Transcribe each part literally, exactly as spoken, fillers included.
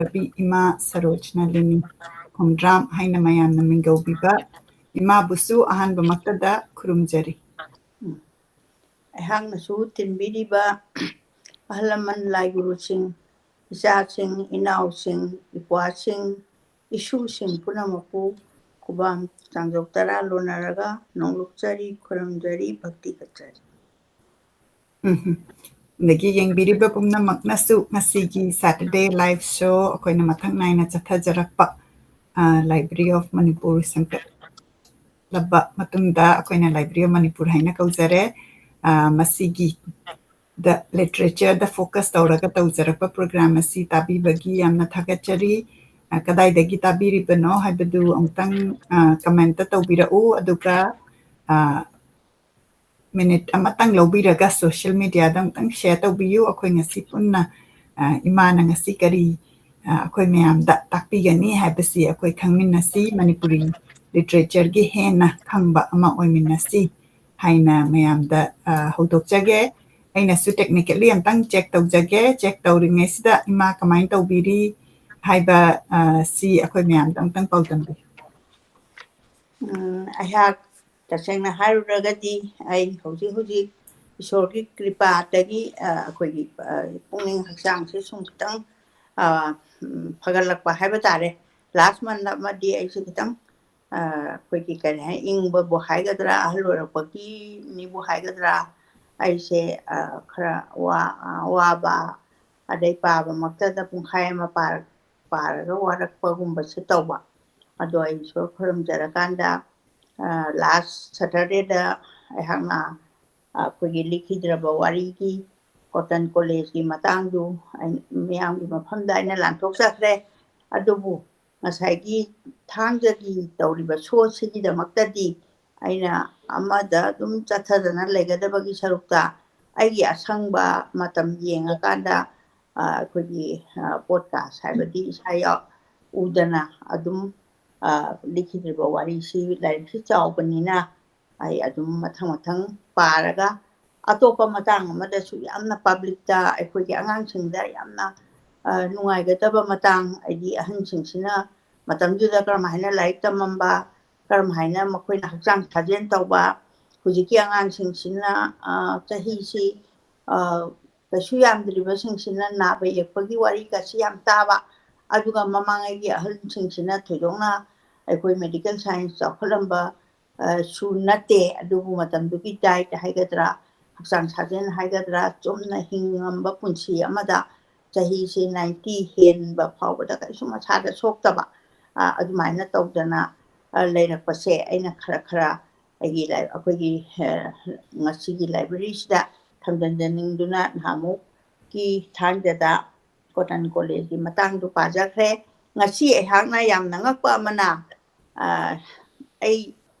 ꯂꯩꯕꯤ ꯏꯃꯥ ꯁꯔꯣꯖꯅꯥꯂꯤꯅꯤ ꯈꯣꯡꯗ꯭ꯔꯥꯝ ꯍꯥꯏꯅ ꯃꯌꯥꯝꯅ ꯃꯤꯡꯒꯧꯕꯤꯕ ꯏꯃꯥꯕꯨꯁꯨ ꯑꯍꯥꯟꯕꯃꯛꯇꯗ ꯈꯨꯔꯨꯝꯖꯔꯤ꯫ ꯑꯩꯍꯥꯛꯅꯁꯨ ꯇꯤꯟꯕꯤꯔꯤꯕ ꯑꯍꯜ ꯂꯃꯟ, ꯂꯥꯏ ꯒꯨꯔꯨꯁꯤꯡ, ꯏꯆꯥꯁꯤꯡ, ꯏꯅꯥꯎꯁꯤꯡ, ꯏꯄ꯭ꯋꯥꯁꯤꯡ, ꯏꯁꯨꯁꯤꯡ ꯄꯨꯝꯅꯃꯛꯄꯨ ꯈꯨꯕꯥꯝ ꯆꯥꯡꯖꯧ ꯇꯔꯥ ꯂꯣꯟꯅꯔꯒ ꯅꯣꯡꯂꯨꯛꯆꯔꯤ, ꯈꯨꯔꯨꯝꯖꯔꯤ, ꯚꯛꯇꯤ ꯀꯠꯆꯔꯤ꯫ ꯎꯝ꯫ ꯑꯗꯒꯤ ꯌꯦꯡꯕꯤꯔꯤꯕ ꯄꯨꯝꯅꯃꯛꯅꯁꯨ ꯉꯁꯤꯒꯤ Saturday live show ꯑꯩꯈꯣꯏꯅ ꯃꯊꯪ ꯅꯥꯏꯅ ꯆꯠꯊꯖꯔꯛꯄ, ꯑ, Library of Manipur ꯁꯦꯝꯒꯠꯂꯕ ꯃꯇꯨꯡꯗ ꯑꯩꯈꯣꯏꯅ Library of Manipur ꯍꯥꯏꯅ ꯀꯧꯖꯔꯦ꯫ ꯑ, ꯃꯁꯤꯒꯤ ꯗ literature ꯗ focus ꯇꯧꯔꯒ ꯇꯧꯖꯔꯛꯄ program ꯑꯁꯤ ꯇꯥꯕꯤꯕꯒꯤ ꯌꯥꯝꯅ ꯊꯥꯒꯠꯆꯔꯤ꯫ ꯑ, ꯀꯗꯥꯏꯗꯒꯤ ꯇꯥꯕꯤꯔꯤꯕꯅꯣ ꯍꯥꯏꯕꯗꯨ ꯑꯃꯨꯛꯇꯪ, ꯑ, comment ꯇꯧꯕꯤꯔꯛꯎ꯫ ꯑꯗꯨꯒ, ꯑ, minute ꯑꯃꯇꯪ ꯂꯧꯕꯤꯔꯒ social media ꯗ ꯑꯃꯨꯛꯇꯪ share ꯇꯧꯕꯤꯌꯨ꯫ ꯑꯩꯈꯣꯏ ꯉꯁꯤ ꯄꯨꯟꯅ, ꯑ, ꯏꯃꯥꯅ ꯉꯁꯤ ꯀꯔꯤ, ꯑ, ꯑꯩꯈꯣꯏ ꯃꯌꯥꯝꯗ ꯇꯥꯛꯄꯤꯒꯅꯤ ꯍꯥꯏꯕꯁꯤ ꯑꯩꯈꯣꯏ ꯈꯪꯃꯤꯟꯅꯁꯤ꯫ ꯃꯅꯤꯄꯨꯔꯤ literature ꯒꯤ ꯍꯦꯟꯅ ꯈꯪꯕ ꯑꯃ ꯑꯣꯏꯃꯤꯟꯅꯁꯤ ꯍꯥꯏꯅ ꯃꯌꯥꯝꯗ, ꯑ, ꯍꯧꯗꯣꯛꯆꯒꯦ꯫ ꯑꯩꯅꯁꯨ technically ꯑꯝꯇꯪ check ꯇꯧꯖꯒꯦ꯫ Check ꯇꯧꯔꯤꯉꯩꯁꯤꯗ ꯏꯃꯥ ꯀꯃꯥꯏꯅ ꯇꯧꯕꯤꯔꯤ ꯍꯥꯏꯕ, ꯑ, ꯁꯤ ꯑꯩꯈꯣꯏ ꯃꯌꯥꯝꯗ ꯑꯝꯇꯪ ꯄꯥꯎꯗꯝꯕꯤꯌꯨ꯫ ꯎꯝ, ꯑꯩꯍꯥꯛ ꯇꯁꯦꯡꯅ ꯍꯥꯏꯔꯨꯔꯒꯗꯤ ꯑꯩ ꯍꯧꯖꯤꯛ ꯍꯧꯖꯤꯛ ꯏꯁꯣꯔꯒꯤ ꯀ꯭ꯔꯤꯄꯥꯗꯒꯤ, ꯑ, ꯑꯩꯈꯣꯏꯒꯤ, ꯑ, ꯄꯨꯛꯅꯤꯡ ꯍꯛꯆꯥꯡꯁꯦ ꯁꯨꯝ ꯈꯤꯇꯪ, ꯑ, ꯎꯝ, ꯐꯒꯠꯂꯛꯄ ꯍꯥꯏꯕ ꯇꯥꯔꯦ꯫ Last month ꯑꯃꯗꯤ ꯑꯩꯁꯦ ꯈꯤꯇꯪ, ꯑ, ꯑꯩꯈꯣꯏꯒꯤ ꯀꯔꯤ ꯍꯥꯏ, ꯏꯪꯕꯕꯨ ꯍꯥꯏꯒꯗ꯭ꯔꯥ, ꯑꯍꯜ ꯑꯣꯏꯔꯛꯄꯒꯤꯅꯤꯕꯨ ꯍꯥꯏꯒꯗ꯭ꯔꯥ, ꯑꯩꯁꯦ, ꯑ, ꯈꯔ ꯋꯥ-, ꯑ, ꯋꯥꯕ, ꯑꯗꯩ ꯄꯥꯕꯃꯛꯇꯗ ꯄꯨꯡꯈꯥꯏ ꯑꯃ ꯄꯥꯔꯛ-, ꯄꯥꯔꯒ ꯋꯥꯔꯛꯄꯒꯨꯝꯕꯁꯨ ꯇꯧꯕ꯫ ꯑꯗꯣ ꯑꯩ ꯏꯁꯣꯔ ꯈꯨꯔꯨꯝꯖꯔꯀꯥꯟꯗ, ꯑ, last Saturday ꯗ ꯑꯩꯍꯥꯛꯅ, ꯑ, ꯑꯩꯈꯣꯏꯒꯤ ꯂꯤꯈꯤꯗ꯭ꯔꯕ ꯋꯥꯔꯤꯒꯤ ꯀꯣꯇꯟ ꯀꯣꯂꯦꯖꯀꯤ ꯃꯇꯥꯡꯗꯨ ꯑꯩ ꯃꯤꯌꯥꯝꯒꯤ ꯃꯐꯝꯗ ꯑꯩꯅ ꯂꯥꯟꯊꯣꯛꯆꯈ꯭ꯔꯦ꯫ ꯑꯗꯨꯕꯨ ꯉꯁꯥꯏꯒꯤ ꯊꯥꯡꯖꯒꯤ ꯇꯧꯔꯤꯕ show ꯁꯤꯒꯤꯗꯃꯛꯇꯗꯤ ꯑꯩꯅ ꯑꯃꯗ ꯑꯗꯨꯝ ꯆꯠꯊꯗꯅ ꯂꯩꯒꯗꯕꯒꯤ ꯁꯔꯨꯛꯇ ꯑꯩꯒꯤ ꯑꯁꯪꯕ ꯃꯇꯝ ꯌꯦꯡꯉꯀꯥꯟꯗ, ꯑ, ꯑꯩꯈꯣꯏꯒꯤ, ꯑ, podcast ꯍꯥꯏꯕꯗꯤ ꯏꯁꯥ ꯌꯥꯎ-, ꯎꯗꯅ ꯑꯗꯨꯝ, ꯑ, ꯂꯤꯈꯤꯗ꯭ꯔꯤꯕ ꯋꯥꯔꯤꯁꯤ, ꯂꯥꯏꯔꯤꯛꯁꯤ ꯆꯥꯎꯕꯅꯤꯅ ꯑꯩ ꯑꯗꯨꯝ ꯃꯊꯪ ꯃꯊꯪ ꯄꯥꯔꯒ ꯑꯇꯣꯞꯄ ꯃꯇꯥꯡ ꯑꯃꯗꯁꯨ ꯌꯥꯝꯅ public ꯇ ꯑꯩꯈꯣꯏꯒꯤ ꯑꯉꯥꯡꯁꯤꯡꯗ ꯌꯥꯝꯅ ꯅꯨꯡꯉꯥꯏꯒꯗꯕ ꯃꯇꯥꯡ, ꯍꯥꯏꯗꯤ ꯑꯍꯟꯁꯤꯡꯁꯤꯅ ꯃꯇꯝꯗꯨꯗ ꯀꯔꯝ ꯍꯥꯏꯅ ꯂꯥꯏꯔꯤꯛ ꯇꯝꯃꯝꯕ, ꯀꯔꯝ ꯍꯥꯏꯅ ꯃꯈꯣꯏꯅ ꯍꯛꯆꯥꯡ ꯁꯥꯖꯦꯜ ꯇꯧꯕ, ꯍꯧꯖꯤꯛꯀꯤ ꯑꯉꯥꯡꯁꯤꯡꯁꯤꯅ ꯆꯍꯤꯁꯤ ꯀꯩꯁꯨ ꯌꯥꯝꯗ꯭ꯔꯤꯕꯁꯤꯡꯁꯤꯅ ꯅꯥꯕ ꯌꯦꯛꯄꯒꯤ ꯋꯥꯔꯤꯒꯁꯤ ꯌꯥꯝ ꯇꯥꯕ꯫ ꯑꯗꯨꯒ ꯃꯃꯥꯡꯉꯩꯒꯤ ꯑꯍꯜꯁꯤꯡꯁꯤꯅ ꯊꯣꯏꯗꯣꯛꯅ ꯑꯩꯈꯣꯏ ꯃꯦꯗꯤꯀꯦꯜ ꯁꯥꯏꯟꯁ ꯆꯥꯎꯈꯠꯂꯝꯕ ꯁꯨ ꯅꯠꯇꯦ꯫ ꯑꯗꯨꯕꯨ ꯃꯇꯝꯗꯨꯒꯤ ꯗꯥꯏꯠ ꯍꯥꯏꯒꯗ꯭ꯔꯥ, ꯍꯛꯆꯥꯡ ꯁꯥꯖꯦꯜ ꯍꯥꯏꯒꯗ꯭ꯔꯥ, ꯆꯨꯝꯅ ꯍꯤꯡꯉꯝꯕ ꯄꯨꯟꯁꯤ ꯑꯃꯗ ꯆꯍꯤꯁꯦ ꯅꯥꯏꯟꯇꯤ ꯍꯦꯟꯕ ꯐꯥꯎꯕꯗ ꯀꯩꯁꯨ ꯃꯁꯥꯗ ꯁꯣꯛꯇꯕ, ꯑꯗꯨꯃꯥꯏꯅ ꯇꯧꯗꯅ ꯂꯩꯔꯛꯄꯁꯦ ꯑꯩꯅ ꯈꯔ ꯈꯔ ꯑꯩꯒꯤ ꯑꯩꯈꯣꯏꯒꯤ ꯉꯁꯤꯒꯤ ꯂꯥꯏꯕ꯭ꯔꯦꯔꯤꯁꯤꯗ ꯊꯝꯖꯤꯟꯖꯅꯤꯡꯗꯨꯅ ꯅꯍꯥꯟꯃꯨꯛꯀꯤ ꯊꯥꯡꯖꯗ ꯀꯣꯇꯟ ꯀꯣꯂꯦꯖꯀꯤ ꯃꯇꯥꯡꯗꯨ ꯄꯥꯖꯈ꯭ꯔꯦ꯫ ꯉꯁꯤ ꯑꯩꯍꯥꯛꯅ ꯌꯥꯝꯅ ꯉꯛꯄ ꯑꯃꯅ, ꯑꯩ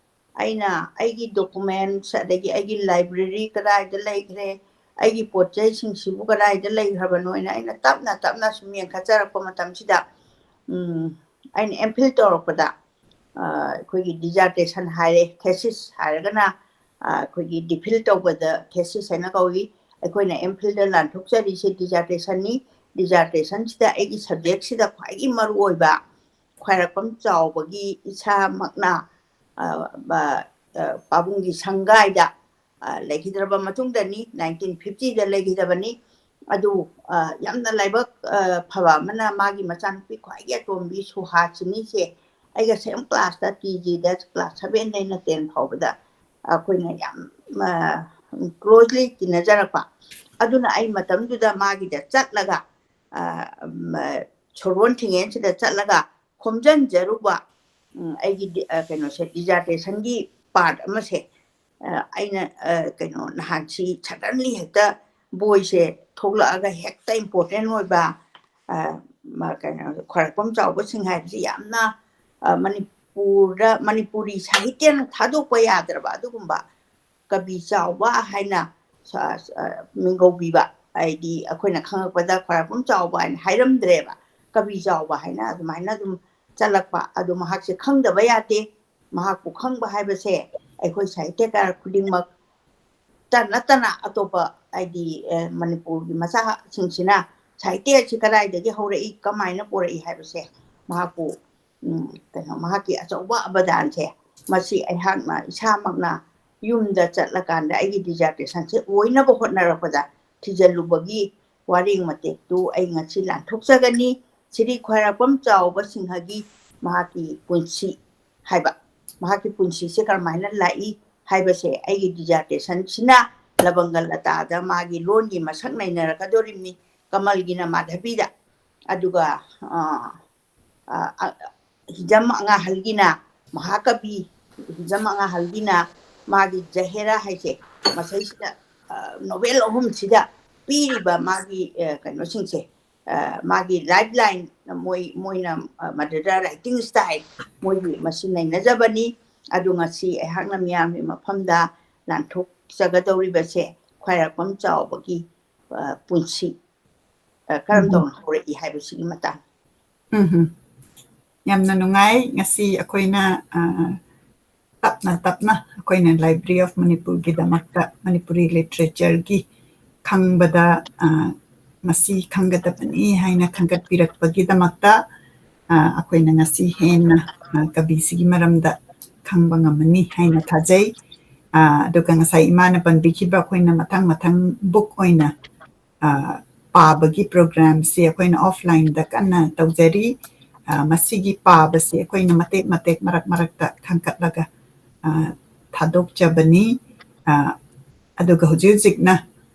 ꯑꯩꯅ ꯑꯩꯒꯤ ꯗꯣꯀꯨꯃꯦꯟꯁ, ꯑꯗꯒꯤ ꯑꯩꯒꯤ ꯂꯥꯏꯕ꯭ꯔꯦꯔꯤ ꯀꯗꯥꯏꯗ ꯂꯩꯈ꯭ꯔꯦ, ꯑꯩꯒꯤ ꯄꯣꯠ ꯆꯩꯁꯤꯡꯁꯤꯕꯨ ꯀꯗꯥꯏꯗ ꯂꯩꯈ꯭ꯔꯕꯅꯣ ꯍꯥꯏꯅ ꯑꯩꯅ ꯇꯞꯅ ꯇꯞꯅ ꯁꯨꯝ ꯌꯦꯡꯈꯠꯆꯔꯛꯄ ꯃꯇꯝꯁꯤꯗ, ꯑꯩꯅ ꯑꯦꯝ ꯐꯤꯜ ꯇꯧꯔꯛꯄꯗ ꯑꯩꯈꯣꯏꯒꯤ ꯗꯤꯖꯥꯔꯇꯦꯁꯟ ꯍꯥꯏꯔꯦ, ꯊꯦꯁꯤꯁ ꯍꯥꯏꯔꯒꯅ ꯑꯩꯈꯣꯏꯒꯤ ꯗꯤꯐꯤꯜ ꯇꯧꯕꯗ ꯊꯦꯁꯤꯁ ꯍꯥꯏꯅ ꯀꯧꯏ꯫ ꯑꯩꯈꯣꯏꯅ ꯑꯦꯝ ꯐꯤꯜꯗ ꯂꯥꯟꯊꯣꯛꯆꯔꯤꯁꯦ ꯗꯤꯖꯥꯔꯇꯦꯁꯟꯅꯤ꯫ ꯗꯤꯖꯥꯔꯇꯦꯁꯟꯁꯤꯗ ꯑꯩꯒꯤ ꯁꯕꯖꯦꯛꯁꯤꯗ ꯈ꯭ꯋꯥꯏꯗꯒꯤ ꯃꯔꯨꯑꯣꯏꯕ ꯈ꯭ꯋꯥꯏꯔꯥꯛꯄꯝ ꯆꯥꯎꯕꯒꯤ ꯏꯁꯥꯃꯛꯅ ꯄꯥꯕꯨꯡꯒꯤ ꯁꯪꯒꯥꯏꯗ ꯂꯩꯈꯤꯗ꯭ꯔꯕ ꯃꯇꯨꯡꯗꯅꯤ, ꯅꯥꯏꯟꯇꯤꯟ ꯐꯤꯐꯇꯤꯗ ꯂꯩꯈꯤꯗꯕꯅꯤ꯫ ꯑꯗꯨ ꯌꯥꯝꯅ ꯂꯥꯏꯕꯛ ꯐꯕ ꯑꯃꯅ, ꯃꯥꯒꯤ ꯃꯆꯥꯅꯨꯄꯤ ꯈ꯭ꯋꯥꯏꯒꯤ ꯑꯇꯣꯝꯕꯤ ꯁꯨꯍꯥꯁꯤꯅꯤꯁꯦ ꯑꯩꯒ ꯁꯦꯝ ꯀ꯭ꯂꯥꯁꯇ, ꯀꯦ ꯖꯤꯗ ꯀ꯭ꯂꯥꯁ ꯁꯚꯦꯟꯗꯩꯅ ꯇꯦꯟ ꯐꯥꯎꯕꯗ ꯑꯩꯈꯣꯏꯅ ꯌꯥꯝ ꯀ꯭ꯂꯣꯖꯂꯤ ꯇꯤꯟꯅꯖꯔꯛꯄ꯫ ꯑꯗꯨꯅ ꯑꯩ ꯃꯇꯝꯗꯨꯗ ꯃꯥꯒꯤꯗ ꯆꯠꯂꯒ, ꯁꯣꯔꯣꯟ ꯊꯤꯡꯉꯦꯟꯁꯤꯗ ꯆꯠꯂꯒ ꯈꯣꯝꯖꯤꯟꯖꯔꯨꯕ ꯑꯩꯒꯤ ꯀꯩꯅꯣꯁꯦ, ꯗꯤꯖꯥꯔꯇꯦꯁꯟꯒꯤ ꯄꯥꯔꯠ ꯑꯃꯁꯦ ꯑꯩꯅ ꯀꯩꯅꯣ ꯅꯍꯥꯟꯁꯤ ꯁꯗꯟꯂꯤ ꯍꯦꯛꯇ ꯕꯣꯏꯁꯦ ꯊꯣꯛꯂꯛꯑꯒ ꯍꯦꯛꯇ ꯏꯝꯄꯣꯔꯇꯦꯟ ꯑꯣꯏꯕ ꯀꯩꯅꯣ ꯈ꯭ꯋꯥꯏꯔꯥꯛꯄꯝ ꯆꯥꯎꯕꯁꯤꯡ ꯍꯥꯏꯕꯁꯤ ꯌꯥꯝꯅ ꯃꯅꯤꯄꯨꯔꯗ ꯃꯅꯤꯄꯨꯔꯤ ꯁꯥꯍꯤꯇ꯭ꯌꯅ ꯊꯥꯗꯣꯛꯄ ꯌꯥꯗ꯭ꯔꯕ ꯑꯗꯨꯒꯨꯝꯕ ꯀꯕꯤ ꯆꯥꯎꯕ ꯍꯥꯏꯅ ꯃꯤꯡꯒꯧꯕꯤꯕ, ꯍꯥꯏꯗꯤ ꯑꯩꯈꯣꯏꯅ ꯈꯪꯉꯛꯄꯗ ꯈ꯭ꯋꯥꯏꯔꯥꯛꯄꯝ ꯆꯥꯎꯕ ꯍꯥꯏꯅ ꯍꯥꯏꯔꯝꯗ꯭ꯔꯦꯕ, ꯀꯕꯤ ꯆꯥꯎꯕ ꯍꯥꯏꯅ ꯑꯗꯨꯃꯥꯏꯅ ꯑꯗꯨꯝ ꯆꯠꯂꯛꯄ꯫ ꯑꯗꯣ ꯃꯍꯥꯛꯁꯦ ꯈꯪꯗꯕ ꯌꯥꯗꯦ꯫ ꯃꯍꯥꯛꯄꯨ ꯈꯪꯕ ꯍꯥꯏꯕꯁꯦ ꯑꯩꯈꯣꯏ ꯁꯥꯍꯤꯇ꯭ꯌꯀꯥꯔ ꯈꯨꯗꯤꯡꯃꯛꯇ ꯅꯠꯇꯅ ꯑꯇꯣꯞꯄ, ꯍꯥꯏꯗꯤ ꯃꯅꯤꯄꯨꯔꯒꯤ ꯃꯆꯥꯁꯤꯡꯁꯤꯅ ꯁꯥꯍꯤꯇ꯭ꯌ ꯑꯁꯤ ꯀꯗꯥꯏꯗꯒꯤ ꯍꯧꯔꯛꯏ, ꯀꯃꯥꯏꯅ ꯄꯨꯔꯛꯏ ꯍꯥꯏꯕꯁꯦ ꯃꯍꯥꯛꯄꯨ, ꯎꯝ, ꯀꯩꯅꯣ, ꯃꯍꯥꯛꯀꯤ ꯑꯆꯧꯕ ꯑꯕꯗꯥꯟꯁꯦ ꯃꯁꯤ ꯑꯩꯍꯥꯛꯅ ꯏꯁꯥꯃꯛꯅ ꯌꯨꯝꯗ ꯆꯠꯂꯀꯥꯟꯗ ꯑꯩꯒꯤ ꯗꯤꯖꯥꯔꯇꯦꯁꯟꯁꯦ ꯑꯣꯏꯅꯕ ꯍꯣꯠꯅꯔꯛꯄꯗ ꯊꯤꯖꯤꯜꯂꯨꯕꯒꯤ ꯋꯥꯔꯦꯡ ꯃꯇꯦꯛꯇꯨ ꯑꯩ ꯉꯁꯤ ꯂꯥꯟꯊꯣꯛꯆꯒꯅꯤ꯫ ꯁ꯭ꯔꯤ ꯈ꯭ꯋꯥꯏꯔꯥꯛꯄꯝ ꯆꯥꯎꯕ ꯁꯤꯡꯍꯒꯤ ꯃꯍꯥꯛꯀꯤ ꯄꯨꯟꯁꯤ ꯍꯥꯏꯕ, ꯃꯍꯥꯛꯀꯤ ꯄꯨꯟꯁꯤꯁꯦ ꯀꯔꯝꯍꯥꯏꯅ ꯂꯥꯛꯏ ꯍꯥꯏꯕꯁꯦ ꯑꯩꯒꯤ ꯗꯤꯖꯥꯔꯇꯦꯁꯟꯁꯤꯅ ꯂꯕꯪꯒ ꯂꯇꯥꯗ ꯃꯥꯒꯤ ꯂꯣꯟꯒꯤ ꯃꯁꯛ ꯅꯩꯅꯔꯛꯀꯗꯧꯔꯤꯕꯅꯤ꯫ ꯀꯃꯜꯒꯤꯅ ꯃꯥꯙꯕꯤꯗ, ꯑꯗꯨꯒ, ꯑ, ꯑ, ꯑ, ꯍꯤꯖꯝ ꯑꯉꯥꯍꯜꯒꯤꯅ ꯃꯍꯥꯀꯕꯤ, ꯍꯤꯖꯝ ꯑꯉꯥꯍꯜꯒꯤꯅ ꯃꯥꯒꯤ ꯖꯍꯦꯔꯥ ꯍꯥꯏꯁꯦ, ꯃꯁꯩꯁꯤꯗ, ꯑ, ꯅꯣꯕꯦꯜ ꯑꯍꯨꯝꯁꯤꯗ ꯄꯤꯔꯤꯕ ꯃꯥꯒꯤ, ꯑ, ꯀꯩꯅꯣꯁꯤꯡꯁꯦ, ꯑ, ꯃꯥꯒꯤ ꯂꯥꯏꯐ ꯂꯥꯏꯟ, ꯃꯣꯏ, ꯃꯣꯏꯅ, ꯑ, ꯃꯗꯨꯗ ꯔꯥꯏꯇꯤꯡ ꯁ꯭ꯇꯥꯏꯜ, ꯃꯣꯏꯒꯤ ꯃꯁꯤ ꯅꯩꯅꯖꯕꯅꯤ꯫ ꯑꯗꯨ ꯉꯁꯤ ꯑꯩꯍꯥꯛꯅ ꯃꯤꯌꯥꯝꯒꯤ ꯃꯐꯝꯗ ꯂꯥꯟꯊꯣꯛꯆꯒꯗꯧꯔꯤꯕꯁꯦ ꯈ꯭ꯋꯥꯏꯔꯥꯛꯄꯝ ꯆꯥꯎꯕꯒꯤ, ꯑ, ꯄꯨꯟꯁꯤ, ꯑ, ꯀꯔꯝ ꯎꯝ꯫ ꯇꯧꯅ ꯍꯧꯔꯛꯏ ꯍꯥꯏꯕꯁꯤꯒꯤ ꯃꯇꯥꯡ꯫ ꯎꯝ ꯍꯝ꯫ ꯌꯥꯝꯅ ꯅꯨꯡꯉꯥꯏ꯫ ꯉꯁꯤ ꯑꯩꯈꯣꯏꯅ, ꯑ, ꯇꯞꯅ ꯇꯞꯅ ꯑꯩꯈꯣꯏꯅ Library of ꯃꯅꯤꯄꯨꯔꯒꯤꯗꯃꯛꯇ ꯃꯅꯤꯄꯨꯔꯤ ꯂꯤꯇꯔꯦꯆꯔꯒꯤ ꯈꯪꯕꯗ, ꯑ, ꯃꯁꯤ ꯈꯪꯒꯗꯕꯅꯤ ꯍꯥꯏꯅ ꯈꯟꯒꯠꯄꯤꯔꯛꯄꯒꯤꯗꯃꯛꯇ, ꯑ, ꯑꯩꯈꯣꯏꯅ ꯉꯁꯤ ꯍꯦꯟꯅ, ꯑ, ꯀꯕꯤꯁꯤꯒꯤ ꯃꯔꯝꯗ ꯈꯪꯕ ꯉꯝꯃꯅꯤ ꯍꯥꯏꯅ ꯊꯥꯖꯩ꯫ ꯑ, ꯑꯗꯨꯒ ꯉꯁꯥꯏ ꯏꯃꯥꯅ ꯄꯟꯕꯤꯈꯤꯕ ꯑꯩꯈꯣꯏꯅ ꯃꯊꯪ ꯃꯊꯪ ꯕꯨꯛ ꯑꯣꯏꯅ, ꯑ, ꯄꯥꯕꯒꯤ ꯄ꯭ꯔꯣꯒ꯭ꯔꯥꯝꯁꯤ ꯑꯩꯈꯣꯏꯅ ꯑꯣꯐꯂꯥꯏꯟꯗ ꯀꯟꯅ ꯇꯧꯖꯔꯤ꯫ ꯑ, ꯃꯁꯤꯒꯤ ꯄꯥꯕꯁꯤ ꯑꯩꯈꯣꯏꯅ ꯃꯇꯦꯛ ꯃꯇꯦꯛ ꯃꯔꯛ ꯃꯔꯛꯇ ꯈꯟꯒꯠꯂꯒ, ꯑ, ꯊꯥꯗꯣꯛꯆꯕꯅꯤ꯫ ꯑ, ꯑꯗꯨꯒ ꯍꯧꯖꯤꯛ ꯍꯧꯖꯤꯛꯅ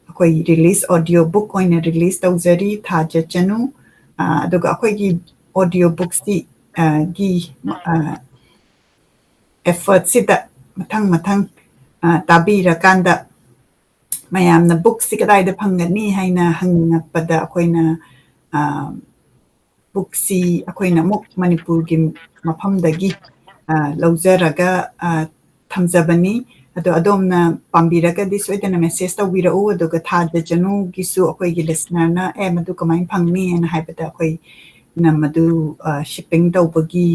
ꯑꯩꯈꯣꯏ ꯔꯤꯂꯤꯁ, ꯑꯣꯗꯤꯑꯣ ꯕꯨꯛ ꯑꯣꯏꯅ ꯔꯤꯂꯤꯁ ꯇꯧꯖꯔꯤ, ꯊꯥꯖ ꯆꯅꯨ꯫ ꯑ, ꯑꯗꯨꯒ ꯑꯩꯈꯣꯏꯒꯤ ꯑꯣꯗꯤꯑꯣ ꯕꯨꯛꯁꯤ, ꯑ, ꯒꯤ, ꯑ, ꯑꯦꯐꯔꯠꯁꯤꯗ ꯃꯊꯪ ꯃꯊꯪ, ꯑ, ꯇꯥꯕꯤꯔꯀꯥꯟꯗ ꯃꯌꯥꯝꯅ ꯕꯨꯛꯁꯤ ꯀꯗꯥꯏꯗ ꯐꯪꯒꯅꯤ ꯍꯥꯏꯅ ꯍꯪꯉꯛꯄꯗ ꯑꯩꯈꯣꯏꯅ, ꯑ, ꯕꯨꯛꯁꯤ ꯑꯩꯈꯣꯏꯅ ꯑꯃꯨꯛ ꯃꯅꯤꯄꯨꯔꯒꯤ ꯃꯐꯝꯗꯒꯤ, ꯑ, ꯂꯧꯖꯔꯒ, ꯑ, ꯊꯝꯖꯕꯅꯤ꯫ ꯑꯗꯣ ꯑꯗꯣꯝꯅ ꯄꯥꯝꯕꯤꯔꯒꯗꯤ ꯁꯣꯏꯗꯅ ꯃꯦꯁꯦꯖ ꯇꯧꯕꯤꯔꯛꯎ, ꯑꯗꯨꯒ ꯊꯥꯖ ꯆꯅꯨꯒꯤꯁꯨ ꯑꯩꯈꯣꯏꯒꯤ ꯂꯤꯁꯅꯔꯅ "ꯑꯦ, ꯃꯗꯨ ꯀꯃꯥꯏꯅ ꯐꯪꯅꯤ?" ꯍꯥꯏꯅ ꯍꯥꯏꯕꯗ ꯑꯩꯈꯣꯏꯅ ꯃꯗꯨ, ꯑ, ꯁꯤꯞꯄꯤꯡ ꯇꯧꯕꯒꯤ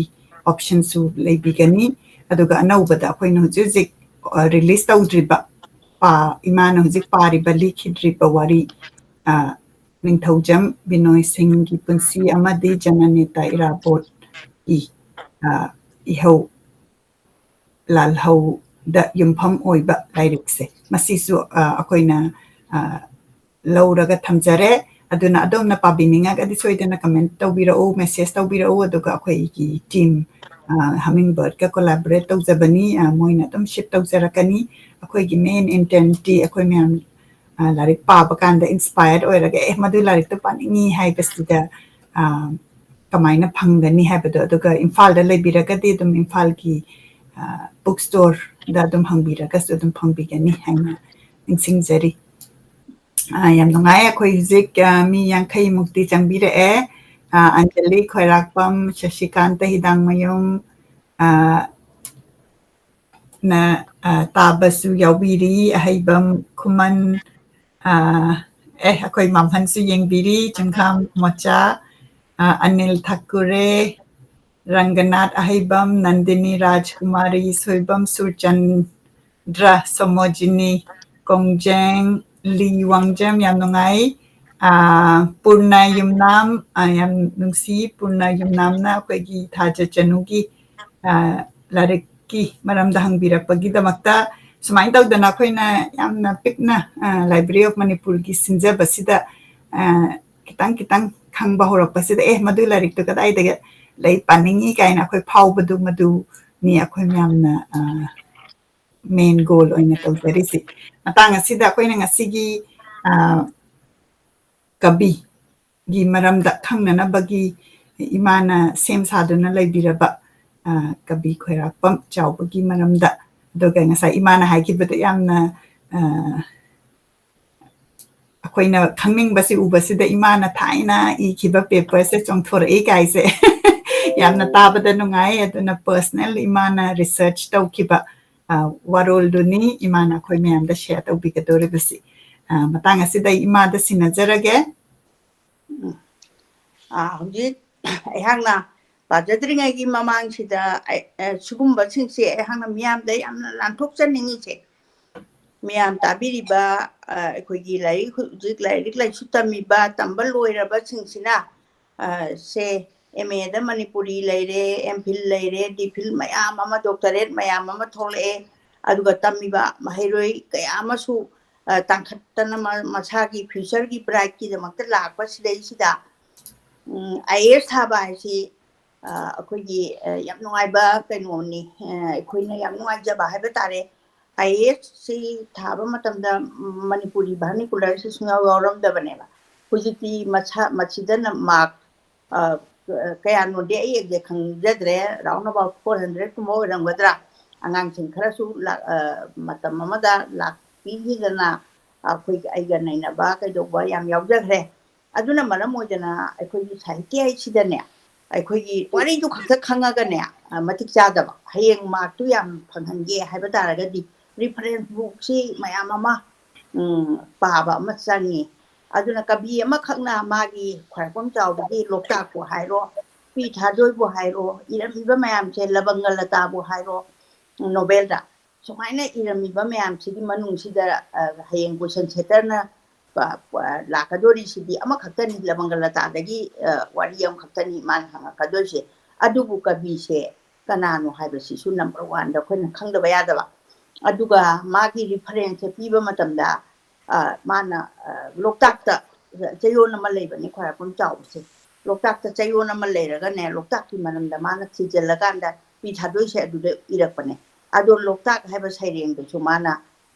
ꯑꯣꯞꯁꯟꯁꯨ ꯂꯩꯕꯤꯒꯅꯤ꯫ ꯑꯗꯨꯒ ꯑꯅꯧꯕꯗ ꯑꯩꯈꯣꯏꯅ ꯍꯧꯖꯤꯛ ꯍꯧꯖꯤꯛ, ꯑ, ꯔꯤꯂꯤꯁ ꯇꯧꯗ꯭ꯔꯤꯕ, ꯄꯥ-, ꯏꯃꯥꯅ ꯍꯧꯖꯤꯛ ꯄꯥꯔꯤꯕ, ꯂꯤꯈꯤꯗ꯭ꯔꯤꯕ ꯋꯥꯔꯤ, ꯑ, ꯅꯤꯡꯊꯧꯖꯝ ꯕꯤꯅꯣꯏ ꯁꯤꯡꯒꯤ ꯄꯨꯟꯁꯤ ꯑꯃꯗꯤ ꯖꯅꯅꯦꯇꯥ ꯏꯔꯥꯕꯣꯠꯀꯤ, ꯑ, ꯏꯍꯧ ꯂꯥꯜꯍꯧꯗ ꯌꯨꯝꯐꯝ ꯑꯣꯏꯕ ꯂꯥꯏꯔꯤꯛꯁꯦ, ꯃꯁꯤꯁꯨ, ꯑ, ꯑꯩꯈꯣꯏꯅ, ꯑ, ꯂꯧꯔꯒ ꯊꯝꯖꯔꯦ꯫ ꯑꯗꯨꯅ ꯑꯗꯣꯝꯅ ꯄꯥꯕꯤꯅꯤꯡꯉꯒꯗꯤ ꯁꯣꯏꯗꯅ comment ꯇꯧꯕꯤꯔꯛꯎ, message ꯇꯧꯕꯤꯔꯛꯎ, ꯑꯗꯨꯒ ꯑꯩꯈꯣꯏꯒꯤ team, ꯑ, Hummingbird ꯀ collaborate ꯇꯧꯖꯕꯅꯤ꯫ ꯑ, ꯃꯣꯏꯅ ꯑꯗꯨꯝ ship ꯇꯧꯖꯔꯛꯀꯅꯤ꯫ ꯑꯩꯈꯣꯏꯒꯤ main intent ꯇꯤ ꯑꯩꯈꯣꯏ ꯃꯌꯥꯝ, ꯑ, ꯂꯥꯏꯔꯤꯛ ꯄꯥꯕ ꯀꯥꯟꯗ inspire ꯑꯣꯏꯔꯒ, "ꯑꯦ, ꯃꯗꯨ ꯂꯥꯏꯔꯤꯛꯇꯣ ꯄꯥꯅꯤꯡꯉꯤ" ꯍꯥꯏꯕꯁꯤꯗ, ꯑ, ꯀꯃꯥꯏꯅ ꯐꯪꯒꯅꯤ ꯍꯥꯏꯕꯗꯣ, ꯑꯗꯨꯒ ꯏꯝꯐꯥꯜꯗ ꯂꯩꯕꯤꯔꯒꯗꯤ ꯑꯗꯨꯝ ꯏꯝꯐꯥꯜꯒꯤ, ꯑ, book store ꯗ ꯑꯗꯨꯝ ꯍꯪꯕꯤꯔꯒꯁꯨ ꯑꯗꯨꯝ ꯐꯪꯕꯤꯒꯅꯤ ꯍꯥꯏꯅ ꯅꯤꯡꯁꯤꯡꯖꯔꯤ꯫ ꯑ, ꯌꯥꯝ ꯅꯨꯡꯉꯥꯏ꯫ ꯑꯩꯈꯣꯏ ꯍꯧꯖꯤꯛ, ꯑ, ꯃꯤ ꯌꯥꯡꯈꯩ ꯃꯨꯛꯇꯤ ꯆꯪꯕꯤꯔꯛꯑꯦ꯫ ꯑ, ꯑꯟꯖꯂꯤ ꯈ꯭ꯋꯥꯏꯔꯥꯛꯄꯝ, ꯁꯁꯤꯀꯥꯟꯇ ꯍꯤꯗꯥꯡꯃꯌꯨꯝ, ꯑ, ꯅ, ꯑ, ꯇꯥꯕꯁꯨ ꯌꯥꯎꯕꯤꯔꯤ, ꯑꯍꯩꯕꯝ ꯈꯨꯃꯟ, ꯑ, ꯑꯦ, ꯑꯩꯈꯣꯏ ꯃꯥꯝꯍꯟꯁꯨ ꯌꯦꯡꯕꯤꯔꯤ, ꯆꯤꯡꯈꯥꯝ ꯃꯣꯆꯥ, ꯑ, ꯑꯅꯤꯜ ꯊꯥꯀꯨꯔꯦ, ꯔꯪꯒꯅꯥꯊ ꯑꯍꯩꯕꯝ, ꯅꯟꯗꯤꯅꯤ ꯔꯥꯖꯀꯨꯃꯥꯔꯤ, ꯁꯣꯏꯕꯝ ꯁꯨꯔꯆꯟꯗ꯭ꯔ, ꯁꯣꯃꯣꯖꯤꯅꯤ ꯀꯣꯡꯖꯦꯡ, ꯂꯤ ꯋꯥꯡꯖꯝ, ꯌꯥꯝ ꯅꯨꯡꯉꯥꯏ꯫ ꯑ, ꯄꯨꯔꯅ ꯌꯨꯝꯅꯥꯝ, ꯑ, ꯌꯥꯝ ꯅꯨꯡꯁꯤ, ꯄꯨꯔꯅ ꯌꯨꯝꯅꯥꯝꯅ ꯑꯩꯈꯣꯏꯒꯤ ꯊꯥꯖ ꯆꯅꯨꯒꯤ, ꯑ, ꯂꯥꯏꯔꯤꯛꯀꯤ ꯃꯔꯝꯗ ꯍꯪꯕꯤꯔꯛꯄꯒꯤꯗꯃꯛꯇ꯫ ꯁꯨꯃꯥꯏꯅ ꯇꯧꯗꯅ ꯑꯩꯈꯣꯏꯅ ꯌꯥꯝꯅ ꯄꯤꯛꯅ, ꯑ, Library of ꯃꯅꯤꯄꯨꯔꯒꯤ ꯁꯤꯟꯖꯕꯁꯤꯗ, ꯑ, ꯈꯤꯇꯪ ꯈꯤꯇꯪ ꯈꯪꯕ ꯍꯧꯔꯛꯄꯁꯤꯗ, "ꯑꯦ, ꯃꯗꯨ ꯂꯥꯏꯔꯤꯛꯇꯨ ꯀꯗꯥꯏꯗꯒꯤ ꯂꯩ, ꯄꯥꯅꯤꯡꯉꯤ" ꯀꯥꯏꯅ ꯑꯩꯈꯣꯏ ꯐꯥꯎꯕꯗꯨ, ꯃꯗꯨꯅꯤ ꯑꯩꯈꯣꯏ ꯃꯌꯥꯝꯅ, ꯑ, main goal ꯑꯣꯏꯅ ꯇꯧꯖꯔꯤꯁꯤ꯫ ꯃꯇꯥꯡ ꯑꯁꯤꯗ ꯑꯩꯈꯣꯏꯅ ꯉꯁꯤꯒꯤ, ꯑ, ꯀꯕꯤꯒꯤ ꯃꯔꯝꯗ ꯈꯪꯅꯅꯕꯒꯤ ꯏꯃꯥꯅ ꯁꯦꯝ ꯁꯥꯗꯨꯅ ꯂꯩꯕꯤꯔꯕ, ꯑ, ꯀꯕꯤ ꯈꯣꯏꯔꯥꯛꯄꯝ ꯆꯥꯎꯕꯒꯤ ꯃꯔꯝꯗ, ꯑꯗꯨꯒ ꯉꯁꯥꯏ ꯏꯃꯥꯅ ꯍꯥꯏꯈꯤꯕꯗ ꯌꯥꯝꯅ, ꯑ, ꯑꯩꯈꯣꯏꯅ ꯈꯪꯅꯤꯡꯕꯁꯤ ꯎꯕꯁꯤꯗ ꯏꯃꯥꯅ ꯊꯥꯏꯅ ꯏꯈꯤꯕ paper ꯁꯦ ꯆꯣꯡꯊꯣꯔꯛꯏ ꯀꯥꯏꯁꯦ꯫ ꯌꯥꯝꯅ ꯇꯥꯕꯗ ꯅꯨꯡꯉꯥꯏ꯫ ꯑꯗꯨꯅ personal ꯏꯃꯥꯅ research ꯇꯧꯈꯤꯕ, ꯑ, ꯋꯥꯔꯣꯜꯗꯨꯅꯤ ꯏꯃꯥꯅ ꯑꯩꯈꯣꯏ ꯃꯌꯥꯝꯗ share ꯇꯧꯕꯤꯒꯗꯧꯔꯤꯕꯁꯤ꯫ ꯑ, ꯃꯇꯥꯡ ꯑꯁꯤꯗ ꯑꯩ ꯏꯃꯥꯗ ꯁꯤꯟꯅꯖꯔꯒꯦ꯫ ꯎꯝ꯫ ꯑ, ꯍꯧꯖꯤꯛ ꯑꯩꯍꯥꯛꯅ ꯄꯥꯖꯗ꯭ꯔꯤꯉꯩꯒꯤ ꯃꯃꯥꯡꯁꯤꯗ ꯑꯩ, ꯑ, ꯁꯤꯒꯨꯝꯕꯁꯤꯡꯁꯦ ꯑꯩꯍꯥꯛꯅ ꯃꯤꯌꯥꯝꯗ ꯌꯥꯝꯅ ꯂꯥꯟꯊꯣꯛꯆꯅꯤꯡꯉꯤꯁꯦ, ꯃꯤꯌꯥꯝ ꯇꯥꯕꯤꯔꯤꯕ, ꯑꯩꯈꯣꯏꯒꯤ ꯂꯥꯏꯔꯤꯛ, ꯍꯧꯖꯤꯛ ꯂꯥꯏꯔꯤꯛ ꯂꯥꯏꯁꯨ ꯇꯝꯃꯤꯕ, ꯇꯝꯕ ꯂꯣꯏꯔꯕꯁꯤꯡꯁꯤꯅ, ꯁꯦ, ꯑꯦꯝ ꯑꯦꯗ ꯃꯅꯤꯄꯨꯔꯤ ꯂꯩꯔꯦ, ꯑꯦꯝ ꯐꯤꯜ ꯂꯩꯔꯦ, ꯗꯤ ꯐꯤꯜ ꯃꯌꯥꯝ ꯑꯃ, ꯗꯣꯛꯇꯔꯦꯠ ꯃꯌꯥꯝ ꯑꯃ ꯊꯣꯛꯂꯛꯑꯦ꯫ ꯑꯗꯨꯒ ꯇꯝꯃꯤꯕ ꯃꯍꯩꯔꯣꯏ ꯀꯌꯥ ꯑꯃꯁꯨ ꯇꯥꯡꯈꯠꯇꯅ ꯃꯁꯥꯒꯤ ꯐ꯭ꯌꯨꯆꯔꯒꯤ ꯕ꯭ꯔꯥꯏꯠꯀꯤꯗꯃꯛꯇ ꯂꯥꯛꯄ ꯁꯤꯗꯩꯁꯤꯗ, ꯑꯥꯏ ꯑꯦ ꯑꯦꯁ ꯊꯥꯕ ꯍꯥꯏꯁꯤ ꯑꯩꯈꯣꯏꯒꯤ ꯌꯥꯝ ꯅꯨꯡꯉꯥꯏꯕ ꯀꯩꯅꯣꯅꯤ꯫ ꯑꯩꯈꯣꯏꯅ ꯌꯥꯝ ꯅꯨꯡꯉꯥꯏꯖꯕ ꯍꯥꯏꯕ ꯇꯥꯔꯦ꯫ ꯑꯥꯏ ꯑꯦ ꯑꯦꯁꯁꯤ ꯊꯥꯕ ꯃꯇꯝꯗ ꯃꯅꯤꯄꯨꯔꯤ ꯚꯔꯅꯤꯀꯨꯂꯔꯁꯤ ꯁꯨꯡꯌꯥꯎ ꯌꯥꯎꯔꯝꯗꯕꯅꯦꯕ꯫ ꯍꯧꯖꯤꯛꯇꯤ ꯃꯁꯥ, ꯃꯁꯤꯗꯅ ꯃꯥꯔꯛ ꯀꯌꯥꯅꯣꯗꯤ ꯑꯩ ꯑꯦꯛꯖꯦꯛ ꯈꯪꯖꯗ꯭ꯔꯦ, round about four hundred ꯀꯨꯝꯕ ꯑꯣꯏꯔꯝꯒꯗ꯭ꯔꯥ꯫ ꯑꯉꯥꯡꯁꯤꯡ ꯈꯔꯁꯨ ꯃꯇꯝ ꯑꯃꯗ ꯂꯥꯛꯄꯤꯈꯤꯗꯅ ꯑꯩꯈꯣꯏ, ꯑꯩꯒ ꯅꯩꯅꯕ ꯀꯩꯗꯧꯕ ꯌꯥꯝ ꯌꯥꯎꯖꯈ꯭ꯔꯦ꯫ ꯑꯗꯨꯅ ꯃꯔꯝ ꯑꯣꯏꯗꯅ ꯑꯩꯈꯣꯏꯒꯤ ꯁꯥꯍꯤꯇ꯭ꯌ ꯍꯥꯏꯁꯤꯗꯅꯦ, ꯑꯩꯈꯣꯏꯒꯤ ꯋꯥꯔꯤꯗꯨ ꯈꯛꯇ ꯈꯪꯉꯒꯅꯦ ꯃꯇꯤꯛ ꯆꯥꯗꯕ꯫ ꯍꯌꯦꯡ ꯃꯥꯔꯛꯇꯨ ꯌꯥꯝ ꯐꯪꯍꯟꯒꯦ ꯍꯥꯏꯕ ꯇꯥꯔꯒꯗꯤ ꯔꯤꯐꯔꯦꯟꯁ ꯕꯨꯛꯁꯤ ꯃꯌꯥꯝ ꯑꯃ ꯄꯥꯕ ꯑꯃ ꯆꯪꯉꯤ꯫ ꯑꯗꯨꯅ ꯀꯕꯤ ꯑꯃꯈꯛꯅ ꯃꯥꯒꯤ ꯈ꯭ꯋꯥꯏꯔꯥꯛꯄꯝ ꯆꯥꯎꯕꯒꯤ ꯂꯣꯛꯇꯥꯛꯄꯨ ꯍꯥꯏꯔꯣ, ꯄꯤ ꯊꯥꯗꯣꯏꯕꯨ ꯍꯥꯏꯔꯣ, ꯏꯔꯝꯃꯤꯕ ꯃꯌꯥꯝꯁꯦ, ꯂꯕꯪꯒ ꯂꯇꯥꯕꯨ ꯍꯥꯏꯔꯣ, ꯅꯣꯕꯦꯜꯗ ꯁꯨꯃꯥꯏꯅ ꯏꯔꯝꯃꯤꯕ ꯃꯌꯥꯝꯁꯤꯒꯤ ꯃꯅꯨꯡꯁꯤꯗ ꯍꯌꯦꯡ ꯀꯣꯏꯁꯟ ꯁꯦꯇꯔꯅ ꯂꯥꯛꯀꯗꯣꯔꯤꯁꯤꯗꯤ ꯑꯃꯈꯛꯇꯅꯤ, ꯂꯕꯪꯒ ꯂꯇꯥꯗꯒꯤ ꯋꯥꯔꯤ ꯑꯃꯈꯛꯇꯅꯤ ꯃꯥꯅ ꯍꯪꯉꯛꯀꯗꯣꯏꯁꯦ꯫ ꯑꯗꯨꯕꯨ ꯀꯕꯤꯁꯦ ꯀꯅꯥꯅꯣ ꯍꯥꯏꯕꯁꯤꯁꯨ ꯅꯝꯕꯔ ꯋꯥꯟꯗ ꯑꯩꯈꯣꯏꯅ ꯈꯪꯗꯕ ꯌꯥꯗꯕ꯫ ꯑꯗꯨꯒ ꯃꯥꯒꯤ ꯔꯤꯐꯔꯦꯟꯁꯁꯦ ꯄꯤꯕ ꯃꯇꯝꯗ ꯃꯥꯅ ꯂꯣꯛꯇꯥꯛꯇ ꯆꯌꯣꯜ ꯑꯃ ꯂꯩꯕꯅꯤ ꯈ꯭ꯋꯥꯏꯔꯥꯛꯄꯝ ꯆꯥꯎꯕꯁꯦ꯫ ꯂꯣꯛꯇꯥꯛꯇ ꯆꯌꯣꯜ ꯑꯃ ꯂꯩꯔꯒꯅꯦ, ꯂꯣꯛꯇꯥꯛꯀꯤ ꯃꯔꯝꯗ ꯃꯥꯅ ꯊꯤꯖꯤꯜꯂꯀꯥꯟꯗ ꯄꯤ ꯊꯥꯗꯣꯏꯁꯦ ꯑꯗꯨꯗ ꯏꯔꯛꯄꯅꯦ꯫ ꯑꯗꯣ ꯂꯣꯛꯇꯥꯛ ꯍꯥꯏꯕ ꯁꯩꯔꯦꯡꯗꯨꯁꯨ ꯃꯥꯅ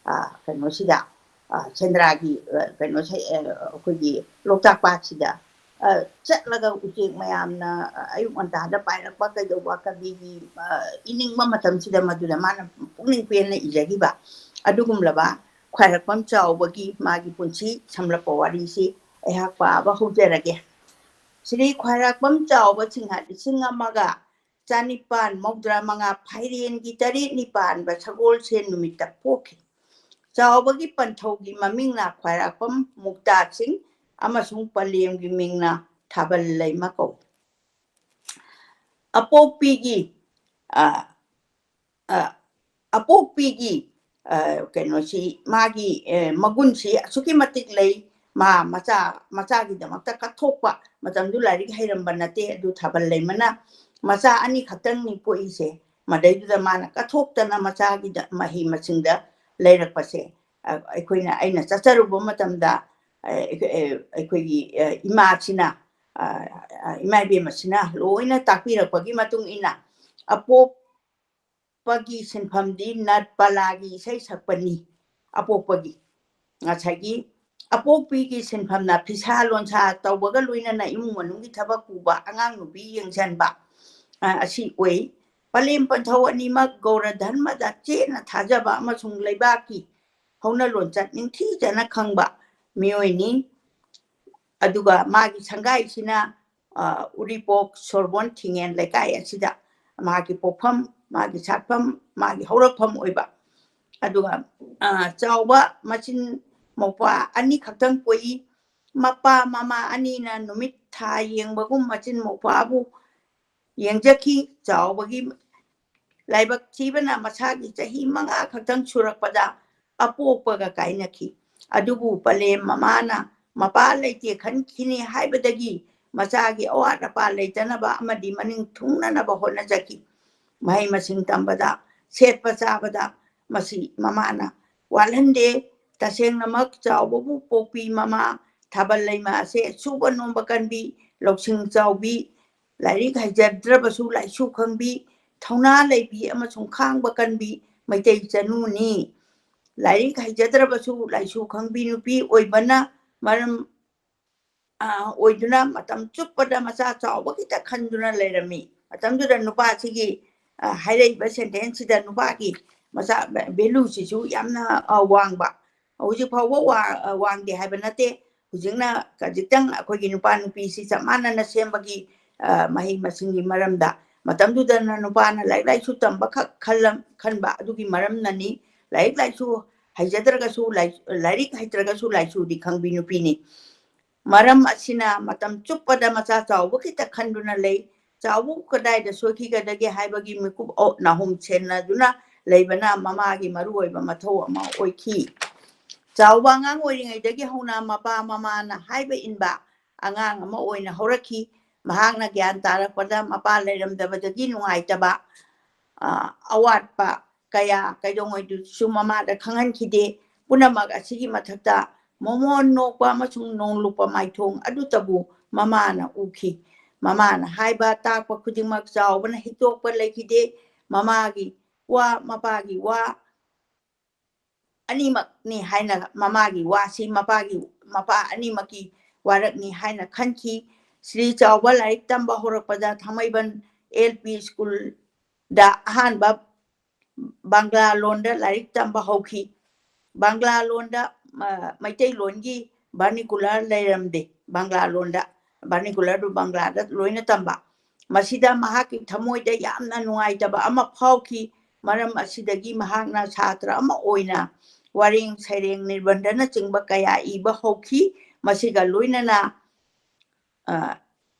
ꯀꯩꯅꯣꯁꯤꯗ, ꯁꯦꯟꯗ꯭ꯔꯥꯒꯤ ꯀꯩꯅꯣ, ꯑꯩꯈꯣꯏꯒꯤ ꯂꯣꯛꯇꯥꯛ ꯄꯥꯠꯁꯤꯗ ꯆꯠꯂꯒ ꯎꯆꯦꯛ ꯃꯌꯥꯝꯅ ꯑꯌꯨꯛ ꯉꯟꯇꯥꯗ ꯄꯥꯏꯔꯛꯄ ꯀꯩꯗꯧꯕ, ꯀꯕꯤꯒꯤ ꯏꯅꯤꯡꯕ ꯃꯇꯝꯁꯤꯗ ꯃꯗꯨꯗ ꯃꯥꯅ ꯄꯨꯛꯅꯤꯡ ꯄꯦꯟꯅ ꯏꯖꯈꯤꯕ ꯑꯗꯨꯒꯨꯝꯂꯕ ꯈ꯭ꯋꯥꯏꯔꯥꯛꯄꯝ ꯆꯥꯎꯕꯒꯤ ꯃꯥꯒꯤ ꯄꯨꯟꯁꯤ ꯁꯝꯂꯞꯄ ꯋꯥꯔꯤꯁꯤ ꯑꯩꯍꯥꯛ ꯄꯥꯕ ꯍꯧꯖꯔꯒꯦ꯫ ꯁ꯭ꯔꯤ ꯈ꯭ꯋꯥꯏꯔꯥꯛꯄꯝ ꯆꯥꯎꯕ ꯁꯤꯡꯍ ꯂꯤꯁꯤꯡ ꯑꯃꯒ ꯆꯅꯤꯄꯥꯟ ꯃꯧꯗ꯭ꯔꯥ ꯃꯉꯥ ꯐꯥꯏꯔꯦꯟꯒꯤ ꯇꯔꯦꯠꯅꯤ ꯄꯥꯟꯕ ꯁꯒꯣꯜꯁꯦꯟ ꯅꯨꯃꯤꯠꯇ ꯄꯣꯛꯈꯤ꯫ ꯆꯥꯎꯕꯒꯤ ꯄꯟꯊꯧꯒꯤ ꯃꯃꯤꯡꯅ ꯈ꯭ꯋꯥꯏꯔꯥꯛꯄꯝ ꯃꯨꯛꯇꯥ ꯁꯤꯡ ꯑꯃꯁꯨꯡ ꯄꯂꯦꯝꯒꯤ ꯃꯤꯡꯅ ꯊꯥꯕꯜ ꯂꯩꯃ ꯀꯧꯏ꯫ ꯑꯄꯣꯛꯄꯤꯒꯤ, ꯑ, ꯑ, ꯑꯄꯣꯛꯄꯤꯒꯤ ꯀꯩꯅꯣꯁꯤ, ꯃꯥꯒꯤ ꯃꯒꯨꯟꯁꯤ ꯑꯁꯨꯛꯀꯤ ꯃꯇꯤꯛ ꯂꯩ꯫ ꯃꯥ ꯃꯆꯥ, ꯃꯆꯥꯒꯤꯗꯃꯛꯇ ꯀꯠꯊꯣꯛꯄ, ꯃꯇꯝꯗꯨ ꯂꯥꯏꯔꯤꯛ ꯍꯩꯔꯝꯕ ꯅꯠꯇꯦ, ꯑꯗꯨ ꯊꯥꯕꯜ ꯂꯩꯃꯅ ꯃꯆꯥ ꯑꯅꯤꯈꯛꯇꯪꯅꯤ ꯄꯣꯛꯏꯁꯦ꯫ ꯃꯗꯩꯗꯨꯗ ꯃꯥꯅ ꯀꯠꯊꯣꯛꯇꯅ ꯃꯆꯥꯒꯤꯗ ꯃꯍꯩ ꯃꯁꯤꯡꯗ ꯂꯩꯔꯛꯄꯁꯦ, ꯑꯩꯈꯣꯏꯅ, ꯑꯩꯅ ꯆꯠꯆꯔꯨꯕ ꯃꯇꯝꯗ ꯑꯩꯈꯣꯏꯒꯤ ꯏꯃꯥꯁꯤꯅ, ꯏꯃꯥ ꯏꯕꯦꯝꯃꯁꯤꯅ ꯂꯣꯏꯅ ꯇꯥꯛꯄꯤꯔꯛꯄꯒꯤ ꯃꯇꯨꯡ ꯏꯟꯅ, ꯑꯄꯣꯛꯄꯒꯤ ꯁꯤꯟꯐꯝꯗꯤ ꯅꯠ ꯄꯂꯥꯒꯤ ꯏꯁꯩ ꯁꯛꯄꯅꯤ꯫ ꯑꯄꯣꯛꯄꯒꯤ, ꯉꯁꯥꯏꯒꯤ ꯑꯄꯣꯛꯄꯤꯒꯤ ꯁꯤꯟꯐꯝꯅ ꯐꯤꯁꯥ ꯂꯣꯟꯁꯥ ꯇꯧꯕꯒ ꯂꯣꯏꯅꯅ ꯏꯃꯨꯡ ꯃꯅꯨꯡꯒꯤ ꯊꯕꯛ ꯄꯨꯕ, ꯑꯉꯥꯡ ꯅꯨꯄꯤ ꯌꯦꯡꯁꯤꯟꯕ, ꯑꯁꯤ ꯑꯣꯏ꯫ ꯄꯂꯦꯝ ꯄꯟꯊꯧ ꯑꯅꯤꯃꯛ ꯒꯧꯔ ꯙꯔꯃꯗ ꯆꯦꯠꯅ ꯊꯥꯖꯕ ꯑꯃꯁꯨꯡ ꯂꯩꯕꯥꯛꯀꯤ ꯍꯧꯅ ꯂꯣꯟꯆꯠ ꯅꯤꯡꯊꯤꯖꯅ ꯈꯪꯕ ꯃꯤꯑꯣꯏꯅꯤ꯫ ꯑꯗꯨꯒ ꯃꯥꯒꯤ ꯁꯪꯒꯥꯏꯁꯤꯅ ꯎꯔꯤꯄꯣꯛ ꯁꯣꯔꯕꯣꯟ ꯊꯤꯡꯉꯦꯟ ꯂꯩꯀꯥꯏ ꯑꯁꯤꯗ ꯃꯥꯒꯤ ꯄꯣꯛꯐꯝ, ꯃꯥꯒꯤ ꯁꯥꯠꯐꯝ, ꯃꯥꯒꯤ ꯍꯧꯔꯛꯐꯝ ꯑꯣꯏꯕ꯫ ꯑꯗꯨꯒ ꯆꯥꯎꯕ ꯃꯆꯤꯟ ꯃꯧꯄ꯭ꯋꯥ ꯑꯅꯤꯈꯛꯇꯪ ꯄꯣꯛꯏ꯫ ꯃꯄꯥ ꯃꯃꯥ ꯑꯅꯤꯅ ꯅꯨꯃꯤꯠ ꯊꯥ ꯌꯦꯡꯕꯒꯨꯝ ꯃꯆꯤꯟ ꯃꯧꯄ꯭ꯋꯥꯕꯨ ꯌꯦꯡꯖꯈꯤ꯫ ꯆꯥꯎꯕꯒꯤ ꯂꯥꯏꯕꯛ ꯊꯤꯕꯅ ꯃꯁꯥꯒꯤ ꯆꯍꯤ ꯃꯉꯥ ꯈꯛꯇꯪ ꯁꯨꯔꯛꯄꯗ ꯑꯄꯣꯛꯄꯒ ꯀꯥꯏꯅꯈꯤ꯫ ꯑꯗꯨꯕꯨ ꯄꯂꯦꯝ ꯃꯃꯥꯅ ꯃꯄꯥ ꯂꯩꯇꯦ ꯈꯟꯈꯤꯅꯤ ꯍꯥꯏꯕꯗꯒꯤ ꯃꯆꯥꯒꯤ ꯑꯋꯥꯠ ꯑꯄꯥ ꯂꯩꯇꯅꯕ ꯑꯃꯗꯤ ꯃꯅꯤꯡ ꯊꯨꯡꯅꯅꯕ ꯍꯣꯠꯅꯖꯈꯤ꯫ ꯃꯍꯩ ꯃꯁꯤꯡ ꯇꯝꯕꯗ, ꯁꯦꯠꯄ ꯆꯥꯕꯗ ꯃꯁꯤ ꯃꯃꯥꯅ ꯋꯥꯠꯍꯟꯗꯦ꯫ ꯇꯁꯦꯡꯅꯃꯛ ꯆꯥꯎꯕꯕꯨ ꯄꯣꯛꯄꯤ ꯃꯃꯥ ꯊꯥꯕꯜ ꯂꯩꯃ ꯑꯁꯦ ꯁꯨꯕ ꯅꯣꯝꯕ ꯀꯟꯕꯤ, ꯂꯧꯁꯤꯡ ꯆꯥꯎꯕꯤ, ꯂꯥꯏꯔꯤꯛ ꯍꯩꯖꯗ꯭ꯔꯕꯁꯨ ꯂꯥꯏꯁꯨ ꯈꯪꯕꯤ, ꯊꯧꯅꯥ ꯂꯩꯕꯤ ꯑꯃꯁꯨꯡ ꯈꯥꯡꯕ ꯀꯟꯕꯤ ꯃꯩꯇꯩ ꯆꯅꯨꯅꯤ꯫ ꯂꯥꯏꯔꯤꯛ ꯍꯩꯖꯗ꯭ꯔꯕꯁꯨ ꯂꯥꯏꯁꯨ ꯈꯪꯕꯤ ꯅꯨꯄꯤ ꯑꯣꯏꯕꯅ ꯃꯔꯝ ꯑꯣꯏꯗꯨꯅ ꯃꯇꯝ ꯆꯨꯞꯄꯗ ꯃꯆꯥ ꯆꯥꯎꯕ ꯈꯤꯇ ꯈꯟꯗꯨꯅ ꯂꯩꯔꯝꯃꯤ꯫ ꯃꯇꯝꯗꯨꯗ ꯅꯨꯄꯥꯁꯤꯒꯤ ꯍꯥꯏꯔꯛꯏꯕ ꯁꯦꯟꯇꯦꯟꯁꯁꯤꯗ ꯅꯨꯄꯥꯒꯤ ꯃꯆꯥ ꯚꯦꯂꯨꯁꯤꯁꯨ ꯌꯥꯝꯅ ꯋꯥꯡꯕ, ꯍꯧꯖꯤꯛ ꯐꯥꯎꯕ ꯋꯥꯡꯗꯦ ꯍꯥꯏꯕ ꯅꯠꯇꯦ꯫ ꯍꯧꯖꯤꯛꯅ ꯈꯖꯤꯛꯇꯪ ꯑꯩꯈꯣꯏꯒꯤ ꯅꯨꯄꯥ ꯅꯨꯄꯤꯁꯤ ꯆꯞ ꯃꯥꯟꯅꯅ ꯁꯦꯝꯕꯒꯤ ꯃꯍꯩ ꯃꯁꯤꯡꯒꯤ ꯃꯔꯝꯗ, ꯃꯇꯝꯗꯨꯗꯅ ꯅꯨꯄꯥꯅ ꯂꯥꯏꯔꯤꯛ ꯂꯥꯏꯁꯨ ꯇꯝꯕꯈꯛ ꯈꯟꯕ ꯑꯗꯨꯒꯤ ꯃꯔꯝꯅꯅꯤ꯫ ꯂꯥꯏꯔꯤꯛ ꯂꯥꯏꯁꯨ ꯍꯩꯖꯗ꯭ꯔꯒꯁꯨ, ꯂꯥꯏꯔꯤꯛ ꯍꯩꯇ꯭ꯔꯒꯁꯨ ꯂꯥꯏꯁꯨꯗꯤ ꯈꯪꯕꯤ ꯅꯨꯄꯤꯅꯤ꯫ ꯃꯔꯝ ꯑꯁꯤꯅ ꯃꯇꯝ ꯆꯨꯞꯄꯗ ꯃꯆꯥ ꯆꯥꯎꯕ ꯈꯤꯇ ꯈꯟꯗꯨꯅ ꯂꯩ꯫ ꯆꯥꯎꯕ ꯀꯗꯥꯏꯗ ꯁꯣꯏꯈꯤꯒꯗꯒꯦ ꯍꯥꯏꯕꯒꯤ ꯃꯤꯀꯨꯞ ꯅꯥꯍꯨꯝ ꯁꯦꯟꯅꯗꯨꯅ ꯂꯩꯕꯅ ꯃꯃꯥꯒꯤ ꯃꯔꯨꯑꯣꯏꯕ ꯃꯊꯧ ꯑꯃ ꯑꯣꯏꯈꯤ꯫ ꯆꯥꯎꯕ ꯑꯉꯥꯡ ꯑꯣꯏꯔꯤꯉꯩꯗꯒꯤ ꯍꯧꯅ ꯃꯄꯥ ꯃꯃꯥꯅ ꯍꯥꯏꯕ ꯏꯟꯕ ꯑꯉꯥꯡ ꯑꯃ ꯑꯣꯏꯅ ꯍꯧꯔꯛꯈꯤ꯫ ꯃꯍꯥꯛꯅ ꯒ꯭ꯌꯥꯟ ꯇꯥꯔꯛꯄꯗ ꯃꯄꯥ ꯂꯩꯔꯝꯗꯕꯗꯒꯤ ꯅꯨꯡꯉꯥꯏꯇꯕ, ꯑ, ꯑꯋꯥꯠꯄ ꯀꯌꯥ ꯀꯩꯗꯧꯉꯩꯗꯨꯁꯨ ꯃꯃꯥꯗ ꯈꯪꯍꯟꯈꯤꯗꯦ꯫ ꯄꯨꯝꯅꯃꯛ ꯑꯁꯤꯒꯤ ꯃꯊꯛꯇ ꯃꯣꯃꯣꯟ ꯅꯣꯛꯄ ꯑꯃꯁꯨꯡ ꯅꯣꯡꯂꯨꯛꯄ ꯃꯥꯏꯊꯣꯡ ꯑꯗꯨꯇꯕꯨ ꯃꯃꯥꯅ ꯎꯈꯤ꯫ ꯃꯃꯥꯅ ꯍꯥꯏꯕ ꯇꯥꯛꯄ ꯈꯨꯗꯤꯡꯃꯛ ꯆꯥꯎꯕꯅ ꯍꯤꯛꯇꯣꯛꯄ ꯂꯩꯈꯤꯗꯦ꯫ ꯃꯃꯥꯒꯤ ꯋꯥ, ꯃꯄꯥꯒꯤ ꯋꯥ ꯑꯅꯤꯃꯛꯅꯤ ꯍꯥꯏꯅ, ꯃꯃꯥꯒꯤ ꯋꯥꯁꯤ ꯃꯄꯥꯒꯤ, ꯃꯄꯥ ꯑꯅꯤꯃꯛꯀꯤ ꯋꯥꯔꯛꯅꯤ ꯍꯥꯏꯅ ꯈꯟꯈꯤ꯫ ꯁ꯭ꯔꯤ ꯆꯥꯎꯕ ꯂꯥꯏꯔꯤꯛ ꯇꯝꯕ ꯍꯧꯔꯛꯄꯗ ꯊꯥꯡꯃꯩꯕꯟ L P school ꯗ ꯑꯍꯥꯟꯕ ꯕꯪꯒ꯭ꯂꯥ ꯂꯣꯟꯗ ꯂꯥꯏꯔꯤꯛ ꯇꯝꯕ ꯍꯧꯈꯤ꯫ ꯕꯪꯒ꯭ꯂꯥ ꯂꯣꯟꯗ, ꯑ, ꯃꯩꯇꯩꯂꯣꯟꯒꯤ vernacular ꯂꯩꯔꯝꯗꯦ꯫ ꯕꯪꯒ꯭ꯂꯥ ꯂꯣꯟꯗ vernacular ꯗꯨ ꯕꯪꯒ꯭ꯂꯥꯗ ꯂꯣꯏꯅ ꯇꯝꯕ꯫ ꯃꯁꯤꯗ ꯃꯍꯥꯛꯀꯤ ꯊꯃꯣꯏꯗ ꯌꯥꯝꯅ ꯅꯨꯡꯉꯥꯏꯇꯕ ꯑꯃ ꯐꯥꯎꯈꯤ꯫ ꯃꯔꯝ ꯑꯁꯤꯗꯒꯤ ꯃꯍꯥꯛꯅ ꯁꯥꯇ꯭ꯔ ꯑꯃ ꯑꯣꯏꯅ ꯋꯥꯔꯦꯡ ꯁꯩꯔꯦꯡ ꯅꯤꯕꯟꯗꯅꯆꯤꯡꯕ ꯀꯌꯥ ꯏꯕ ꯍꯧꯈꯤ꯫ ꯃꯁꯤꯒ ꯂꯣꯏꯅꯅ, ꯑ,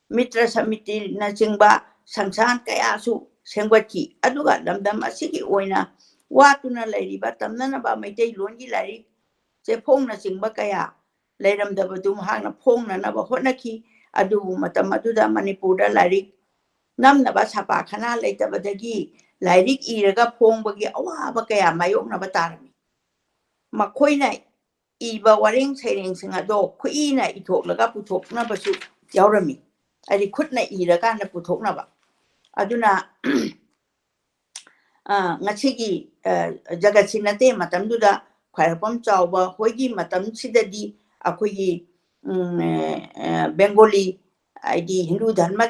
ꯃꯤꯇ꯭ꯔ ꯁꯃꯤꯇꯤꯅꯆꯤꯡꯕ ꯁꯪꯁꯊꯥꯟ ꯀꯌꯥꯁꯨ ꯁꯦꯝꯒꯠꯈꯤ꯫ ꯑꯗꯨꯒ ꯂꯝꯗꯝ ꯑꯁꯤꯒꯤ ꯑꯣꯏꯅ ꯋꯥꯠꯇꯨꯅ ꯂꯩꯔꯤꯕ ꯇꯝꯅꯅꯕ ꯃꯩꯇꯩꯂꯣꯟꯒꯤ ꯂꯥꯏꯔꯤꯛ ꯆꯦꯐꯣꯡꯅꯆꯤꯡꯕ ꯀꯌꯥ ꯂꯩꯔꯝꯗꯕꯗꯨ ꯃꯍꯥꯛꯅ ꯐꯣꯡꯅꯅꯕ ꯍꯣꯠꯅꯈꯤ꯫ ꯑꯗꯨꯕꯨ ꯃꯇꯝ ꯑꯗꯨꯗ ꯃꯅꯤꯄꯨꯔꯗ ꯂꯥꯏꯔꯤꯛ ꯅꯝꯅꯕ ꯁꯄꯥꯈꯅꯥ ꯂꯩꯇꯕꯗꯒꯤ ꯂꯥꯏꯔꯤꯛ ꯏꯔꯒ ꯐꯣꯡꯕꯒꯤ ꯑꯋꯥꯕ ꯀꯌꯥ ꯃꯥꯌꯣꯛꯅꯕ ꯇꯥꯔꯝꯃꯤ꯫ ꯃꯈꯣꯏꯅ ꯏꯕ ꯋꯥꯔꯦꯡ ꯁꯩꯔꯦꯡꯁꯤꯡ ꯑꯗꯣ ꯈꯨꯠꯏꯅ ꯏꯊꯣꯛꯂꯒ ꯄꯨꯊꯣꯛꯅꯕꯁꯨ ꯌꯥꯎꯔꯝꯃꯤ꯫ ꯍꯥꯏꯗꯤ ꯈꯨꯠꯅ ꯏꯔꯀꯥꯟꯗ ꯄꯨꯊꯣꯛꯅꯕ꯫ ꯑꯗꯨꯅ, ꯑ, ꯉꯁꯤꯒꯤ, ꯑ, ꯖꯒꯠꯁꯤ ꯅꯠꯇꯦ ꯃꯇꯝꯗꯨꯗ ꯈ꯭ꯋꯥꯏꯔꯥꯛꯄꯝ ꯆꯥꯎꯕ ꯍꯣꯏꯒꯤ ꯃꯇꯝꯁꯤꯗꯗꯤ ꯑꯩꯈꯣꯏꯒꯤ, ꯎꯝ, ꯑ, ꯑ, ꯕꯦꯡꯒꯣꯂꯤ, ꯍꯥꯏꯗꯤ ꯍꯤꯟꯗꯨ ꯙꯔꯃ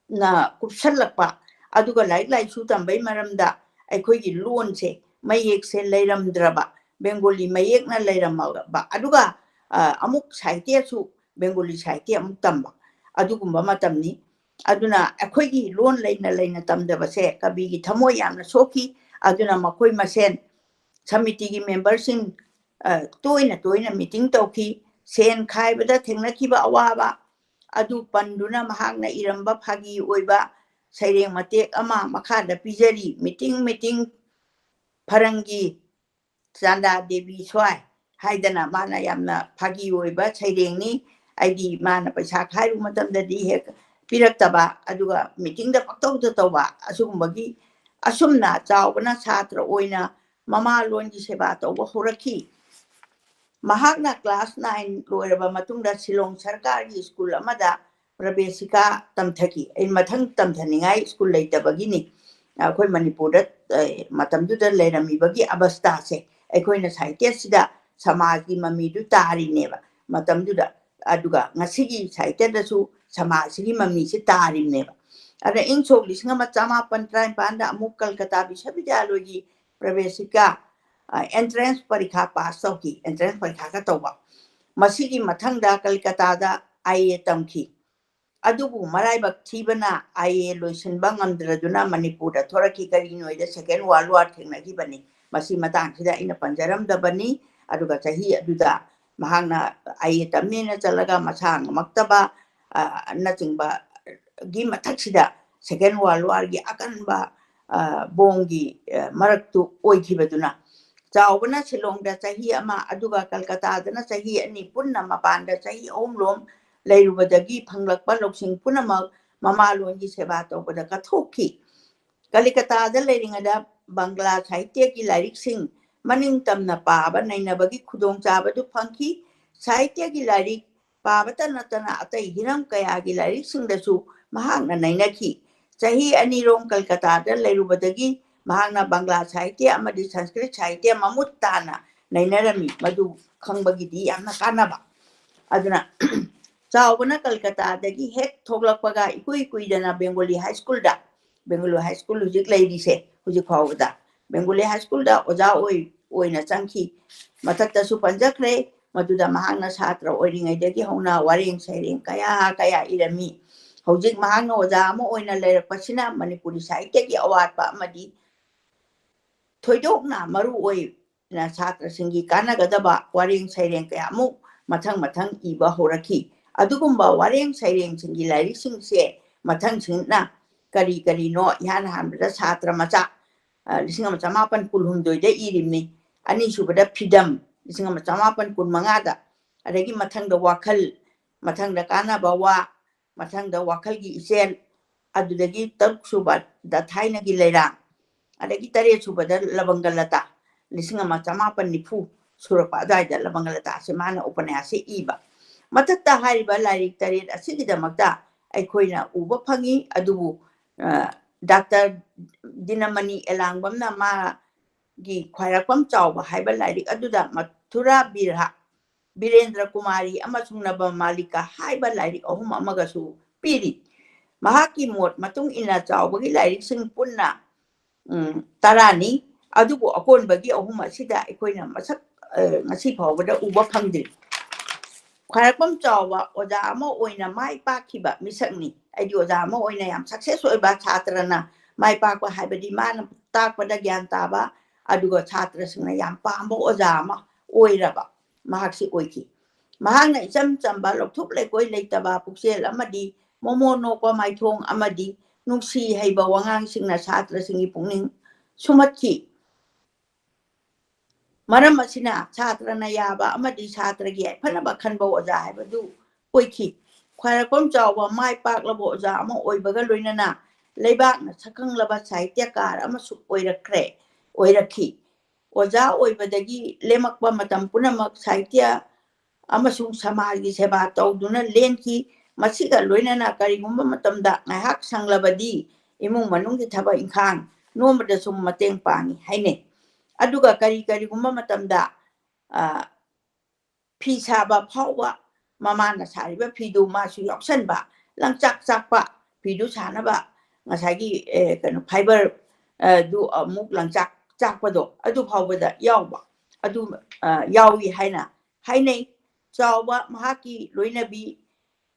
ꯅ ꯀꯨꯞꯁꯜꯂꯛꯄ, ꯑꯗꯨꯒ ꯂꯥꯏꯔꯤꯛ ꯂꯥꯏꯁꯨ ꯇꯝꯕꯩ ꯃꯔꯝꯗ ꯑꯩꯈꯣꯏꯒꯤ ꯂꯣꯟꯁꯦ, ꯃꯌꯦꯛꯁꯦ ꯂꯩꯔꯝꯗ꯭ꯔꯕ, ꯕꯦꯡꯒꯣꯂꯤ ꯃꯌꯦꯛꯅ ꯂꯩꯔꯝꯃꯕ, ꯑꯗꯨꯒ, ꯑ, ꯑꯃꯨꯛ ꯁꯥꯍꯤꯇ꯭ꯌꯁꯨ ꯕꯦꯡꯒꯣꯂꯤ ꯁꯥꯍꯤꯇ꯭ꯌ ꯑꯃꯨꯛ ꯇꯝꯕ, ꯑꯗꯨꯒꯨꯝꯕ ꯃꯇꯝꯅꯤ꯫ ꯑꯗꯨꯅ ꯑꯩꯈꯣꯏꯒꯤ ꯂꯣꯟ ꯂꯩꯅ ꯂꯩꯅ ꯇꯝꯗꯕꯁꯦ ꯀꯕꯤꯒꯤ ꯊꯃꯣꯏ ꯌꯥꯝꯅ ꯁꯣꯛꯈꯤ꯫ ꯑꯗꯨꯅ ꯃꯈꯣꯏ ꯃꯁꯦꯟ ꯁꯃꯤꯇꯤꯒꯤ memberꯁꯤꯡ, ꯑ, ꯇꯣꯏꯅ ꯇꯣꯏꯅ meeting ꯇꯧꯈꯤ꯫ ꯁꯦꯟ ꯈꯥꯏꯕꯗ ꯊꯦꯡꯅꯈꯤꯕ ꯑꯋꯥꯕ ꯑꯗꯨ ꯄꯟꯗꯨꯅ ꯃꯍꯥꯛꯅ ꯏꯔꯝꯕ ꯐꯥꯒꯤ ꯑꯣꯏꯕ ꯁꯩꯔꯦꯡ ꯃꯇꯦꯛ ꯑꯃ ꯃꯈꯥꯗ ꯄꯤꯖꯔꯤ꯫ Meeting, meeting ꯐꯔꯪꯒꯤ ꯆꯥꯟꯗꯥ ꯗꯦꯕꯤ ꯁ꯭ꯋꯥꯏ ꯍꯥꯏꯗꯅ ꯃꯥꯅ ꯌꯥꯝꯅ ꯐꯥꯒꯤ ꯑꯣꯏꯕ ꯁꯩꯔꯦꯡꯅꯤ꯫ ꯑꯩꯗꯤ ꯃꯥꯅ ꯄꯩꯁꯥ ꯈꯥꯏꯔꯨ ꯃꯇꯝꯗꯗꯤ ꯍꯦꯛ ꯄꯤꯔꯛꯇꯕ, ꯑꯗꯨꯒ ꯃꯤꯇꯤꯡꯗ ꯄꯪꯇꯧꯗ ꯇꯧꯕ, ꯑꯁꯤꯒꯨꯝꯕꯒꯤ ꯑꯁꯨꯝꯅ ꯆꯥꯎꯕꯅ ꯁꯥꯇ꯭ꯔ ꯑꯣꯏꯅ ꯃꯃꯥ ꯂꯣꯟꯒꯤ ꯁꯦꯕꯥ ꯇꯧꯕ ꯍꯧꯔꯛꯈꯤ꯫ ꯃꯍꯥꯛꯅ class nine ꯂꯣꯏꯔꯕ ꯃꯇꯨꯡꯗ ꯁꯤꯂꯣꯡ ꯁꯔꯀꯥꯔꯒꯤ ꯁ꯭ꯀꯨꯜ ꯑꯃꯗ ꯄ꯭ꯔꯕꯦꯁꯤꯀꯥ ꯇꯝꯊꯈꯤ꯫ ꯑꯩ ꯃꯊꯪ ꯇꯝꯊꯅꯤꯡꯉꯥꯏ ꯁ꯭ꯀꯨꯜ ꯂꯩꯇꯕꯒꯤꯅꯤ꯫ ꯑꯩꯈꯣꯏ ꯃꯅꯤꯄꯨꯔꯗ, ꯑ, ꯃꯇꯝꯗꯨꯗ ꯂꯩꯔꯝꯃꯤꯕꯒꯤ ꯑꯕꯁꯊꯥꯁꯦ ꯑꯩꯈꯣꯏꯅ ꯁꯥꯍꯤꯇ꯭ꯌꯁꯤꯗ ꯁꯃꯥꯖꯒꯤ ꯃꯃꯤꯗꯨ ꯇꯥꯔꯤꯅꯦꯕ ꯃꯇꯝꯗꯨꯗ꯫ ꯑꯗꯨꯒ ꯉꯁꯤꯒꯤ ꯁꯥꯍꯤꯇ꯭ꯌꯗꯁꯨ ꯁꯃꯥꯖꯁꯤꯒꯤ ꯃꯃꯤꯁꯤ ꯇꯥꯔꯤꯕꯅꯦꯕ꯫ ꯑꯗ ꯏꯪ ꯁꯣꯛ ꯂꯤꯁꯤꯡ ꯑꯃ ꯆꯃꯥꯄꯟ ꯇꯔꯥꯅꯤꯄꯥꯟꯗ ꯑꯃꯨꯛ ꯀꯜꯀꯇꯥ ꯕꯤꯁ꯭ꯋꯕꯤꯗ꯭ꯌꯥꯂꯣꯏꯒꯤ ꯄ꯭ꯔꯕꯦꯁꯤꯀꯥ, ꯑ, entrance ꯄꯔꯤꯈꯥ ꯄꯥꯁ ꯇꯧꯈꯤ, entrance ꯄꯔꯤꯈꯥꯒ ꯇꯧꯕ꯫ ꯃꯁꯤꯒꯤ ꯃꯊꯪꯗ ꯀꯜꯀꯇꯥꯗ I A ꯇꯝꯈꯤ꯫ ꯑꯗꯨꯕꯨ ꯃꯔꯥꯏꯕꯛ ꯊꯤꯕꯅ I A ꯂꯣꯏꯁꯤꯟꯕ ꯉꯝꯗ꯭ꯔꯗꯨꯅ ꯃꯅꯤꯄꯨꯔꯗ ꯊꯣꯔꯛꯈꯤ꯫ ꯀꯔꯤꯒꯤꯅꯣꯗ Second World War ꯊꯦꯡꯅꯈꯤꯕꯅꯤ꯫ ꯃꯁꯤ ꯃꯇꯥꯡꯁꯤꯗ ꯑꯩꯅ ꯄꯟꯖꯔꯝꯗꯕꯅꯤ꯫ ꯑꯗꯨꯒ ꯆꯍꯤ ꯑꯗꯨꯗ ꯃꯍꯥꯛꯅ I A ꯇꯝꯅꯦꯅ ꯆꯠꯂꯒ ꯃꯁꯥ ꯉꯝꯃꯛꯇꯕ, ꯑ, ꯅꯆꯤꯡꯕꯒꯤ ꯃꯊꯛꯁꯤꯗ Second World Warꯒꯤ ꯑꯀꯟꯕ, ꯑ, ꯕꯣꯝꯒꯤ, ꯑ, ꯃꯔꯛꯇꯨ ꯑꯣꯏꯈꯤꯕꯗꯨꯅ ꯆꯥꯎꯕꯅ ꯁꯤꯂꯣꯡꯗ ꯆꯍꯤ ꯑꯃ, ꯑꯗꯨꯒ ꯀꯜꯀꯇꯥꯗꯅ ꯆꯍꯤ ꯑꯅꯤ, ꯄꯨꯟꯅ ꯃꯄꯥꯟꯗ ꯆꯍꯤ ꯑꯍꯨꯝ ꯂꯣꯝ ꯂꯩꯔꯨꯕꯗꯒꯤ ꯐꯪꯂꯛꯄ ꯂꯧꯁꯤꯡ ꯄꯨꯝꯅꯃꯛ ꯃꯃꯥꯂꯣꯟꯒꯤ ꯁꯦꯕꯥ ꯇꯧꯕꯗ ꯀꯠꯊꯣꯛꯈꯤ꯫ ꯀꯂꯤꯀꯇꯥꯗ ꯂꯩꯔꯤꯉꯩꯗ ꯕꯪꯒ꯭ꯂꯥ ꯁꯥꯍꯤꯇ꯭ꯌꯒꯤ ꯂꯥꯏꯔꯤꯛꯁꯤꯡ ꯃꯅꯤꯡ ꯇꯝꯅ ꯄꯥꯕ ꯅꯩꯅꯕꯒꯤ ꯈꯨꯗꯣꯡꯆꯥꯕꯗꯨ ꯐꯪꯈꯤ꯫ ꯁꯥꯍꯤꯇ꯭ꯌꯒꯤ ꯂꯥꯏꯔꯤꯛ ꯄꯥꯕꯇ ꯅꯠꯇꯅ ꯑꯇꯩ ꯍꯤꯔꯝ ꯀꯌꯥꯒꯤ ꯂꯥꯏꯔꯤꯛꯁꯤꯡꯗꯁꯨ ꯃꯍꯥꯛꯅ ꯅꯩꯅꯈꯤ꯫ ꯆꯍꯤ ꯑꯅꯤꯔꯣꯝ ꯀꯜꯀꯇꯥꯗ ꯂꯩꯔꯨꯕꯗꯒꯤ ꯃꯍꯥꯛꯅ ꯕꯪꯒ꯭ꯂꯥ ꯁꯥꯍꯤꯇ꯭ꯌ ꯑꯃꯗꯤ ꯁꯪꯁꯀ꯭ꯔꯤꯠ ꯁꯥꯍꯤꯇ꯭ꯌ ꯃꯃꯨꯠ ꯇꯥꯅ ꯅꯩꯅꯔꯝꯃꯤ꯫ ꯃꯗꯨ ꯈꯪꯕꯒꯤꯗꯤ ꯌꯥꯝꯅ ꯀꯥꯟꯅꯕ꯫ ꯑꯗꯨꯅ ꯆꯥꯎꯕꯅ ꯀꯜꯀꯇꯥꯗꯒꯤ ꯍꯦꯛ ꯊꯣꯛꯂꯛꯄꯒ ꯏꯀꯨꯏ ꯀꯨꯏꯗꯅ ꯕꯦꯡꯒꯣꯂꯤ ꯍꯥꯏ ꯁ꯭ꯀꯨꯜꯗ, ꯕꯦꯡꯒꯣꯂꯤ ꯍꯥꯏ ꯁ꯭ꯀꯨꯜ ꯍꯧꯖꯤꯛ ꯂꯩꯔꯤꯁꯦ, ꯍꯧꯖꯤꯛ ꯐꯥꯎꯕꯗ ꯕꯦꯡꯒꯣꯂꯤ ꯍꯥꯏ ꯁ꯭ꯀꯨꯜꯗ ꯑꯣꯖꯥ ꯑꯣꯏ-, ꯑꯣꯏꯅ ꯆꯪꯈꯤ꯫ ꯃꯊꯛꯇꯁꯨ ꯄꯟꯖꯈ꯭ꯔꯦ, ꯃꯗꯨꯗ ꯃꯍꯥꯛꯅ ꯁꯥꯇ꯭ꯔ ꯑꯣꯏꯔꯤꯉꯩꯗꯒꯤ ꯍꯧꯅ ꯋꯥꯔꯦꯡ ꯁꯩꯔꯦꯡ ꯀꯌꯥ ꯀꯌꯥ ꯏꯔꯝꯃꯤ꯫ ꯍꯧꯖꯤꯛ ꯃꯍꯥꯛꯅ ꯑꯣꯖꯥ ꯑꯃ ꯑꯣꯏꯅ ꯂꯩꯔꯛꯄꯁꯤꯅ ꯃꯅꯤꯄꯨꯔꯤ ꯁꯥꯍꯤꯇ꯭ꯌꯒꯤ ꯑꯋꯥꯠꯄ ꯑꯃꯗꯤ ꯊꯣꯏꯗꯣꯛꯅ ꯃꯔꯨ ꯑꯣꯏꯅ ꯁꯥꯇ꯭ꯔꯁꯤꯡꯒꯤ ꯀꯥꯟꯅꯒꯗꯕ ꯋꯥꯔꯦꯡ ꯁꯩꯔꯦꯡ ꯀꯌꯥꯃꯨꯛ ꯃꯊꯪ ꯃꯊꯪ ꯏꯕ ꯍꯧꯔꯛꯈꯤ꯫ ꯑꯗꯨꯒꯨꯝꯕ ꯋꯥꯔꯦꯡ ꯁꯩꯔꯦꯡꯁꯤꯡꯒꯤ ꯂꯥꯏꯔꯤꯛꯁꯤꯡꯁꯦ ꯃꯊꯪꯁꯤꯡꯅ ꯀꯔꯤ ꯀꯔꯤꯅꯣ? ꯏꯍꯥꯟ ꯍꯥꯟꯕꯗ ꯁꯥꯇ꯭ꯔ ꯃꯆꯥ, ꯑ, ꯂꯤꯁꯤꯡ ꯑꯃ ꯆꯃꯥꯄꯟ ꯀꯨꯟꯍꯨꯝꯗꯣꯏꯗ ꯏꯔꯤꯕꯅꯤ꯫ ꯑꯅꯤꯁꯨꯕꯗ ꯐꯤꯗꯝ, ꯂꯤꯁꯤꯡ ꯑꯃ ꯆꯃꯥꯄꯟ ꯀꯨꯟꯃꯉꯥꯗ꯫ ꯑꯗꯒꯤ ꯃꯊꯪꯗ ꯋꯥꯈꯜ, ꯃꯊꯪꯗ ꯀꯥꯟꯅꯕ ꯋꯥ, ꯃꯊꯪꯗ ꯋꯥꯈꯜꯒꯤ ꯏꯆꯦꯜ, ꯑꯗꯨꯗꯒꯤ ꯇꯔꯨꯛ ꯁꯨꯕꯗ ꯊꯥꯏꯅꯒꯤ ꯂꯩꯔꯥꯡ, ꯑꯗꯒꯤ ꯇꯔꯦꯠ ꯁꯨꯕꯗ ꯂꯕꯪꯒ ꯂꯇꯥ, ꯂꯤꯁꯤꯡ ꯑꯃ ꯆꯃꯥꯄꯟ ꯅꯤꯐꯨ ꯁꯨꯔꯛꯄ ꯑꯗꯨꯋꯥꯏꯗ ꯂꯕꯪꯒ ꯂꯇꯥꯁꯦ ꯃꯥꯅ ꯎꯄꯅ꯭ꯌꯥꯁꯁꯦ ꯏꯕ꯫ ꯃꯊꯛꯇ ꯍꯥꯏꯔꯤꯕ ꯂꯥꯏꯔꯤꯛ ꯇꯔꯦꯠ ꯑꯁꯤꯒꯤꯗꯃꯛꯇ ꯑꯩꯈꯣꯏꯅ ꯎꯕ ꯐꯪꯉꯤ꯫ ꯑꯗꯨꯕꯨ, ꯑ, ꯗꯥꯛꯇꯔ ꯗꯤꯅꯃꯅꯤ ꯑꯦꯂꯥꯡꯕꯝꯅ ꯃꯥꯒꯤ ꯈ꯭ꯋꯥꯏꯔꯥꯛꯄꯝ ꯆꯥꯎꯕ ꯍꯥꯏꯕ ꯂꯥꯏꯔꯤꯛ ꯑꯗꯨꯗ ꯃꯊꯨꯔꯥ ꯕꯤꯔꯍ, ꯕꯤꯔꯦꯟꯗ꯭ꯔ ꯀꯨꯃꯥꯔꯤ ꯑꯃꯁꯨꯡ ꯅꯕ ꯃꯥꯂꯤꯀꯥ ꯍꯥꯏꯕ ꯂꯥꯏꯔꯤꯛ ꯑꯍꯨꯝ ꯑꯃꯒꯁꯨ ꯄꯤꯔꯤ꯫ ꯃꯍꯥꯛꯀꯤ ꯃꯣꯠ ꯃꯇꯨꯡ ꯏꯟꯅ ꯆꯥꯎꯕꯒꯤ ꯂꯥꯏꯔꯤꯛꯁꯤꯡ ꯄꯨꯟꯅ, ꯎꯝ, ꯇꯔꯥꯅꯤ꯫ ꯑꯗꯨꯕꯨ ꯑꯀꯣꯟꯕꯒꯤ ꯑꯍꯨꯝ ꯑꯁꯤꯗ ꯑꯩꯈꯣꯏꯅ ꯃꯁꯛ, ꯑ, ꯉꯁꯤ ꯐꯥꯎꯕꯗ ꯎꯕ ꯐꯪꯗ꯭ꯔꯤ꯫ ꯈ꯭ꯋꯥꯏꯔꯥꯛꯄꯝ ꯆꯥꯎꯕ ꯑꯣꯖꯥ ꯑꯃ ꯑꯣꯏꯅ ꯃꯥꯏ ꯄꯥꯛꯈꯤꯕ ꯃꯤꯁꯛꯅꯤ꯫ ꯑꯩꯗꯤ ꯑꯣꯖꯥ ꯑꯃ ꯑꯣꯏꯅ ꯌꯥꯝ success ꯑꯣꯏꯕ ꯁꯥꯇ꯭ꯔꯅ ꯃꯥꯏ ꯄꯥꯛꯄ ꯍꯥꯏꯕꯗꯤ ꯃꯥꯅ ꯇꯥꯛꯄꯗ ꯒ꯭ꯌꯥꯟ ꯇꯥꯕ, ꯑꯗꯨꯒ ꯁꯥꯇ꯭ꯔꯁꯤꯡꯅ ꯌꯥꯝ ꯄꯥꯝꯕ ꯑꯣꯖꯥ ꯑꯃ ꯑꯣꯏꯔꯕ ꯃꯍꯥꯛꯁꯤ ꯑꯣꯏꯈꯤ꯫ ꯃꯍꯥꯛꯅ ꯏꯆꯝ ꯆꯝꯕ, ꯂꯧꯊꯣꯛ ꯂꯩꯀꯣꯏ ꯂꯩꯇꯕ ꯄꯨꯛꯆꯦꯜ ꯑꯃꯗꯤ ꯃꯣꯃꯣꯟ ꯅꯣꯛꯄ ꯃꯥꯏꯊꯣꯡ ꯑꯃꯗꯤ ꯅꯨꯡꯁꯤ ꯍꯩꯕ ꯋꯥꯉꯥꯡꯁꯤꯡꯅ ꯁꯥꯇ꯭ꯔꯁꯤꯡꯒꯤ ꯄꯨꯛꯅꯤꯡ ꯁꯨꯝꯍꯠꯈꯤ꯫ ꯃꯔꯝ ꯑꯁꯤꯅ ꯁꯥꯇ꯭ꯔꯅ ꯌꯥꯕ ꯑꯃꯗꯤ ꯁꯥꯇ꯭ꯔꯒꯤ ꯌꯥꯏꯐꯅꯕ ꯈꯟꯕ ꯑꯣꯖꯥ ꯍꯥꯏꯕꯗꯨ ꯑꯣꯏꯈꯤ꯫ ꯈ꯭ꯋꯥꯏꯔꯥꯛꯄꯝ ꯆꯥꯎꯕ ꯃꯥꯏ ꯄꯥꯛꯂꯕ ꯑꯣꯖꯥ ꯑꯃ ꯑꯣꯏꯕꯒ ꯂꯣꯏꯅꯅ ꯂꯩꯕꯥꯛꯅ ꯁꯛꯈꯪꯂꯕ ꯁꯥꯍꯤꯇ꯭ꯌꯀꯥꯔ ꯑꯃꯁꯨ ꯑꯣꯏꯔꯛꯈ꯭ꯔꯦ, ꯑꯣꯏꯔꯛꯈꯤ꯫ ꯑꯣꯖꯥ ꯑꯣꯏꯕꯗꯒꯤ ꯂꯦꯝꯃꯛꯄ ꯃꯇꯝ ꯄꯨꯝꯅꯃꯛ ꯁꯥꯍꯤꯇ꯭ꯌ ꯑꯃꯁꯨꯡ ꯁꯃꯥꯖꯒꯤ ꯁꯦꯕꯥ ꯇꯧꯗꯨꯅ ꯂꯦꯟꯈꯤ꯫ ꯃꯁꯤꯒ ꯂꯣꯏꯅꯅ ꯀꯔꯤꯒꯨꯝꯕ ꯃꯇꯝꯗ ꯉꯥꯏꯍꯥꯛ ꯁꯪꯂꯕꯗꯤ ꯏꯃꯨꯡ ꯃꯅꯨꯡꯒꯤ ꯊꯕꯛ ꯏꯪꯈꯥꯡ ꯅꯣꯝꯕꯗꯁꯨ ꯃꯇꯦꯡ ꯄꯥꯡꯉꯤ ꯍꯥꯏꯅꯩ꯫ ꯑꯗꯨꯒ ꯀꯔꯤ ꯀꯔꯤꯒꯨꯝꯕ ꯃꯇꯝꯗ, ꯑ, ꯐꯤ ꯁꯥꯕ ꯐꯥꯎꯕ ꯃꯃꯥꯅ ꯁꯥꯔꯤꯕ ꯐꯤꯗꯨ ꯃꯥꯁꯨ ꯌꯥꯎꯁꯟꯕ, ꯂꯪꯆꯥꯛ ꯆꯥꯛꯄ, ꯐꯤꯗꯨ ꯁꯥꯅꯕ ꯉꯁꯥꯏꯒꯤ, ꯑꯦ, ꯀꯩꯅꯣ, fibre, ꯑ, ꯗꯨ ꯑꯃꯨꯛ ꯂꯪꯆꯥꯛ ꯆꯥꯛꯄꯗꯣ ꯑꯗꯨ ꯐꯥꯎꯕꯗ ꯌꯥꯎꯕ, ꯑꯗꯨ, ꯑ, ꯌꯥꯎꯏ ꯍꯥꯏꯅ ꯍꯥꯏꯅꯩ꯫ ꯆꯥꯎꯕ ꯃꯍꯥꯛꯀꯤ ꯂꯣꯏꯅꯕꯤ,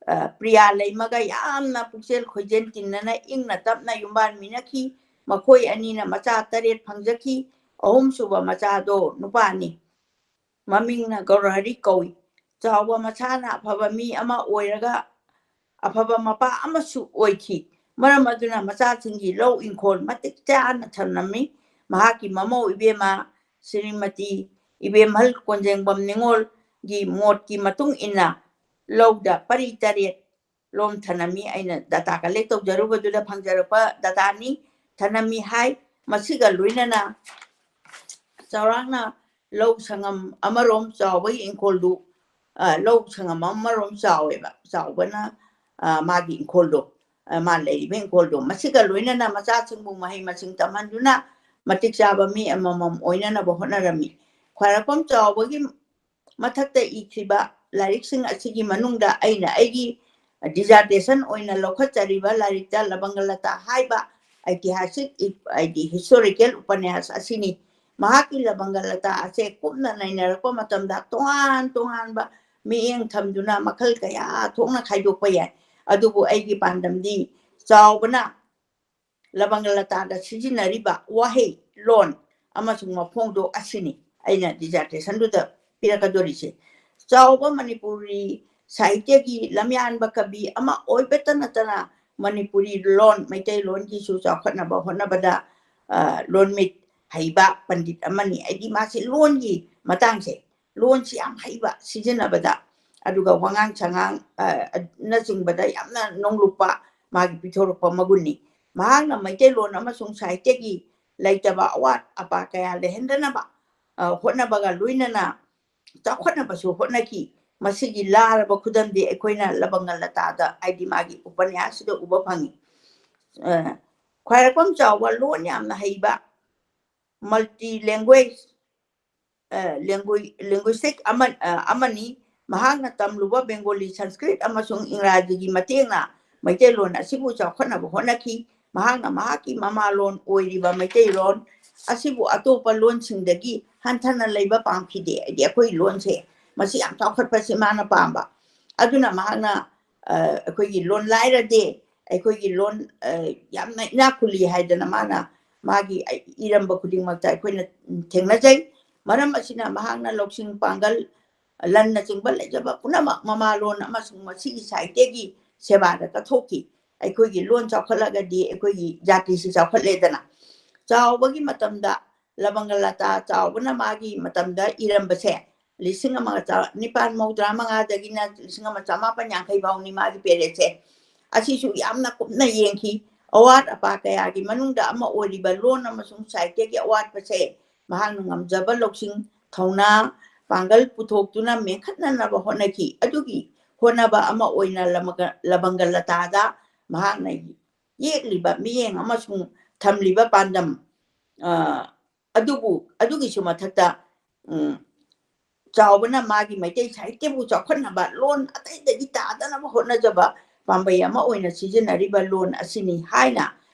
ꯑ, ꯄ꯭ꯔꯤꯌꯥ ꯂꯩꯃꯒ ꯌꯥꯝꯅ ꯄꯨꯛꯆꯦꯜ ꯈꯣꯏꯖꯦꯜ ꯇꯤꯟꯅꯅ ꯏꯪꯅ ꯇꯞꯅ ꯌꯨꯝꯕꯥꯟꯃꯤꯟꯅꯈꯤ꯫ ꯃꯈꯣꯏ ꯑꯅꯤꯅ ꯃꯆꯥ ꯇꯔꯦꯠ ꯐꯪꯖꯈꯤ꯫ ꯑꯍꯨꯝꯁꯨꯕ ꯃꯆꯥꯗꯣ ꯅꯨꯄꯥꯅꯤ꯫ ꯃꯃꯤꯡꯅ ꯒꯧꯔꯍꯔꯤ ꯀꯧꯏ꯫ ꯆꯥꯎꯕ ꯃꯁꯥꯅ ꯑꯐꯕ ꯃꯤ ꯑꯃ ꯑꯣꯏꯔꯒ ꯑꯐꯕ ꯃꯄꯥ ꯑꯃꯁꯨ ꯑꯣꯏꯈꯤ꯫ ꯃꯔꯝ ꯑꯗꯨꯅ ꯃꯆꯥꯁꯤꯡꯒꯤ ꯂꯧ ꯏꯪꯈꯣꯜ ꯃꯇꯤꯛ ꯆꯥꯅ ꯊꯝꯂꯝꯃꯤ꯫ ꯃꯍꯥꯛꯀꯤ ꯃꯃꯧ ꯏꯕꯦꯝꯃ ꯁ꯭ꯔꯤꯃꯇꯤ ꯏꯕꯦꯝꯍꯜ ꯀꯣꯟꯖꯦꯡꯕꯝ ꯅꯤꯉꯣꯜꯒꯤ ꯃꯣꯠꯀꯤ ꯃꯇꯨꯡ ꯏꯟꯅ ꯂꯧꯗ ꯄꯔꯤ ꯇꯔꯦꯠ ꯂꯣꯝ ꯊꯅꯝꯃꯤ꯫ ꯑꯩꯅ data collect ꯇꯧꯖꯔꯨꯕꯗꯨꯗ ꯐꯪꯖꯔꯛꯄ data ꯅꯤ꯫ ꯊꯅꯝꯃꯤ ꯍꯥꯏ꯫ ꯃꯁꯤꯒ ꯂꯣꯏꯅꯅ ꯆꯥꯎꯔꯥꯛꯅ ꯂꯧ ꯁꯪꯉꯝ ꯑꯃꯔꯣꯝ ꯆꯥꯎꯕꯒꯤ ꯏꯪꯈꯣꯜꯗꯨ, ꯑ, ꯂꯧ ꯁꯪꯉꯝ ꯑꯃꯔꯣꯝ ꯆꯥꯎꯋꯦꯕ, ꯆꯥꯎꯕꯅ, ꯑ, ꯃꯥꯒꯤ ꯏꯪꯈꯣꯜꯗꯣ, ꯑ, ꯃꯥ ꯂꯩꯔꯤꯕ ꯏꯪꯈꯣꯜꯗꯣ꯫ ꯃꯁꯤꯒ ꯂꯣꯏꯅꯅ ꯃꯆꯥꯁꯤꯡꯕꯨ ꯃꯍꯩ ꯃꯁꯤꯡ ꯇꯝꯍꯟꯗꯨꯅ ꯃꯇꯤꯛ ꯆꯥꯕ ꯃꯤ ꯑꯃꯃꯝ ꯑꯣꯏꯅꯅꯕ ꯍꯣꯠꯅꯔꯝꯃꯤ꯫ ꯈ꯭ꯋꯥꯏꯔꯥꯛꯄꯝ ꯆꯥꯎꯕꯒꯤ ꯃꯊꯛꯇ ꯏꯈꯤꯕ ꯂꯥꯏꯔꯤꯛꯁꯤꯡ ꯑꯁꯤꯒꯤ ꯃꯅꯨꯡꯗ ꯑꯩꯅ ꯑꯩꯒꯤ dissertation ꯑꯣꯏꯅ ꯂꯧꯈꯠꯆꯔꯤꯕ ꯂꯥꯏꯔꯤꯛꯇ ꯂꯕꯪꯒ ꯂꯇꯥ ꯍꯥꯏꯕ ꯏꯇꯤꯍꯥꯁꯤꯛ ꯏ-, ꯍꯥꯏꯗꯤ historical ꯎꯄꯅ꯭ꯌꯥꯁ ꯑꯁꯤꯅꯤ꯫ ꯃꯍꯥꯛꯀꯤ ꯂꯕꯪꯒ ꯂꯇꯥ ꯑꯁꯦ ꯀꯨꯞꯅ ꯅꯩꯅꯔꯛꯄ ꯃꯇꯝꯗ ꯇꯣꯉꯥꯟ ꯇꯣꯉꯥꯟꯕ ꯃꯤꯠꯌꯦꯡ ꯊꯝꯗꯨꯅ ꯃꯈꯜ ꯀꯌꯥ ꯊꯣꯛꯅ ꯈꯥꯏꯗꯣꯛꯄ ꯌꯥꯏ꯫ ꯑꯗꯨꯕꯨ ꯑꯩꯒꯤ ꯄꯥꯟꯗꯝꯗꯤ ꯆꯥꯎꯕꯅ ꯂꯕꯪꯒ ꯂꯇꯥꯗ ꯁꯤꯖꯤꯟꯅꯔꯤꯕ ꯋꯥꯍꯩ, ꯂꯣꯟ ꯑꯃꯁꯨꯡ ꯃꯐꯣꯡꯗꯣ ꯑꯁꯤꯅꯤ ꯑꯩꯅ dissertation ꯗꯨꯗ ꯄꯤꯔꯛꯀꯗꯣꯔꯤꯁꯦ꯫ ꯆꯥꯎꯕ ꯃꯅꯤꯄꯨꯔꯤ ꯁꯥꯍꯤꯇ꯭ꯌꯒꯤ ꯂꯝꯌꯥꯟꯕ ꯀꯕꯤ ꯑꯃ ꯑꯣꯏꯕꯇ ꯅꯠꯇꯅ ꯃꯅꯤꯄꯨꯔꯤ ꯂꯣꯟ, ꯃꯩꯇꯩꯂꯣꯟꯒꯤꯁꯨ ꯆꯥꯎꯈꯠꯅꯕ ꯍꯣꯠꯅꯕꯗ, ꯑ, ꯂꯣꯟꯃꯤꯠ ꯍꯩꯕ ꯄꯟꯗꯤꯠ ꯑꯃꯅꯤ꯫ ꯍꯥꯏꯗꯤ ꯃꯥꯁꯦ ꯂꯣꯟꯒꯤ ꯃꯇꯥꯡꯁꯦ, ꯂꯣꯟꯁꯤ ꯌꯥꯝ ꯍꯩꯕ ꯁꯤꯖꯤꯟꯅꯕꯗ, ꯑꯗꯨꯒ ꯋꯥꯉꯥꯡ ꯁꯉꯥꯡ, ꯑ, ꯅꯆꯤꯡꯕꯗ ꯌꯥꯝꯅ ꯅꯣꯡꯂꯨꯛꯄ ꯃꯥꯒꯤ ꯄꯤꯊꯣꯔꯛꯄ ꯃꯒꯨꯟꯅꯤ꯫ ꯃꯍꯥꯛꯅ ꯃꯩꯇꯩꯂꯣꯟ ꯑꯃꯁꯨꯡ ꯁꯥꯍꯤꯇ꯭ꯌꯒꯤ ꯂꯩꯇꯕ ꯑꯋꯥꯠ ꯑꯄꯥ ꯀꯌꯥ ꯂꯩꯍꯟꯗꯅꯕ, ꯑ, ꯍꯣꯠꯅꯕꯒ ꯂꯣꯏꯅꯅ ꯆꯥꯎꯈꯠꯅꯕꯁꯨ ꯍꯣꯠꯅꯈꯤ꯫ ꯃꯁꯤꯒꯤ ꯂꯥꯔꯕ ꯈꯨꯗꯝꯗꯤ ꯑꯩꯈꯣꯏꯅ ꯂꯕꯪꯒ ꯂꯇꯥꯗ, ꯍꯥꯏꯗꯤ ꯃꯥꯒꯤ ꯎꯄꯅ꯭ꯌꯥꯁꯁꯤꯗ ꯎꯕ ꯐꯪꯉꯤ꯫ ꯑ, ꯈ꯭ꯋꯥꯏꯔꯥꯛꯄꯝ ꯆꯥꯎꯕ ꯂꯣꯟ ꯌꯥꯝꯅ ꯍꯩꯕ, multi language, ꯑ, language, linguistic ꯑꯃ, ꯑ, ꯑꯃꯅꯤ꯫ ꯃꯍꯥꯛꯅ ꯇꯝꯂꯨꯕ ꯕꯦꯡꯒꯣꯂꯤ, ꯁꯪꯁꯀ꯭ꯔꯤꯠ ꯑꯃꯁꯨꯡ ꯏꯪꯒ꯭ꯔꯥꯖꯤꯒꯤ ꯃꯇꯦꯡꯅ ꯃꯩꯇꯩꯂꯣꯟ ꯑꯁꯤꯕꯨ ꯆꯥꯎꯈꯠꯅꯕ ꯍꯣꯠꯅꯈꯤ꯫ ꯃꯍꯥꯛꯅ ꯃꯍꯥꯛꯀꯤ ꯃꯃꯥꯂꯣꯟ ꯑꯣꯏꯔꯤꯕ ꯃꯩꯇꯩꯂꯣꯟ ꯑꯁꯤꯕꯨ ꯑꯇꯣꯞꯄ ꯂꯣꯟꯁꯤꯡꯗꯒꯤ ꯍꯟꯊꯅ ꯂꯩꯕ ꯄꯥꯝꯈꯤꯗꯦ꯫ ꯍꯥꯏꯗꯤ ꯑꯩꯈꯣꯏ ꯂꯣꯟꯁꯦ ꯃꯁꯤ ꯌꯥꯝ ꯆꯥꯎꯈꯠꯄꯁꯤ ꯃꯥꯅ ꯄꯥꯝꯕ꯫ ꯑꯗꯨꯅ ꯃꯍꯥꯛꯅ, ꯑ, ꯑꯩꯈꯣꯏꯒꯤ ꯂꯣꯟ ꯂꯥꯏꯔꯗꯦ, ꯑꯩꯈꯣꯏꯒꯤ ꯂꯣꯟ, ꯑ, ꯌꯥꯝꯅ ꯏꯅꯥꯛ ꯈꯨꯜꯂꯤ ꯍꯥꯏꯗꯅ ꯃꯥꯅ ꯃꯥꯒꯤ ꯏꯔꯝꯕ ꯈꯨꯗꯤꯡꯃꯛꯇ ꯑꯩꯈꯣꯏꯅ ꯊꯦꯡꯅꯖꯩ꯫ ꯃꯔꯝ ꯑꯁꯤꯅ ꯃꯍꯥꯛꯅ ꯂꯧꯁꯤꯡ ꯄꯥꯡꯒꯜ, ꯂꯟꯅꯆꯤꯡꯕ ꯂꯩꯖꯕ ꯄꯨꯝꯅꯃꯛ ꯃꯃꯥꯂꯣꯟ ꯑꯃꯁꯨꯡ ꯃꯁꯤꯒꯤ ꯁꯥꯍꯤꯇ꯭ꯌꯒꯤ ꯁꯦꯕꯥꯗ ꯀꯠꯊꯣꯛꯈꯤ꯫ ꯑꯩꯈꯣꯏꯒꯤ ꯂꯣꯟ ꯆꯥꯎꯈꯠꯂꯒꯗꯤ ꯑꯩꯈꯣꯏꯒꯤ ꯖꯥꯇꯤꯁꯤ ꯆꯥꯎꯈꯠꯂꯦꯗꯅ꯫ ꯆꯥꯎꯕꯒꯤ ꯃꯇꯝꯗ ꯂꯕꯪꯒ ꯂꯇꯥ ꯆꯥꯎꯕꯅ ꯃꯥꯒꯤ ꯃꯇꯝꯗ ꯏꯔꯝꯕꯁꯦ ꯂꯤꯁꯤꯡ ꯑꯃꯒ ꯆꯥ-, ꯅꯤꯄꯥꯟ ꯃꯧꯗ꯭ꯔꯥ ꯃꯉꯥꯗꯒꯤꯅ ꯂꯤꯁꯤꯡ ꯑꯃ ꯆꯃꯥꯄꯟ ꯌꯥꯡꯈꯩ ꯐꯥꯎꯅꯤ ꯃꯥꯒꯤ ꯄꯦꯔꯦꯠꯁꯦ꯫ ꯑꯁꯤꯁꯨ ꯌꯥꯝꯅ ꯀꯨꯞꯅ ꯌꯦꯡꯈꯤ꯫ ꯑꯋꯥꯠ ꯑꯄꯥ ꯀꯌꯥꯒꯤ ꯃꯅꯨꯡꯗ ꯑꯃ ꯑꯣꯏꯔꯤꯕ ꯂꯣꯟ ꯑꯃꯁꯨꯡ ꯁꯥꯍꯤꯇ꯭ꯌꯒꯤ ꯑꯋꯥꯠꯄꯁꯦ ꯃꯍꯥꯛꯅ ꯉꯝꯖꯕ ꯂꯧꯁꯤꯡ, ꯊꯧꯅꯥ, ꯄꯥꯡꯒꯜ ꯄꯨꯊꯣꯛꯇꯨꯅ ꯃꯦꯟꯈꯠꯅꯅꯕ ꯍꯣꯠꯅꯈꯤ꯫ ꯑꯗꯨꯒꯤ ꯍꯣꯠꯅꯕ ꯑꯃ ꯑꯣꯏꯅ ꯂꯃꯒ-, ꯂꯕꯪꯒ ꯂꯇꯥꯗ ꯃꯍꯥꯛꯅ ꯌꯦꯛꯂꯤꯕ ꯃꯤꯠꯌꯦꯡ ꯑꯃꯁꯨꯡ ꯊꯝꯂꯤꯕ ꯄꯥꯟꯗꯝ, ꯑ, ꯑꯗꯨꯕꯨ, ꯑꯗꯨꯒꯤꯁꯨ ꯃꯊꯛꯇ, ꯎꯝ, ꯆꯥꯎꯕꯅ ꯃꯥꯒꯤ ꯃꯩꯇꯩ ꯁꯥꯍꯤꯇ꯭ꯌꯕꯨ ꯆꯥꯎꯈꯠꯅꯕ, ꯂꯣꯟ ꯑꯇꯩꯗꯒꯤ ꯇꯥꯗꯅꯕ ꯍꯣꯠꯅꯖꯕ ꯄꯥꯝꯕꯩ ꯑꯃ ꯑꯣꯏꯅ ꯁꯤꯖꯤꯟꯅꯔꯤꯕ ꯂꯣꯟ ꯑꯁꯤꯅꯤ ꯍꯥꯏꯅ,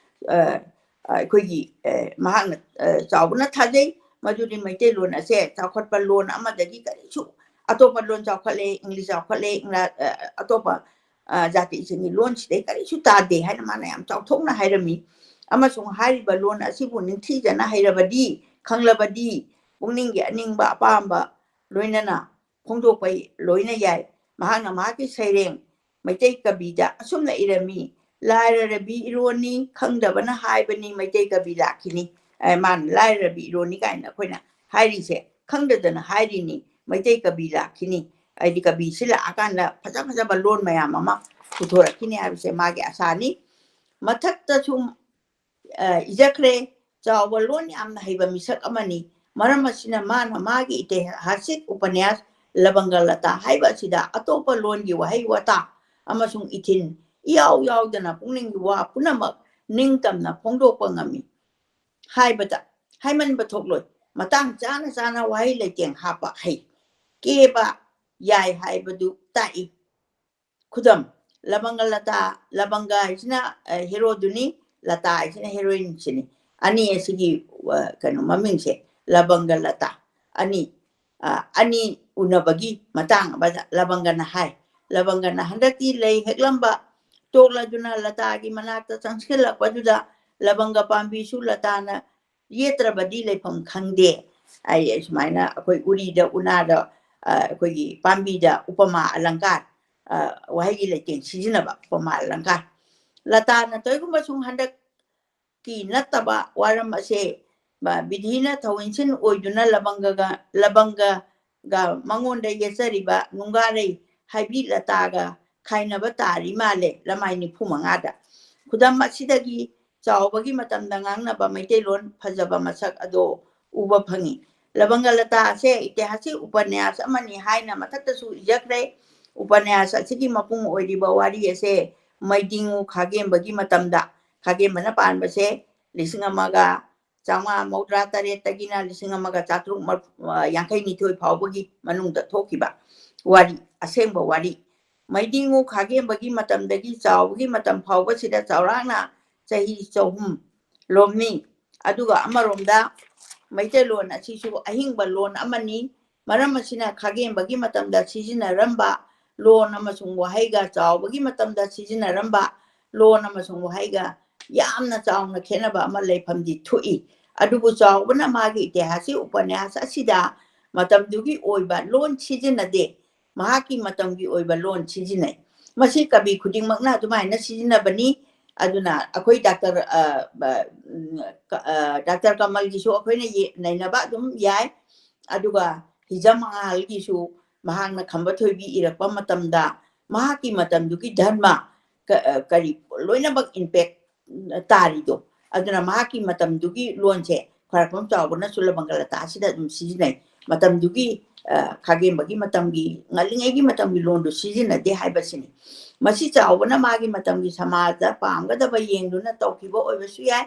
ꯑ, ꯑ, ꯑꯩꯈꯣꯏꯒꯤ, ꯑ, ꯃꯍꯥꯛꯅ, ꯑ, ꯆꯥꯎꯕꯅ ꯊꯥꯖꯩ꯫ ꯃꯗꯨꯗꯤ ꯃꯩꯇꯩꯂꯣꯟ ꯑꯁꯦ ꯆꯥꯎꯈꯠꯄ ꯂꯣꯟ ꯑꯃꯗꯒꯤ ꯀꯔꯤꯁꯨ, ꯑꯇꯣꯞꯄ ꯂꯣꯟ ꯆꯥꯎꯈꯠꯂꯦ, ꯏꯪꯂꯤꯁ ꯆꯥꯎꯈꯠꯂꯦ, ꯏꯪꯂꯥ-, ꯑ, ꯑꯇꯣꯞꯄ, ꯑ, ꯖꯥꯇꯤꯁꯤꯡꯒꯤ ꯂꯣꯟꯁꯤꯗꯩ ꯀꯔꯤꯁꯨ ꯇꯥꯗꯦ ꯍꯥꯏꯅ ꯃꯥꯅ ꯌꯥꯝ ꯆꯥꯎꯊꯣꯛꯅ ꯍꯥꯏꯔꯝꯃꯤ꯫ ꯑꯃꯁꯨꯡ ꯍꯥꯏꯔꯤꯕ ꯂꯣꯟ ꯑꯁꯤꯕꯨ ꯅꯤꯡꯊꯤꯖꯅ ꯍꯩꯔꯕꯗꯤ, ꯈꯪꯂꯕꯗꯤ, ꯄꯨꯛꯅꯤꯡꯒꯤ ꯑꯅꯤꯡꯕ ꯑꯄꯥꯝꯕ ꯂꯣꯏꯅꯅ ꯐꯣꯡꯗꯣꯛꯄ ꯂꯣꯏꯅ ꯌꯥꯏ꯫ ꯃꯍꯥꯛꯅ ꯃꯍꯥꯛꯀꯤ ꯁꯩꯔꯦꯡ ꯃꯩꯇꯩ ꯀꯕꯤꯗ ꯑꯁꯨꯝꯅ ꯏꯔꯝꯃꯤ, "ꯂꯥꯏꯔꯔꯕꯤ ꯏꯔꯣꯟꯅꯤ, ꯈꯪꯗꯕꯅ ꯍꯥꯏꯕꯅꯤ, ꯃꯩꯇꯩ ꯀꯕꯤ ꯂꯥꯛꯈꯤꯅꯤ"꯫ ꯑꯦ, ꯃꯥꯅ ꯂꯥꯏꯔꯔꯕꯤ ꯏꯔꯣꯟꯅꯤ ꯀꯥꯏꯅ ꯑꯩꯈꯣꯏꯅ ꯍꯥꯏꯔꯤꯁꯦ ꯈꯪꯗꯗꯅ ꯍꯥꯏꯔꯤꯅꯤ, ꯃꯩꯇꯩ ꯀꯕꯤ ꯂꯥꯛꯈꯤꯅꯤ, ꯍꯥꯏꯗꯤ ꯀꯕꯤꯁꯤ ꯂꯥꯛꯑꯀꯥꯟꯗ ꯐꯖ ꯐꯖꯕ ꯂꯣꯟ ꯃꯌꯥꯝ ꯑꯃ ꯄꯨꯊꯣꯔꯛꯈꯤꯅꯤ ꯍꯥꯏꯕꯁꯦ ꯃꯥꯒꯤ ꯑꯁꯥꯅꯤ꯫ ꯃꯊꯛꯇꯁꯨ, ꯑ, ꯏꯖꯈ꯭ꯔꯦ, ꯆꯥꯎꯕ ꯂꯣꯟ ꯌꯥꯝꯅ ꯍꯩꯕ ꯃꯤꯁꯛ ꯑꯃꯅꯤ꯫ ꯃꯔꯝ ꯑꯁꯤꯅ ꯃꯥꯅ ꯃꯥꯒꯤ ꯏꯇꯤꯍꯥꯁꯤꯛ ꯎꯄꯅ꯭ꯌꯥꯁ ꯂꯕꯪꯒ ꯂꯇꯥ ꯍꯥꯏꯕ ꯑꯁꯤꯗ ꯑꯇꯣꯞꯄ ꯂꯣꯟꯒꯤ ꯋꯥꯍꯩ ꯋꯥꯇꯥ ꯑꯃꯁꯨꯡ ꯏꯊꯤꯟ ꯏꯌꯥꯎ ꯌꯥꯎꯗꯅ ꯄꯨꯛꯅꯤꯡꯒꯤ ꯋꯥ ꯄꯨꯝꯅꯃꯛ ꯅꯤꯡꯇꯝꯅ ꯐꯣꯡꯗꯣꯛꯄ ꯉꯝꯃꯤ꯫ ꯍꯥꯏꯕꯗ ꯍꯥꯏꯃꯟꯕ ꯊꯣꯛꯂꯣꯏ꯫ ꯃꯇꯥꯡ ꯆꯥꯅ ꯆꯥꯅ ꯋꯥꯍꯩ ꯂꯩꯇꯦꯡ ꯍꯥꯞꯄ ꯍꯩ꯫ ꯀꯦꯕ ꯌꯥꯏ ꯍꯥꯏꯕꯗꯨ ꯇꯥꯛꯏ꯫ ꯈꯨꯗꯝ, ꯂꯕꯪꯒ ꯂꯇꯥ, ꯂꯕꯪꯒ ꯍꯥꯏꯁꯤꯅ, ꯑ, ꯍꯦꯔꯣꯗꯨꯅꯤ, ꯂꯇꯥ ꯍꯥꯏꯁꯤꯅ ꯍꯦꯔꯣꯏꯟꯁꯤꯅꯤ꯫ ꯑꯅꯤ ꯑꯁꯤꯒꯤ, ꯑ, ꯀꯩꯅꯣ ꯃꯃꯤꯡꯁꯦ ꯂꯕꯪꯒ ꯂꯇꯥ꯫ ꯑꯅꯤ, ꯑ, ꯑꯅꯤ ꯎꯅꯕꯒꯤ ꯃꯇꯥꯡ ꯑꯃꯗ ꯂꯕꯪꯒꯅ ꯍꯥꯏ, ꯂꯕꯪꯒꯅ ꯍꯟꯗꯛꯇꯤ ꯂꯩ ꯍꯦꯛꯂꯝꯕ ꯇꯣꯛꯂꯗꯨꯅ ꯂꯇꯥꯒꯤ ꯃꯅꯥꯛꯇ ꯆꯪꯁꯤꯜꯂꯛꯄꯗꯨꯗ ꯂꯕꯪꯒ ꯄꯥꯝꯕꯤꯁꯨ ꯂꯇꯥꯅ ꯌꯦꯠꯇ꯭ꯔꯕꯗꯤ ꯂꯩꯐꯝ ꯈꯪꯗꯦ꯫ ꯑꯩ ꯁꯨꯃꯥꯏꯅ ꯑꯩꯈꯣꯏ ꯎꯔꯤꯗ, ꯎꯅꯥꯗ, ꯑ, ꯑꯩꯈꯣꯏꯒꯤ ꯄꯥꯝꯕꯤꯗ ꯎꯄꯃꯥ ꯑꯂꯪꯀꯥꯔ, ꯑ, ꯋꯥꯍꯩꯒꯤ ꯂꯩꯇꯦꯡ ꯁꯤꯖꯤꯟꯅꯕ ꯎꯄꯃꯥ ꯑꯂꯪꯀꯥꯔ꯫ ꯂꯇꯥꯅ ꯇꯧꯏꯒꯨꯝꯕ ꯁꯨꯝ ꯍꯟꯗꯛ ꯂꯕꯪꯒꯒꯤ ꯅꯠꯇꯕ ꯋꯥꯔꯝ ꯑꯁꯦ ꯕꯤꯙꯤꯅ ꯊꯧꯏꯟꯁꯤꯟ ꯑꯣꯏꯗꯨꯅ ꯂꯕꯪꯒꯒ, ꯂꯕꯪꯒꯒ ꯃꯉꯣꯟꯗ ꯌꯦꯠꯆꯔꯤꯕ ꯅꯨꯡꯒꯥꯔꯩ ꯍꯥꯏꯕꯤ ꯂꯇꯥꯒ ꯈꯥꯏꯅꯕ ꯇꯥꯔꯤ ꯃꯥꯜꯂꯦ꯫ ꯂꯃꯥꯏ ꯅꯤꯐꯨ ꯃꯉꯥꯗ꯫ ꯈꯨꯗꯝ ꯑꯁꯤꯗꯒꯤ ꯆꯥꯎꯕꯒꯤ ꯃꯇꯝꯗ ꯉꯥꯡꯅꯕ ꯃꯩꯇꯩꯂꯣꯟ ꯐꯖꯕ ꯃꯁꯛ ꯑꯗꯣ ꯎꯕ ꯐꯪꯏ꯫ ꯂꯕꯪꯒ ꯂꯇꯥ ꯑꯁꯦ ꯏꯇꯤꯍꯥꯁꯤꯛ ꯎꯄꯅ꯭ꯌꯥꯁ ꯑꯃꯅꯤ ꯍꯥꯏꯅ ꯃꯊꯛꯇꯁꯨ ꯏꯖꯈ꯭ꯔꯦ꯫ ꯎꯄꯅ꯭ꯌꯥꯁ ꯑꯁꯤꯒꯤ ꯃꯄꯨꯡ ꯑꯣꯏꯔꯤꯕ ꯋꯥꯔꯤ ꯑꯁꯦ ꯃꯩꯗꯤꯡꯉꯨ ꯈꯥꯒꯦꯝꯕꯒꯤ ꯃꯇꯝꯗ, ꯈꯥꯒꯦꯝꯕꯅ ꯄꯥꯟꯕꯁꯦ ꯂꯤꯁꯤꯡ ꯑꯃꯒ ꯆꯥꯝꯃꯉꯥ ꯃꯧꯗ꯭ꯔꯥ ꯇꯔꯦꯠꯇꯒꯤꯅ ꯂꯤꯁꯤꯡ ꯑꯃꯒ ꯆꯥꯇ꯭ꯔꯨꯛ ꯌꯥꯡꯈꯩ ꯅꯤꯊꯣꯏ ꯐꯥꯎꯕꯒꯤ ꯃꯅꯨꯡꯗ ꯊꯣꯛꯈꯤꯕ ꯋꯥꯔꯤ, ꯑꯁꯦꯡꯕ ꯋꯥꯔꯤ꯫ ꯃꯩꯗꯤꯡꯉꯨ ꯈꯥꯒꯦꯝꯕꯒꯤ ꯃꯇꯝꯗꯒꯤ ꯆꯥꯎꯕꯒꯤ ꯃꯇꯝ ꯐꯥꯎꯕꯁꯤꯗ ꯆꯥꯎꯔꯥꯛꯅ ꯆꯍꯤ ꯆꯍꯨꯝ ꯂꯣꯝꯃꯤ꯫ ꯑꯗꯨꯒ ꯑꯃꯔꯣꯝꯗ ꯃꯩꯇꯩꯂꯣꯟ ꯑꯁꯤꯁꯨ ꯑꯍꯤꯡꯕ ꯂꯣꯟ ꯑꯃꯅꯤ꯫ ꯃꯔꯝ ꯑꯁꯤꯅ ꯈꯥꯒꯦꯝꯕꯒꯤ ꯃꯇꯝꯗ ꯁꯤꯖꯤꯟꯅꯔꯝꯕ ꯂꯣꯟ ꯑꯃꯁꯨꯡ ꯋꯥꯍꯩꯒ ꯆꯥꯎꯕꯒꯤ ꯃꯇꯝꯗ ꯁꯤꯖꯤꯟꯅꯔꯝꯕ ꯂꯣꯟ ꯑꯃꯁꯨꯡ ꯋꯥꯍꯩꯒ ꯌꯥꯝꯅ ꯆꯥꯎꯅ ꯈꯦꯠꯅꯕ ꯑꯃ ꯂꯩꯐꯝꯗꯤ ꯊꯣꯛꯏ꯫ ꯑꯗꯨꯕꯨ ꯆꯥꯎꯕꯅ ꯃꯥꯒꯤ ꯏꯇꯤꯍꯥꯁꯤꯛ ꯎꯄꯅ꯭ꯌꯥꯁ ꯑꯁꯤꯗ ꯃꯇꯝꯗꯨꯒꯤ ꯑꯣꯏꯕ ꯂꯣꯟ ꯁꯤꯖꯤꯟꯅꯗꯦ, ꯃꯍꯥꯛꯀꯤ ꯃꯇꯝꯒꯤ ꯑꯣꯏꯕ ꯂꯣꯟ ꯁꯤꯖꯤꯟꯅꯩ꯫ ꯃꯁꯤ ꯀꯕꯤ ꯈꯨꯗꯤꯡꯃꯛꯅ ꯑꯗꯨꯃꯥꯏꯅ ꯁꯤꯖꯤꯟꯅꯕꯅꯤ꯫ ꯑꯗꯨꯅ ꯑꯩꯈꯣꯏ ꯗꯥꯛꯇꯔ, ꯑ, ꯕ-, ꯎꯝ, ꯀ-, ꯑ, ꯗꯥꯛꯇꯔ ꯀꯃꯜꯒꯤꯁꯨ ꯑꯩꯈꯣꯏꯅ ꯌꯦ-, ꯅꯩꯅꯕ ꯑꯗꯨꯝ ꯌꯥꯏ꯫ ꯑꯗꯨꯒ ꯍꯤꯖꯝ ꯃꯉꯥꯜꯒꯤꯁꯨ ꯃꯍꯥꯛꯅ ꯈꯝꯕ ꯊꯣꯏꯕꯤ ꯏꯔꯛꯄ ꯃꯇꯝꯗ ꯃꯍꯥꯛꯀꯤ ꯃꯇꯝꯗꯨꯒꯤ ꯙꯔꯃ ꯀ-, ꯑ, ꯀꯔꯤ ꯂꯣꯏꯅꯃꯛ impact ꯇꯥꯔꯤꯗꯣ꯫ ꯑꯗꯨꯅ ꯃꯍꯥꯛꯀꯤ ꯃꯇꯝꯗꯨꯒꯤ ꯂꯣꯟꯁꯦ ꯈ꯭ꯋꯥꯏꯔꯥꯛꯄꯝ ꯆꯥꯎꯕꯅꯁꯨ ꯂꯕꯪꯒ ꯂꯇꯥ ꯑꯁꯤꯗ ꯑꯗꯨꯝ ꯁꯤꯖꯤꯟꯅꯩ꯫ ꯃꯇꯝꯗꯨꯒꯤ, ꯑ, ꯈꯥꯒꯦꯝꯕꯒꯤ ꯃꯇꯝꯒꯤ, ꯉꯜꯂꯤꯉꯩꯒꯤ ꯃꯇꯝꯒꯤ ꯂꯣꯟꯗꯨ ꯁꯤꯖꯤꯟꯅꯗꯦ ꯍꯥꯏꯕꯁꯤꯅꯤ꯫ ꯃꯁꯤ ꯆꯥꯎꯕꯅ ꯃꯥꯒꯤ ꯃꯇꯝꯒꯤ ꯁꯃꯥꯖꯗ ꯄꯥꯝꯒꯗꯕ ꯌꯦꯡꯗꯨꯅ ꯇꯧꯈꯤꯕ ꯑꯣꯏꯕꯁꯨ ꯌꯥꯏ꯫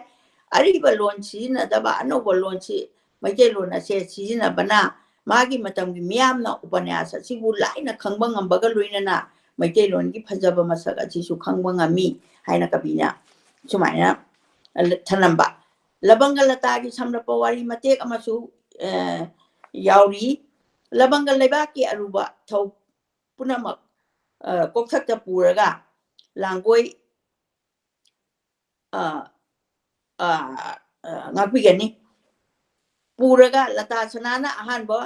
ꯑꯔꯤꯕ ꯂꯣꯟ ꯁꯤꯖꯤꯟꯅꯗꯕ, ꯑꯅꯧꯕ ꯂꯣꯟꯁꯤ, ꯃꯩꯇꯩꯂꯣꯟ ꯑꯁꯦ ꯁꯤꯖꯤꯟꯅꯕꯅ ꯃꯥꯒꯤ ꯃꯇꯝꯒꯤ ꯃꯤꯌꯥꯝꯅ ꯎꯄꯅ꯭ꯌꯥꯁ ꯑꯁꯤꯕꯨ ꯂꯥꯏꯅ ꯈꯪꯕ ꯉꯝꯕꯒ ꯂꯣꯏꯅꯅ ꯃꯩꯇꯩꯂꯣꯟꯒꯤ ꯐꯖꯕ ꯃꯁꯛ ꯑꯁꯤꯁꯨ ꯈꯪꯕ ꯉꯝꯃꯤ ꯍꯥꯏꯅ ꯀꯕꯤꯅ ꯁꯨꯃꯥꯏꯅ ꯊꯅꯝꯕ꯫ ꯂꯕꯪꯒ ꯂꯇꯥꯒꯤ ꯁꯝꯂꯞꯄ ꯋꯥꯔꯤ ꯃꯇꯦꯛ ꯑꯃꯁꯨ, ꯑ, ꯌꯥꯎꯔꯤ꯫ ꯂꯕꯪꯒ ꯂꯩꯕꯥꯛꯀꯤ ꯑꯔꯨꯕ ꯊꯧ ꯄꯨꯝꯅꯃꯛ, ꯑ, ꯀꯣꯛꯊꯛꯇ ꯄꯨꯔꯒ ꯂꯥꯡꯒꯣꯏ, ꯑ, ꯑ, ꯑ, ꯉꯥꯛꯄꯤꯒꯅꯤ꯫ ꯄꯨꯔꯒ ꯂꯇꯥ ꯁꯅꯥꯅ ꯑꯍꯥꯟꯕ,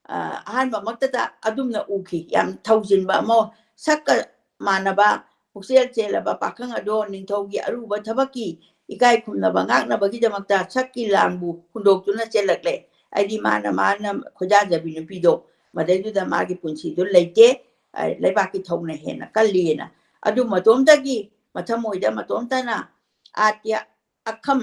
ꯑ, ꯑꯍꯥꯟꯕꯃꯛꯇꯗ ꯑꯗꯨꯝꯅ ꯎꯈꯤ꯫ ꯌꯥꯝ ꯊꯧꯖꯤꯟꯕ ꯑꯃ, ꯁꯛꯀ ꯃꯥꯟꯅꯕ ꯄꯨꯛꯆꯦꯜ ꯆꯦꯜꯂꯕ ꯄꯥꯈꯪ ꯑꯗꯣ ꯅꯤꯡꯊꯧꯒꯤ ꯑꯔꯨꯕ ꯊꯕꯛꯀꯤ ꯏꯀꯥꯏ ꯈꯨꯝꯅꯕ ꯉꯥꯛꯅꯕꯒꯤꯗꯃꯛꯇ ꯁꯛꯀꯤ ꯂꯥꯡꯕꯨ ꯍꯨꯟꯗꯣꯛꯇꯨꯅ ꯆꯦꯜꯂꯛꯂꯦ꯫ ꯍꯥꯏꯗꯤ ꯃꯥꯅ, ꯃꯥꯅ ꯈꯣꯏꯗꯥꯖꯕꯤ ꯅꯨꯄꯤꯗꯣ, ꯃꯗꯩꯗꯨꯗ ꯃꯥꯒꯤ ꯄꯨꯟꯁꯤꯗꯨ ꯂꯩꯇꯦ, ꯑ, ꯂꯩꯕꯥꯛꯀꯤ ꯊꯧꯅ ꯍꯦꯟꯅ ꯀꯜꯂꯤꯅ꯫ ꯑꯗꯨ ꯃꯇꯣꯝꯇꯒꯤ ꯃꯊꯃꯣꯏꯗ ꯃꯇꯣꯝꯇꯅ ꯑꯥꯇ꯭ꯌ ꯑꯈꯝ,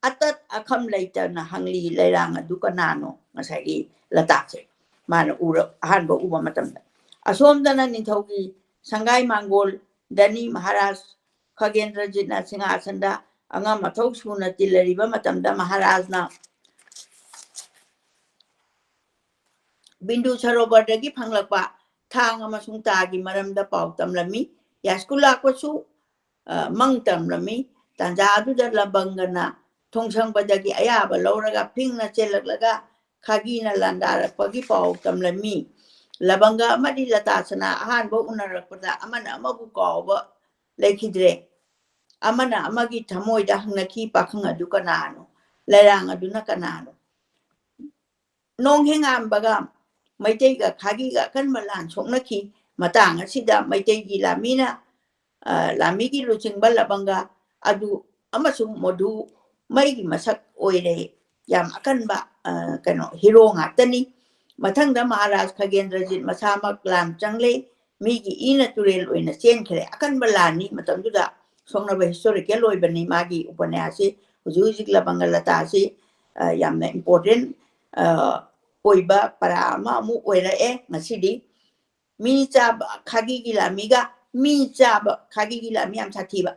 ꯑꯇꯠ ꯑꯈꯝ ꯂꯩꯇꯅ ꯍꯪꯂꯤ, "ꯂꯩꯔꯥꯡ ꯑꯗꯨ ꯀꯅꯥꯅꯣ?" ꯉꯁꯥꯏꯒꯤ ꯂꯇꯥꯁꯦ ꯃꯥꯅ ꯎꯔ-, ꯑꯍꯥꯟꯕ ꯎꯕ ꯃꯇꯝꯗ꯫ ꯑꯁꯣꯝꯗꯅ ꯅꯤꯡꯊꯧꯒꯤ ꯁꯪꯒꯥꯏ ꯃꯥꯡꯒꯣꯜ ꯗꯅꯤ ꯃꯍꯥꯔꯥꯖ ꯈꯒꯦꯟꯗ꯭ꯔꯖꯤꯠꯅ ꯁꯤꯡꯍꯥꯁꯟꯗ ꯑꯉꯝ ꯑꯊꯧ ꯁꯨꯅ ꯇꯤꯜꯂꯔꯤꯕ ꯃꯇꯝꯗ ꯃꯍꯥꯔꯥꯖꯅ ꯕꯤꯟꯗꯨ ꯁꯔꯣꯕꯔꯗꯒꯤ ꯐꯪꯂꯛꯄ ꯊꯥꯡ ꯑꯃꯁꯨꯡ ꯇꯥꯒꯤ ꯃꯔꯝꯗ ꯄꯥꯎ ꯇꯝꯂꯝꯃꯤ꯫ ꯌꯥꯏꯁ꯭ꯀꯨꯜ ꯂꯥꯛꯄꯁꯨ, ꯑ, ꯃꯪ ꯇꯝꯂꯝꯃꯤ꯫ ꯇꯥꯟꯖꯥ ꯑꯗꯨꯗ ꯂꯕꯪꯒꯅ ꯊꯣꯡꯁꯪꯕꯗꯒꯤ ꯑꯌꯥꯕ ꯂꯧꯔꯒ ꯐꯤꯡꯅ ꯆꯦꯜꯂꯛꯂꯒ ꯈꯥꯒꯤꯅ ꯂꯥꯟꯗꯥꯔꯛꯄꯒꯤ ꯄꯥꯎ ꯇꯝꯂꯝꯃꯤ꯫ ꯂꯕꯪꯒ ꯑꯃꯗꯤ ꯂꯇꯥꯁꯅꯥ ꯑꯍꯥꯟꯕ ꯎꯅꯔꯛꯄꯗ ꯑꯃꯅ ꯑꯃꯕꯨ ꯀꯥꯎꯕ ꯂꯩꯈꯤꯗ꯭ꯔꯦ꯫ ꯑꯃꯅ ꯑꯃꯒꯤ ꯊꯃꯣꯏꯗ ꯍꯪꯅꯈꯤ, "ꯄꯥꯈꯪ ꯑꯗꯨ ꯀꯅꯥꯅꯣ? ꯂꯩꯔꯥꯡ ꯑꯗꯨꯅ ꯀꯅꯥꯅꯣ?" ꯅꯣꯡ ꯍꯦꯡꯉꯥꯟꯕꯒ ꯃꯩꯇꯩꯒ ꯈꯥꯒꯤꯒ ꯑꯀꯟꯕ ꯂꯥꯟ ꯁꯣꯛꯅꯈꯤ꯫ ꯃꯇꯥꯡ ꯑꯁꯤꯗ ꯃꯩꯇꯩꯒꯤ ꯂꯥꯟꯃꯤꯅ, ꯑ, ꯂꯥꯟꯃꯤꯒꯤ ꯂꯨꯆꯤꯡꯕ ꯂꯕꯪꯒ ꯑꯗꯨ ꯑꯃꯁꯨꯡ ꯃꯣꯙꯨ ꯃꯩꯒꯤ ꯃꯁꯛ ꯑꯣꯏꯔꯦ꯫ ꯌꯥꯝ ꯑꯀꯟꯕ, ꯑ, ꯀꯩꯅꯣ, ꯍꯤꯔꯣ ꯉꯥꯛꯇꯅꯤ꯫ ꯃꯊꯪꯗ ꯃꯍꯥꯔꯥꯖ ꯈꯒꯦꯟꯗ꯭ꯔꯖꯤꯠ ꯃꯁꯥꯃꯛ ꯂꯥꯟ ꯆꯪꯂꯦ꯫ ꯃꯤꯒꯤ ꯏꯅ ꯇꯨꯔꯦꯜ ꯑꯣꯏꯅ ꯆꯦꯟꯈ꯭ꯔꯦ꯫ ꯑꯀꯟꯕ ꯂꯥꯟꯅꯤ ꯃꯇꯝꯗꯨꯗ꯫ ꯁꯣꯛꯅꯕ ꯍꯤꯁꯇꯣꯔꯤꯀꯦꯜ ꯑꯣꯏꯕꯅꯤ ꯃꯥꯒꯤ ꯎꯄꯅ꯭ꯌꯥꯁꯁꯤ꯫ ꯍꯧꯖꯤꯛ ꯍꯧꯖꯤꯛ ꯂꯕꯪꯒ ꯂꯇꯥꯁꯤ, ꯑ, ꯌꯥꯝꯅ ꯏꯝꯄꯣꯔꯇꯦꯟ, ꯑ, ꯑꯣꯏꯕ ꯄꯔꯥ ꯑꯃ ꯑꯃꯨꯛ ꯑꯣꯏꯔꯛꯑꯦ ꯉꯁꯤꯗꯤ꯫ ꯃꯤ ꯆꯥꯕ, ꯈꯥꯒꯤꯒꯤ ꯂꯥꯟꯃꯤꯒ ꯃꯤ ꯆꯥꯕ, ꯈꯥꯒꯤꯒꯤ ꯂꯥꯟꯃꯤ ꯌꯥꯝ ꯁꯥꯊꯤꯕ,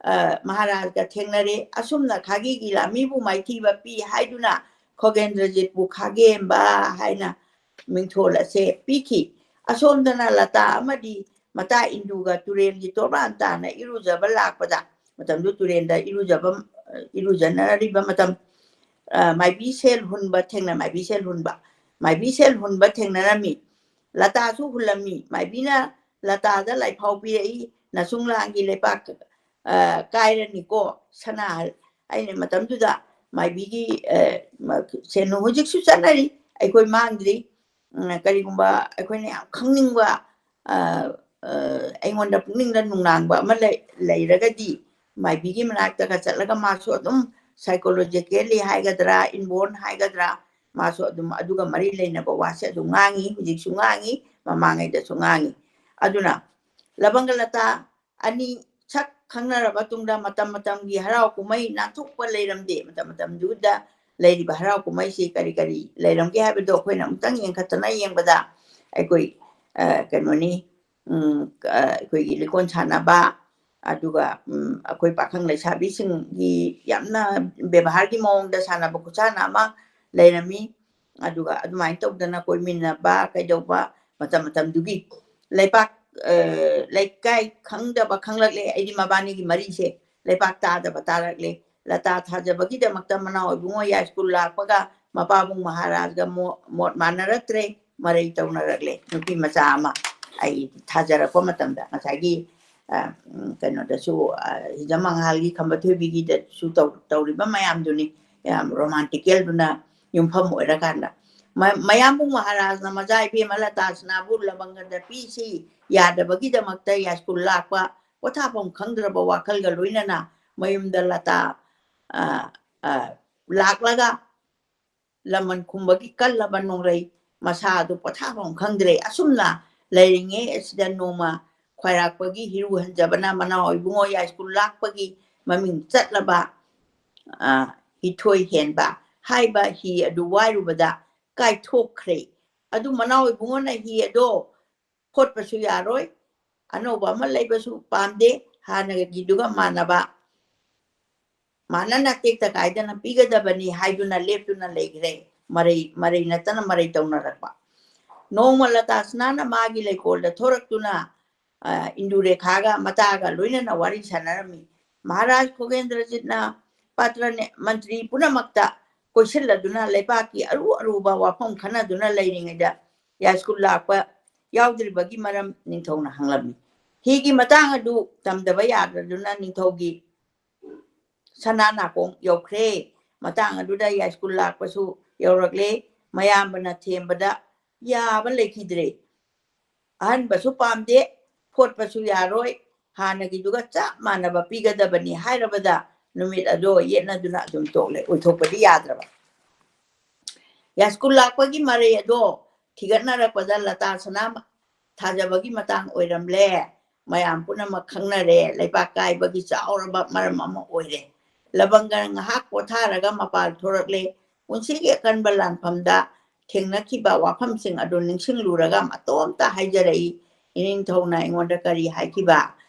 ꯑ, ꯃꯍꯥꯔꯥꯖꯒ ꯊꯦꯡꯅꯔꯦ꯫ ꯑꯁꯨꯝꯅ ꯈꯥꯒꯤꯒꯤ ꯂꯥꯟꯃꯤꯕꯨ ꯃꯥꯏꯊꯤꯕ ꯄꯤ ꯍꯥꯏꯗꯨꯅ ꯈꯣꯒꯦꯟꯗ꯭ꯔꯖꯤꯠꯄꯨ ꯈꯥꯒꯦꯝꯕ ꯍꯥꯏꯅ ꯃꯤꯡꯊꯣꯜ ꯑꯁꯦ ꯄꯤꯈꯤ꯫ ꯑꯁꯣꯝꯗꯅ ꯂꯇꯥ ꯑꯃꯗꯤ ꯃꯇꯥ ꯏꯟꯗꯨꯒ ꯇꯨꯔꯦꯜꯒꯤ ꯇꯣꯔꯕꯥꯟ ꯇꯥꯅ ꯏꯔꯨꯖꯕ ꯂꯥꯛꯄꯗ, ꯃꯇꯝꯗꯨ ꯇꯨꯔꯦꯜꯗ ꯏꯔꯨꯖꯕ, ꯏꯔꯨꯖꯅꯔꯤꯕ ꯃꯇꯝ, ꯑ, ꯃꯥꯏꯕꯤ ꯁꯦꯜ ꯍꯨꯟꯕ ꯊꯦꯡꯅ-, ꯃꯥꯏꯕꯤ ꯁꯦꯜ ꯍꯨꯟꯕ, ꯃꯥꯏꯕꯤ ꯁꯦꯜ ꯍꯨꯟꯕ ꯊꯦꯡꯅꯔꯝꯃꯤ꯫ ꯂꯇꯥꯁꯨ ꯍꯨꯜꯂꯝꯃꯤ꯫ ꯃꯥꯏꯕꯤꯅ ꯂꯇꯥꯗ ꯂꯥꯏꯐꯥꯎ ꯄꯤꯔꯛꯏ, "ꯅꯆꯨꯡꯂꯥꯡꯒꯤ ꯂꯩꯄꯥꯛ, ꯑ, ꯀꯥꯏꯔꯅꯤꯀꯣ ꯁꯅꯥ"꯫ ꯑꯩꯅ ꯃꯇꯝꯗꯨꯗ ꯃꯥꯏꯕꯤꯒꯤ, ꯑ, ꯃ-, ꯁꯦꯟꯅꯨ ꯍꯧꯖꯤꯛꯁꯨ ꯆꯠꯅꯔꯤ, ꯑꯩꯈꯣꯏ ꯃꯥꯡꯗ꯭ꯔꯤ꯫ ꯎꯝ, ꯀꯔꯤꯒꯨꯝꯕ ꯑꯩꯈꯣꯏꯅ ꯌꯥꯝ ꯈꯪꯅꯤꯡꯕ, ꯑ, ꯑ, ꯑꯩꯉꯣꯟꯗ ꯄꯨꯛꯅꯤꯡꯗ ꯅꯨꯡꯅꯥꯡꯕ ꯑꯃ ꯂꯩ-, ꯂꯩꯔꯒꯗꯤ, ꯃꯥꯏꯕꯤꯒꯤ ꯃꯅꯥꯛꯇꯒ ꯆꯠꯂꯒ ꯃꯥꯁꯨ ꯑꯗꯨꯝ psychologically ꯍꯥꯏꯒꯗ꯭ꯔꯥ, inborn ꯍꯥꯏꯒꯗ꯭ꯔꯥ, ꯃꯥꯁꯨ ꯑꯗꯨꯝ ꯑꯗꯨꯒ ꯃꯔꯤ ꯂꯩꯅꯕ ꯋꯥꯁꯦ ꯑꯗꯨꯝ ꯉꯥꯡꯉꯤ, ꯍꯧꯖꯤꯛꯁꯨ ꯉꯥꯡꯉꯤ, ꯃꯃꯥꯡꯉꯩꯗꯁꯨ ꯉꯥꯡꯉꯤ꯫ ꯑꯗꯨꯅ ꯂꯕꯪꯒ ꯂꯇꯥ ꯑꯅꯤ ꯁꯛ ꯈꯪꯅꯔꯕ ꯇꯨꯡꯗ ꯃꯇꯝ ꯃꯇꯝꯒꯤ ꯍꯔꯥꯎ ꯀꯨꯝꯍꯩ ꯅꯥꯟꯊꯣꯛꯄ ꯂꯩꯔꯝꯗꯦ꯫ ꯃꯇꯝ ꯃꯇꯝꯗꯨꯗ ꯂꯩꯔꯤꯕ ꯍꯔꯥꯎ ꯀꯨꯝꯍꯩꯁꯤ ꯀꯔꯤ ꯀꯔꯤ ꯂꯩꯔꯝꯒꯦ ꯍꯥꯏꯕꯗꯣ ꯑꯩꯈꯣꯏꯅ ꯑꯃꯨꯛꯇꯪ ꯌꯦꯡꯈꯠꯇꯅ ꯌꯦꯡꯕꯗ ꯑꯩꯈꯣꯏ, ꯑ, ꯀꯩꯅꯣꯅꯤ, ꯎꯝ, ꯑ, ꯑꯩꯈꯣꯏꯒꯤ ꯂꯤꯀꯣꯟ ꯁꯥꯟꯅꯕ, ꯑꯗꯨꯒ, ꯎꯝ, ꯑꯩꯈꯣꯏ ꯄꯥꯈꯪ ꯂꯩꯁꯥꯕꯤꯁꯤꯡꯒꯤ ꯌꯥꯝꯅ ꯕꯦꯕꯥꯔꯒꯤ ꯃꯑꯣꯡꯗ ꯁꯥꯟꯅꯕ ꯈꯨꯠꯁꯥꯟꯅ ꯑꯃ ꯂꯩꯔꯝꯃꯤ꯫ ꯑꯗꯨꯒ ꯑꯗꯨꯃꯥꯏꯅ ꯇꯧꯗꯅ ꯀꯣꯏꯃꯤꯟꯅꯕ ꯀꯩꯗꯧꯕ ꯃꯇꯝ ꯃꯇꯝꯗꯨꯒꯤ ꯂꯩꯄꯥꯛ, ꯑ, ꯂꯩꯀꯥꯏ ꯈꯪꯗꯕ ꯈꯪꯂꯛꯂꯦ꯫ ꯑꯩꯗꯤ ꯃꯕꯥꯅꯤꯒꯤ ꯃꯔꯤꯁꯦ ꯂꯩꯄꯥꯛ ꯇꯥꯗꯕ ꯇꯥꯔꯛꯂꯦ꯫ ꯂꯇꯥ ꯊꯥꯖꯕꯒꯤꯗꯃꯛꯇ ꯃꯅꯥꯎ ꯏꯕꯨꯡꯉꯣ ꯌꯥꯏ ꯁ꯭ꯀꯨꯜ ꯂꯥꯛꯄꯒ ꯃꯄꯥꯕꯨꯡ ꯃꯍꯥꯔꯥꯖꯒ ꯃꯣ-, ꯃꯣꯠ ꯃꯥꯟꯅꯔꯛꯇ꯭ꯔꯦ, ꯃꯔꯩ ꯇꯧꯅꯔꯛꯂꯦ꯫ ꯅꯨꯄꯤ ꯃꯆꯥ ꯑꯃ ꯑꯩ ꯊꯥꯖꯔꯛꯄ ꯃꯇꯝꯗ ꯉꯁꯥꯏꯒꯤ, ꯑ, ꯎꯝ, ꯀꯩꯅꯣꯗꯁꯨ, ꯑ, ꯍꯤꯖꯝ ꯃꯉꯥꯜꯒꯤ ꯈꯝꯕ ꯊꯣꯏꯕꯤꯒꯤꯗꯁꯨ ꯇꯧ-, ꯇꯧꯔꯤꯕ ꯃꯌꯥꯝꯗꯨꯅꯤ, ꯌꯥꯝ ꯔꯣꯃꯥꯟꯇꯤꯀꯦꯜꯗꯨꯅ ꯌꯨꯝꯐꯝ ꯑꯣꯏꯔꯀꯥꯟꯗ꯫ ꯃ-, ꯃꯌꯥꯝꯕꯨꯡ ꯃꯍꯥꯔꯥꯖꯅ ꯃꯆꯥ ꯏꯕꯦꯝꯃ ꯂꯇꯥ ꯁꯅꯥꯕꯨ ꯂꯕꯪꯒꯗ ꯄꯤꯁꯤ ꯌꯥꯗꯕꯒꯤꯗꯃꯛꯇ ꯌꯥꯏꯁ꯭ꯀꯨꯜ ꯂꯥꯛꯄ, ꯄꯣꯊꯥꯐꯝ ꯈꯪꯗ꯭ꯔꯕ ꯋꯥꯈꯜꯒ ꯂꯣꯏꯅꯅ ꯃꯌꯨꯝꯗ ꯂꯇꯥ, ꯑ, ꯑ, ꯂꯥꯛꯂꯒ ꯂꯃꯟ ꯈꯨꯝꯕꯒꯤ ꯀꯜꯂꯕ ꯅꯣꯡꯂꯩ ꯃꯁꯥ ꯑꯗꯨ ꯄꯣꯊꯥꯐꯝ ꯈꯪꯗ꯭ꯔꯦ꯫ ꯑꯁꯨꯝꯅ ꯂꯩꯔꯤꯉꯩ ꯑꯁꯤꯗ ꯅꯣꯡꯃ ꯈ꯭ꯋꯥꯏꯔꯥꯛꯄꯒꯤ ꯍꯤꯔꯨ ꯍꯟꯖꯕꯅ ꯃꯅꯥꯎ ꯏꯕꯨꯡꯉꯣ ꯌꯥꯏꯁ꯭ꯀꯨꯜ ꯂꯥꯛꯄꯒꯤ ꯃꯃꯤꯡ ꯆꯠꯂꯕ, ꯑ, ꯍꯤꯊꯣꯏ ꯍꯦꯟꯕ ꯍꯥꯏꯕ ꯍꯤ ꯑꯗꯨ ꯋꯥꯏꯔꯨꯕꯗ ꯀꯥꯏꯊꯣꯛꯈ꯭ꯔꯦ꯫ ꯑꯗꯨ ꯃꯅꯥꯎ ꯏꯕꯨꯡꯉꯣꯅ ꯍꯤ ꯑꯗꯣ ꯈꯣꯠꯄꯁꯨ ꯌꯥꯔꯣꯏ, ꯑꯅꯧꯕ ꯑꯃ ꯂꯩꯕꯁꯨ ꯄꯥꯝꯗꯦ, ꯍꯥꯟꯅꯒꯤꯗꯨꯒ ꯃꯥꯟꯅꯕ, ꯃꯥꯟꯅꯅ ꯇꯦꯛꯇ ꯀꯥꯏꯗꯅ ꯄꯤꯒꯗꯕꯅꯤ ꯍꯥꯏꯗꯨꯅ ꯂꯦꯞꯇꯨꯅ ꯂꯩꯈ꯭ꯔꯦ꯫ ꯃꯔꯩ, ꯃꯔꯩ ꯅꯠꯇꯅ ꯃꯔꯩ ꯇꯧꯅꯔꯛꯄ꯫ ꯅꯣꯡꯃ ꯂꯇꯥꯁꯅꯥꯅ ꯃꯥꯒꯤ ꯂꯩꯀꯣꯜꯗ ꯊꯣꯔꯛꯇꯨꯅ, ꯑ, ꯏꯟꯗꯨꯔꯦꯈꯥꯒ ꯃꯇꯥꯒ ꯂꯣꯏꯅꯅ ꯋꯥꯔꯤ ꯁꯥꯟꯅꯔꯝꯃꯤ꯫ ꯃꯍꯥꯔꯥꯖ ꯈꯣꯒꯦꯟꯗ꯭ꯔꯖꯤꯠꯅ ꯄꯥꯇ꯭ꯔ ꯅꯦ-, ꯃꯟꯇ꯭ꯔꯤ ꯄꯨꯝꯅꯃꯛꯇ ꯀꯣꯏꯁꯤꯜꯂꯗꯨꯅ ꯂꯩꯕꯥꯛꯀꯤ ꯑꯔꯨ ꯑꯔꯨꯕ ꯋꯥꯐꯝ ꯈꯟꯅꯗꯨꯅ ꯂꯩꯔꯤꯉꯩꯗ ꯌꯥꯏꯁ꯭ꯀꯨꯜ ꯂꯥꯛꯄ ꯌꯥꯎꯗ꯭ꯔꯤꯕꯒꯤ ꯃꯔꯝ ꯅꯤꯡꯊꯧꯅ ꯍꯪꯂꯝꯃꯤ꯫ ꯍꯤꯒꯤ ꯃꯇꯥꯡ ꯑꯗꯨ ꯇꯝꯗꯕ ꯌꯥꯗ꯭ꯔꯗꯨꯅ ꯅꯤꯡꯊꯧꯒꯤ ꯁꯅꯥ ꯅꯥꯀꯣꯡ ꯌꯧꯈ꯭ꯔꯦ꯫ ꯃꯇꯥꯡ ꯑꯗꯨꯗ ꯌꯥꯏꯁ꯭ꯀꯨꯜ ꯂꯥꯛꯄꯁꯨ ꯌꯧꯔꯛꯂꯦ꯫ ꯃꯌꯥꯝꯕꯅ ꯊꯦꯝꯕꯗ ꯌꯥꯕ ꯂꯩꯈꯤꯗ꯭ꯔꯦ꯫ ꯑꯍꯟꯕꯁꯨ ꯄꯥꯝꯗꯦ, ꯐꯣꯠꯄꯁꯨ ꯌꯥꯔꯣꯏ, ꯍꯥꯟꯅꯒꯤꯗꯨꯒ ꯆꯞ ꯃꯥꯟꯅꯕ ꯄꯤꯒꯗꯕꯅꯤ ꯍꯥꯏꯔꯕꯗ ꯅꯨꯃꯤꯠ ꯑꯗꯣ ꯌꯦꯠꯅꯗꯨꯅ ꯑꯗꯨꯝ ꯇꯣꯛꯂꯦ, ꯑꯣꯏꯊꯣꯛꯄꯗꯤ ꯌꯥꯗ꯭ꯔꯕ꯫ ꯌꯥꯏꯁ꯭ꯀꯨꯜ ꯂꯥꯛꯄꯒꯤ ꯃꯔꯩ ꯑꯗꯣ ꯊꯤꯒꯠꯅꯔꯛꯄꯗ ꯂꯇꯥ ꯁꯅꯥ ꯊꯥꯖꯕꯒꯤ ꯃꯇꯥꯡ ꯑꯣꯏꯔꯝꯂꯦ꯫ ꯃꯌꯥꯝ ꯄꯨꯝꯅꯃꯛ ꯈꯪꯅꯔꯦ, ꯂꯩꯕꯥꯛ ꯀꯥꯏꯕꯒꯤ ꯆꯥꯎꯔꯕ ꯃꯔꯝ ꯑꯃ ꯑꯣꯏꯔꯦ꯫ ꯂꯕꯪꯒ ꯉꯥꯏꯍꯥꯛ ꯄꯣꯊꯥꯔꯒ ꯃꯄꯥꯜ ꯊꯣꯔꯛꯂꯦ꯫ ꯄꯨꯟꯁꯤꯒꯤ ꯑꯀꯟꯕ ꯂꯥꯟꯐꯝꯗ ꯊꯦꯡꯅꯈꯤꯕ ꯋꯥꯐꯝꯁꯤꯡ ꯑꯗꯨ ꯅꯤꯡꯁꯤꯡꯂꯨꯔꯒ ꯃꯇꯣꯝꯇ ꯍꯥꯏꯖꯔꯛꯏ, ꯏꯅꯤꯡꯊꯧꯅ ꯑꯩꯉꯣꯟꯗ ꯀꯔꯤ ꯍꯥꯏꯈꯤꯕ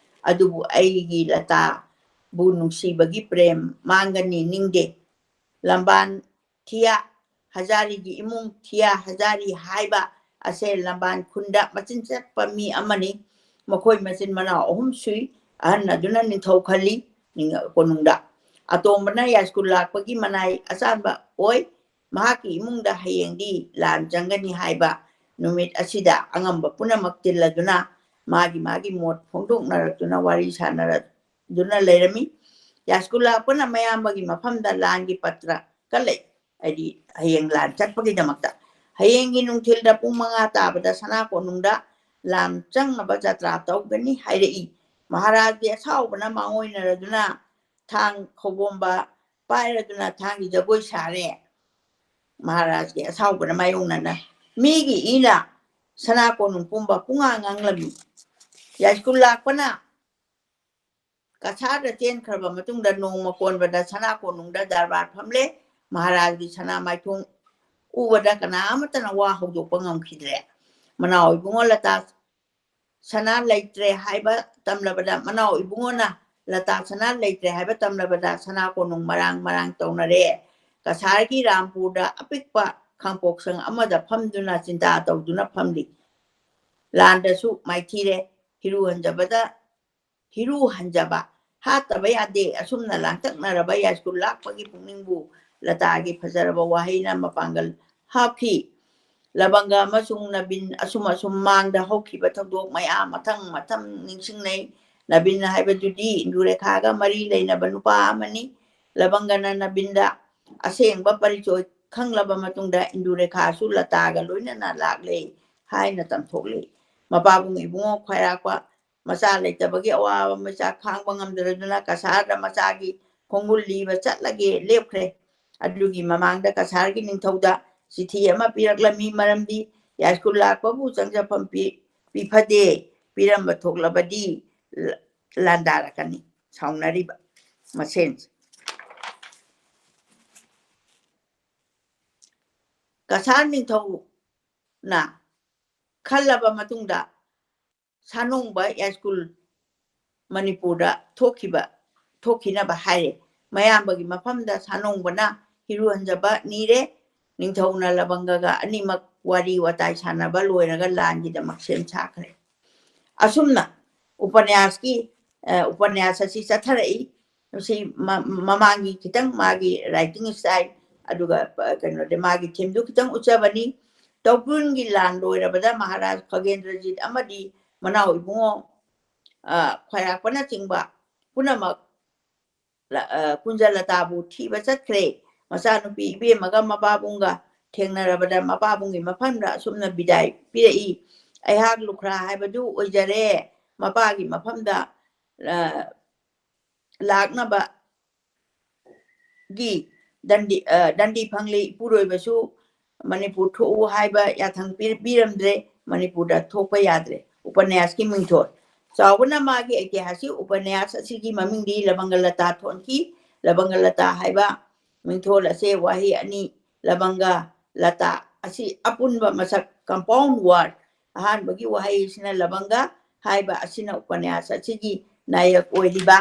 ꯑꯗꯨꯕꯨ ꯑꯩꯒꯤ ꯂꯇꯥꯕꯨ ꯅꯨꯡꯁꯤꯕꯒꯤ ꯄ꯭ꯔꯦꯝ ꯃꯥꯡꯒꯅꯤ ꯅꯤꯡꯗꯦ꯫ ꯂꯝꯕꯥꯟ ꯊꯤꯌꯥ ꯍꯖꯥꯔꯤꯒꯤ ꯏꯃꯨꯡ, ꯊꯤꯌꯥ ꯍꯖꯥꯔꯤ ꯍꯥꯏꯕ ꯑꯁꯦ ꯂꯝꯕꯥꯟ ꯈꯨꯟꯗ ꯃꯆꯤꯟ ꯆꯠꯄ ꯃꯤ ꯑꯃꯅꯤ꯫ ꯃꯈꯣꯏ ꯃꯆꯤꯟ ꯃꯅꯥꯎ ꯑꯍꯨꯝ ꯁꯨꯏ꯫ ꯑꯍꯟ ꯑꯗꯨꯅ ꯅꯤꯡꯊꯧ ꯈꯜꯂꯤ, ꯅꯤꯡ-, ꯀꯣꯅꯨꯡꯗ꯫ ꯑꯇꯣꯝꯕꯅ ꯌꯥꯏꯁ꯭ꯀꯨꯜ ꯂꯥꯛꯄꯒꯤ ꯃꯅꯥꯏ ꯑꯆꯥꯟꯕ ꯑꯣꯏ꯫ ꯃꯍꯥꯛꯀꯤ ꯏꯃꯨꯡꯗ ꯍꯌꯦꯡꯗꯤ ꯂꯥꯟ ꯆꯪꯒꯅꯤ ꯍꯥꯏꯕ ꯅꯨꯃꯤꯠ ꯑꯁꯤꯗ ꯑꯉꯝꯕ ꯄꯨꯝꯅꯃꯛ ꯇꯤꯜꯂꯗꯨꯅ ꯃꯥꯒꯤ ꯃꯥꯒꯤ ꯃꯣꯠ ꯐꯣꯡꯗꯣꯛꯅꯔꯛꯇꯨꯅ ꯋꯥꯔꯤ ꯁꯥꯟꯅꯔꯗꯨꯅ ꯂꯩꯔꯝꯃꯤ꯫ ꯌꯥꯏꯁ꯭ꯀꯨꯜ ꯂꯥꯛꯄꯅ ꯃꯌꯥꯝꯕꯒꯤ ꯃꯐꯝꯗ ꯂꯥꯟꯒꯤ ꯄꯇ꯭ꯔ ꯀꯜꯂꯛꯏ, ꯍꯥꯏꯗꯤ ꯍꯌꯦꯡ ꯂꯥꯟ ꯆꯠꯄꯒꯤꯗꯃꯛꯇ꯫ ꯍꯌꯦꯡꯒꯤ ꯅꯨꯡꯊꯤꯜꯗ ꯄꯨꯡ ꯃꯉꯥ ꯇꯥꯕꯗ ꯁꯅꯥ ꯀꯣꯅꯨꯡꯗ ꯂꯥꯟ ꯆꯪꯅꯕ ꯖꯇ꯭ꯔꯥ ꯇꯧꯒꯅꯤ ꯍꯥꯏꯔꯛꯏ꯫ ꯃꯍꯥꯔꯥꯖꯒꯤ ꯑꯁꯥꯎꯕꯅ ꯃꯥꯡꯑꯣꯏꯅꯔꯗꯨꯅ ꯊꯥꯡ ꯈꯧꯕꯣꯝꯕ ꯄꯥꯏꯔꯗꯨꯅ ꯊꯥꯡꯒꯤ ꯖꯒꯣꯏ ꯁꯥꯔꯦ꯫ ꯃꯍꯥꯔꯥꯖꯒꯤ ꯑꯁꯥꯎꯕꯅ ꯃꯥꯌꯣꯛꯅꯅ ꯃꯤꯒꯤ ꯏꯅ ꯁꯅꯥ ꯀꯣꯅꯨꯡ ꯄꯨꯝꯕ ꯄꯨꯡꯉꯥꯡ ꯉꯥꯡꯂꯝꯃꯤ꯫ ꯌꯥꯏꯁ꯭ꯀꯨꯜ ꯂꯥꯛꯄꯅ ꯀꯁꯥꯔꯗ ꯆꯦꯟꯈ꯭ꯔꯕ ꯃꯇꯨꯡꯗ ꯅꯣꯡꯃ ꯀꯣꯟꯕꯗ ꯁꯅꯥ ꯀꯣꯅꯨꯡꯗ ꯗꯔꯕꯥꯔ ꯐꯝꯂꯦ꯫ ꯃꯍꯥꯔꯥꯖꯒꯤ ꯁꯅꯥ ꯃꯥꯏꯊꯣꯡ ꯎꯕꯗ ꯀꯅꯥ ꯑꯃꯠꯇꯅ ꯋꯥ ꯍꯧꯗꯣꯛꯄ ꯉꯝꯈꯤꯗ꯭ꯔꯦ꯫ ꯃꯅꯥꯎ ꯏꯕꯨꯡꯉꯣ ꯂꯇꯥ ꯁꯅꯥ ꯂꯩꯇ꯭ꯔꯦ ꯍꯥꯏꯕ ꯇꯝꯂꯕꯗ, ꯃꯅꯥꯎ ꯏꯕꯨꯡꯉꯣꯅ ꯂꯇꯥ ꯁꯅꯥ ꯂꯩꯇ꯭ꯔꯦ ꯍꯥꯏꯕ ꯇꯝꯂꯕꯗ ꯁꯅꯥ ꯀꯣꯅꯨꯡ ꯃꯔꯥꯡ ꯃꯔꯥꯡ ꯇꯧꯅꯔꯦ꯫ ꯀꯁꯥꯔꯒꯤ ꯔꯥꯝꯄꯨꯔꯗ ꯑꯄꯤꯛꯄ ꯈꯥꯡꯄꯣꯛꯁꯪ ꯑꯃꯗ ꯐꯝꯗꯨꯅ ꯆꯤꯟꯇꯥ ꯇꯧꯗꯨꯅ ꯐꯝꯂꯤ꯫ ꯂꯥꯟꯗꯁꯨ ꯃꯥꯏꯊꯤꯔꯦ꯫ ꯍꯤꯔꯨ ꯍꯟꯖꯕꯗ ꯍꯤꯔꯨ ꯍꯟꯖꯕ ꯍꯥꯠꯇꯕ ꯌꯥꯗꯦ꯫ ꯑꯁꯨꯝꯅ ꯂꯥꯡꯇꯛꯅꯔꯕ ꯌꯥꯏꯁ꯭ꯀꯨꯜ ꯂꯥꯛꯄꯒꯤ ꯄꯨꯛꯅꯤꯡꯕꯨ ꯂꯇꯥꯒꯤ ꯐꯖꯔꯕ ꯋꯥꯍꯩꯅ ꯃꯄꯥꯡꯒꯜ ꯍꯥꯞꯈꯤ꯫ ꯂꯕꯪꯒ ꯑꯃꯁꯨꯡ ꯅꯕꯤꯟ ꯑꯁꯨꯝ ꯑꯁꯨꯝ ꯃꯥꯡꯗ ꯍꯧꯈꯤꯕ ꯊꯧꯗꯣꯛ ꯃꯌꯥꯝ ꯃꯊꯪ ꯃꯊꯪ ꯅꯤꯡꯁꯤꯡꯅꯩ꯫ ꯅꯕꯤꯟ ꯍꯥꯏꯕꯗꯨꯗꯤ ꯏꯟꯗꯨꯔꯦꯈꯥꯒ ꯃꯔꯤ ꯂꯩꯅꯕ ꯅꯨꯄꯥ ꯑꯃꯅꯤ꯫ ꯂꯕꯪꯒꯅ ꯅꯕꯤꯟꯗ ꯑꯁꯦꯡꯕ ꯄꯔꯤꯆꯣꯏ ꯈꯪꯂꯕ ꯃꯇꯨꯡꯗ ꯏꯟꯗꯨꯔꯦꯈꯥꯁꯨ ꯂꯇꯥꯒ ꯂꯣꯏꯅꯅ ꯂꯥꯛꯂꯦ ꯍꯥꯏꯅ ꯇꯝꯊꯣꯛꯂꯦ꯫ ꯃꯄꯥꯕꯨꯡ ꯏꯕꯨꯡꯉꯣ ꯈ꯭ꯋꯥꯏꯔꯥꯛꯄ ꯃꯆꯥ ꯂꯩꯇꯕꯒꯤ ꯑꯋꯥꯕ ꯃꯆꯥ ꯈꯥꯡꯕ ꯉꯝꯗꯗꯨꯅ ꯀꯁꯥꯔꯗ ꯃꯆꯥꯒꯤ ꯈꯣꯡꯒꯨꯜ ꯂꯤꯕ ꯆꯠꯂꯒꯦ ꯂꯦꯞꯈ꯭ꯔꯦ꯫ ꯑꯗꯨꯒꯤ ꯃꯃꯥꯡꯗ ꯀꯁꯥꯔꯒꯤ ꯅꯤꯡꯊꯧꯗ ꯆꯤꯊꯤ ꯑꯃ ꯄꯤꯔꯛꯂꯝꯃꯤ, ꯃꯔꯝꯗꯤ ꯌꯥꯏꯁ꯭ꯀꯨꯜ ꯂꯥꯛꯄꯕꯨ ꯆꯪꯖꯐꯝ ꯄꯤ-, ꯄꯤꯐꯗꯦ, ꯄꯤꯔꯝꯕ ꯊꯣꯛꯂꯕꯗꯤ ꯂ-, ꯂꯥꯟꯗꯥꯔꯛꯀꯅꯤ ꯁꯥꯎꯅꯔꯤꯕ ꯃꯁꯦꯟꯁꯦ꯫ ꯀꯁꯥꯔ ꯅꯤꯡꯊꯧꯅ ꯈꯜꯂꯕ ꯃꯇꯨꯡꯗ ꯁꯥꯅꯣꯡꯕ ꯌꯥꯏꯁ꯭ꯀꯨꯜ ꯃꯅꯤꯄꯨꯔꯗ ꯊꯣꯛꯈꯤꯕ, ꯊꯣꯛꯈꯤꯅꯕ ꯍꯥꯏꯔꯦ꯫ ꯃꯌꯥꯝꯕꯒꯤ ꯃꯐꯝꯗ ꯁꯥꯅꯣꯡꯕꯅ ꯏꯔꯨꯍꯟꯖꯕ ꯅꯤꯔꯦ꯫ ꯅꯤꯡꯊꯧꯅ ꯂꯕꯪꯒꯒ ꯑꯅꯤꯃꯛ ꯋꯥꯔꯤ ꯋꯥꯇꯥꯏ ꯁꯥꯟꯅꯕ ꯂꯣꯏꯔꯒ ꯂꯥꯟꯒꯤꯗꯃꯛ ꯁꯦꯝ ꯁꯥꯈ꯭ꯔꯦ꯫ ꯑꯁꯨꯝꯅ ꯎꯄꯅ꯭ꯌꯥꯁꯀꯤ, ꯑ, ꯎꯄꯅ꯭ꯌꯥꯁ ꯑꯁꯤ ꯆꯠꯊꯔꯛꯏ꯫ ꯃꯁꯤ ꯃ-, ꯃꯃꯥꯡꯒꯤ ꯈꯤꯇꯪ ꯃꯥꯒꯤ writing style, ꯑꯗꯨꯒ, ꯑ, ꯀꯩꯅꯣꯗ ꯃꯥꯒꯤ themeꯗꯨ ꯈꯤꯇꯪ ꯎꯠꯆꯕꯅꯤ꯫ ꯇꯧꯕ꯭ꯔꯨꯟꯒꯤ ꯂꯥꯟ ꯂꯣꯏꯔꯕꯗ ꯃꯍꯥꯔꯥꯖ ꯈꯒꯦꯟꯗ꯭ꯔꯖꯤꯠ ꯑꯃꯗꯤ ꯃꯅꯥꯎ ꯏꯕꯨꯡꯉꯣ, ꯑ, ꯈ꯭ꯋꯥꯏꯔꯥꯛꯄꯅꯆꯤꯡꯕ ꯄꯨꯝꯅꯃꯛ ꯂ-, ꯑ, ꯀꯨꯟꯖꯂꯇꯥꯕꯨ ꯊꯤꯕ ꯆꯠꯈ꯭ꯔꯦ꯫ ꯃꯆꯥꯅꯨꯄꯤ ꯏꯕꯦꯝꯃꯒ ꯃꯄꯥꯕꯨꯡꯒ ꯊꯦꯡꯅꯔꯕꯗ ꯃꯄꯥꯕꯨꯡꯒꯤ ꯃꯐꯝꯗ ꯑꯁꯨꯝꯅ ꯕꯤꯗꯥꯏ ꯄꯤꯔꯛꯏ, "ꯑꯩꯍꯥꯛ ꯂꯨꯈ꯭ꯔꯥ ꯍꯥꯏꯕꯗꯨ ꯑꯣꯏꯖꯔꯦ꯫ ꯃꯄꯥꯒꯤ ꯃꯐꯝꯗ, ꯑ, ꯂꯥꯛꯅꯕꯒꯤ ꯗꯟꯗꯤ, ꯑ, ꯗꯟꯗꯤ ꯐꯪꯂꯤ꯫ ꯏꯄꯨꯔꯣꯏꯕꯁꯨ ꯃꯅꯤꯄꯨꯔ ꯊꯣꯛꯎ ꯍꯥꯏꯕ ꯌꯥꯊꯪ ꯄꯤ-, ꯄꯤꯔꯝꯗ꯭ꯔꯦ꯫ ꯃꯅꯤꯄꯨꯔꯗ ꯊꯣꯛꯄ ꯌꯥꯗ꯭ꯔꯦ"꯫ ꯎꯄꯅ꯭ꯌꯥꯁꯀꯤ ꯃꯤꯡꯊꯣꯜ꯫ ꯆꯥꯎꯕꯅ ꯃꯥꯒꯤ ꯏꯇꯤꯍꯥꯁꯀꯤ ꯎꯄꯅ꯭ꯌꯥꯁ ꯑꯁꯤꯒꯤ ꯃꯃꯤꯡꯗꯤ ꯂꯕꯪꯒ ꯂꯇꯥ ꯊꯣꯟꯈꯤ꯫ ꯂꯕꯪꯒ ꯂꯇꯥ ꯍꯥꯏꯕ ꯃꯤꯡꯊꯣꯜ ꯑꯁꯦ ꯋꯥꯍꯩ ꯑꯅꯤ, ꯂꯕꯪꯒ, ꯂꯇꯥ ꯑꯁꯤ ꯑꯄꯨꯟꯕ ꯃꯁꯛ, compound word꯫ ꯑꯍꯥꯟꯕꯒꯤ ꯋꯥꯍꯩ ꯑꯁꯤꯅ ꯂꯕꯪꯒ ꯍꯥꯏꯕ ꯑꯁꯤꯅ ꯎꯄꯅ꯭ꯌꯥꯁ ꯑꯁꯤꯒꯤ ꯅꯥꯌꯛ ꯑꯣꯏꯔꯤꯕ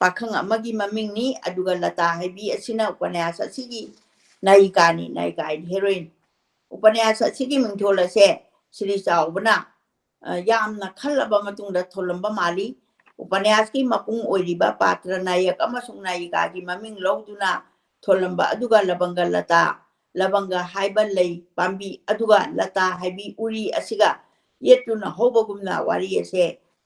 ꯄꯥꯈꯪ ꯑꯃꯒꯤ ꯃꯃꯤꯡꯅꯤ, ꯑꯗꯨꯒ ꯂꯇꯥ ꯍꯥꯏꯕꯤ ꯑꯁꯤꯅ ꯎꯄꯅ꯭ꯌꯥꯁ ꯑꯁꯤꯒꯤ ꯅꯥꯌꯤꯀꯥꯅꯤ, ꯅꯥꯌꯤꯀꯥ ꯍꯥꯏꯗꯤ heroine꯫ ꯎꯄꯅ꯭ꯌꯥꯁ ꯑꯁꯤꯒꯤ ꯃꯤꯡꯊꯣꯜ ꯑꯁꯦ ꯁ꯭ꯔꯤ ꯆꯥꯎꯕꯅ, ꯑ, ꯌꯥꯝꯅ ꯈꯜꯂꯕ ꯃꯇꯨꯡꯗ ꯊꯣꯜꯂꯝꯕ ꯃꯥꯜꯂꯤ꯫ ꯎꯄꯅ꯭ꯌꯥꯁꯀꯤ ꯃꯄꯨꯡ ꯑꯣꯏꯔꯤꯕ ꯄꯥꯇ꯭ꯔ ꯅꯥꯌꯛ ꯑꯃꯁꯨꯡ ꯅꯥꯌꯤꯀꯥꯒꯤ ꯃꯃꯤꯡ ꯂꯧꯗꯨꯅ ꯊꯣꯜꯂꯝꯕ ꯑꯗꯨꯒ ꯂꯕꯪꯒ ꯂꯇꯥ, ꯂꯕꯪꯒ ꯍꯥꯏꯕ ꯂꯩ ꯄꯥꯝꯕꯤ ꯑꯗꯨꯒ ꯂꯇꯥ ꯍꯥꯏꯕꯤ ꯎꯔꯤ ꯑꯁꯤꯒ ꯌꯦꯠꯇꯨꯅ ꯍꯧꯕꯒꯨꯝꯅ ꯋꯥꯔꯤ ꯑꯁꯦ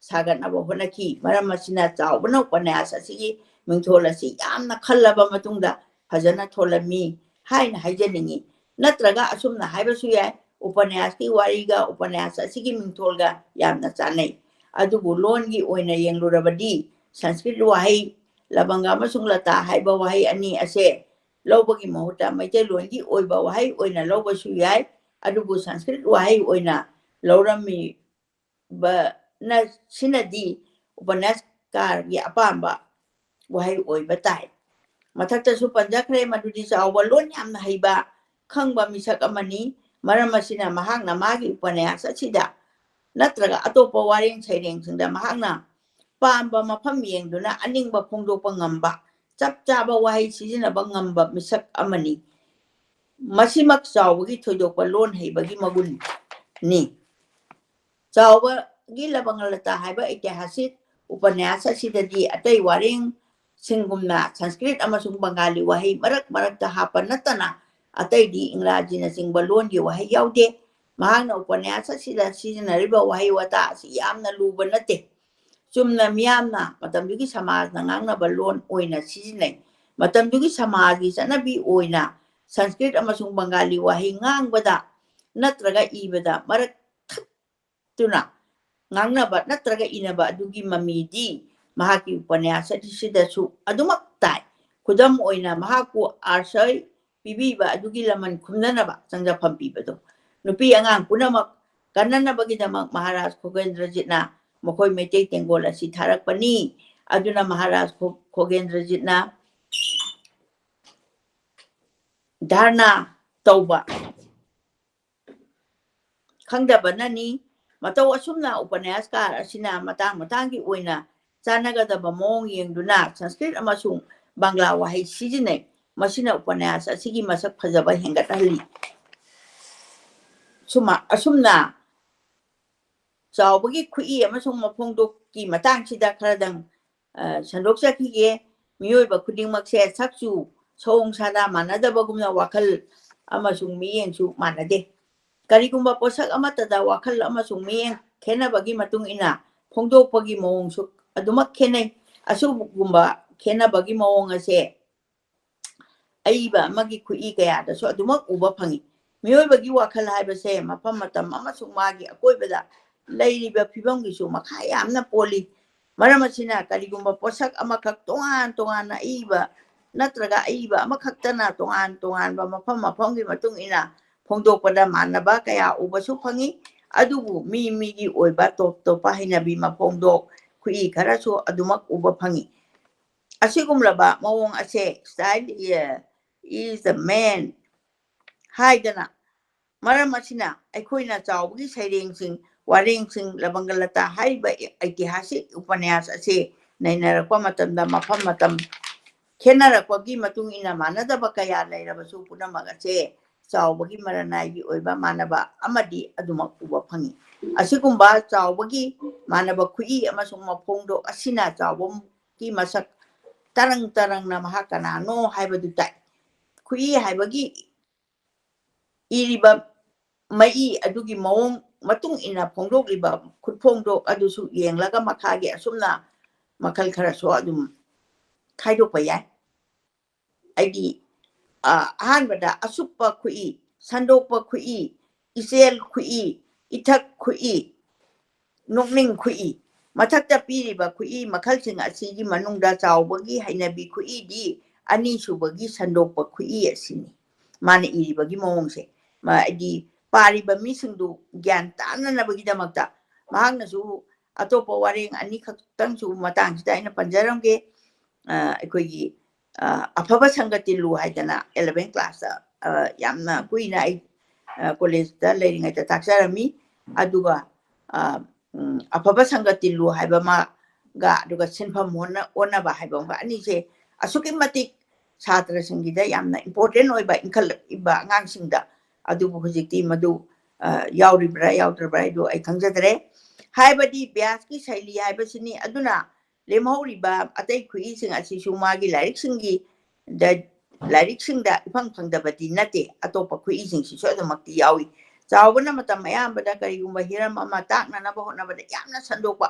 ꯁꯥꯒꯠꯅꯕ ꯍꯣꯠꯅꯈꯤ꯫ ꯃꯔꯝ ꯑꯁꯤꯅ ꯆꯥꯎꯕꯅ ꯎꯄꯅ꯭ꯌꯥꯁ ꯑꯁꯤꯒꯤ ꯃꯤꯡꯊꯣꯜ ꯑꯁꯤ ꯌꯥꯝꯅ ꯈꯜꯂꯕ ꯃꯇꯨꯡꯗ ꯐꯖꯅ ꯊꯣꯜꯂꯝꯃꯤ ꯍꯥꯏꯅ ꯍꯥꯏꯖꯅꯤꯡꯏ꯫ ꯅꯠꯇ꯭ꯔꯒ ꯑꯁꯨꯝꯅ ꯍꯥꯏꯕꯁꯨ ꯌꯥꯏ, ꯎꯄꯅ꯭ꯌꯥꯁꯀꯤ ꯋꯥꯔꯤꯒ ꯎꯄꯅ꯭ꯌꯥꯁ ꯑꯁꯤꯒꯤ ꯃꯤꯡꯊꯣꯜꯒ ꯌꯥꯝꯅ ꯆꯥꯟꯅꯩ꯫ ꯑꯗꯨꯕꯨ ꯂꯣꯟꯒꯤ ꯑꯣꯏꯅ ꯌꯦꯡꯂꯨꯔꯕꯗꯤ ꯁꯪꯁꯀ꯭ꯔꯤꯠ ꯋꯥꯍꯩ ꯂꯕꯪꯒ ꯑꯃꯁꯨꯡ ꯂꯇꯥ ꯍꯥꯏꯕ ꯋꯥꯍꯩ ꯑꯅꯤ ꯑꯁꯦ ꯂꯧꯕꯒꯤ ꯃꯍꯨꯠꯇ ꯃꯩꯇꯩꯂꯣꯟꯒꯤ ꯑꯣꯏꯕ ꯋꯥꯍꯩ ꯑꯣꯏꯅ ꯂꯧꯕꯁꯨ ꯌꯥꯏ꯫ ꯑꯗꯨꯕꯨ ꯁꯪꯁꯀ꯭ꯔꯤꯠ ꯋꯥꯍꯩ ꯑꯣꯏꯅ ꯂꯧꯔꯝꯃꯤꯕꯅ ꯁꯤꯅꯗꯤ ꯎꯄꯅ꯭ꯌꯥꯁꯀꯥꯔꯒꯤ ꯑꯄꯥꯝꯕ ꯋꯥꯍꯩ ꯑꯣꯏꯕ ꯇꯥꯏ꯫ ꯃꯊꯛꯇꯁꯨ ꯄꯟꯖꯈ꯭ꯔꯦ, ꯃꯗꯨꯗꯤ ꯆꯥꯎꯕ ꯂꯣꯟ ꯌꯥꯝꯅ ꯍꯩꯕ, ꯈꯪꯕ ꯃꯤꯁꯛ ꯑꯃꯅꯤ꯫ ꯃꯔꯝ ꯑꯁꯤꯅ ꯃꯍꯥꯛꯅ ꯃꯥꯒꯤ ꯎꯄꯅ꯭ꯌꯥꯁ ꯑꯁꯤꯗ ꯅꯠꯇ꯭ꯔꯒ ꯑꯇꯣꯞꯄ ꯋꯥꯔꯦꯡ ꯁꯩꯔꯦꯡꯁꯤꯡꯗ ꯃꯍꯥꯛꯅ ꯄꯥꯝꯕ ꯃꯐꯝ ꯌꯦꯡꯗꯨꯅ ꯑꯅꯤꯡꯕ ꯐꯣꯡꯗꯣꯛꯄ ꯉꯝꯕ, ꯆꯞ ꯆꯥꯕ ꯋꯥꯍꯩ ꯁꯤꯖꯤꯟꯅꯕ ꯉꯝꯕ ꯃꯤꯁꯛ ꯑꯃꯅꯤ꯫ ꯃꯁꯤꯃꯛ ꯆꯥꯎꯕꯒꯤ ꯊꯣꯏꯗꯣꯛꯄ ꯂꯣꯟ ꯍꯩꯕꯒꯤ ꯃꯒꯨꯟꯅꯤ꯫ ꯆꯥꯎꯕꯒꯤ ꯂꯕꯪꯒ ꯂꯇꯥ ꯍꯥꯏꯕ ꯏꯇꯤꯍꯥꯁꯤꯛ ꯎꯄꯅ꯭ꯌꯥꯁ ꯑꯁꯤꯗꯗꯤ ꯑꯇꯩ ꯋꯥꯔꯦꯡꯁꯤꯡꯒꯨꯝꯅ ꯁꯪꯁꯀ꯭ꯔꯤꯠ ꯑꯃꯁꯨꯡ ꯕꯪꯒꯥꯂꯤ ꯋꯥꯍꯩ ꯃꯔꯛ ꯃꯔꯛꯇ ꯍꯥꯞꯄ ꯅꯠꯇꯅ ꯑꯇꯩꯗꯤ ꯏꯪꯒ꯭ꯔꯥꯖꯤꯅꯆꯤꯡꯕ ꯂꯣꯟꯒꯤ ꯋꯥꯍꯩ ꯌꯥꯎꯗꯦ꯫ ꯃꯍꯥꯛꯅ ꯎꯄꯅ꯭ꯌꯥꯁ ꯑꯁꯤꯗ ꯁꯤꯖꯤꯟꯅꯔꯤꯕ ꯋꯥꯍꯩ ꯋꯥꯇꯥ ꯑꯁꯤ ꯌꯥꯝꯅ ꯂꯨꯕ ꯅꯠꯇꯦ꯫ ꯆꯨꯝꯅ ꯃꯤꯌꯥꯝꯅ ꯃꯇꯝꯗꯨꯒꯤ ꯁꯃꯥꯖꯅ ꯉꯥꯡꯅꯕ ꯂꯣꯟ ꯑꯣꯏꯅ ꯁꯤꯖꯤꯟꯅꯩ꯫ ꯃꯇꯝꯗꯨꯒꯤ ꯁꯃꯥꯖꯒꯤ ꯆꯠꯅꯕꯤ ꯑꯣꯏꯅ ꯁꯪꯁꯀ꯭ꯔꯤꯠ ꯑꯃꯁꯨꯡ ꯕꯪꯒꯥꯂꯤ ꯋꯥꯍꯩ ꯉꯥꯡꯕꯗ ꯅꯠꯇ꯭ꯔꯒ ꯏꯕꯗ ꯃꯔꯛ ꯊꯠꯇꯨꯅ ꯉꯥꯡꯅꯕ ꯅꯠꯇ꯭ꯔꯒ ꯏꯅꯕ ꯑꯗꯨꯒꯤ ꯃꯃꯤꯗꯤ ꯃꯍꯥꯛꯀꯤ ꯎꯄꯅ꯭ꯌꯥꯁ ꯑꯁꯤꯗꯁꯨ ꯑꯗꯨꯃꯛ ꯇꯥꯏ꯫ ꯈꯨꯗꯝ ꯑꯣꯏꯅ, ꯃꯍꯥꯛꯄꯨ ꯑꯥꯁ꯭ꯔꯌ ꯄꯤꯕꯤꯕ ꯑꯗꯨꯒꯤ ꯂꯃꯟ ꯈꯨꯝꯅꯅꯕ ꯆꯪꯖꯐꯝ ꯄꯤꯕꯗꯨ꯫ ꯅꯨꯄꯤ ꯑꯉꯥꯡ ꯄꯨꯝꯅꯃꯛ ꯀꯟꯅꯅꯕꯒꯤꯗꯃꯛ ꯃꯍꯥꯔꯥꯖ ꯈꯣꯒꯦꯟꯗ꯭ꯔꯖꯤꯠꯅ ꯃꯈꯣꯏ ꯃꯩꯇꯩ ꯇꯦꯡꯒꯣꯜ ꯑꯁꯤ ꯊꯥꯔꯛꯄꯅꯤ꯫ ꯑꯗꯨꯅ ꯃꯍꯥꯔꯥꯖ ꯈꯣ-, ꯈꯣꯒꯦꯟꯗ꯭ꯔꯖꯤꯠꯅ ꯙꯔꯅꯥ ꯇꯧꯕ ꯈꯪꯗꯕꯅꯅꯤ꯫ ꯃꯇꯧ ꯑꯁꯨꯝꯅ ꯎꯄꯅ꯭ꯌꯥꯁꯀꯥꯔ ꯑꯁꯤꯅ ꯃꯇꯥꯡ ꯃꯇꯥꯡꯒꯤ ꯑꯣꯏꯅ ꯆꯥꯟꯅꯒꯗꯕ ꯃꯑꯣꯡ ꯌꯦꯡꯗꯨꯅ ꯁꯪꯁꯀ꯭ꯔꯤꯠ ꯑꯃꯁꯨꯡ ꯕꯪꯒ꯭ꯂꯥ ꯋꯥꯍꯩ ꯁꯤꯖꯤꯟꯅꯩ꯫ ꯃꯁꯤꯅ ꯎꯄꯅ꯭ꯌꯥꯁ ꯑꯁꯤꯒꯤ ꯃꯁꯛ ꯐꯖꯕ ꯍꯦꯟꯒꯠꯍꯜꯂꯤ꯫ ꯁꯨꯃ-, ꯑꯁꯨꯝꯅ ꯆꯥꯎꯕꯒꯤ ꯈꯨꯏ ꯑꯃꯁꯨꯡ ꯃꯐꯣꯡꯗꯣꯛꯀꯤ ꯃꯇꯥꯡꯁꯤꯗ ꯈꯔꯗꯪ, ꯑ, ꯁꯟꯗꯣꯛꯆꯈꯤꯒꯦ꯫ ꯃꯤꯑꯣꯏꯕ ꯈꯨꯗꯤꯡꯃꯛꯁꯦ ꯁꯛꯆꯨ, ꯁꯑꯣꯡ ꯁꯥꯗꯥ ꯃꯥꯟꯅꯗꯕꯒꯨꯝꯅ ꯋꯥꯈꯜ ꯑꯃꯁꯨꯡ ꯃꯤꯠꯌꯦꯡꯁꯨ ꯃꯥꯟꯅꯗꯦ꯫ ꯀꯔꯤꯒꯨꯝꯕ ꯄꯣꯠꯁꯛ ꯑꯃꯠꯇꯗ ꯋꯥꯈꯜ ꯑꯃꯁꯨꯡ ꯃꯤꯠꯌꯦꯡ ꯈꯦꯠꯅꯕꯒꯤ ꯃꯇꯨꯡ ꯏꯟꯅ ꯐꯣꯡꯗꯣꯛꯄꯒꯤ ꯃꯑꯣꯡꯁꯨ ꯑꯗꯨꯃꯛ ꯈꯦꯠꯅꯩ꯫ ꯑꯁꯤꯒꯨꯝꯕ ꯈꯦꯠꯅꯕꯒꯤ ꯃꯑꯣꯡ ꯑꯁꯦ ꯑꯏꯕ ꯑꯃꯒꯤ ꯈꯨꯠꯏ ꯀꯌꯥꯗꯁꯨ ꯑꯗꯨꯃꯛ ꯎꯕ ꯐꯪꯏ꯫ ꯃꯤꯑꯣꯏꯕꯒꯤ ꯋꯥꯈꯜ ꯍꯥꯏꯕꯁꯦ ꯃꯐꯝ, ꯃꯇꯝ ꯑꯃꯁꯨꯡ ꯃꯥꯒꯤ ꯑꯀꯣꯏꯕꯗ ꯂꯩꯔꯤꯕ ꯐꯤꯕꯝꯒꯤꯁꯨ ꯃꯈꯥ ꯌꯥꯝꯅ ꯄꯣꯜꯂꯤ꯫ ꯃꯔꯝ ꯑꯁꯤꯅ ꯀꯔꯤꯒꯨꯝꯕ ꯄꯣꯠꯁꯛ ꯑꯃꯈꯛ ꯇꯣꯉꯥꯟ ꯇꯣꯉꯥꯟꯅ ꯑꯏꯕ ꯅꯠꯇ꯭ꯔꯒ ꯑꯏꯕ ꯑꯃꯈꯛꯇꯅ ꯇꯣꯉꯥꯟ ꯇꯣꯉꯥꯟꯕ ꯃꯐꯝ ꯃꯐꯝꯒꯤ ꯃꯇꯨꯡ ꯏꯟꯅ ꯐꯣꯡꯗꯣꯛꯄꯗ ꯃꯥꯟꯅꯕ ꯀꯌꯥ ꯎꯕꯁꯨ ꯐꯪꯉꯤ꯫ ꯑꯗꯨꯕꯨ ꯃꯤ ꯃꯤꯒꯤ ꯑꯣꯏꯕ ꯇꯣꯞ ꯇꯣꯞꯄ ꯍꯩꯅꯕꯤ ꯃꯐꯣꯡꯗꯣꯛ ꯈꯨꯏ ꯈꯔꯁꯨ ꯑꯗꯨꯃꯛ ꯎꯕ ꯐꯪꯉꯤ꯫ ꯑꯁꯤꯒꯨꯝꯂꯕ ꯃꯑꯣꯡ ꯑꯁꯦ style is the main ꯍꯥꯏꯗꯅ ꯃꯔꯝ ꯑꯁꯤꯅ ꯑꯩꯈꯣꯏꯅ ꯆꯥꯎꯕꯒꯤ ꯁꯩꯔꯦꯡꯁꯤꯡ, ꯋꯥꯔꯦꯡꯁꯤꯡ, ꯂꯕꯪꯒ ꯂꯇꯥ ꯍꯥꯏꯔꯤꯕ ꯑꯩꯇꯤꯍꯥꯁꯤꯛ ꯎꯄꯅ꯭ꯌꯥꯁ ꯑꯁꯤ ꯅꯩꯅꯔꯛꯄ ꯃꯇꯝꯗ ꯃꯐꯝ ꯃꯇꯝ ꯈꯦꯠꯅꯔꯛꯄꯒꯤ ꯃꯇꯨꯡ ꯏꯟꯅ ꯃꯥꯟꯅꯗꯕ ꯀꯌꯥ ꯂꯩꯔꯕꯁꯨ ꯄꯨꯝꯅꯃꯛ ꯑꯁꯦ ꯆꯥꯎꯕꯒꯤ ꯃꯔꯅꯥꯏꯒꯤ ꯑꯣꯏꯕ ꯃꯥꯟꯅꯕ ꯑꯃꯗꯤ ꯑꯗꯨꯃꯛ ꯎꯕ ꯐꯪꯉꯤ꯫ ꯑꯁꯤꯒꯨꯝꯕ ꯆꯥꯎꯕꯒꯤ ꯃꯥꯟꯅꯕ ꯈꯨꯏ ꯑꯃꯁꯨꯡ ꯃꯐꯣꯡꯗꯣꯛ ꯑꯁꯤꯅ ꯆꯥꯎꯕꯒꯤ ꯃꯁꯛ ꯇꯔꯪ ꯇꯔꯪꯅ ꯃꯍꯥꯛ ꯀꯅꯥꯅꯣ ꯍꯥꯏꯕꯗꯨ ꯇꯥꯛꯏ꯫ ꯈꯨꯏ ꯍꯥꯏꯕꯒꯤ ꯏꯔꯤꯕ ꯃꯌꯦꯛ ꯑꯗꯨꯒꯤ ꯃꯑꯣꯡ ꯃꯇꯨꯡ ꯏꯟꯅ ꯐꯣꯡꯗꯣꯛꯂꯤꯕ ꯈꯨꯠꯐꯣꯡꯗꯣꯛ ꯑꯗꯨꯁꯨ ꯌꯦꯡꯂꯒ ꯃꯈꯥꯒꯤ ꯑꯁꯨꯝꯅ ꯃꯈꯜ ꯈꯔꯁꯨ ꯑꯗꯨꯝ ꯈꯥꯏꯗꯣꯛꯄ ꯌꯥꯏ꯫ ꯍꯥꯏꯗꯤ, ꯑ, ꯑꯍꯥꯟꯕꯗ ꯑꯁꯨꯞꯄ ꯈꯨꯏ, ꯁꯟꯗꯣꯛꯄ ꯈꯨꯏ, ꯏꯆꯦꯜ ꯈꯨꯏ, ꯏꯊꯛ ꯈꯨꯏ, ꯅꯣꯛꯅꯤꯡ ꯈꯨꯏ꯫ ꯃꯊꯛꯇ ꯄꯤꯔꯤꯕ ꯈꯨꯏ ꯃꯈꯜꯁꯤꯡ ꯑꯁꯤꯒꯤ ꯃꯅꯨꯡꯗ ꯆꯥꯎꯕꯒꯤ ꯍꯩꯅꯕꯤ ꯈꯨꯏꯗꯤ ꯑꯅꯤꯁꯨꯕꯒꯤ ꯁꯟꯗꯣꯛꯄ ꯈꯨꯏ ꯑꯁꯤꯅꯤ꯫ ꯃꯥꯅ ꯏꯔꯤꯕꯒꯤ ꯃꯑꯣꯡꯁꯦ, ꯃ-, ꯍꯥꯏꯗꯤ ꯄꯥꯔꯤꯕ ꯃꯤꯁꯤꯡꯗꯨ ꯒ꯭ꯌꯥꯟ ꯇꯥꯅꯅꯕꯒꯤꯗꯃꯛꯇ ꯃꯍꯥꯛꯅꯁꯨ ꯑꯇꯣꯞꯄ ꯋꯥꯔꯦꯡ ꯑꯅꯤꯈꯛꯇꯪꯁꯨ ꯃꯇꯥꯡꯁꯤꯗ ꯑꯩꯅ ꯄꯟꯖꯔꯝꯒꯦ꯫ ꯑ, ꯑꯩꯈꯣꯏꯒꯤ, ꯑ, ꯑꯐꯕ ꯁꯪꯒ ꯇꯤꯜꯂꯨ ꯍꯥꯏꯗꯅ eleven class ꯇ, ꯑ, ꯌꯥꯝꯅ ꯀꯨꯏꯅ ꯑꯩ, ꯑ, college ꯇ ꯂꯩꯔꯤꯉꯩꯗ ꯇꯥꯛꯆꯔꯝꯃꯤ꯫ ꯑꯗꯨꯒ, ꯑ, ꯎꯝ, ꯑꯐꯕ ꯁꯪꯒ ꯇꯤꯜꯂꯨ ꯍꯥꯏꯕ ꯑꯃꯒ, ꯑꯗꯨꯒ ꯁꯤꯟꯐꯝ ꯍꯣꯠꯅ-, ꯑꯣꯟꯅꯕ ꯍꯥꯏꯕ ꯑꯃꯒ, ꯑꯅꯤꯁꯦ ꯑꯁꯨꯛꯀꯤ ꯃꯇꯤꯛ ꯁꯥꯇ꯭ꯔꯁꯤꯡꯒꯤꯗ ꯌꯥꯝꯅ important ꯑꯣꯏꯕ, ꯏꯟꯈꯠꯂꯛꯏꯕ ꯑꯉꯥꯡꯁꯤꯡꯗ꯫ ꯑꯗꯨꯕꯨ ꯍꯧꯖꯤꯛꯇꯤ ꯃꯗꯨ, ꯑ, ꯌꯥꯎꯔꯤꯕ꯭ꯔꯥ ꯌꯥꯎꯗ꯭ꯔꯕ꯭ꯔꯥ ꯍꯥꯏꯗꯨ ꯑꯩ ꯈꯪꯖꯗ꯭ꯔꯦ꯫ ꯍꯥꯏꯕꯗꯤ ꯕ꯭ꯌꯥꯁꯀꯤ ꯁꯩꯂꯤ ꯍꯥꯏꯕꯁꯤꯅꯤ꯫ ꯑꯗꯨꯅ ꯂꯦꯝꯍꯧꯔꯤꯕ ꯑꯇꯩ ꯈꯨꯏꯁꯤꯡ ꯑꯁꯤꯁꯨ ꯃꯥꯒꯤ ꯂꯥꯏꯔꯤꯛꯁꯤꯡꯒꯤ ꯗ-, ꯂꯥꯏꯔꯤꯛꯁꯤꯡꯗ ꯏꯐꯪ ꯐꯪꯗꯕꯗꯤ ꯅꯠꯇꯦ, ꯑꯇꯣꯞꯄ ꯈꯨꯏꯁꯤꯡꯁꯤꯁꯨ ꯑꯗꯨꯃꯛꯇꯤ ꯌꯥꯎꯏ꯫ ꯆꯥꯎꯕꯅ ꯃꯇꯝ ꯑꯌꯥꯝꯕꯗ ꯀꯔꯤꯒꯨꯝꯕ ꯍꯤꯔꯝ ꯑꯃ ꯇꯥꯛꯅꯅꯕ ꯍꯣꯠꯅꯕꯗ ꯌꯥꯝꯅ ꯁꯟꯗꯣꯛꯄ,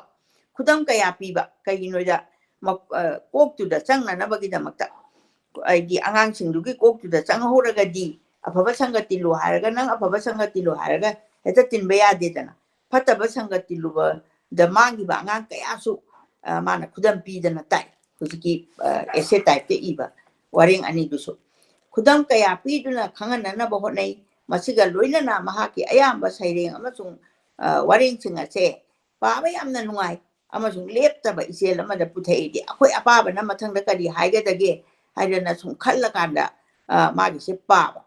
ꯈꯨꯗꯝ ꯀꯌꯥ ꯄꯤꯕ, ꯀꯩꯒꯤꯅꯣꯗ ꯃ-, ꯑ, ꯀꯣꯛꯇꯨꯗ ꯆꯪꯅꯅꯕꯒꯤꯗꯃꯛꯇ꯫ ꯍꯥꯏꯗꯤ ꯑꯉꯥꯡꯁꯤꯡꯗꯨꯒꯤ ꯀꯣꯛꯇꯨꯗ ꯆꯪꯍꯧꯔꯒꯗꯤ, ꯑꯐꯕ ꯁꯪꯒ ꯇꯤꯜꯂꯨ ꯍꯥꯏꯔꯒ, ꯅꯪ ꯑꯐꯕ ꯁꯪꯒ ꯇꯤꯜꯂꯨ ꯍꯥꯏꯔꯒ ꯍꯦꯛꯇ ꯇꯤꯟꯕ ꯌꯥꯗꯦꯗꯅ꯫ ꯐꯠꯇꯕ ꯁꯪꯒ ꯇꯤꯜꯂꯨꯕꯗ ꯃꯥꯡꯈꯤꯕ ꯑꯉꯥꯡ ꯀꯌꯥꯁꯨ, ꯑ, ꯃꯥꯅ ꯈꯨꯗꯝ ꯄꯤꯗꯅ ꯇꯥꯛꯏ꯫ ꯍꯧꯖꯤꯛꯀꯤ, ꯑ, essay type ꯇ ꯏꯕ ꯋꯥꯔꯦꯡ ꯑꯅꯤꯗꯨꯁꯨ ꯈꯨꯗꯝ ꯀꯌꯥ ꯄꯤꯗꯨꯅ ꯈꯪꯍꯟꯅꯅꯕ ꯍꯣꯠꯅꯩ꯫ ꯃꯁꯤꯒ ꯂꯣꯏꯅꯅ ꯃꯍꯥꯛꯀꯤ ꯑꯌꯥꯝꯕ ꯁꯩꯔꯦꯡ ꯑꯃꯁꯨꯡ, ꯑ, ꯋꯥꯔꯦꯡꯁꯤꯡ ꯑꯁꯦ ꯄꯥꯕ ꯌꯥꯝꯅ ꯅꯨꯡꯉꯥꯏ ꯑꯃꯁꯨꯡ ꯂꯦꯞꯇꯕ ꯏꯆꯦꯜ ꯑꯃꯗ ꯄꯨꯊꯣꯛꯏꯗꯤ ꯑꯩꯈꯣꯏ ꯑꯄꯥꯕꯅ ꯃꯊꯪꯗ ꯀꯔꯤ ꯍꯥꯏꯒꯗꯒꯦ ꯍꯥꯏꯗꯅ ꯁꯨꯝ ꯈꯜꯂꯀꯥꯟꯗ, ꯑ, ꯃꯥꯒꯤꯁꯦ ꯄꯥꯕ꯫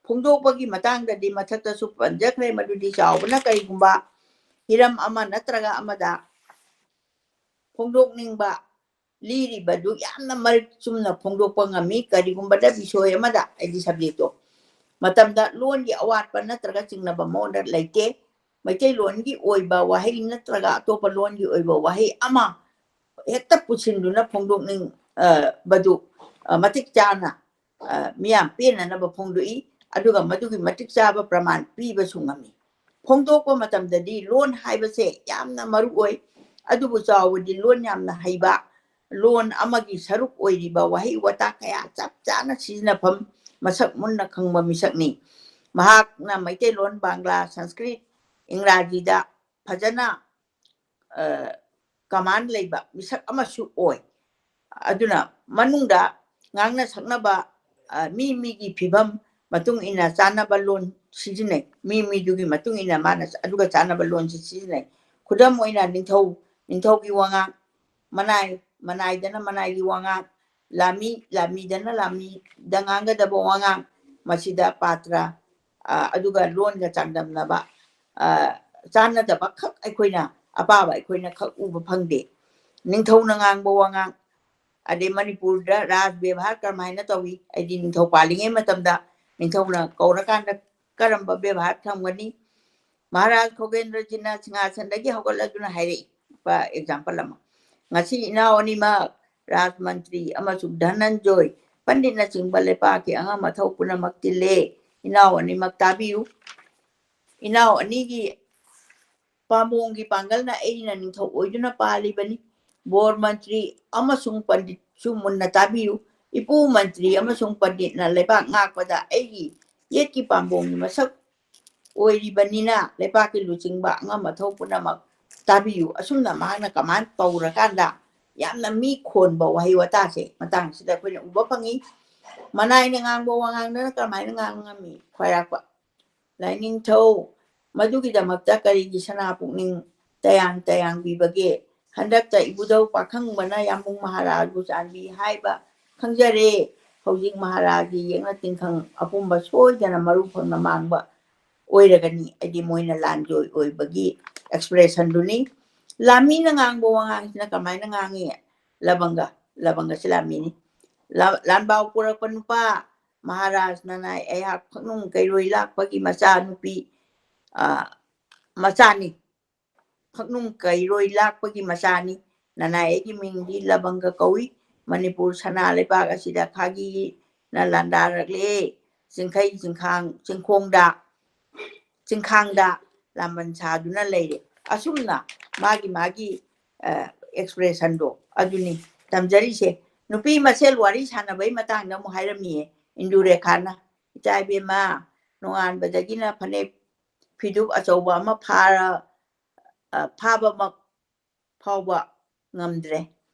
ꯐꯣꯡꯗꯣꯛꯄꯒꯤ ꯃꯇꯥꯡꯗꯗꯤ ꯃꯊꯛꯇꯁꯨ ꯄꯟꯖꯈ꯭ꯔꯦ, ꯃꯗꯨꯗꯤ ꯆꯥꯎꯕꯅ ꯀꯔꯤꯒꯨꯝꯕ ꯍꯤꯔꯝ ꯑꯃ ꯅꯠꯇ꯭ꯔꯒ ꯑꯃꯗ ꯐꯣꯡꯗꯣꯛꯅꯤꯡꯕ ꯂꯤꯔꯤꯕꯗꯨ ꯌꯥꯝꯅ ꯃꯔꯤꯛ ꯆꯨꯝꯅ ꯐꯣꯡꯗꯣꯛꯄ ꯉꯝꯃꯤ꯫ ꯀꯔꯤꯒꯨꯝꯕꯗ ꯕꯤꯁꯣꯏ ꯑꯃꯗ, ꯍꯥꯏꯗꯤ subject ꯇꯣ, ꯃꯇꯝꯗ ꯂꯣꯟꯒꯤ ꯑꯋꯥꯠꯄ ꯅꯠꯇ꯭ꯔꯒ ꯆꯤꯡꯅꯕ ꯃꯉꯣꯟꯗ ꯂꯩꯇꯦ꯫ ꯃꯩꯇꯩꯂꯣꯟꯒꯤ ꯑꯣꯏꯕ ꯋꯥꯍꯩ ꯅꯠꯇ꯭ꯔꯒ ꯑꯇꯣꯞꯄ ꯂꯣꯟꯒꯤ ꯑꯣꯏꯕ ꯋꯥꯍꯩ ꯑꯃ ꯍꯦꯛꯇ ꯄꯨꯁꯤꯟꯗꯨꯅ ꯐꯣꯡꯗꯣꯛꯅꯤꯡꯕꯗꯨ, ꯑ, ꯃꯇꯤꯛ ꯆꯥꯅ, ꯑ, ꯃꯤꯌꯥꯝ ꯄꯦꯟꯅꯅꯕ ꯐꯣꯡꯗꯣꯛꯏ꯫ ꯑꯗꯨꯒ ꯃꯗꯨꯒꯤ ꯃꯇꯤꯛ ꯆꯥꯕ ꯄ꯭ꯔꯃꯥꯟ ꯄꯤꯕꯁꯨ ꯉꯝꯃꯤ꯫ ꯐꯣꯡꯗꯣꯛꯄ ꯃꯇꯝꯗꯗꯤ ꯂꯣꯟ ꯍꯥꯏꯕꯁꯦ ꯌꯥꯝꯅ ꯃꯔꯨ ꯑꯣꯏ꯫ ꯑꯗꯨꯕꯨ ꯆꯥꯎꯕꯗꯤ ꯂꯣꯟ ꯌꯥꯝꯅ ꯍꯩꯕ, ꯂꯣꯟ ꯑꯃꯒꯤ ꯁꯔꯨꯛ ꯑꯣꯏꯔꯤꯕ ꯋꯥꯍꯩ ꯋꯥꯇꯥ ꯀꯌꯥ ꯆꯞ ꯆꯥꯅ ꯁꯤꯖꯤꯟꯅꯐꯝ ꯃꯁꯛ ꯃꯨꯟꯅ ꯈꯪꯕ ꯃꯤꯁꯛꯅꯤ꯫ ꯃꯍꯥꯛꯅ ꯃꯩꯇꯩꯂꯣꯟ, ꯕꯪꯒ꯭ꯂꯥ, ꯁꯪꯁꯀ꯭ꯔꯤꯠ, ꯏꯪꯒ꯭ꯔꯥꯖꯤꯗ ꯐꯖꯅ, ꯑ, command ꯂꯩꯕ ꯃꯤꯁꯛ ꯑꯃꯁꯨ ꯑꯣꯏ꯫ ꯑꯗꯨꯅ ꯃꯅꯨꯡꯗ ꯉꯥꯡꯅ ꯁꯛꯅꯕ, ꯑ, ꯃꯤ ꯃꯤꯒꯤ ꯐꯤꯕꯝ ꯃꯇꯨꯡ ꯏꯟꯅ ꯆꯥꯟꯅꯕ ꯂꯣꯟ ꯁꯤꯖꯤꯟꯅꯩ꯫ ꯃꯤ ꯃꯤꯗꯨꯒꯤ ꯃꯇꯨꯡ ꯏꯟꯅ ꯃꯥꯅ ꯑꯗꯨꯒ ꯆꯥꯟꯅꯕ ꯂꯣꯟꯁꯤ ꯁꯤꯖꯤꯟꯅꯩ꯫ ꯈꯨꯗꯝ ꯑꯣꯏꯅ ꯅꯤꯡꯊꯧ, ꯅꯤꯡꯊꯧꯒꯤ ꯋꯥꯉꯥꯡ, ꯃꯅꯥꯏ, ꯃꯅꯥꯏꯗꯅ ꯃꯅꯥꯏꯒꯤ ꯋꯥꯉꯥꯡ, ꯂꯥꯃꯤ, ꯂꯥꯃꯤꯗꯅ ꯂꯥꯃꯤꯗ ꯉꯥꯡꯒꯗꯕ ꯋꯥꯉꯥꯡ, ꯃꯁꯤꯗ ꯄꯥꯇ꯭ꯔ, ꯑ, ꯑꯗꯨꯒ ꯂꯣꯟꯒ ꯆꯥꯡꯗꯝꯅꯕ, ꯑ, ꯆꯥꯟꯅꯗꯕ ꯈꯛ ꯑꯩꯈꯣꯏꯅ, ꯑꯄꯥꯕ ꯑꯩꯈꯣꯏꯅ ꯈꯛ ꯎꯕ ꯐꯪꯗꯦ꯫ ꯅꯤꯡꯊꯧꯅ ꯉꯥꯡꯕ ꯋꯥꯉꯥꯡ, ꯑꯗꯩ ꯃꯅꯤꯄꯨꯔꯗ ꯔꯥꯖ ꯕꯦꯕꯥꯔ ꯀꯔꯝꯍꯥꯏꯅ ꯇꯧꯏ? ꯍꯥꯏꯗꯤ ꯅꯤꯡꯊꯧ ꯄꯥꯜꯂꯤꯉꯩ ꯃꯇꯝꯗ ꯅꯤꯡꯊꯧꯅ ꯀꯧꯔꯀꯥꯟꯗ ꯀꯔꯝꯕ ꯕꯦꯕꯥꯔ ꯊꯝꯒꯅꯤ? ꯃꯍꯥꯔꯥꯖ ꯈꯣꯒꯦꯟꯗ꯭ꯔꯖꯤꯅ ꯁꯤꯡꯍꯥꯁꯟꯗꯒꯤ ꯍꯧꯒꯠꯂꯗꯨꯅ ꯍꯥꯏꯔꯛꯏ꯫ ꯄ-, example ꯑꯃ, "ꯉꯁꯤ ꯏꯅꯥꯎ ꯑꯅꯤꯃꯛ ꯔꯥꯖ ꯃꯟꯇ꯭ꯔꯤ ꯑꯃꯁꯨꯡ ꯙꯅꯟꯖꯣꯏ ꯄꯟꯗꯤꯠꯅꯆꯤꯡꯕ ꯂꯩꯄꯥꯛꯀꯤ ꯑꯉꯝ ꯑꯊꯧ ꯄꯨꯝꯅꯃꯛ ꯇꯤꯜꯂꯦ꯫ ꯏꯅꯥꯎ ꯑꯅꯤꯃꯛ ꯇꯥꯕꯤꯌꯨ꯫ ꯏꯅꯥꯎ ꯑꯅꯤꯒꯤ ꯄꯥꯝꯕꯣꯝꯒꯤ ꯄꯥꯡꯒꯜꯅ ꯑꯩꯅ ꯅꯤꯡꯊꯧ ꯑꯣꯏꯗꯨꯅ ꯄꯥꯜꯂꯤꯕꯅꯤ꯫ ꯕꯣꯔ ꯃꯟꯇ꯭ꯔꯤ ꯑꯃꯁꯨꯡ ꯄꯟꯗꯤꯠꯁꯨ ꯃꯨꯟꯅ ꯇꯥꯕꯤꯌꯨ꯫ ꯏꯄꯨ ꯃꯟꯇ꯭ꯔꯤ ꯑꯃꯁꯨꯡ ꯄꯟꯗꯤꯠꯅ ꯂꯩꯕꯥꯛ ꯉꯥꯛꯄꯗ ꯑꯩꯒꯤ ꯌꯦꯠꯀꯤ ꯄꯥꯝꯕꯣꯝꯒꯤ ꯃꯁꯛ ꯑꯣꯏꯔꯤꯕꯅꯤꯅ ꯂꯩꯕꯥꯛꯀꯤ ꯂꯨꯆꯤꯡꯕ ꯑꯉꯝ ꯑꯊꯧ ꯄꯨꯝꯅꯃꯛ ꯇꯥꯕꯤꯌꯨ꯫ ꯑꯁꯨꯝꯅ ꯃꯍꯥꯛꯅ ꯀꯃꯥꯟ ꯇꯧꯔꯀꯥꯟꯗ ꯌꯥꯝꯅ ꯃꯤ ꯈꯣꯟꯕ ꯋꯥꯍꯩ ꯋꯥꯇꯥꯁꯦ ꯃꯇꯥꯡꯁꯤꯗ ꯑꯩꯈꯣꯏꯅ ꯎꯕ ꯐꯪꯉꯤ꯫ ꯃꯅꯥꯏꯅ ꯉꯥꯡꯕ ꯋꯥꯉꯥꯡꯗꯅ ꯀꯔꯝꯍꯥꯏꯅ ꯉꯥꯡꯕ ꯉꯝꯃꯤ? ꯈ꯭ꯋꯥꯏꯔꯥꯛꯄ ꯂꯥꯏꯅꯤꯡꯊꯧ, ꯃꯗꯨꯒꯤꯗꯃꯛꯇ ꯀꯔꯤꯒꯤ ꯁꯅꯥ ꯄꯨꯛꯅꯤꯡ ꯇꯌꯥꯡ ꯇꯌꯥꯡꯕꯤꯕꯒꯦ? ꯍꯟꯗꯛꯇ ꯏꯕꯨꯙꯧ ꯄꯥꯈꯪꯕꯅ ꯌꯥꯝꯕꯨꯡ ꯃꯍꯥꯔꯥꯖꯕꯨ ꯆꯥꯟꯕꯤ ꯍꯥꯏꯕ ꯈꯪꯖꯔꯦ꯫ ꯍꯧꯖꯤꯛ ꯃꯍꯥꯔꯥꯖꯒꯤ ꯌꯦꯛꯅ ꯇꯤꯟꯈꯪ ꯑꯄꯨꯝꯕ ꯁꯣꯏꯗꯅ ꯃꯔꯨ ꯐꯪꯅ ꯃꯥꯡꯕ ꯑꯣꯏꯔꯒꯅꯤ꯫ ꯍꯥꯏꯗꯤ ꯃꯣꯏꯅ ꯂꯥꯟꯖꯣꯏ ꯑꯣꯏꯕꯒꯤ ꯑꯦꯛꯁꯄ꯭ꯔꯦꯁꯟꯗꯨꯅꯤ꯫ ꯂꯥꯟꯃꯤꯅ ꯉꯥꯡꯕ ꯋꯥꯉꯥꯡꯁꯤꯅ ꯀꯃꯥꯏꯅ ꯉꯥꯡꯉꯤ? ꯂꯕꯪꯒ, ꯂꯕꯪꯒꯁꯤ ꯂꯥꯟꯃꯤꯅꯤ꯫ ꯂꯥ-, ꯂꯥꯟꯕꯥꯎ ꯄꯨꯔꯛꯄ ꯅꯨꯄꯥ, ꯃꯍꯥꯔꯥꯖ ꯅꯅꯥꯏ ꯑꯩꯍꯥꯛ ꯈꯛꯅꯨꯡ ꯀꯩꯔꯣꯏ ꯂꯥꯛꯄꯒꯤ ꯃꯆꯥ ꯅꯨꯄꯤ, ꯑ, ꯃꯆꯥꯅꯤ꯫ ꯈꯛꯅꯨꯡ ꯀꯩꯔꯣꯏ ꯂꯥꯛꯄꯒꯤ ꯃꯆꯥꯅꯤ꯫ ꯅꯅꯥꯏ ꯑꯩꯒꯤ ꯃꯤꯡꯗꯤ ꯂꯕꯪꯒ ꯀꯧꯏ꯫ ꯃꯅꯤꯄꯨꯔ ꯁꯅꯥ ꯂꯩꯕꯥꯛ ꯑꯁꯤꯗ ꯈꯥꯒꯤꯅ ꯂꯥꯟꯗꯥꯔꯛꯂꯦ꯫ ꯆꯤꯡꯈꯩ ꯆꯤꯡꯈꯥꯡ ꯆꯤꯡꯈꯣꯡꯗ, ꯆꯤꯡꯈꯥꯡꯗ ꯂꯥꯝꯕꯟ ꯁꯥꯗꯨꯅ ꯂꯩꯔꯦ꯫ ꯑꯁꯨꯝꯅ ꯃꯥꯒꯤ ꯃꯥꯒꯤ, ꯑ, ꯑꯦꯛꯁꯄ꯭ꯔꯦꯁꯟꯗꯣ ꯑꯗꯨꯅꯤ ꯇꯝꯖꯔꯤꯁꯦ꯫ ꯅꯨꯄꯤ ꯃꯁꯦꯜ ꯋꯥꯔꯤ ꯁꯥꯟꯅꯕꯒꯤ ꯃꯇꯥꯡꯗ ꯑꯃꯨꯛ ꯍꯥꯏꯔꯝꯃꯤꯌꯦ ꯏꯟꯗꯨꯔꯦꯈꯥꯅ, "ꯏꯆꯥ ꯏꯕꯦꯝꯃ, ꯅꯣꯡꯉꯥꯟꯕꯗꯒꯤꯅ ꯐꯅꯦꯛ ꯐꯤꯗꯨꯛ ꯑꯆꯧꯕ ꯑꯃ ꯐꯥꯔ-, ꯑ, ꯐꯥꯕꯃꯛ ꯐꯥꯎꯕ ꯉꯝꯗ꯭ꯔꯦ꯫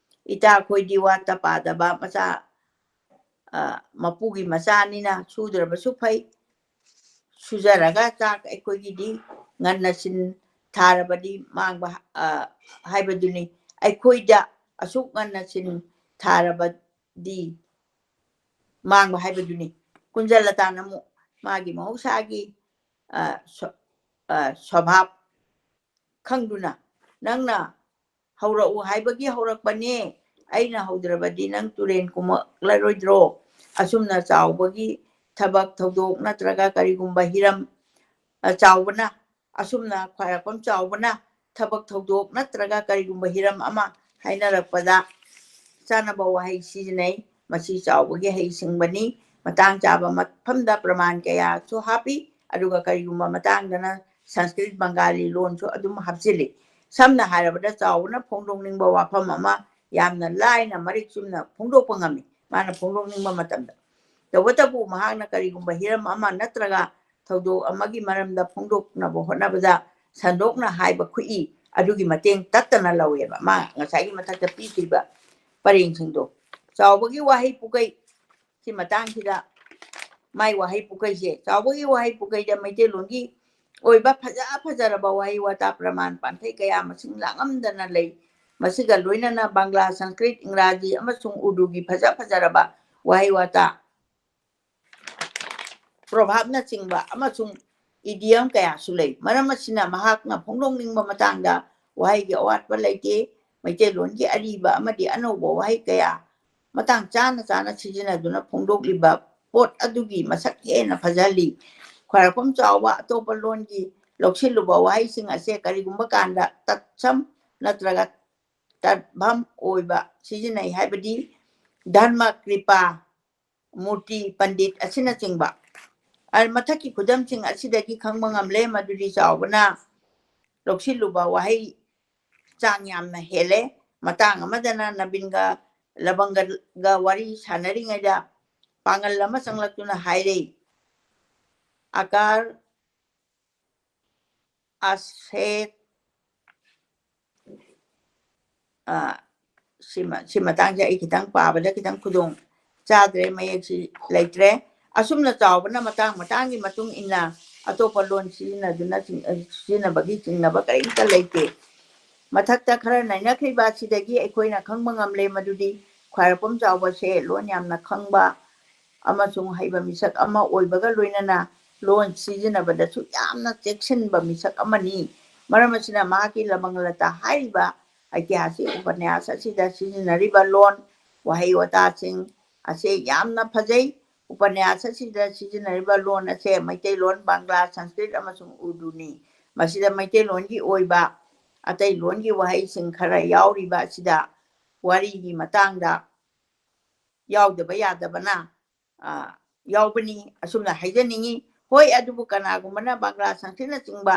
ꯏꯇꯥ ꯑꯩꯈꯣꯏꯗꯤ ꯋꯥꯠꯇ ꯄꯥꯗꯕ ꯃꯆꯥ, ꯑ, ꯃꯄꯨꯒꯤ ꯃꯆꯥꯅꯤꯅ ꯁꯨꯗ꯭ꯔꯕꯁꯨ ꯐꯩ꯫ ꯁꯨꯖꯔꯒ ꯆꯥꯛ ꯑꯩꯈꯣꯏꯒꯤꯗꯤ ꯉꯟꯅ ꯁꯤꯟ ꯊꯥꯔꯕꯗꯤ ꯃꯥꯡꯕ, ꯑ, ꯍꯥꯏꯕꯗꯨꯅꯤ꯫ ꯑꯩꯈꯣꯏꯗ ꯑꯁꯨꯛ ꯉꯟꯅ ꯁꯤꯟ ꯊꯥꯔꯕꯗꯤ ꯃꯥꯡꯕ ꯍꯥꯏꯕꯗꯨꯅꯤ꯫" ꯀꯨꯟꯖꯂꯇꯥꯅ ꯑꯃꯨꯛ ꯃꯥꯒꯤ ꯃꯍꯧꯁꯥꯒꯤ, ꯑ, ꯁ꯭ꯋ-, ꯑ, ꯁ꯭ꯋꯚꯥꯕ ꯈꯪꯗꯨꯅ, "ꯅꯪꯅ ꯍꯧꯔꯛꯎ ꯍꯥꯏꯕꯒꯤ ꯍꯧꯔꯛꯄꯅꯦ, ꯑꯩꯅ ꯍꯧꯗ꯭ꯔꯕꯗꯤ ꯅꯪ ꯇꯨꯔꯦꯟ ꯀꯨꯝꯃꯛꯂꯔꯣꯏꯗ꯭ꯔꯣ?" ꯑꯁꯨꯝꯅ ꯆꯥꯎꯕꯒꯤ ꯊꯕꯛ ꯊꯧꯗꯣꯛ ꯅꯠꯇ꯭ꯔꯒ ꯀꯔꯤꯒꯨꯝꯕ ꯍꯤꯔꯝ, ꯑ, ꯆꯥꯎꯕꯅ, ꯑꯁꯨꯝꯅ ꯈ꯭ꯋꯥꯏꯔꯥꯛꯄꯝ ꯆꯥꯎꯕꯅ ꯊꯕꯛ ꯊꯧꯗꯣꯛ ꯅꯠꯇ꯭ꯔꯒ ꯀꯔꯤꯒꯨꯝꯕ ꯍꯤꯔꯝ ꯑꯃ ꯍꯥꯏꯅꯔꯛꯄꯗ ꯆꯥꯅꯕ ꯋꯥꯍꯩ ꯁꯤꯖꯤꯟꯅꯩ꯫ ꯃꯁꯤ ꯆꯥꯎꯕꯒꯤ ꯍꯩꯁꯤꯡꯕꯅꯤ꯫ ꯃꯇꯥꯡ ꯆꯥꯕ ꯃꯐꯝꯗ ꯄ꯭ꯔꯃꯥꯟ ꯀꯌꯥꯁꯨ ꯍꯥꯞꯄꯤ, ꯑꯗꯨꯒ ꯀꯔꯤꯒꯨꯝꯕ ꯃꯇꯥꯡꯗꯅ ꯁꯪꯁꯀ꯭ꯔꯤꯠ ꯕꯪꯒꯥꯂꯤ ꯂꯣꯟꯁꯨ ꯑꯗꯨꯝ ꯍꯥꯞꯆꯤꯜꯂꯤ꯫ ꯁꯝꯅ ꯍꯥꯏꯔꯕꯗ, ꯆꯥꯎꯕꯅ ꯐꯣꯡꯗꯣꯛꯅꯤꯡꯕ ꯋꯥꯐꯝ ꯑꯃ ꯌꯥꯝꯅ ꯂꯥꯏꯅ ꯃꯔꯤꯛ ꯆꯨꯝꯅ ꯐꯣꯡꯗꯣꯛꯄ ꯉꯝꯃꯤ, ꯃꯥꯅ ꯐꯣꯡꯗꯣꯛꯅꯤꯡꯕ ꯃꯇꯝꯗ꯫ ꯇꯧꯕꯇꯕꯨ, ꯃꯍꯥꯛꯅ ꯀꯔꯤꯒꯨꯝꯕ ꯍꯤꯔꯝ ꯑꯃ ꯅꯠꯇ꯭ꯔꯒ ꯊꯧꯗꯣꯛ ꯑꯃꯒꯤ ꯃꯔꯝꯗ ꯐꯣꯡꯗꯣꯛꯅꯕ ꯍꯣꯠꯅꯕꯗ ꯁꯟꯗꯣꯛꯅ ꯍꯥꯏꯕ ꯈꯨꯏ ꯑꯗꯨꯒꯤ ꯃꯇꯦꯡ ꯇꯠꯇꯅ ꯂꯧꯋꯦꯕ꯫ ꯃꯥ ꯉꯁꯥꯏꯒꯤ ꯃꯊꯛꯇ ꯄꯤꯈꯤꯕ ꯄꯔꯦꯡꯁꯤꯡꯗꯣ꯫ ꯆꯥꯎꯕꯒꯤ ꯋꯥꯍꯩ ꯄꯨꯀꯩ ꯁꯤ ꯃꯇꯥꯡꯁꯤꯗ ꯃꯥꯏ ꯋꯥꯍꯩ ꯄꯨꯀꯩꯁꯦ, ꯆꯥꯎꯕꯒꯤ ꯋꯥꯍꯩ ꯄꯨꯀꯩꯗ ꯃꯩꯇꯩꯂꯣꯟꯒꯤ ꯑꯣꯏꯕ ꯐꯖ ꯐꯖꯔꯕ ꯋꯥꯍꯩ ꯋꯥꯇꯥ ꯄ꯭ꯔꯃꯥꯟ ꯄꯥꯟꯊꯩ ꯀꯌꯥ ꯃꯁꯤꯡ ꯂꯥꯡꯉꯝꯗꯅ ꯂꯩ꯫ ꯃꯁꯤꯒ ꯂꯣꯏꯅꯅ ꯕꯪꯒ꯭ꯂꯥ, ꯁꯪꯁꯀ꯭ꯔꯤꯠ, ꯏꯪꯒ꯭ꯔꯥꯖꯤ ꯑꯃꯁꯨꯡ ꯎꯔꯗꯨꯒꯤ ꯐꯖ ꯐꯖꯔꯕ ꯋꯥꯍꯩ ꯋꯥꯇꯥ, ꯄ꯭ꯔꯣꯚꯥꯕꯅꯆꯤꯡꯕ ꯑꯃꯁꯨꯡ ꯏꯗꯤꯌꯝ ꯀꯌꯥꯁꯨ ꯂꯩ꯫ ꯃꯔꯝ ꯑꯁꯤꯅ ꯃꯍꯥꯛꯅ ꯐꯣꯡꯗꯣꯛꯅꯤꯡꯕ ꯃꯇꯥꯡꯗ ꯋꯥꯍꯩꯒꯤ ꯑꯋꯥꯠꯄ ꯂꯩꯇꯦ꯫ ꯃꯩꯇꯩꯂꯣꯟꯒꯤ ꯑꯔꯤꯕ ꯑꯃꯗꯤ ꯑꯅꯧꯕ ꯋꯥꯍꯩ ꯀꯌꯥ ꯃꯇꯥꯡ ꯆꯥꯅ ꯆꯥꯅ ꯁꯤꯖꯤꯟꯅꯗꯨꯅ ꯐꯣꯡꯗꯣꯛꯂꯤꯕ ꯄꯣꯠ ꯑꯗꯨꯒꯤ ꯃꯁꯛ ꯍꯦꯟꯅ ꯐꯖꯍꯜꯂꯤ꯫ ꯈ꯭ꯋꯥꯏꯔꯥꯛꯄꯝ ꯆꯥꯎꯕ ꯑꯇꯣꯞꯄ ꯂꯣꯟꯒꯤ ꯂꯧꯁꯤꯜꯂꯨꯕ ꯋꯥꯍꯩꯁꯤꯡ ꯑꯁꯦ ꯀꯔꯤꯒꯨꯝꯕ ꯀꯥꯟꯗ ꯇꯠꯁꯝ ꯅꯠꯇ꯭ꯔꯒ ꯇꯠꯚꯝ ꯑꯣꯏꯕ ꯁꯤꯖꯤꯟꯅꯩ, ꯍꯥꯏꯕꯗꯤ ꯙꯔꯃ ꯀ꯭ꯔꯤꯄꯥ, ꯃꯨꯔꯇꯤ, ꯄꯟꯗꯤꯠ ꯑꯁꯤꯅꯆꯤꯡꯕ꯫ ꯑ-, ꯃꯊꯛꯀꯤ ꯈꯨꯗꯝꯁꯤꯡ ꯑꯁꯤꯗꯒꯤ ꯈꯪꯕ ꯉꯝꯂꯦ ꯃꯗꯨꯗꯤ ꯆꯥꯎꯕꯅ ꯂꯧꯁꯤꯜꯂꯨꯕ ꯋꯥꯍꯩ ꯆꯥꯡ ꯌꯥꯝꯅ ꯍꯦꯜꯂꯦ꯫ ꯃꯇꯥꯡ ꯑꯃꯗꯅ ꯅꯕꯤꯟꯒ ꯂꯕꯪꯒꯒ ꯋꯥꯔꯤ ꯁꯥꯟꯅꯔꯤꯉꯩꯗ ꯄꯥꯡꯒꯜ ꯑꯃ ꯆꯪꯂꯛꯇꯨꯅ ꯍꯥꯏꯔꯦ, "ꯑꯀꯥꯔ ꯑꯁꯦꯠ", ꯑ, ꯁꯤꯃ-, ꯁꯤ ꯃꯇꯥꯡꯁꯦ ꯑꯩ ꯈꯤꯇꯪ ꯄꯥꯕꯗ ꯈꯤꯇꯪ ꯈꯨꯗꯣꯡ ꯆꯥꯗ꯭ꯔꯦ, ꯃꯌꯦꯛꯁꯤ ꯂꯩꯇ꯭ꯔꯦ꯫ ꯑꯁꯨꯝꯅ ꯆꯥꯎꯕꯅ ꯃꯇꯥꯡ ꯃꯇꯥꯡꯒꯤ ꯃꯇꯨꯡ ꯏꯟꯅ ꯑꯇꯣꯞꯄ ꯂꯣꯟ ꯁꯤꯖꯤꯟꯅꯗꯨꯅ ꯆꯤꯡ-, ꯁꯤꯖꯤꯟꯅꯕꯒꯤ ꯆꯤꯡꯅꯕ ꯀꯔꯤꯝꯇ ꯂꯩꯇꯦ꯫ ꯃꯊꯛꯇ ꯈꯔ ꯅꯩꯅꯈ꯭ꯔꯤꯕ ꯑꯁꯤꯗꯒꯤ ꯑꯩꯈꯣꯏꯅ ꯈꯪꯕ ꯉꯝꯂꯦ ꯃꯗꯨꯗꯤ ꯈ꯭ꯋꯥꯏꯔꯥꯛꯄꯝ ꯆꯥꯎꯕꯁꯦ ꯂꯣꯟ ꯌꯥꯝꯅ ꯈꯪꯕ ꯑꯃꯁꯨꯡ ꯍꯩꯕ ꯃꯤꯁꯛ ꯑꯃ ꯑꯣꯏꯕꯒ ꯂꯣꯏꯅꯅ ꯂꯣꯟ ꯁꯤꯖꯤꯟꯅꯕꯗꯁꯨ ꯌꯥꯝꯅ ꯆꯦꯛꯁꯤꯟꯕ ꯃꯤꯁꯛ ꯑꯃꯅꯤ꯫ ꯃꯔꯝ ꯑꯁꯤꯅ ꯃꯍꯥꯛꯀꯤ ꯂꯕꯪꯂꯇꯥ ꯍꯥꯏꯔꯤꯕ ꯑꯩꯇꯤꯍꯥꯁꯤꯛ ꯎꯄꯅ꯭ꯌꯥꯁ ꯑꯁꯤꯗ ꯁꯤꯖꯤꯟꯅꯔꯤꯕ ꯂꯣꯟ, ꯋꯥꯍꯩ ꯋꯥꯇꯥꯁꯤꯡ ꯑꯁꯤ ꯌꯥꯝꯅ ꯐꯖꯩ꯫ ꯎꯄꯅ꯭ꯌꯥꯁ ꯑꯁꯤꯗ ꯁꯤꯖꯤꯟꯅꯔꯤꯕ ꯂꯣꯟ ꯑꯁꯦ ꯃꯩꯇꯩꯂꯣꯟ, ꯕꯪꯒ꯭ꯂꯥ, ꯁꯪꯁꯀ꯭ꯔꯤꯠ ꯑꯃꯁꯨꯡ ꯎꯔꯗꯨꯅꯤ꯫ ꯃꯁꯤꯗ ꯃꯩꯇꯩꯂꯣꯟꯒꯤ ꯑꯣꯏꯕ ꯑꯇꯩ ꯂꯣꯟꯒꯤ ꯋꯥꯍꯩꯁꯤꯡ ꯈꯔ ꯌꯥꯎꯔꯤꯕ ꯑꯁꯤꯗ ꯋꯥꯔꯤꯒꯤ ꯃꯇꯥꯡꯗ ꯌꯥꯎꯗꯕ ꯌꯥꯗꯕꯅ, ꯑ, ꯌꯥꯎꯕꯅꯤ꯫ ꯑꯁꯨꯝꯅ ꯍꯥꯏꯖꯅꯤꯡꯉꯤ꯫ ꯍꯣꯏ, ꯑꯗꯨꯕꯨ ꯀꯅꯥꯒꯨꯝꯕꯅ ꯕꯪꯒ꯭ꯂꯥ, ꯁꯪꯁꯀ꯭ꯔꯤꯠꯅꯆꯤꯡꯕ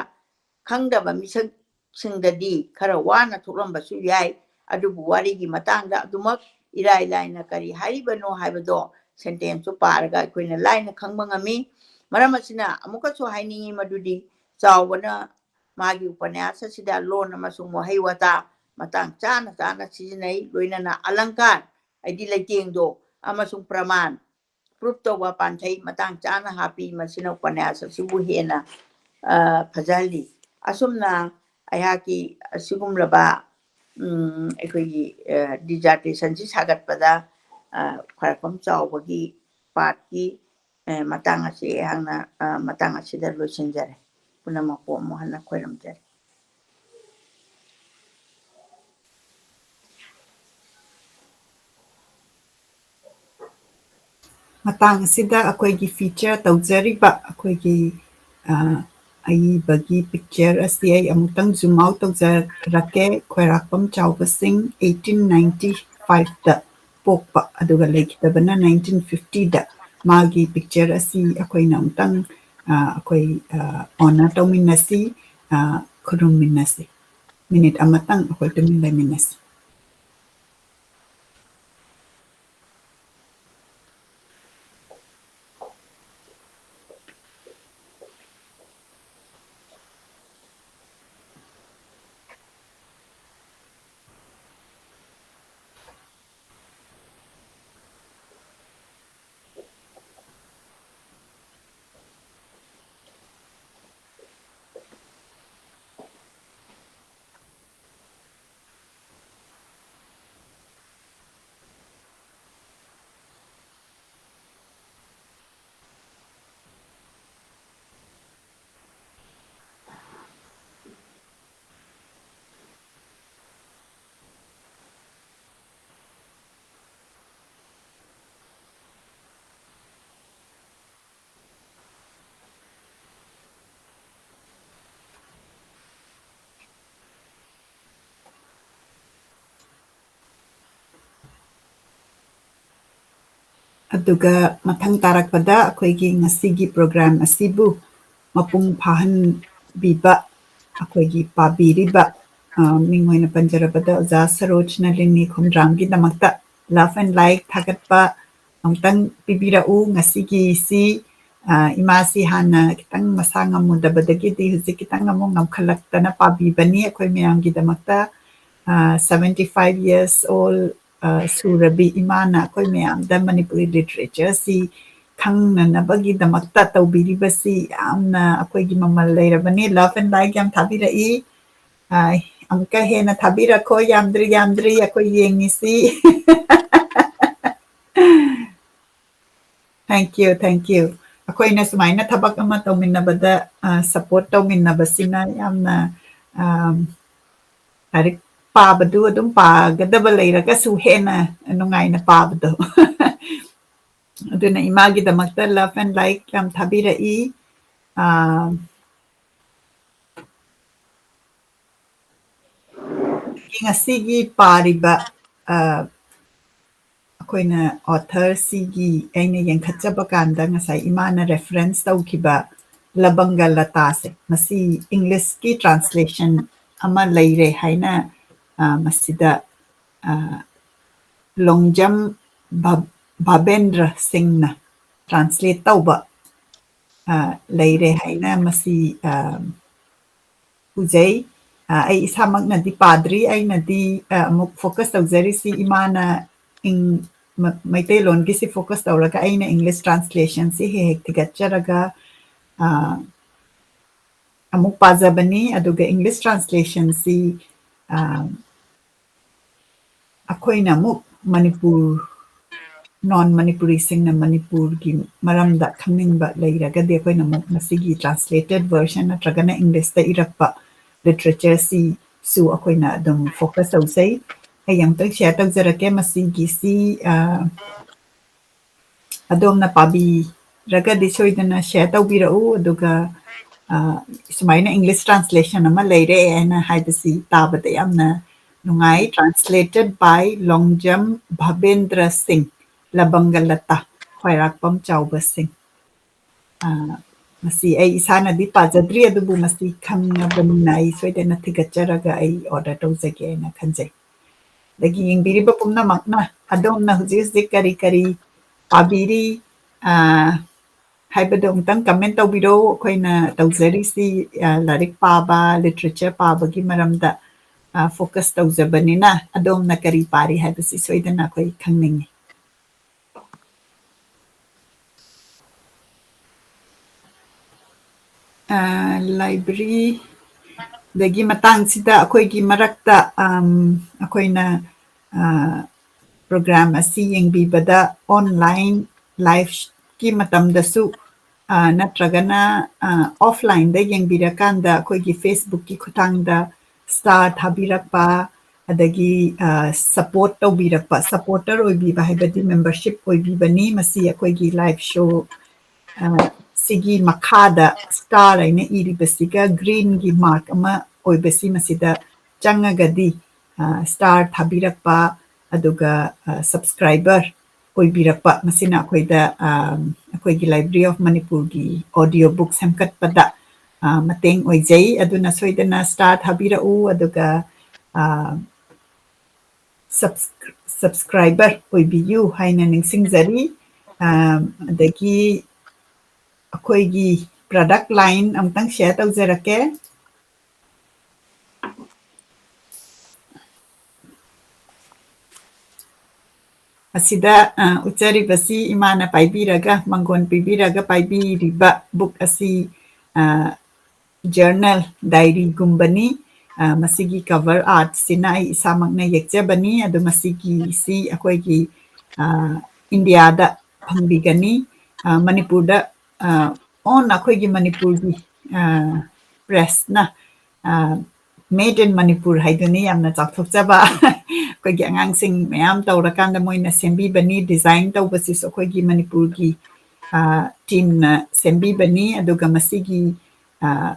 ꯈꯪꯗꯕ ꯃꯤꯁꯛꯁꯤꯡꯗꯗꯤ ꯈꯔ ꯋꯥꯅ ꯊꯣꯛꯂꯝꯕꯁꯨ ꯌꯥꯏ꯫ ꯑꯗꯨꯕꯨ ꯋꯥꯔꯤꯒꯤ ꯃꯇꯥꯡꯗ ꯑꯗꯨꯃꯛ ꯏꯔꯥꯏ ꯂꯥꯏꯅ ꯀꯔꯤ ꯍꯥꯏꯔꯤꯕꯅꯣ ꯍꯥꯏꯕꯗꯣ ꯁꯦꯟꯇꯦꯟꯁꯇꯨ ꯄꯥꯔꯒ ꯑꯩꯈꯣꯏꯅ ꯂꯥꯏꯅ ꯈꯪꯕ ꯉꯝꯃꯤ꯫ ꯃꯔꯝ ꯑꯁꯤꯅ ꯑꯃꯨꯛꯀꯁꯨ ꯍꯥꯏꯅꯤꯡꯏ ꯃꯗꯨꯗꯤ ꯆꯥꯎꯕꯅ ꯃꯥꯒꯤ ꯎꯄꯅ꯭ꯌꯥꯁ ꯑꯁꯤꯗ ꯂꯣꯟ ꯑꯃꯁꯨꯡ ꯋꯥꯍꯩ ꯋꯥꯇꯥ ꯃꯇꯥꯡ ꯆꯥꯅ ꯆꯥꯅ ꯁꯤꯖꯤꯟꯅꯩ, ꯂꯣꯏꯅꯅ ꯑꯂꯪꯀꯥꯔ, ꯍꯥꯏꯗꯤ ꯂꯩꯇꯦꯡꯗꯣ, ꯑꯃꯁꯨꯡ ꯄ꯭ꯔꯃꯥꯟ, ꯄ꯭ꯔꯨꯐ ꯇꯧꯕ ꯄꯥꯟꯊꯩ ꯃꯇꯥꯡ ꯆꯥꯅ ꯍꯥꯞꯄꯤ꯫ ꯃꯁꯤꯅ ꯎꯄꯅ꯭ꯌꯥꯁ ꯑꯁꯤꯕꯨ ꯍꯦꯟꯅ, ꯑ, ꯐꯖꯍꯜꯂꯤ꯫ ꯑꯁꯨꯝꯅ ꯑꯩꯍꯥꯛꯀꯤ ꯑꯁꯤꯒꯨꯝꯂꯕ, ꯎꯝ, ꯑꯩꯈꯣꯏꯒꯤ, ꯑ, ꯗꯤꯖꯥꯔꯇꯦꯁꯟꯁꯤ ꯁꯥꯒꯠꯄꯗ, ꯑ, ꯈ꯭ꯋꯥꯏꯔꯥꯛꯄꯝ ꯆꯥꯎꯕꯒꯤ ꯄꯥꯔꯠꯀꯤ, ꯑ, ꯃꯇꯥꯡ ꯑꯁꯤ ꯑꯩꯍꯥꯛꯅ, ꯑ, ꯃꯇꯥꯡ ꯑꯁꯤꯗ ꯂꯣꯏꯁꯤꯟꯖꯔꯦ꯫ ꯄꯨꯝꯅꯃꯛꯄꯨ ꯑꯃꯨꯛ ꯍꯟꯅ ꯈꯣꯏꯔꯝꯖꯔꯤ꯫ ꯃꯇꯥꯡ ꯑꯁꯤꯗ ꯑꯩꯈꯣꯏꯒꯤ ꯐꯤꯆꯔ ꯇꯧꯖꯔꯤꯕ ꯑꯩꯈꯣꯏꯒꯤ, ꯑ, ꯑꯏꯕꯒꯤ ꯄꯤꯛꯆꯔ ꯑꯁꯤ ꯑꯩ ꯑꯃꯨꯛꯇꯪ ꯖꯨꯝ ꯑꯥꯎꯠ ꯇꯧꯖꯔꯛꯀꯦ꯫ ꯈ꯭ꯋꯥꯏꯔꯥꯛꯄꯝ ꯆꯥꯎꯕ ꯁꯤꯡ eighteen ninety five ꯗ ꯄꯣꯛꯄ, ꯑꯗꯨꯒ ꯂꯩꯈꯤꯗꯕꯅ nineteen fifty ꯗ꯫ ꯃꯥꯒꯤ ꯄꯤꯛꯆꯔ ꯑꯁꯤ ꯑꯩꯈꯣꯏꯅ ꯑꯃꯨꯛꯇꯪ, ꯑ, ꯑꯩꯈꯣꯏ, ꯑ, ꯑꯣꯅꯔ ꯇꯧꯃꯤꯟꯅꯁꯤ, ꯑ, ꯈꯨꯔꯨꯝꯃꯤꯟꯅꯁꯤ꯫ ꯃꯤꯅꯤꯠ ꯑꯃꯇꯪ ꯑꯩꯈꯣꯏ ꯇꯨꯃꯤꯟ ꯂꯩꯃꯤꯟꯅꯁꯤ꯫ ꯑꯗꯨꯒ ꯃꯊꯪ ꯇꯥꯔꯛꯄꯗ ꯑꯩꯈꯣꯏꯒꯤ ꯉꯁꯤꯒꯤ ꯄ꯭ꯔꯣꯒ꯭ꯔꯥꯝ ꯑꯁꯤꯕꯨ ꯃꯄꯨꯡ ꯐꯥꯍꯟꯕꯤꯕ ꯑꯩꯈꯣꯏꯒꯤ ꯄꯥꯕꯤꯔꯤꯕ, ꯑ, ꯃꯤꯡ ꯑꯣꯏꯅ ꯄꯟꯖꯔꯕꯗ ꯑꯣꯖꯥ ꯁꯔꯣꯖ ꯅꯂꯤꯅꯤ ꯈꯣꯡꯗ꯭ꯔꯥꯝꯒꯤꯗꯃꯛꯇ love and like ꯊꯥꯒꯠꯄ ꯑꯃꯨꯛꯇꯪ ꯄꯤꯕꯤꯔꯛꯎ꯫ ꯉꯁꯤꯒꯤꯁꯤ ꯑ, ꯏꯃꯥꯁꯤ ꯍꯥꯟꯅ ꯈꯤꯇꯪ ꯃꯁꯥ ꯉꯝꯃꯨꯗꯕꯗꯒꯤꯗꯤ ꯍꯧꯖꯤꯛ ꯈꯤꯇꯪ ꯑꯃꯨꯛ ꯉꯝꯈꯠꯂꯛꯇꯅ ꯄꯥꯕꯤꯕꯅꯤ ꯑꯩꯈꯣꯏ ꯃꯌꯥꯝꯒꯤꯗꯃꯛꯇ꯫ ꯑ, seventy five years old, ꯑ, ꯁꯨꯔꯕꯤ ꯏꯃꯥꯅ ꯑꯩꯈꯣꯏ ꯃꯌꯥꯝꯗ ꯃꯅꯤꯄꯨꯔꯤ literature ꯁꯤ ꯈꯪꯅꯅꯕꯒꯤꯗꯃꯛꯇ ꯇꯧꯕꯤꯔꯤꯕꯁꯤ ꯌꯥꯝꯅ ꯑꯩꯈꯣꯏꯒꯤ ꯃꯃꯜ ꯂꯩꯔꯕꯅꯤ꯫ Love and like ꯌꯥꯝ ꯊꯥꯕꯤꯔꯛꯏ꯫ ꯑ, ꯑꯃꯨꯛꯀ ꯍꯦꯟꯅ ꯊꯥꯕꯤꯔꯛꯈꯣ꯫ ꯌꯥꯝꯗ꯭ꯔꯤ, ꯌꯥꯝꯗ꯭ꯔꯤ ꯑꯩꯈꯣꯏ ꯌꯦꯡꯉꯤꯁꯤ꯫ Thank you, thank you. ꯑꯩꯈꯣꯏꯅ ꯁꯨꯃꯥꯏꯅ ꯊꯕꯛ ꯑꯃ ꯇꯧꯃꯤꯟꯅꯕꯗ, ꯑ, support ꯇꯧꯃꯤꯟꯅꯕꯁꯤꯅ ꯌꯥꯝꯅ, ꯑ, ꯂꯥꯏꯔꯤꯛ ꯄꯥꯕꯗꯨ ꯑꯗꯨꯝ ꯄꯥꯒꯗꯕ ꯂꯩꯔꯒꯁꯨ ꯍꯦꯟꯅ ꯅꯨꯡꯉꯥꯏꯅ ꯄꯥꯕꯗꯣ꯫ ꯑꯗꯨꯅ ꯏꯃꯥꯒꯤꯗꯃꯛꯇ love and like ꯌꯥꯝ ꯊꯥꯕꯤꯔꯛꯏ꯫ ꯑ, ꯉꯁꯤꯒꯤ ꯄꯥꯔꯤꯕ, ꯑ, ꯑꯩꯈꯣꯏꯅ author ꯁꯤꯒꯤ ꯑꯩꯅ ꯌꯦꯡꯈꯠꯆꯕ ꯀꯥꯟꯗ ꯉꯁꯥꯏ ꯏꯃꯥꯅ reference ꯇꯧꯈꯤꯕ ꯂꯕꯪꯒ ꯂꯇꯥꯁꯦ, ꯃꯁꯤ English ꯀꯤ translation ꯑꯃ ꯂꯩꯔꯦ ꯍꯥꯏꯅ, ꯑ, ꯃꯁꯤꯗ, ꯑ, ꯂꯣꯡꯖꯝ ꯚ-, ꯚꯕꯦꯟꯗ꯭ꯔ ꯁꯤꯡꯅ translate ꯇꯧꯕ, ꯑ, ꯂꯩꯔꯦ ꯍꯥꯏꯅ ꯃꯁꯤ, ꯑ, ꯎꯖꯩ꯫ ꯑ, ꯑꯩ ꯏꯁꯥꯃꯛꯅꯗꯤ ꯄꯥꯗ꯭ꯔꯤ꯫ ꯑꯩꯅꯗꯤ, ꯑ, ꯑꯃꯨꯛ focus ꯇꯧꯖꯔꯤꯁꯤ ꯏꯃꯥꯅ ꯏꯪ-, ꯃ-, ꯃꯩꯇꯩꯂꯣꯟꯒꯤꯁꯤ focus ꯇꯧꯔꯒ ꯑꯩꯅ English translation ꯁꯤ ꯍꯦꯛ ꯍꯦꯛ ꯊꯤꯒꯠꯆꯔꯒ, ꯑ, ꯑꯃꯨꯛ ꯄꯥꯖꯕꯅꯤ꯫ ꯑꯗꯨꯒ English translation ꯁꯤ, ꯑ, ꯑꯩꯈꯣꯏꯅ ꯑꯃꯨꯛ ꯃꯅꯤꯄꯨꯔ, non ꯃꯅꯤꯄꯨꯔꯤꯁꯤꯡꯅ ꯃꯅꯤꯄꯨꯔꯒꯤ ꯃꯔꯝꯗ ꯈꯪꯅꯤꯡꯕ ꯂꯩꯔꯒꯗꯤ ꯑꯩꯈꯣꯏꯅ ꯑꯃꯨꯛ ꯃꯁꯤꯒꯤ translated version ꯅꯠꯇ꯭ꯔꯒꯅ English ꯇ ꯏꯔꯛꯄ literature ꯁꯤꯁꯨ ꯑꯩꯈꯣꯏꯅ ꯑꯗꯨꯝ focus ꯇꯧꯖꯩ꯫ ꯑꯩ ꯑꯃꯨꯛꯇꯪ share ꯇꯧꯖꯔꯛꯀꯦ꯫ ꯃꯁꯤꯒꯤꯁꯤ, ꯑ, ꯑꯗꯣꯝꯅ ꯄꯥꯕꯤꯔꯒꯗꯤ ꯁꯣꯏꯗꯅ share ꯇꯧꯕꯤꯔꯛꯎ꯫ ꯑꯗꯨꯒ, ꯑ, ꯁꯨꯃꯥꯏꯅ English translation ꯑꯃ ꯂꯩꯔꯦ ꯍꯥꯏꯅ ꯍꯥꯏꯕꯁꯤ ꯇꯥꯕꯗ ꯌꯥꯝꯅ ꯅꯨꯡꯉꯥꯏ꯫ Translated by ꯂꯣꯡꯖꯝ ꯚꯕꯦꯟꯗ꯭ꯔ ꯁꯤꯡ, ꯂꯕꯪꯒ ꯂꯇꯥ, ꯈ꯭ꯋꯥꯏꯔꯥꯛꯄꯝ ꯆꯥꯎꯕ ꯁꯤꯡ꯫ ꯑ, ꯃꯁꯤ ꯑꯩ ꯏꯁꯥꯅꯗꯤ ꯄꯥꯖꯗ꯭ꯔꯤ, ꯑꯗꯨꯕꯨ ꯃꯁꯤ ꯈꯪꯉꯕꯅꯤꯅ ꯑꯩ ꯁꯣꯏꯗꯅ ꯊꯤꯒꯠꯆꯔꯒ ꯑꯩ order ꯇꯧꯖꯒꯦ ꯍꯥꯏꯅ ꯈꯟꯖꯩ꯫ ꯑꯗꯒꯤ ꯌꯦꯡꯕꯤꯔꯤꯕ ꯄꯨꯝꯅꯃꯛꯅ ꯑꯗꯣꯝꯅ ꯍꯧꯖꯤꯛ ꯍꯧꯖꯤꯛ ꯀꯔꯤ ꯀꯔꯤ ꯄꯥꯕꯤꯔꯤ, ꯑ, ꯍꯥꯏꯕꯗꯣ ꯑꯃꯨꯛꯇꯪ comment ꯇꯧꯕꯤꯔꯣ꯫ ꯑꯩꯈꯣꯏꯅ ꯇꯧꯖꯔꯤꯁꯤ, ꯑ, ꯂꯥꯏꯔꯤꯛ ꯄꯥꯕ, literature ꯄꯥꯕꯒꯤ ꯃꯔꯝꯗ, ꯑ, focus ꯇꯧꯖꯕꯅꯤꯅ, ꯑꯗꯣꯝꯅ ꯀꯔꯤ ꯄꯥꯔꯤ ꯍꯥꯏꯕꯁꯤ ꯁꯣꯏꯗꯅ ꯑꯩꯈꯣꯏ ꯈꯪꯅꯤꯡꯉꯤ꯫ ꯑ, libraryꯗꯒꯤ ꯃꯇꯥꯡꯁꯤꯗ ꯑꯩꯈꯣꯏꯒꯤ ꯃꯔꯛꯇ, ꯑꯝ, ꯑꯩꯈꯣꯏꯅ, ꯑ, program ꯑꯁꯤ ꯌꯦꯡꯕꯤꯕꯗ online liveꯀꯤ ꯃꯇꯝꯗꯁꯨ, ꯑ, ꯅꯠꯇ꯭ꯔꯒꯅ, ꯑ, offlineꯗ ꯌꯦꯡꯕꯤꯔꯀꯥꯟꯗ ꯑꯩꯈꯣꯏꯒꯤ Facebookꯀꯤ ꯈꯨꯠꯊꯥꯡꯗ star ꯊꯥꯕꯤꯔꯛꯄ, ꯑꯗꯒꯤ, ꯑ, support ꯇꯧꯕꯤꯔꯛꯄ, supporter ꯑꯣꯏꯕꯤꯕ ꯍꯥꯏꯕꯗꯤ membership ꯑꯣꯏꯕꯤꯕꯅꯤ꯫ ꯃꯁꯤ ꯑꯩꯈꯣꯏꯒꯤ live show, ꯑ, ꯁꯤꯒꯤ ꯃꯈꯥꯗ star ꯍꯥꯏꯅ ꯏꯔꯤꯕꯁꯤꯒ greenꯒꯤ mark ꯑꯃ ꯑꯣꯏꯕꯁꯤ ꯃꯁꯤꯗ ꯆꯪꯉꯒꯗꯤ, ꯑ, star ꯊꯥꯕꯤꯔꯛꯄ, ꯑꯗꯨꯒ, ꯑ, subscriber ꯑꯣꯏꯕꯤꯔꯛꯄ, ꯃꯁꯤꯅ ꯑꯩꯈꯣꯏꯗ, ꯑ, ꯑꯩꯈꯣꯏꯒꯤ Library of Manipurꯒꯤ audio book ꯁꯦꯝꯒꯠꯄꯗ, ꯑ, ꯃꯇꯦꯡ ꯑꯣꯏꯖꯩ꯫ ꯑꯗꯨꯅ ꯁꯣꯏꯗꯅ star ꯊꯥꯕꯤꯔꯛꯎ, ꯑꯗꯨꯒ, ꯑ, subs-, subscriber ꯑꯣꯏꯕꯤꯌꯨ ꯍꯥꯏꯅ ꯅꯤꯡꯁꯤꯡꯖꯔꯤ꯫ ꯑ, ꯑꯗꯒꯤ ꯑꯩꯈꯣꯏꯒꯤ product line ꯑꯃꯨꯛꯇꯪ share ꯇꯧꯖꯔꯛꯀꯦ꯫ ꯑꯁꯤꯗ, ꯑ, ꯎꯠꯆꯔꯤꯕꯁꯤ ꯏꯃꯥꯅ ꯄꯥꯏꯕꯤꯔꯒ, ꯃꯪꯒꯣꯟ ꯄꯤꯕꯤꯔꯒ ꯄꯥꯏꯕꯤꯔꯤꯕ book ꯑꯁꯤ, ꯑ, journal, diaryꯒꯨꯝꯕꯅꯤ꯫ ꯑ, ꯃꯁꯤꯒꯤ cover artꯁꯤꯅ ꯑꯩ ꯏꯁꯥꯃꯛꯅ ꯌꯦꯛꯆꯕꯅꯤ꯫ ꯑꯗꯣ ꯃꯁꯤꯒꯤꯁꯤ ꯑꯩꯈꯣꯏꯒꯤ, ꯑ, ꯏꯟꯗꯤꯌꯥꯗ ꯐꯪꯕꯤꯒꯅꯤ꯫ ꯑ, ꯃꯅꯤꯄꯨꯔꯗ, ꯑ, own ꯑꯩꯈꯣꯏꯒꯤ ꯃꯅꯤꯄꯨꯔꯒꯤ, ꯑ, pressꯅ, ꯑ, Made in Manipur ꯍꯥꯏꯗꯨꯅꯤ, ꯌꯥꯝꯅ ꯆꯥꯎꯊꯣꯛꯆꯕ꯫ ꯑꯩꯈꯣꯏꯒꯤ ꯑꯉꯥꯡꯁꯤꯡ ꯃꯌꯥꯝ ꯇꯧꯔꯀꯥꯟꯗ ꯃꯣꯏꯅ ꯁꯦꯝꯕꯤꯕꯅꯤ꯫ Design ꯇꯧꯕꯁꯤꯁꯨ ꯑꯩꯈꯣꯏꯒꯤ ꯃꯅꯤꯄꯨꯔꯒꯤ, ꯑ, teamꯅ ꯁꯦꯝꯕꯤꯕꯅꯤ꯫ ꯑꯗꯨꯒ ꯃꯁꯤꯒꯤ, ꯑ,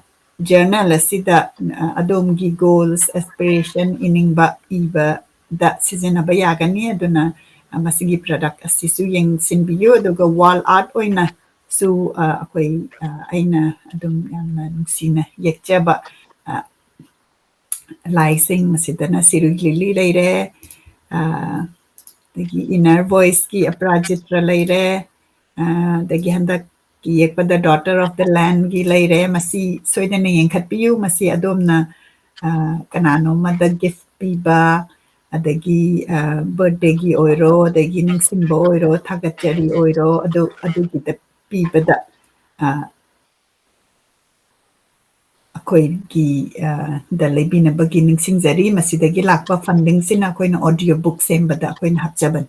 journal ꯑꯁꯤꯗ, ꯑ, ꯑꯗꯣꯝꯒꯤ goals, aspiration ꯏꯅꯤꯡꯕ ꯏꯕꯗ ꯁꯤꯖꯤꯟꯅꯕ ꯌꯥꯒꯅꯤ꯫ ꯑꯗꯨꯅ, ꯑ, ꯃꯁꯤꯒꯤ product ꯑꯁꯤꯁꯨ ꯌꯦꯡꯁꯤꯟꯕꯤꯌꯨ꯫ ꯑꯗꯨꯒ wall art ꯑꯣꯏꯅꯁꯨ, ꯑ, ꯑꯩꯈꯣꯏ, ꯑ, ꯑꯩꯅ ꯑꯗꯨꯝ ꯌꯥꯝꯅ ꯅꯨꯡꯁꯤꯅ ꯌꯦꯛꯆꯕ, ꯑ, ꯂꯥꯏꯁꯤꯡ, ꯃꯁꯤꯗꯅ ꯁꯤꯔꯨꯏ ꯂꯤꯂꯤ ꯂꯩꯔꯦ, ꯑ, ꯑꯗꯒꯤ Inner Voiceꯀꯤ ꯑꯄꯔꯥꯖꯤꯇ꯭ꯔ ꯂꯩꯔꯦ, ꯑ, ꯑꯗꯒꯤ ꯍꯟꯗꯛ ꯌꯦꯛꯄꯗ Daughter of the Land ꯒꯤ ꯂꯩꯔꯦ꯫ ꯃꯁꯤ ꯁꯣꯏꯗꯅ ꯌꯦꯡꯈꯠꯄꯤꯌꯨ꯫ ꯃꯁꯤ ꯑꯗꯣꯝꯅ, ꯑ, ꯀꯅꯥꯅꯣꯝꯃꯗ gift ꯄꯤꯕ, ꯑꯗꯒꯤ, ꯑ, birthday ꯒꯤ ꯑꯣꯏꯔꯣ, ꯑꯗꯒꯤ ꯅꯤꯡꯁꯤꯡꯕ ꯑꯣꯏꯔꯣ, ꯊꯥꯒꯠꯆꯔꯤ ꯑꯣꯏꯔꯣ, ꯑꯗꯨ, ꯑꯗꯨꯒꯤꯗ ꯄꯤꯕꯗ, ꯑ, ꯑꯩꯈꯣꯏꯒꯤ, ꯑ, ꯗ ꯂꯩꯕꯤꯅꯕꯒꯤ ꯅꯤꯡꯁꯤꯡꯖꯔꯤ꯫ ꯃꯁꯤꯗꯒꯤ ꯂꯥꯛꯄ funding ꯁꯤꯅ ꯑꯩꯈꯣꯏꯅ audio book ꯁꯦꯝꯕꯗ ꯑꯩꯈꯣꯏꯅ ꯍꯥꯞꯆꯕꯅꯤ꯫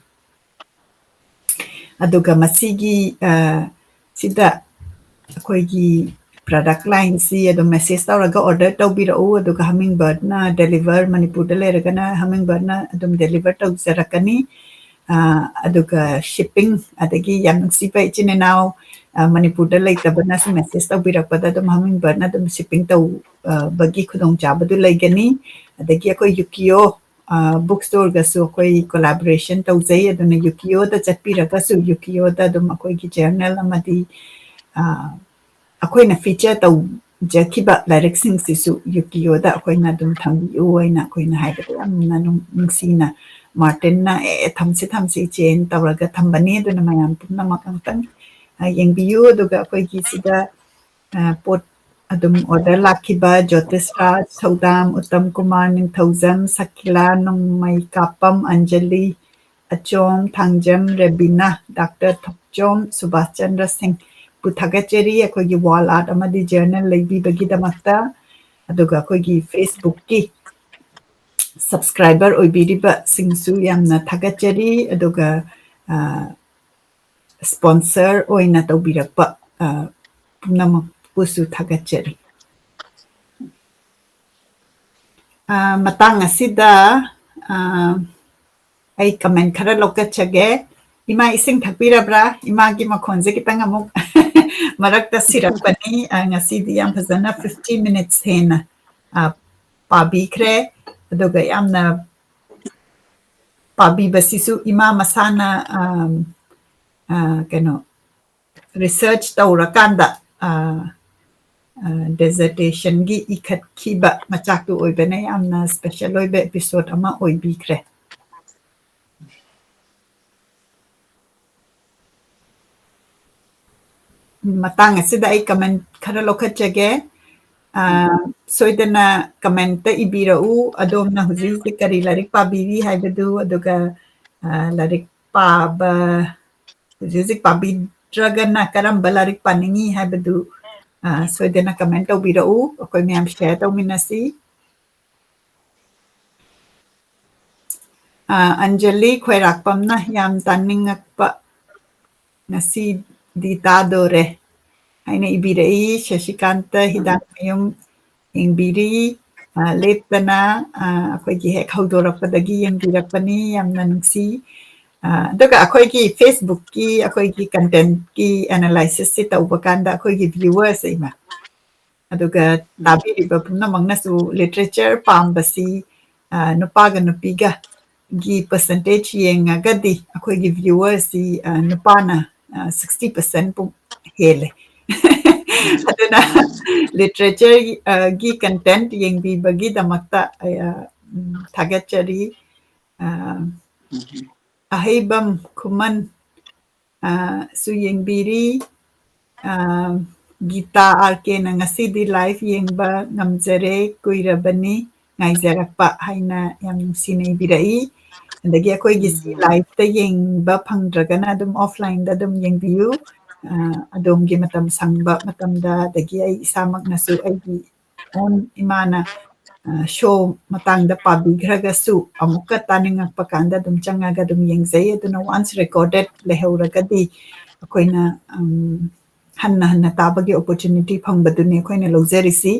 ꯑꯗꯨꯒ ꯃꯁꯤꯒꯤ, ꯑ, ꯁꯤꯗ ꯑꯩꯈꯣꯏꯒꯤ product line ꯁꯤ ꯑꯗꯨꯝ message ꯇꯧꯔꯒ order ꯇꯧꯕꯤꯔꯛꯎ꯫ ꯑꯗꯨꯒ Hummingbird ꯅ deliver, ꯃꯅꯤꯄꯨꯔꯗ ꯂꯩꯔꯒꯅ Hummingbird ꯅ ꯑꯗꯨꯝ deliver ꯇꯧꯖꯔꯛꯀꯅꯤ꯫ ꯑ, ꯑꯗꯨꯒ shipping, ꯑꯗꯒꯤ ꯌꯥꯝ ꯅꯨꯡꯁꯤꯕ ꯏꯆꯤꯟ ꯏꯅꯥꯎ, ꯑ, ꯃꯅꯤꯄꯨꯔꯗ ꯂꯩꯇꯕꯅꯁꯨ message ꯇꯧꯕꯤꯔꯛꯄꯗ ꯑꯗꯨꯝ Hummingbird ꯅ ꯑꯗꯨꯝ shipping ꯇꯧ-, ꯑ, ꯕꯒꯤ ꯈꯨꯗꯣꯡꯆꯥꯕꯗꯨ ꯂꯩꯒꯅꯤ꯫ ꯑꯗꯒꯤ ꯑꯩꯈꯣꯏ Ukiyo, ꯑ, book store ꯒꯁꯨ ꯑꯩꯈꯣꯏ collaboration ꯇꯧꯖꯩ꯫ ꯑꯗꯨꯅ Ukiyo ꯗ ꯆꯠꯄꯤꯔꯒꯁꯨ Ukiyo ꯗ ꯑꯗꯨꯝ ꯑꯩꯈꯣꯏꯒꯤ journal ꯑꯃꯗꯤ, ꯑ, ꯑꯩꯈꯣꯏꯅ feature ꯇꯧꯖꯈꯤꯕ ꯂꯥꯏꯔꯤꯛꯁꯤꯡꯁꯤꯁꯨ Ukiyo ꯗ ꯑꯩꯈꯣꯏꯅ ꯑꯗꯨꯝ ꯊꯝꯕꯤꯌꯨ ꯍꯥꯏꯅ ꯑꯩꯈꯣꯏꯅ ꯍꯥꯏꯕꯗ ꯌꯥꯝꯅ ꯅꯨꯡ-, ꯅꯨꯡꯁꯤꯅ Martin ꯅ "ꯑꯦ, ꯊꯝꯁꯤ, ꯊꯝꯁꯤ, ꯏꯆꯦꯅ" ꯇꯧꯔꯒ ꯊꯝꯕꯅꯤ꯫ ꯑꯗꯨꯅ ꯃꯌꯥꯝ ꯄꯨꯝꯅꯃꯛ ꯑꯃꯨꯛꯇꯪ, ꯑ, ꯌꯦꯡꯕꯤꯌꯨ꯫ ꯑꯗꯨꯒ ꯑꯩꯈꯣꯏꯒꯤ ꯁꯤꯗ, ꯑ, ꯄꯣꯠ ꯑꯗꯨꯝ order ꯂꯥꯛꯈꯤꯕ ꯖꯣꯇꯤꯁ ꯔꯥꯖ, ꯁꯧꯗꯥꯝ, ꯎꯠꯇꯝ ꯀꯨꯃꯥꯔ, ꯅꯤꯡꯊꯧꯖꯝ, ꯁꯀꯤꯂꯥ, ꯅꯣꯡꯃꯩ ꯀꯥꯞꯄꯝ, ꯑꯟꯖꯂꯤ, ꯑꯆꯣꯝ, ꯊꯥꯡꯖꯝ, ꯔꯦꯕꯤꯅꯥ, ꯗꯥꯛꯇꯔ ꯊꯣꯛꯆꯣꯝ, ꯁꯨꯕꯥꯁ ꯆꯟꯗ꯭ꯔ ꯁꯤꯡ, ꯕꯨ ꯊꯥꯒꯠꯆꯔꯤ꯫ ꯑꯩꯈꯣꯏꯒꯤ wall art ꯑꯃꯗꯤ journal ꯂꯩꯕꯤꯕꯒꯤꯗꯃꯛꯇ, ꯑꯗꯨꯒ ꯑꯩꯈꯣꯏꯒꯤ Facebook ꯀꯤ subscriber ꯑꯣꯏꯕꯤꯔꯤꯕꯁꯤꯡꯁꯨ ꯌꯥꯝꯅ ꯊꯥꯒꯠꯆꯔꯤ꯫ ꯑꯗꯨꯒ, ꯑ, sponsor ꯑꯣꯏꯅ ꯇꯧꯕꯤꯔꯛꯄ, ꯑ, ꯄꯨꯝꯅꯃꯛꯄꯨꯁꯨ ꯊꯥꯒꯠꯆꯔꯤ꯫ ꯑ, ꯃꯇꯥꯡ ꯑꯁꯤꯗ, ꯑ, ꯑꯩ comment ꯈꯔ ꯂꯧꯈꯠꯆꯒꯦ꯫ ꯏꯃꯥ ꯏꯁꯤꯡ ꯊꯛꯄꯤꯔꯕ꯭ꯔꯥ? ꯏꯃꯥꯒꯤ ꯃꯈꯣꯟꯁꯦ ꯈꯤꯇꯪ ꯑꯃꯨꯛ ꯃꯔꯛꯇ ꯁꯤꯔꯛꯄꯅꯤ꯫ ꯑ, ꯉꯁꯤꯗꯤ ꯌꯥꯝ ꯐꯖꯅ fifty minutes ꯍꯦꯟꯅ, ꯑ, ꯄꯥꯕꯤꯈ꯭ꯔꯦ꯫ ꯑꯗꯨꯒ ꯌꯥꯝꯅ ꯄꯥꯕꯤꯕꯁꯤꯁꯨ ꯏꯃꯥ ꯃꯁꯥꯅ, ꯑ, ꯑ, ꯀꯩꯅꯣ, research ꯇꯧꯔꯀꯥꯟꯗ, ꯑ, ꯑ, dissertation ꯒꯤ ꯏꯈꯠꯈꯤꯕ ꯃꯆꯥꯛꯇꯨ ꯑꯣꯏꯕꯅ ꯌꯥꯝꯅ special ꯑꯣꯏꯕ episode ꯑꯃ ꯑꯣꯏꯕꯤꯈ꯭ꯔꯦ꯫ ꯃꯇꯥꯡ ꯑꯁꯤꯗ ꯑꯩ comment ꯈꯔ ꯂꯧꯈꯠꯆꯒꯦ꯫ ꯑ, ꯁꯣꯏꯗꯅ comment ꯏꯕꯤꯔꯛꯎ, ꯑꯗꯣꯝꯅ ꯍꯧꯖꯤꯛ ꯍꯧꯖꯤꯛ ꯀꯔꯤ ꯂꯥꯏꯔꯤꯛ ꯄꯥꯕꯤꯔꯤ ꯍꯥꯏꯕꯗꯨ, ꯑꯗꯨꯒ, ꯑ, ꯂꯥꯏꯔꯤꯛ ꯄꯥꯕ ꯍꯧꯖꯤꯛ ꯍꯧꯖꯤꯛ ꯄꯥꯕꯤꯗ꯭ꯔꯒꯅ ꯀꯔꯝꯕ ꯂꯥꯏꯔꯤꯛ ꯄꯥꯅꯤꯡꯉꯤ ꯍꯥꯏꯕꯗꯨ, ꯑ, ꯁꯣꯏꯗꯅ comment ꯇꯧꯕꯤꯔꯛꯎ, ꯑꯩꯈꯣꯏ ꯃꯌꯥꯝ share ꯇꯧꯃꯤꯟꯅꯁꯤ꯫ ꯑ, ꯑꯟꯖꯂꯤ ꯈ꯭ꯋꯥꯏꯔꯥꯛꯄꯝꯅ ꯌꯥꯝ ꯇꯥꯅꯤꯡꯉꯛꯄ, ꯉꯁꯤꯗꯤ ꯇꯥꯗꯣꯔꯦ ꯍꯥꯏꯅ ꯏꯕꯤꯔꯛꯏ꯫ ꯁꯁꯤꯀꯥꯟꯇ ꯍꯤꯗꯥꯛꯃꯌꯨꯝ ꯌꯦꯡꯕꯤꯔꯤ꯫ ꯑ, ꯂꯦꯞꯇꯅ, ꯑ, ꯑꯩꯈꯣꯏꯒꯤ ꯍꯦꯛ ꯍꯧꯗꯣꯔꯛꯄꯗꯒꯤ ꯌꯦꯡꯕꯤꯔꯛꯄꯅꯤ꯫ ꯌꯥꯝꯅ ꯅꯨꯡꯁꯤ꯫ ꯑ, ꯑꯗꯨꯒ ꯑꯩꯈꯣꯏꯒꯤ Facebookꯀꯤ ꯑꯩꯈꯣꯏꯒꯤ contentꯀꯤ analysisꯁꯤ ꯇꯧꯕ ꯀꯥꯟꯗ ꯑꯩꯈꯣꯏꯒꯤ viewersꯁꯦ, ꯏꯃꯥ, ꯑꯗꯨꯒ ꯇꯥꯕꯤꯔꯤꯕ ꯄꯨꯝꯅꯃꯛꯅꯁꯨ literature ꯄꯥꯝꯕꯁꯤ, ꯑ, ꯅꯨꯄꯥꯒ ꯅꯨꯄꯤꯒ ꯒꯤ percentage ꯌꯦꯡꯉꯒꯗꯤ ꯑꯩꯈꯣꯏꯒꯤ viewersꯁꯤ, ꯑ, ꯅꯨꯄꯥꯅ, ꯑ, sixty percent ꯄꯨ ꯍꯦꯜꯂꯦ꯫ ꯑꯗꯨꯅ literature, ꯑ, ꯒꯤ content ꯌꯦꯡꯕꯤꯕꯒꯤꯗꯃꯛꯇ ꯑꯩ, ꯑ, ꯎꯝ, ꯊꯥꯒꯠꯆꯔꯤ꯫ ꯑ, ꯑꯍꯩꯕꯝ ꯈꯨꯃꯟ, ꯑ, ꯁꯨ ꯌꯦꯡꯕꯤꯔꯤ꯫ ꯑ, ꯒꯤꯇꯥ ꯑꯥꯔ ꯀꯦꯅ ꯉꯁꯤꯗꯤ live ꯌꯦꯡꯕ ꯉꯝꯖꯔꯦ, ꯀꯨꯏꯔꯕꯅꯤ ꯉꯥꯏꯖꯔꯛꯄ ꯍꯥꯏꯅ ꯌꯥꯝ ꯅꯨꯡꯁꯤꯅ ꯏꯕꯤꯔꯛꯏ꯫ ꯑꯗꯒꯤ ꯑꯩꯈꯣꯏꯒꯤꯁꯤ liveꯇ ꯌꯦꯡꯕ ꯐꯪꯗ꯭ꯔꯒꯅ ꯑꯗꯨꯝ offlineꯗ ꯑꯗꯨꯝ ꯌꯦꯡꯕꯤꯌꯨ꯫ ꯑ, ꯑꯗꯣꯝꯒꯤ ꯃꯇꯝ ꯁꯪꯕ ꯃꯇꯝꯗ, ꯑꯗꯒꯤ ꯑꯩ ꯏꯁꯥꯃꯛꯅꯁꯨ ꯑꯩꯒꯤ own ꯏꯃꯥꯅ, ꯑ, show ꯃꯇꯥꯡꯗ ꯄꯥꯕꯤꯈ꯭ꯔꯒꯁꯨ ꯑꯃꯨꯛꯀ ꯇꯥꯅꯤꯡꯉꯛꯄ ꯀꯥꯟꯗ ꯑꯗꯨꯝ ꯆꯪꯉꯒ ꯑꯗꯨꯝ ꯌꯦꯡꯖꯩ꯫ ꯑꯗꯨꯅ once recorded ꯂꯩꯍꯧꯔꯒꯗꯤ ꯑꯩꯈꯣꯏꯅ, ꯎꯝ, ꯍꯟꯅ ꯍꯟꯅ ꯇꯥꯕꯒꯤ opportunity ꯐꯪꯕꯗꯨꯅꯤ ꯑꯩꯈꯣꯏꯅ ꯂꯧꯖꯔꯤꯁꯤ꯫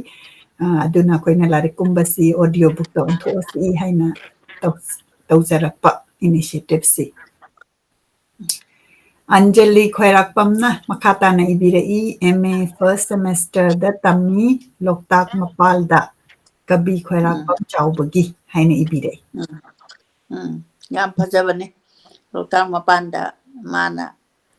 ꯑ, ꯑꯗꯨꯅ ꯑꯩꯈꯣꯏꯅ ꯂꯥꯏꯔꯤꯛꯀꯨꯝꯕꯁꯤ audio bookꯇ ꯑꯣꯟꯊꯣꯛꯑꯁꯤ ꯍꯥꯏꯅ ꯇꯧ-, ꯇꯧꯖꯔꯛꯄ initiativeꯁꯤ꯫ ꯑꯟꯖꯂꯤ ꯈ꯭ꯋꯥꯏꯔꯥꯛꯄꯝꯅ ꯃꯈꯥ ꯇꯥꯅ ꯏꯕꯤꯔꯛꯏ, M A first semesterꯗ ꯇꯝꯃꯤ, ꯂꯣꯛꯇꯥꯛ ꯃꯄꯥꯜꯗ, ꯀꯕꯤ ꯈ꯭ꯋꯥꯏꯔꯥꯛꯄꯝ ꯆꯥꯎꯕꯒꯤ ꯍꯥꯏꯅ ꯏꯕꯤꯔꯛꯏ꯫ ꯎꯝ, ꯎꯝ, ꯌꯥꯝ ꯐꯖꯕꯅꯦ꯫ ꯂꯣꯛꯇꯥꯛ ꯃꯄꯥꯟꯗ ꯃꯥꯅ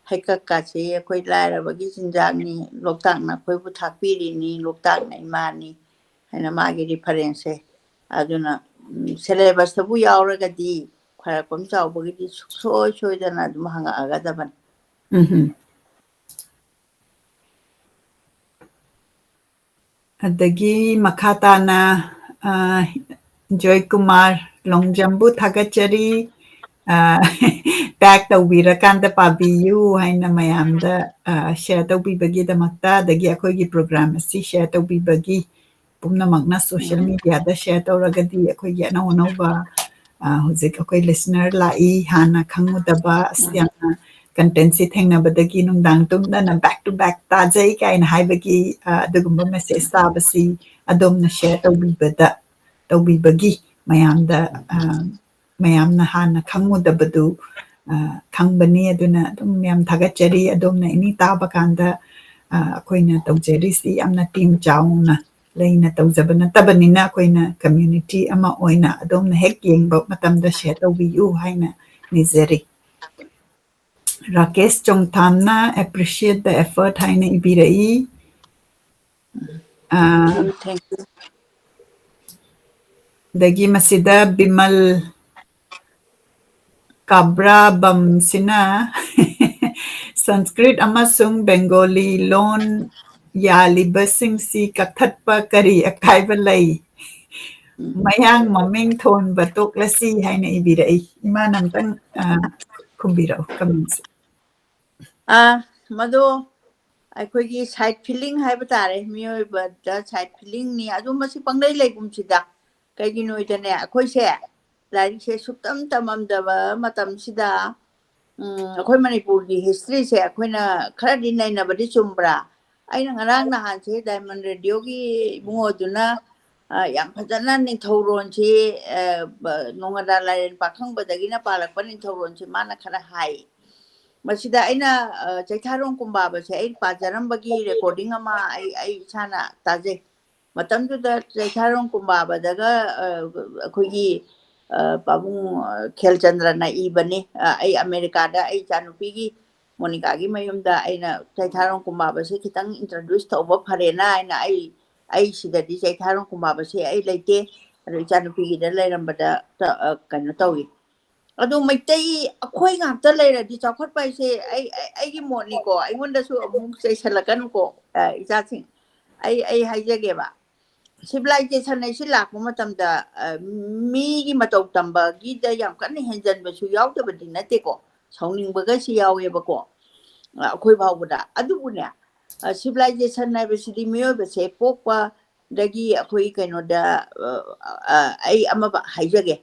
ꯍꯩꯀꯛꯀꯥꯁꯦ ꯑꯩꯈꯣꯏ ꯂꯥꯏꯔꯕꯒꯤ ꯆꯤꯟꯖꯥꯛꯅꯤ, ꯂꯣꯛꯇꯥꯛꯅ ꯑꯩꯈꯣꯏꯕꯨ ꯊꯥꯛꯄꯤꯔꯤꯅꯤ, ꯂꯣꯛꯇꯥꯛꯅ ꯏꯃꯥꯅꯤ ꯍꯥꯏꯅ ꯃꯥꯒꯤ referenceꯁꯦ꯫ ꯑꯗꯨꯅ, ꯎꯝ, syllabusꯇꯕꯨ ꯌꯥꯎꯔꯒꯗꯤ ꯈ꯭ꯋꯥꯏꯔꯥꯛꯄꯝ ꯆꯥꯎꯕꯒꯤꯗꯤ ꯁꯨꯡꯁꯣꯏ ꯁꯣꯏꯗꯅ ꯑꯗꯨꯝ ꯍꯪꯉꯛꯑꯒꯗꯕꯅꯤ꯫ ꯎꯝ꯫ ꯑꯗꯒꯤ ꯃꯈꯥ ꯇꯥꯅ, ꯑ, ꯖꯣꯏ ꯀꯨꯃꯥꯔ ꯂꯣꯡꯖꯝꯕꯨ ꯊꯥꯒꯠꯆꯔꯤ꯫ ꯑ, pack ꯇꯧꯕꯤꯔꯀꯥꯟꯗ ꯄꯥꯕꯤꯌꯨ ꯍꯥꯏꯅ ꯃꯌꯥꯝꯗ, ꯑ, share ꯇꯧꯕꯤꯕꯒꯤꯗꯃꯛꯇ, ꯑꯗꯒꯤ ꯑꯩꯈꯣꯏꯒꯤ program ꯑꯁꯤ share ꯇꯧꯕꯤꯕꯒꯤ, ꯄꯨꯝꯅꯃꯛꯅ social media ꯗ share ꯇꯧꯔꯒꯗꯤ ꯑꯩꯈꯣꯏꯒꯤ ꯑꯅꯧ ꯑꯅꯧꯕ, ꯑ, ꯍꯧꯖꯤꯛ ꯑꯩꯈꯣꯏ listener ꯂꯥꯛꯏ, ꯍꯥꯟꯅ ꯈꯪꯉꯨꯗꯕ, "ꯑꯁ, ꯌꯥꯝꯅ content ꯁꯤ ꯊꯦꯡꯅꯕꯗꯒꯤ ꯅꯨꯡꯗꯥꯡ ꯇꯨꯝꯗꯅ back to back ꯇꯥꯖꯩ" ꯀꯥꯏꯅ ꯍꯥꯏꯕꯒꯤ, ꯑ, ꯑꯗꯨꯒꯨꯝꯕ message ꯇꯥꯕꯁꯤ ꯑꯗꯣꯝꯅ share ꯇꯧꯕꯤꯕꯗ, ꯇꯧꯕꯤꯕꯒꯤ ꯃꯌꯥꯝꯗ, ꯑ, ꯃꯌꯥꯝꯅ ꯍꯥꯟꯅ ꯈꯪꯉꯨꯗꯕꯗꯨ, ꯑ, ꯈꯪꯕꯅꯤ꯫ ꯑꯗꯨꯅ ꯑꯗꯨꯝ ꯌꯥꯝ ꯊꯥꯒꯠꯆꯔꯤ꯫ ꯑꯗꯣꯝꯅ any ꯇꯥꯕ ꯀꯥꯟꯗ, ꯑ, ꯑꯩꯈꯣꯏꯅ ꯇꯧꯖꯔꯤꯁꯤ ꯌꯥꯝꯅ team ꯆꯥꯎꯅ ꯂꯩꯅ ꯇꯧꯖꯕ ꯅꯠꯇꯕꯅꯤꯅ, ꯑꯩꯈꯣꯏꯅ community ꯑꯃ ꯑꯣꯏꯅ ꯑꯗꯣꯝꯅ ꯍꯦꯛ ꯌꯦꯡꯕ ꯃꯇꯝꯗ share ꯇꯧꯕꯤꯌꯨ ꯍꯥꯏꯅ ꯅꯤꯖꯔꯤ꯫ ꯔꯥꯀꯦꯁ ꯆꯣꯡꯊꯥꯝꯅ "Appreciate the effort" ꯍꯥꯏꯅ ꯏꯕꯤꯔꯛꯏ꯫ ꯑ, ꯎꯝ, thank you. ꯑꯗꯒꯤ ꯃꯁꯤꯗ ꯕꯤꯃꯜ ꯀꯥꯕ꯭ꯔꯥꯕꯝꯁꯤꯅ "ꯁꯪꯁꯀ꯭ꯔꯤꯠ ꯑꯃꯁꯨꯡ ꯕꯦꯡꯒꯣꯂꯤ ꯂꯣꯟ ꯌꯥꯜꯂꯤꯕꯁꯤꯡꯁꯤ ꯀꯛꯊꯠꯄ ꯀꯔꯤ ꯑꯀꯥꯏꯕ ꯂꯩ? ꯃꯌꯥꯡ ꯃꯃꯤꯡ ꯊꯣꯟꯕ ꯇꯣꯛꯂꯁꯤ" ꯍꯥꯏꯅ ꯏꯕꯤꯔꯛꯏ꯫ ꯏꯃꯥꯅ ꯑꯝꯇꯪ, ꯑ, ꯈꯨꯝꯕꯤꯔꯛꯎ comment ꯁꯦ꯫ ꯑꯥ, ꯃꯗꯣ ꯑꯩꯈꯣꯏꯒꯤ side feeling ꯍꯥꯏꯕ ꯇꯥꯔꯦ, ꯃꯤꯑꯣꯏꯕꯗ side feeling ꯅꯤ꯫ ꯑꯗꯨ ꯃꯁꯤ ꯄꯪꯂꯩ ꯂꯩꯒꯨꯝꯁꯤꯗ, ꯀꯩꯒꯤꯅꯣꯗꯅꯦ, ꯑꯩꯈꯣꯏꯁꯦ ꯂꯥꯏꯔꯤꯛꯁꯦ ꯁꯨꯛꯇꯝ ꯇꯝꯃꯝꯗꯕ ꯃꯇꯝꯁꯤꯗ, ꯎꯝ, ꯑꯩꯈꯣꯏ ꯃꯅꯤꯄꯨꯔꯒꯤ history ꯁꯦ ꯑꯩꯈꯣꯏꯅ ꯈꯔꯗꯤ ꯅꯩꯅꯕꯗꯤ ꯆꯨꯝꯕ꯭ꯔꯥ? ꯑꯩꯅ ꯉꯔꯥꯡ ꯅꯍꯥꯟꯁꯦ Diamond Radio ꯒꯤ ꯏꯕꯨꯡꯉꯣꯗꯨꯅ, ꯑ, ꯌꯥꯝ ꯐꯖꯅ ꯅꯤꯡꯊꯧꯔꯣꯟꯁꯤ, ꯑ, ꯕ-, ꯅꯣꯡꯉꯥꯟꯗꯥ ꯂꯥꯏꯔꯦꯟ ꯄꯥꯈꯪꯕꯗꯒꯤꯅ ꯄꯥꯜꯂꯛꯄ ꯅꯤꯡꯊꯧꯔꯣꯟꯁꯤ ꯃꯥꯅ ꯈꯔ ꯍꯥꯏ꯫ ꯃꯁꯤꯗ ꯑꯩꯅ, ꯑ, ꯆꯩꯊꯥꯔꯣꯟ ꯀꯨꯝꯕꯥꯕꯁꯦ ꯑꯩ ꯄꯥꯖꯔꯝꯕꯒꯤ recording ꯑꯃ ꯑꯩ, ꯑꯩ ꯏꯁꯥꯅ ꯇꯥꯖꯩ꯫ ꯃꯇꯝꯗꯨꯗ ꯆꯩꯊꯥꯔꯣꯟ ꯀꯨꯝꯕꯥꯕꯗꯒ, ꯑ, ꯑꯩꯈꯣꯏꯒꯤ, ꯑ, ꯄꯥꯕꯨꯡ, ꯑ, ꯈꯦꯜꯆꯟꯗ꯭ꯔꯅ ꯏꯕꯅꯤ꯫ ꯑ, ꯑꯩ ꯑꯃꯦꯔꯤꯀꯥꯗ ꯑꯩ ꯏꯆꯥꯅꯨꯄꯤꯒꯤ, ꯃꯣꯅꯤꯀꯥꯒꯤ ꯃꯌꯨꯝꯗ ꯑꯩꯅ ꯆꯩꯊꯥꯔꯣꯟ ꯀꯨꯝꯕꯥꯕꯁꯦ ꯈꯤꯇꯪ introduce ꯇꯧꯕ ꯐꯔꯦꯅ ꯍꯥꯏꯅ ꯑꯩ, ꯑꯩ ꯁꯤꯗꯗꯤ ꯆꯩꯊꯥꯔꯣꯟ ꯀꯨꯝꯕꯥꯕꯁꯦ ꯑꯩ ꯂꯩꯇꯦ꯫ ꯑꯗꯣ ꯏꯆꯥꯅꯨꯄꯤꯒꯤꯗ ꯂꯩꯔꯝꯕꯗ ꯇ-, ꯑ, ꯀꯩꯅꯣ ꯇꯧꯏ꯫ ꯑꯗꯣ ꯃꯩꯇꯩ ꯑꯩꯈꯣꯏ ꯉꯥꯛꯇ ꯂꯩꯔꯗꯤ ꯆꯥꯎꯈꯠꯄ ꯍꯥꯏꯁꯦ ꯑꯩ, ꯑꯩ, ꯑꯩꯒꯤ ꯃꯣꯠꯅꯤꯀꯣ, ꯑꯩꯉꯣꯟꯗꯁꯨ ꯑꯃꯨꯛ ꯆꯩꯁꯜꯂꯛꯀꯅꯨꯀꯣ, ꯑ, ꯏꯆꯥꯁꯤꯡ꯫ ꯑꯩ ꯑꯩ ꯍꯥꯏꯖꯒꯦꯕ, civilization ꯍꯥꯏꯁꯤ ꯂꯥꯛꯄ ꯃꯇꯝꯗ, ꯑ, ꯃꯤꯒꯤ ꯃꯇꯧ ꯇꯝꯕꯒꯤꯗ ꯌꯥꯝ ꯀꯟꯅ ꯍꯦꯟꯖꯟꯕꯁꯨ ꯌꯥꯎꯗꯕꯗꯤ ꯅꯠꯇꯦꯀꯣ, ꯁꯥꯎꯅꯤꯡꯕꯒꯁꯤ ꯌꯥꯎꯋꯦꯕꯀꯣ, ꯑ, ꯑꯩꯈꯣꯏ ꯐꯥꯎꯕꯗ꯫ ꯑꯗꯨꯕꯨꯅꯦ, ꯑ, civilization ꯍꯥꯏꯕꯁꯤꯗꯤ ꯃꯤꯑꯣꯏꯕꯁꯦ ꯄꯣꯛꯄꯗꯒꯤ ꯑꯩꯈꯣꯏ ꯀꯩꯅꯣꯗ, ꯑ, ꯑ, ꯑꯩ ꯑꯃ ꯍꯥꯏꯖꯒꯦ꯫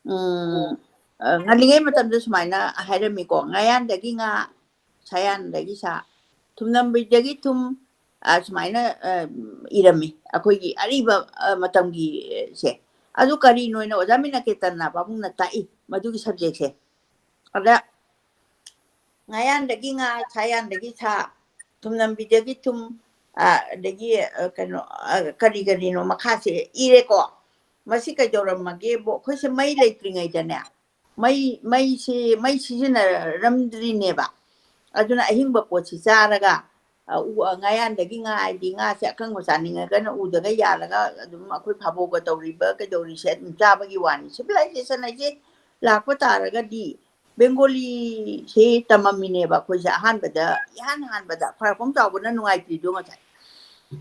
ꯎꯝ, ꯑ, ꯉꯜꯂꯤꯉꯩ ꯃꯇꯝꯗ ꯁꯨꯃꯥꯏꯅ ꯍꯥꯏꯔꯝꯃꯤꯀꯣ, "ꯉꯥꯌꯥꯟꯗꯒꯤ ꯉꯥ, ꯁꯥꯌꯥꯟꯗꯒꯤ ꯁꯥ, ꯊꯨꯝꯅꯝꯕꯤꯗꯒꯤ ꯊꯨꯝ", ꯑ, ꯁꯨꯃꯥꯏꯅ, ꯑ, ꯏꯔꯝꯃꯤ ꯑꯩꯈꯣꯏꯒꯤ ꯑꯔꯤꯕ, ꯑ, ꯃꯇꯝꯒꯤ, ꯑ, ꯁꯦ꯫ ꯑꯗꯨ ꯀꯔꯤꯅꯣꯅ ꯑꯣꯖꯥ ꯃꯤꯅꯀꯦꯇꯟꯅ ꯄꯥꯕꯨꯡꯅ ꯇꯥꯛꯏ ꯃꯗꯨꯒꯤ subject ꯁꯦ꯫ ꯑꯗ ꯉꯥꯌꯥꯟꯗꯒꯤ ꯉꯥ, ꯁꯥꯌꯥꯟꯗꯒꯤ ꯁꯥ, ꯊꯨꯝꯅꯝꯕꯤꯗꯒꯤ ꯊꯨꯝ, ꯑ, ꯑꯗꯒꯤ, ꯑ, ꯀꯩꯅꯣ, ꯑ, ꯀꯔꯤ ꯀꯔꯤꯅꯣ ꯃꯈꯥꯁꯦ ꯏꯔꯦꯀꯣ꯫ ꯃꯁꯤ ꯀꯩꯗꯧꯔꯝꯃꯒꯦꯕꯨ, ꯑꯩꯈꯣꯏꯁꯦ ꯃꯩ ꯂꯩꯇ꯭ꯔꯤꯉꯩꯗꯅꯦ, ꯃꯩ, ꯃꯩꯁꯤ, ꯃꯩ ꯁꯤꯖꯤꯟꯅꯔꯝꯗ꯭ꯔꯤꯅꯦꯕ꯫ ꯑꯗꯨꯅ ꯑꯍꯤꯡꯕ ꯄꯣꯠꯁꯤ ꯆꯥꯔꯒ, ꯑ, ꯎ-, ꯑ, ꯉꯥꯌꯥꯟꯗꯒꯤ ꯉꯥ ꯍꯥꯏꯗꯤ ꯉꯥꯁꯦ ꯑꯀꯪꯕ ꯆꯥꯅꯤꯡꯉꯒꯅ ꯎꯗꯒ ꯌꯥꯜꯂꯒ ꯑꯗꯨꯝ ꯑꯩꯈꯣꯏ ꯐꯥꯕꯧꯒ ꯇꯧꯔꯤꯕ ꯀꯩꯗꯧꯔꯤꯁꯦ ꯑꯗꯨꯝ ꯆꯥꯕꯒꯤ ꯋꯥꯅꯤ꯫ Civilization ꯍꯥꯏꯁꯦ ꯂꯥꯛꯄ ꯇꯥꯔꯒꯗꯤ ꯕꯦꯡꯒꯣꯂꯤꯁꯦ ꯇꯝꯃꯝꯃꯤꯅꯦꯕ ꯑꯩꯈꯣꯏꯁꯦ ꯑꯍꯥꯟꯕꯗ, ꯏꯍꯥꯟ ꯍꯥꯟꯕꯗ꯫ ꯈ꯭ꯋꯥꯏꯔꯥꯛꯄꯝ ꯆꯥꯎꯕꯅ ꯅꯨꯡꯉꯥꯏꯇ꯭ꯔꯤꯗꯣ ꯉꯁꯥꯏ꯫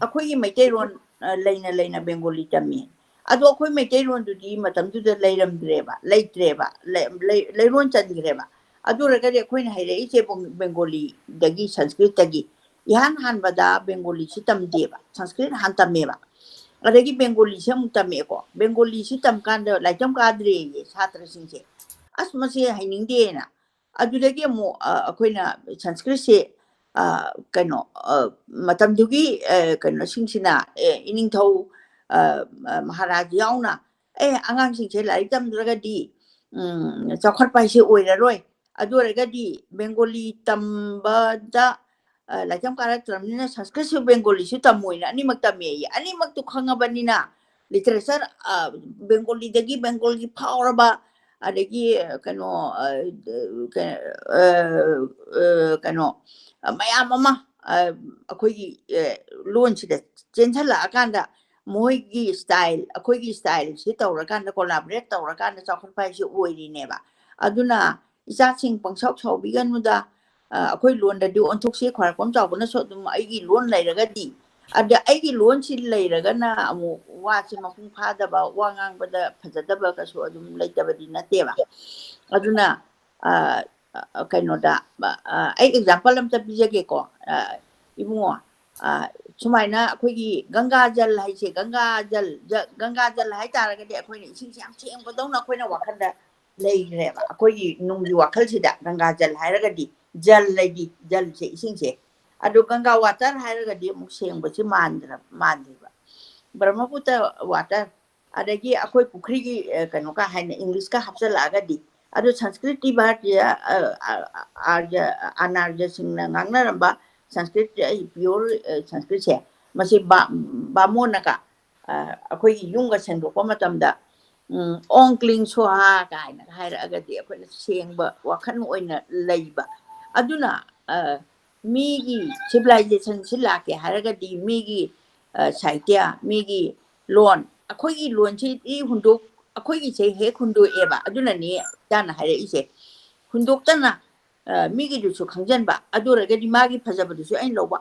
ꯑꯩꯈꯣꯏꯒꯤ ꯃꯩꯇꯩꯔꯣꯟ, ꯑ, ꯂꯩꯅ ꯂꯩꯅ ꯕꯦꯡꯒꯣꯂꯤ ꯇꯝꯃꯤ꯫ ꯑꯗꯣ ꯑꯩꯈꯣꯏ ꯃꯩꯇꯩꯔꯣꯟꯗꯨꯗꯤ ꯃꯇꯝꯗꯨꯗ ꯂꯩꯔꯝꯗ꯭ꯔꯦꯕ, ꯂꯩꯇ꯭ꯔꯦꯕ, ꯂꯩ-, ꯂꯩ-, ꯂꯩꯔꯣꯟ ꯆꯟꯈ꯭ꯔꯦꯕ꯫ ꯑꯗꯨ ꯑꯣꯏꯔꯒꯗꯤ ꯑꯩꯈꯣꯏꯅ ꯍꯩꯔꯛꯏꯁꯦ ꯕꯣꯡ-, ꯕꯦꯡꯒꯣꯂꯤꯗꯒꯤ, ꯁꯪꯁꯀ꯭ꯔꯤꯠꯇꯒꯤ꯫ ꯏꯍꯥꯟ ꯍꯥꯟꯕꯗ ꯕꯦꯡꯒꯣꯂꯤꯁꯤ ꯇꯝꯗꯦꯕ, ꯁꯪꯁꯀ꯭ꯔꯤꯠ ꯍꯥꯟꯅ ꯇꯝꯃꯦꯕ꯫ ꯑꯗꯒꯤ ꯕꯦꯡꯒꯣꯂꯤꯁꯦ ꯑꯃꯨꯛ ꯇꯝꯃꯛꯑꯦꯀꯣ꯫ ꯕꯦꯡꯒꯣꯂꯤꯁꯤ ꯇꯝꯀꯥꯟꯗ ꯂꯥꯏꯔꯤꯛ ꯇꯝ ꯀꯥꯗ꯭ꯔꯦꯌꯦ ꯁꯥꯇ꯭ꯔꯁꯤꯡꯁꯦ꯫ "ꯑꯁ, ꯃꯁꯤ ꯍꯩꯅꯤꯡꯗꯦꯅ"꯫ ꯑꯗꯨꯗꯒꯤ ꯑꯃꯨꯛ, ꯑ, ꯑꯩꯈꯣꯏꯅ ꯁꯪꯁꯀ꯭ꯔꯤꯠꯁꯦ, ꯑ, ꯀꯩꯅꯣ, ꯑ, ꯃꯇꯝꯗꯨꯒꯤ, ꯑ, ꯀꯩꯅꯣꯁꯤꯡꯁꯤꯅ, ꯑꯦ, ꯏꯅꯤꯡꯊꯧ, ꯑ, ꯑ, ꯃꯍꯥꯔꯥꯖ ꯌꯥꯎꯅ, "ꯑꯦ, ꯑꯉꯥꯡꯁꯤꯡꯁꯦ ꯂꯥꯏꯔꯤꯛ ꯇꯝꯗ꯭ꯔꯒꯗꯤ, ꯎꯝ, ꯆꯥꯎꯈꯠꯄ ꯍꯥꯏꯁꯦ ꯑꯣꯏꯔꯔꯣꯏ꯫ ꯑꯗꯨ ꯑꯣꯏꯔꯒꯗꯤ ꯕꯦꯡꯒꯣꯂꯤ ꯇꯝꯕꯗ, ꯑ, ꯂꯥꯏꯔꯤꯛ ꯇꯝ ꯀꯥꯔꯛꯇ꯭ꯔꯕꯅꯤꯅ ꯁꯪꯁꯀ꯭ꯔꯤꯠꯁꯨ ꯕꯦꯡꯒꯣꯂꯤꯁꯨ ꯇꯝꯃꯣꯏꯅ ꯑꯅꯤꯃꯛ ꯇꯝꯃꯦꯌꯦ꯫ ꯑꯅꯤꯃꯛꯇꯨ ꯈꯪꯉꯕꯅꯤꯅ literature, ꯑ, ꯕꯦꯡꯒꯣꯂꯤꯗꯒꯤ ꯕꯦꯡꯒꯣꯜꯒꯤ ꯐꯥꯎꯔꯕ, ꯑꯗꯒꯤ, ꯑ, ꯀꯩꯅꯣ, ꯑ, ꯀ-, ꯑ, ꯑ, ꯀꯩꯅꯣ, ꯑ, ꯃꯌꯥꯝ ꯑꯃ, ꯑ, ꯑꯩꯈꯣꯏꯒꯤ, ꯑ, ꯂꯣꯟꯁꯤꯗ ꯆꯦꯟꯁꯤꯜꯂꯛꯑꯀꯥꯟꯗ ꯃꯣꯏꯒꯤ style, ꯑꯩꯈꯣꯏꯒꯤ styleꯁꯤ ꯇꯧꯔꯀꯥꯟꯗ, collaborate ꯇꯧꯔꯀꯥꯟꯗ ꯆꯥꯎꯈꯠꯄ ꯍꯥꯏꯁꯦ ꯑꯣꯏꯔꯤꯅꯦꯕ꯫ ꯑꯗꯨꯅ ꯏꯆꯥꯁꯤꯡ ꯄꯪꯁꯥꯎ ꯁꯥꯎꯕꯤꯒꯅꯨꯗ, ꯑ, ꯑꯩꯈꯣꯏ ꯂꯣꯟꯗꯗꯤ ꯑꯣꯟꯊꯣꯛꯁꯤ꯫ ꯈ꯭ꯋꯥꯏꯔꯥꯛꯄꯝ ꯆꯥꯎꯕꯅꯁꯨ ꯑꯗꯨꯝ ꯑꯩꯒꯤ ꯂꯣꯟ ꯂꯩꯔꯒꯗꯤ ꯑꯗ ꯑꯩꯒꯤ ꯂꯣꯟꯁꯤ ꯂꯩꯔꯒꯅ ꯑꯃꯨꯛ ꯋꯥꯁꯤ ꯃꯄꯨꯡ ꯐꯥꯗꯕ, ꯋꯥ ꯉꯥꯡꯕꯗ ꯐꯖꯗꯕ ꯀꯩꯁꯨ ꯑꯗꯨꯝ ꯂꯩꯇꯕꯗꯤ ꯅꯠꯇꯦꯕ꯫ ꯑꯗꯨꯅ, ꯑ, ꯑ, ꯀꯩꯅꯣꯗ, ꯑ, ꯑ, ꯑꯩ example ꯑꯝꯇ ꯄꯤꯖꯒꯦꯀꯣ꯫ ꯑ, ꯏꯕꯨꯡꯉꯣ, ꯑ, ꯁꯨꯃꯥꯏꯅ ꯑꯩꯈꯣꯏꯒꯤ ꯒꯪꯒꯥ ꯖꯜ ꯍꯥꯏꯁꯦ, ꯒꯪꯒꯥ ꯖꯜ, ꯖ-, ꯒꯪꯒꯥ ꯖꯜ ꯍꯥꯏꯇꯥꯔꯒꯗꯤ ꯑꯩꯈꯣꯏꯅ ꯏꯁꯤꯡꯁꯦ ꯌꯥꯝ ꯁꯦꯡꯕꯗꯧꯅ ꯑꯩꯈꯣꯏꯅ ꯋꯥꯈꯜꯗ ꯂꯩꯈ꯭ꯔꯦꯕ꯫ ꯑꯩꯈꯣꯏꯒꯤ ꯅꯨꯡꯒꯤ ꯋꯥꯈꯜꯁꯤꯗ ꯒꯪꯒꯥ ꯖꯜ ꯍꯥꯏꯔꯒꯗꯤ, ꯖꯜ ꯂꯩꯗꯤ, ꯖꯜꯁꯦ, ꯏꯁꯤꯡꯁꯦ꯫ ꯑꯗꯣ ꯒꯪꯒꯥ water ꯍꯥꯏꯔꯒꯗꯤ ꯑꯃꯨꯛ ꯁꯦꯡꯕꯁꯤ ꯃꯥꯟꯗ꯭ꯔ-, ꯃꯥꯟꯗꯦꯕ꯫ ꯕ꯭ꯔꯍ꯭ꯃꯄꯨꯇ꯭ꯔ water, ꯑꯗꯒꯤ ꯑꯩꯈꯣꯏ ꯄꯨꯈ꯭ꯔꯤꯒꯤ, ꯑ, ꯀꯩꯅꯣꯒ ꯍꯥꯏꯅ English ꯀ ꯍꯥꯞꯆꯜꯂꯛꯑꯒꯗꯤ, ꯑꯗꯣ ꯁꯪꯁꯀ꯭ꯔꯤꯠꯇꯤ ꯚꯥꯔꯠꯀꯤ, ꯑ, ꯑ, ꯑ, ꯑꯥꯔꯌ, ꯑꯅꯥꯔꯌꯁꯤꯡꯅ ꯉꯥꯡꯅꯔꯝꯕ ꯁꯪꯁꯀ꯭ꯔꯤꯠ, ꯑꯩ pure, ꯑ, ꯁꯪꯁꯀ꯭ꯔꯤꯠꯁꯦ, ꯃꯁꯤ ꯕꯥ-, ꯕꯥꯃꯣꯟꯅꯒ, ꯑ, ꯑꯩꯈꯣꯏꯒꯤ ꯌꯨꯝꯒ ꯁꯦꯡꯗꯣꯛꯄ ꯃꯇꯝꯗ, ꯎꯝ, "ꯑꯣꯡ ꯀ꯭ꯂꯤꯡ ꯁ꯭ꯋꯥꯍꯥ" ꯀꯥꯏꯅ ꯍꯥꯏꯔꯛꯑꯒꯗꯤ ꯑꯩꯈꯣꯏꯅ ꯁꯦꯡꯕ ꯋꯥꯈꯜ ꯑꯣꯏꯅ ꯂꯩꯕ꯫ ꯑꯗꯨꯅ, ꯑ, ꯃꯤꯒꯤ civilization ꯁꯤ ꯂꯥꯛꯀꯦ ꯍꯥꯏꯔꯒꯗꯤ ꯃꯤꯒꯤ, ꯑ, ꯁꯥꯍꯤꯇ꯭ꯌ, ꯃꯤꯒꯤ ꯂꯣꯟ, ꯑꯩꯈꯣꯏꯒꯤ ꯂꯣꯟꯁꯤꯗꯤ ꯍꯨꯟꯗꯣꯛ-, ꯑꯩꯈꯣꯏꯒꯤꯁꯦ ꯍꯦꯛ ꯍꯨꯟꯗꯣꯛꯑꯦꯕ꯫ ꯑꯗꯨꯅꯅꯤ ꯏꯇꯥꯅ ꯍꯥꯏꯔꯛꯏꯁꯦ꯫ ꯍꯨꯟꯗꯣꯛꯇꯅ, ꯑ, ꯃꯤꯒꯤꯗꯨꯁꯨ ꯈꯪꯖꯟꯕ, ꯑꯗꯨ ꯑꯣꯏꯔꯒꯗꯤ ꯃꯥꯒꯤ ꯐꯖꯕꯗꯨꯁꯨ ꯑꯩꯅ ꯂꯧꯕ,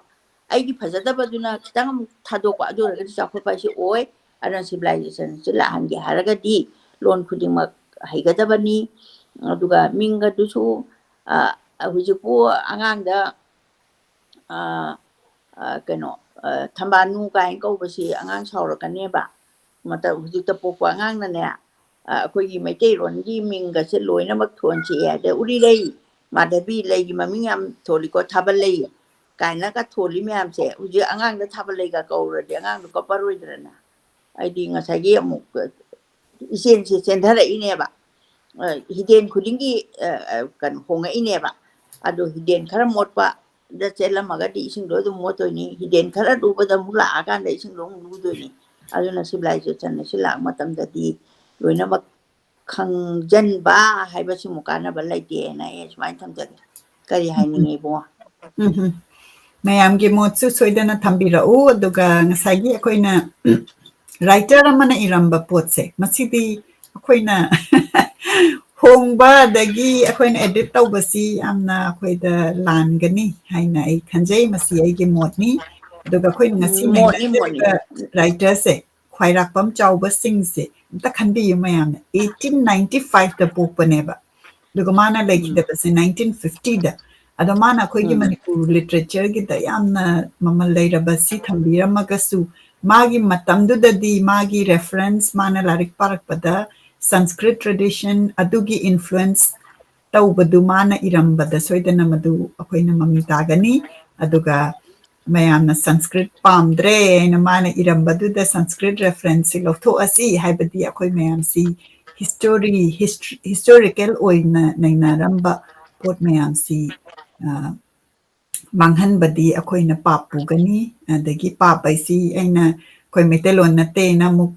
ꯑꯩꯒꯤ ꯐꯖꯗꯕꯗꯨꯅ ꯈꯤꯇꯪ ꯑꯃꯨꯛ ꯊꯥꯗꯣꯛꯄ, ꯑꯗꯨ ꯑꯣꯏꯔꯒꯗꯤ ꯆꯥꯎꯈꯠꯄ ꯍꯥꯏꯁꯦ ꯑꯣꯏ꯫ ꯑꯗꯨꯅ civilization ꯁꯤ ꯂꯥꯛꯍꯟꯒꯦ ꯍꯥꯏꯔꯒꯗꯤ ꯂꯣꯟ ꯈꯨꯗꯤꯡꯃꯛ ꯍꯩꯒꯗꯕꯅꯤ꯫ ꯑꯗꯨꯒ ꯃꯤꯡꯒꯗꯨꯁꯨ, ꯑ, ꯍꯧꯖꯤꯛꯄꯨ ꯑꯉꯥꯡꯗ, ꯑ, ꯑ, ꯀꯩꯅꯣ, ꯑ, ꯊꯝꯕꯥꯅꯨ ꯀꯥꯏꯅ ꯀꯧꯕꯁꯤ ꯑꯉꯥꯡ ꯁꯥꯎꯔꯛꯀꯅꯦꯕ꯫ ꯃꯇꯝ ꯍꯧꯖꯤꯛꯇ ꯄꯣꯛꯄ ꯑꯉꯥꯡꯅꯅꯦ, ꯑ, ꯑꯩꯈꯣꯏꯒꯤ ꯃꯩꯇꯩꯔꯣꯟꯒꯤ ꯃꯤꯡꯒꯁꯦ ꯂꯣꯏꯅꯃꯛ ꯊꯣꯟꯁꯤ ꯍꯥꯏꯗ, "ꯎꯔꯤꯔꯩ, ꯃꯥꯙꯕꯤ, ꯂꯩꯒꯤ ꯃꯃꯤꯡ ꯌꯥꯝ ꯊꯣꯜꯂꯤꯀꯣ, ꯊꯥꯕꯜꯂꯩ" ꯀꯥꯏꯅꯒ ꯊꯣꯜꯂꯤ ꯃꯌꯥꯝꯁꯦ꯫ ꯍꯧꯖꯤꯛ ꯑꯉꯥꯡꯗ ꯊꯥꯕꯜꯂꯩꯒ ꯀꯧꯔꯗꯤ ꯑꯉꯥꯡꯗꯣ ꯀꯞꯄꯔꯣꯏꯗ꯭ꯔꯅ? ꯑꯩꯗꯤ ꯉꯁꯥꯏꯒꯤ ꯑꯃꯨꯛ ꯏꯆꯦꯟꯁꯦ ꯆꯦꯟꯊꯔꯛꯏꯅꯦꯕ꯫ ꯑ, ꯍꯤꯗꯦꯟ ꯈꯨꯗꯤꯡꯒꯤ, ꯑ, ꯑ, ꯀꯩꯅꯣ, ꯍꯣꯡꯉꯛꯏꯅꯦꯕ꯫ ꯑꯗꯣ ꯍꯤꯗꯦꯟ ꯈꯔ ꯃꯣꯠꯄꯗ ꯆꯦꯜꯂꯝꯃꯒꯗꯤ ꯏꯁꯤꯡꯗꯣ ꯑꯗꯨꯝ ꯃꯣꯠꯇꯣꯏꯅꯤ, ꯍꯤꯗꯦꯟ ꯈꯔ ꯂꯨꯕꯗ ꯑꯃꯨꯛ ꯂꯥꯛꯑꯀꯥꯟꯗ ꯏꯁꯤꯡꯗꯣ ꯑꯃꯨꯛ ꯂꯨꯗꯣꯏꯅꯤ꯫ ꯑꯗꯨꯅ civilization ꯑꯁꯤ ꯂꯥꯛꯄ ꯃꯇꯝꯗꯗꯤ ꯂꯣꯏꯅꯃꯛ ꯈꯪꯖꯟꯕ ꯍꯥꯏꯕꯁꯤꯃꯨꯛ ꯀꯥꯟꯅꯕ ꯂꯩꯇꯦꯅ ꯑꯩ ꯁꯨꯃꯥꯏꯅ ꯊꯝꯖꯒꯦ꯫ ꯀꯔꯤ ꯍꯥꯏꯅꯤꯡꯉꯤ, ꯏꯕꯨꯡꯉꯣ? ꯎꯝ, ꯎꯝ꯫ ꯃꯌꯥꯝꯒꯤ ꯃꯣꯠꯁꯨ ꯁꯣꯏꯗꯅ ꯊꯝꯕꯤꯔꯛꯎ꯫ ꯑꯗꯨꯒ ꯉꯁꯥꯏꯒꯤ ꯑꯩꯈꯣꯏꯅ writer ꯑꯃꯅ ꯏꯔꯝꯕ ꯄꯣꯠꯁꯦ, ꯃꯁꯤꯗꯤ ꯑꯩꯈꯣꯏꯅ ꯍꯣꯡꯕ ꯑꯗꯒꯤ ꯑꯩꯈꯣꯏꯅ edit ꯇꯧꯕꯁꯤ ꯌꯥꯝꯅ ꯑꯩꯈꯣꯏꯗ ꯂꯥꯟꯒꯅꯤ ꯍꯥꯏꯅ ꯑꯩ ꯈꯟꯖꯩ꯫ ꯃꯁꯤ ꯑꯩꯒꯤ ꯃꯣꯠꯅꯤ꯫ ꯑꯗꯨꯒ ꯑꯩꯈꯣꯏꯅ ꯉꯁꯤ ꯎꯝ, ꯃꯣꯠꯅꯤ, ꯃꯣꯠꯅꯤ꯫ ꯅꯩꯅꯖꯔꯤꯕ writer ꯁꯦ, ꯈ꯭ꯋꯥꯏꯔꯥꯛꯄꯝ ꯆꯥꯎꯕ ꯁꯤꯡꯁꯦ ꯑꯝꯇ ꯈꯟꯕꯤꯌꯨ ꯃꯌꯥꯝꯅ꯫ Eighteen ninety five ꯗ ꯄꯣꯛꯄꯅꯦꯕ, ꯑꯗꯨꯒ ꯃꯥꯅ ꯂꯩꯈꯤꯗꯕꯁꯦ nineteen fifty ꯗ꯫ ꯑꯗꯣ ꯃꯥꯅ ꯑꯩꯈꯣꯏꯒꯤ ꯎꯝ꯫ ꯃꯅꯤꯄꯨꯔ literature ꯒꯤꯗ ꯌꯥꯝꯅ ꯃꯃꯜ ꯂꯩꯔꯕ ꯁꯤ ꯊꯝꯕꯤꯔꯝꯃꯒꯁꯨ, ꯃꯥꯒꯤ ꯃꯇꯝꯗꯨꯗꯗꯤ ꯃꯥꯒꯤ reference, ꯃꯥꯅ ꯂꯥꯏꯔꯤꯛ ꯄꯥꯔꯛꯄꯗ Sanskrit tradition ꯑꯗꯨꯒꯤ influence ꯇꯧꯕꯗꯨ ꯃꯥꯅ ꯏꯔꯝꯕꯗ ꯁꯣꯏꯗꯅ ꯃꯗꯨ ꯑꯩꯈꯣꯏꯅ ꯃꯃꯤ ꯇꯥꯒꯅꯤ꯫ ꯑꯗꯨꯒ ꯃꯌꯥꯝꯅ Sanskrit ꯄꯥꯝꯗ꯭ꯔꯦ ꯍꯥꯏꯅ ꯃꯥꯅ ꯏꯔꯝꯕꯗꯨꯗ Sanskrit reference ꯁꯤ ꯂꯧꯊꯣꯛꯑꯁꯤ ꯍꯥꯏꯕꯗꯤ ꯑꯩꯈꯣꯏ ꯃꯌꯥꯝꯁꯤ history, hist-, historical ꯑꯣꯏꯅ ꯅꯩꯅꯔꯝꯕ ꯄꯣꯠ ꯃꯌꯥꯝꯁꯤ, ꯑ, ꯃꯥꯡꯍꯟꯕꯗꯤ ꯑꯩꯈꯣꯏꯅ ꯄꯥꯞ ꯄꯨꯒꯅꯤ꯫ ꯑꯗꯒꯤ ꯄꯥꯞ ꯍꯥꯏꯁꯤ ꯑꯩꯅ, ꯑꯩꯈꯣꯏ ꯃꯩꯇꯩꯂꯣꯟ ꯅꯠꯇꯦꯅ ꯑꯃꯨꯛ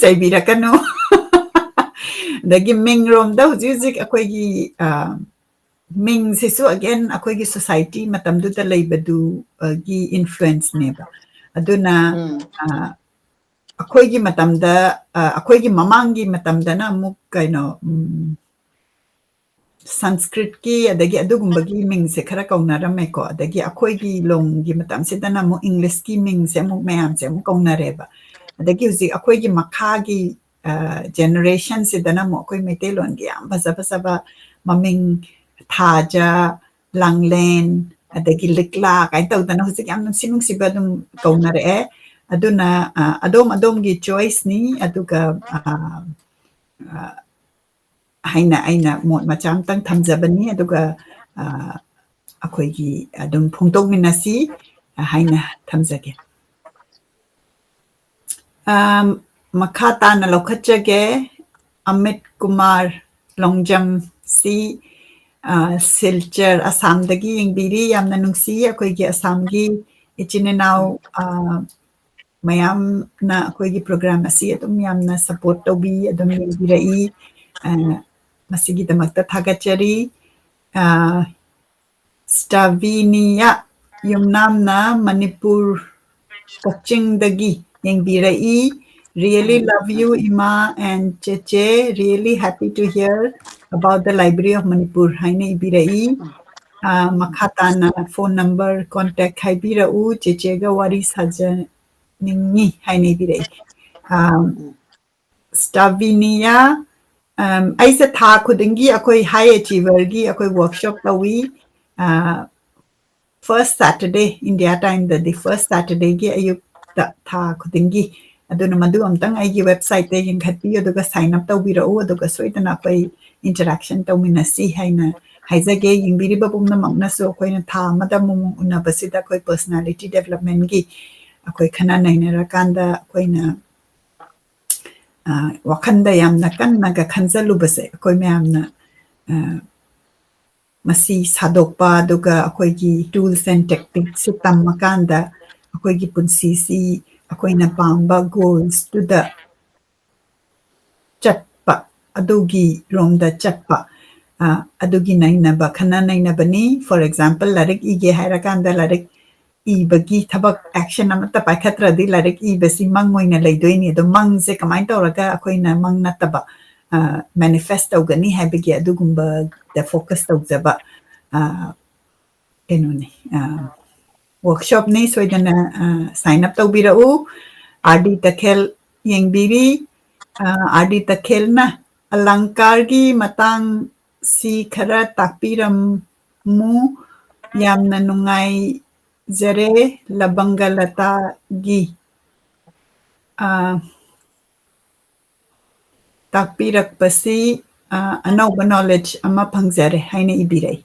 ꯆꯩꯕꯤꯔꯛꯀꯅꯨ꯫ ꯑꯗꯒꯤ ꯃꯤꯡꯔꯣꯝꯗ ꯍꯧꯖꯤꯛ ꯍꯧꯖꯤꯛ ꯑꯩꯈꯣꯏꯒꯤ, ꯑ, ꯃꯤꯡꯁꯤꯁꯨ again ꯑꯩꯈꯣꯏꯒꯤ society ꯃꯇꯝꯗꯨꯗ ꯂꯩꯕꯗꯨꯒꯤ influence ꯅꯦꯕ꯫ ꯑꯗꯨꯅ, ꯎꯝ꯫ ꯑ, ꯑꯩꯈꯣꯏꯒꯤ ꯃꯇꯝꯗ, ꯑ, ꯑꯩꯈꯣꯏꯒꯤ ꯃꯃꯥꯡꯒꯤ ꯃꯇꯝꯗꯅ ꯑꯃꯨꯛ ꯀꯩꯅꯣ, ꯎꯝ, Sanskrit ꯀꯤ ꯑꯗꯒꯤ ꯑꯗꯨꯒꯨꯝꯕꯒꯤ ꯃꯤꯡꯁꯦ ꯈꯔ ꯀꯧꯅꯔꯝꯃꯦꯀꯣ꯫ ꯑꯗꯒꯤ ꯑꯩꯈꯣꯏꯒꯤ ꯂꯣꯟꯒꯤ ꯃꯇꯝꯁꯤꯗꯅ ꯑꯃꯨꯛ English ꯀꯤ ꯃꯤꯡꯁꯦ ꯑꯃꯨꯛ ꯃꯌꯥꯝꯁꯦ ꯑꯃꯨꯛ ꯀꯧꯅꯔꯦꯕ꯫ ꯑꯗꯒꯤ ꯍꯧꯖꯤꯛ ꯑꯩꯈꯣꯏꯒꯤ ꯃꯈꯥꯒꯤ, ꯑ, generation ꯁꯤꯗꯅ ꯑꯃꯨꯛ ꯑꯩꯈꯣꯏ ꯃꯩꯇꯩꯂꯣꯟꯒꯤ ꯌꯥꯝ ꯐꯖ ꯐꯖꯕ ꯃꯃꯤꯡ, ꯊꯥꯖ, ꯂꯥꯡꯂꯦꯟ, ꯑꯗꯒꯤ ꯂꯤꯛꯂꯥ ꯀꯥꯏꯅ ꯇꯧꯗꯅ ꯍꯧꯖꯤꯛ ꯌꯥꯝ ꯅꯨꯡꯁꯤ ꯅꯨꯡꯁꯤꯕ ꯑꯗꯨꯝ ꯀꯧꯅꯔꯛꯑꯦ꯫ ꯑꯗꯨꯅ, ꯑ, ꯑꯗꯣꯝ ꯑꯗꯣꯝꯒꯤ choice ꯅꯤ꯫ ꯑꯗꯨꯒ, ꯑ, ꯑ, ꯍꯥꯏꯅ ꯑꯩꯅ ꯃꯣꯠ ꯃꯆꯥ ꯑꯃꯇꯪ ꯊꯝꯖꯕꯅꯤ꯫ ꯑꯗꯨꯒ, ꯑ, ꯑꯩꯈꯣꯏꯒꯤ ꯑꯗꯨꯝ ꯐꯣꯡꯗꯣꯛꯃꯤꯟꯅꯁꯤ ꯍꯥꯏꯅ ꯊꯝꯖꯒꯦ꯫ ꯑ, ꯃꯈꯥ ꯇꯥꯅ ꯂꯧꯈꯠꯆꯒꯦ꯫ ꯑꯃꯤꯠ ꯀꯨꯃꯥꯔ ꯂꯣꯡꯖꯝ ꯁꯤ, ꯑ, ꯁꯤꯜꯆꯔ, ꯑꯁꯥꯝꯗꯒꯤ ꯌꯦꯡꯕꯤꯔꯤ꯫ ꯌꯥꯝꯅ ꯅꯨꯡꯁꯤ ꯑꯩꯈꯣꯏꯒꯤ ꯑꯁꯥꯝꯒꯤ ꯏꯆꯤꯟ ꯏꯅꯥꯎ, ꯑ, ꯃꯌꯥꯝꯅ ꯑꯩꯈꯣꯏꯒꯤ program ꯑꯁꯤ ꯑꯗꯨꯝ ꯌꯥꯝꯅ support ꯇꯧꯕꯤ, ꯑꯗꯨꯝ ꯌꯦꯡꯕꯤꯔꯛꯏ꯫ ꯑ, ꯃꯁꯤꯒꯤꯗꯃꯛꯇ ꯊꯥꯒꯠꯆꯔꯤ꯫ ꯑ, ꯁ꯭ꯇꯥꯚꯤꯅꯤꯌꯥ ꯌꯨꯝꯅꯥꯝꯅ ꯃꯅꯤꯄꯨꯔ, ꯀꯛꯆꯤꯡꯗꯒꯤ ꯌꯦꯡꯕꯤꯔꯛꯏ꯫ "Really love you, ꯏꯃꯥ and ꯆꯦꯆꯦ. Really happy to hear about the Library of Manipur" ꯍꯥꯏꯅ ꯏꯕꯤꯔꯛꯏ꯫ ꯑ, ꯃꯈꯥ ꯇꯥꯅ phone number contact ꯍꯥꯏꯕꯤꯔꯛꯎ, ꯆꯦꯆꯦꯒ ꯋꯥꯔꯤ ꯁꯥꯖꯅꯤꯡꯉꯤ ꯍꯥꯏꯅ ꯏꯕꯤꯔꯛꯏ꯫ ꯑ, ꯁ꯭ꯇꯥꯚꯤꯅꯤꯌꯥ, ꯑꯝ, ꯑꯩꯁꯦ ꯊꯥ ꯈꯨꯗꯤꯡꯒꯤ ꯑꯩꯈꯣꯏ high achieverꯒꯤ ꯑꯩꯈꯣꯏ workshop ꯇꯧꯏ꯫ ꯑ, first Saturday, India timeꯗꯗꯤ first Saturdayꯒꯤ ꯑꯌꯨꯛꯇ ꯊꯥ ꯈꯨꯗꯤꯡꯒꯤ꯫ ꯑꯗꯨꯅ ꯃꯗꯨ ꯑꯝꯇꯪ ꯑꯩꯒꯤ websiteꯇ ꯌꯦꯡꯈꯠꯄꯤꯌꯨ, ꯑꯗꯨꯒ sign up ꯇꯧꯕꯤꯔꯛꯎ, ꯑꯗꯨꯒ ꯁꯣꯏꯗꯅ ꯑꯩꯈꯣꯏ interaction ꯇꯧꯃꯤꯟꯅꯁꯤ ꯍꯥꯏꯅ ꯍꯥꯏꯖꯒꯦ꯫ ꯌꯦꯡꯕꯤꯔꯤꯕ ꯄꯨꯝꯅꯃꯛꯅꯁꯨ ꯑꯩꯈꯣꯏꯅ ꯊꯥ ꯑꯃꯗ ꯑꯃꯨꯛꯃꯨꯛ ꯎꯅꯕꯁꯤꯗ ꯑꯩꯈꯣꯏ personality developmentꯀꯤ ꯑꯩꯈꯣꯏ ꯈꯟꯅ ꯅꯩꯅꯔꯀꯥꯟꯗ ꯑꯩꯈꯣꯏꯅ, ꯑ, ꯋꯥꯈꯟꯗ ꯌꯥꯝꯅ ꯀꯟꯅꯒ ꯈꯟꯖꯜꯂꯨꯕꯁꯦ ꯑꯩꯈꯣꯏ ꯃꯌꯥꯝꯅ, ꯑ, ꯃꯁꯤ ꯁꯥꯗꯣꯛꯄ, ꯑꯗꯨꯒ ꯑꯩꯈꯣꯏꯒꯤ tools and tacticsꯁꯦ ꯇꯝꯃꯀꯥꯟꯗ ꯑꯩꯈꯣꯏꯒꯤ ꯄꯨꯟꯁꯤꯁꯤ ꯑꯩꯈꯣꯏꯅ ꯄꯥꯝꯕ goalsꯇꯨꯗ ꯆꯠꯄ, ꯑꯗꯨꯒꯤ ꯔꯣꯝꯗ ꯆꯠꯄ, ꯑ, ꯑꯗꯨꯒꯤ ꯅꯩꯅꯕ, ꯈꯟꯅ ꯅꯩꯅꯕꯅꯤ꯫ For example, ꯂꯥꯏꯔꯤꯛ ꯏꯒꯦ ꯍꯥꯏꯔꯀꯥꯟꯗ ꯂꯥꯏꯔꯤꯛ ꯏꯕꯒꯤ ꯊꯕꯛ action ꯑꯃꯠꯇ ꯄꯥꯏꯈꯠꯇ꯭ꯔꯗꯤ ꯂꯥꯏꯔꯤꯛ ꯏꯕꯁꯤ ꯃꯪ ꯑꯣꯏꯅ ꯂꯩꯗꯣꯏꯅꯤ꯫ ꯑꯗꯣ ꯃꯪꯁꯦ ꯀꯃꯥꯏꯅ ꯇꯧꯔꯒ ꯑꯩꯈꯣꯏꯅ ꯃꯪ ꯅꯠꯇꯕ, ꯑ, manifest ꯇꯧꯒꯅꯤ ꯍꯥꯏꯕꯒꯤ ꯑꯗꯨꯒꯨꯝꯕꯗ focus ꯇꯧꯖꯕ, ꯑ, ꯀꯩꯅꯣꯅꯤ, ꯑ, workshopꯅꯤ꯫ ꯁꯣꯏꯗꯅ, ꯑ, sign up ꯇꯧꯕꯤꯔꯛꯎ꯫ R D ꯇꯈꯦꯜ ꯌꯦꯡꯕꯤꯔꯤ꯫ ꯑ, R D ꯇꯈꯦꯜꯅ ꯑꯂꯪꯀꯥꯔꯒꯤ ꯃꯇꯥꯡꯁꯤ ꯈꯔ ꯇꯥꯛꯄꯤꯔꯝꯃꯨ꯫ ꯌꯥꯝꯅ ꯅꯨꯡꯉꯥꯏꯖꯔꯦ꯫ ꯂꯕꯪꯒ ꯂꯇꯥꯒꯤ, ꯑ, ꯇꯥꯛꯄꯤꯔꯛꯄꯁꯤ, ꯑ, ꯑꯅꯧꯕ knowledge ꯑꯃ ꯐꯪꯖꯔꯦ ꯍꯥꯏꯅ ꯏꯕꯤꯔꯛꯏ꯫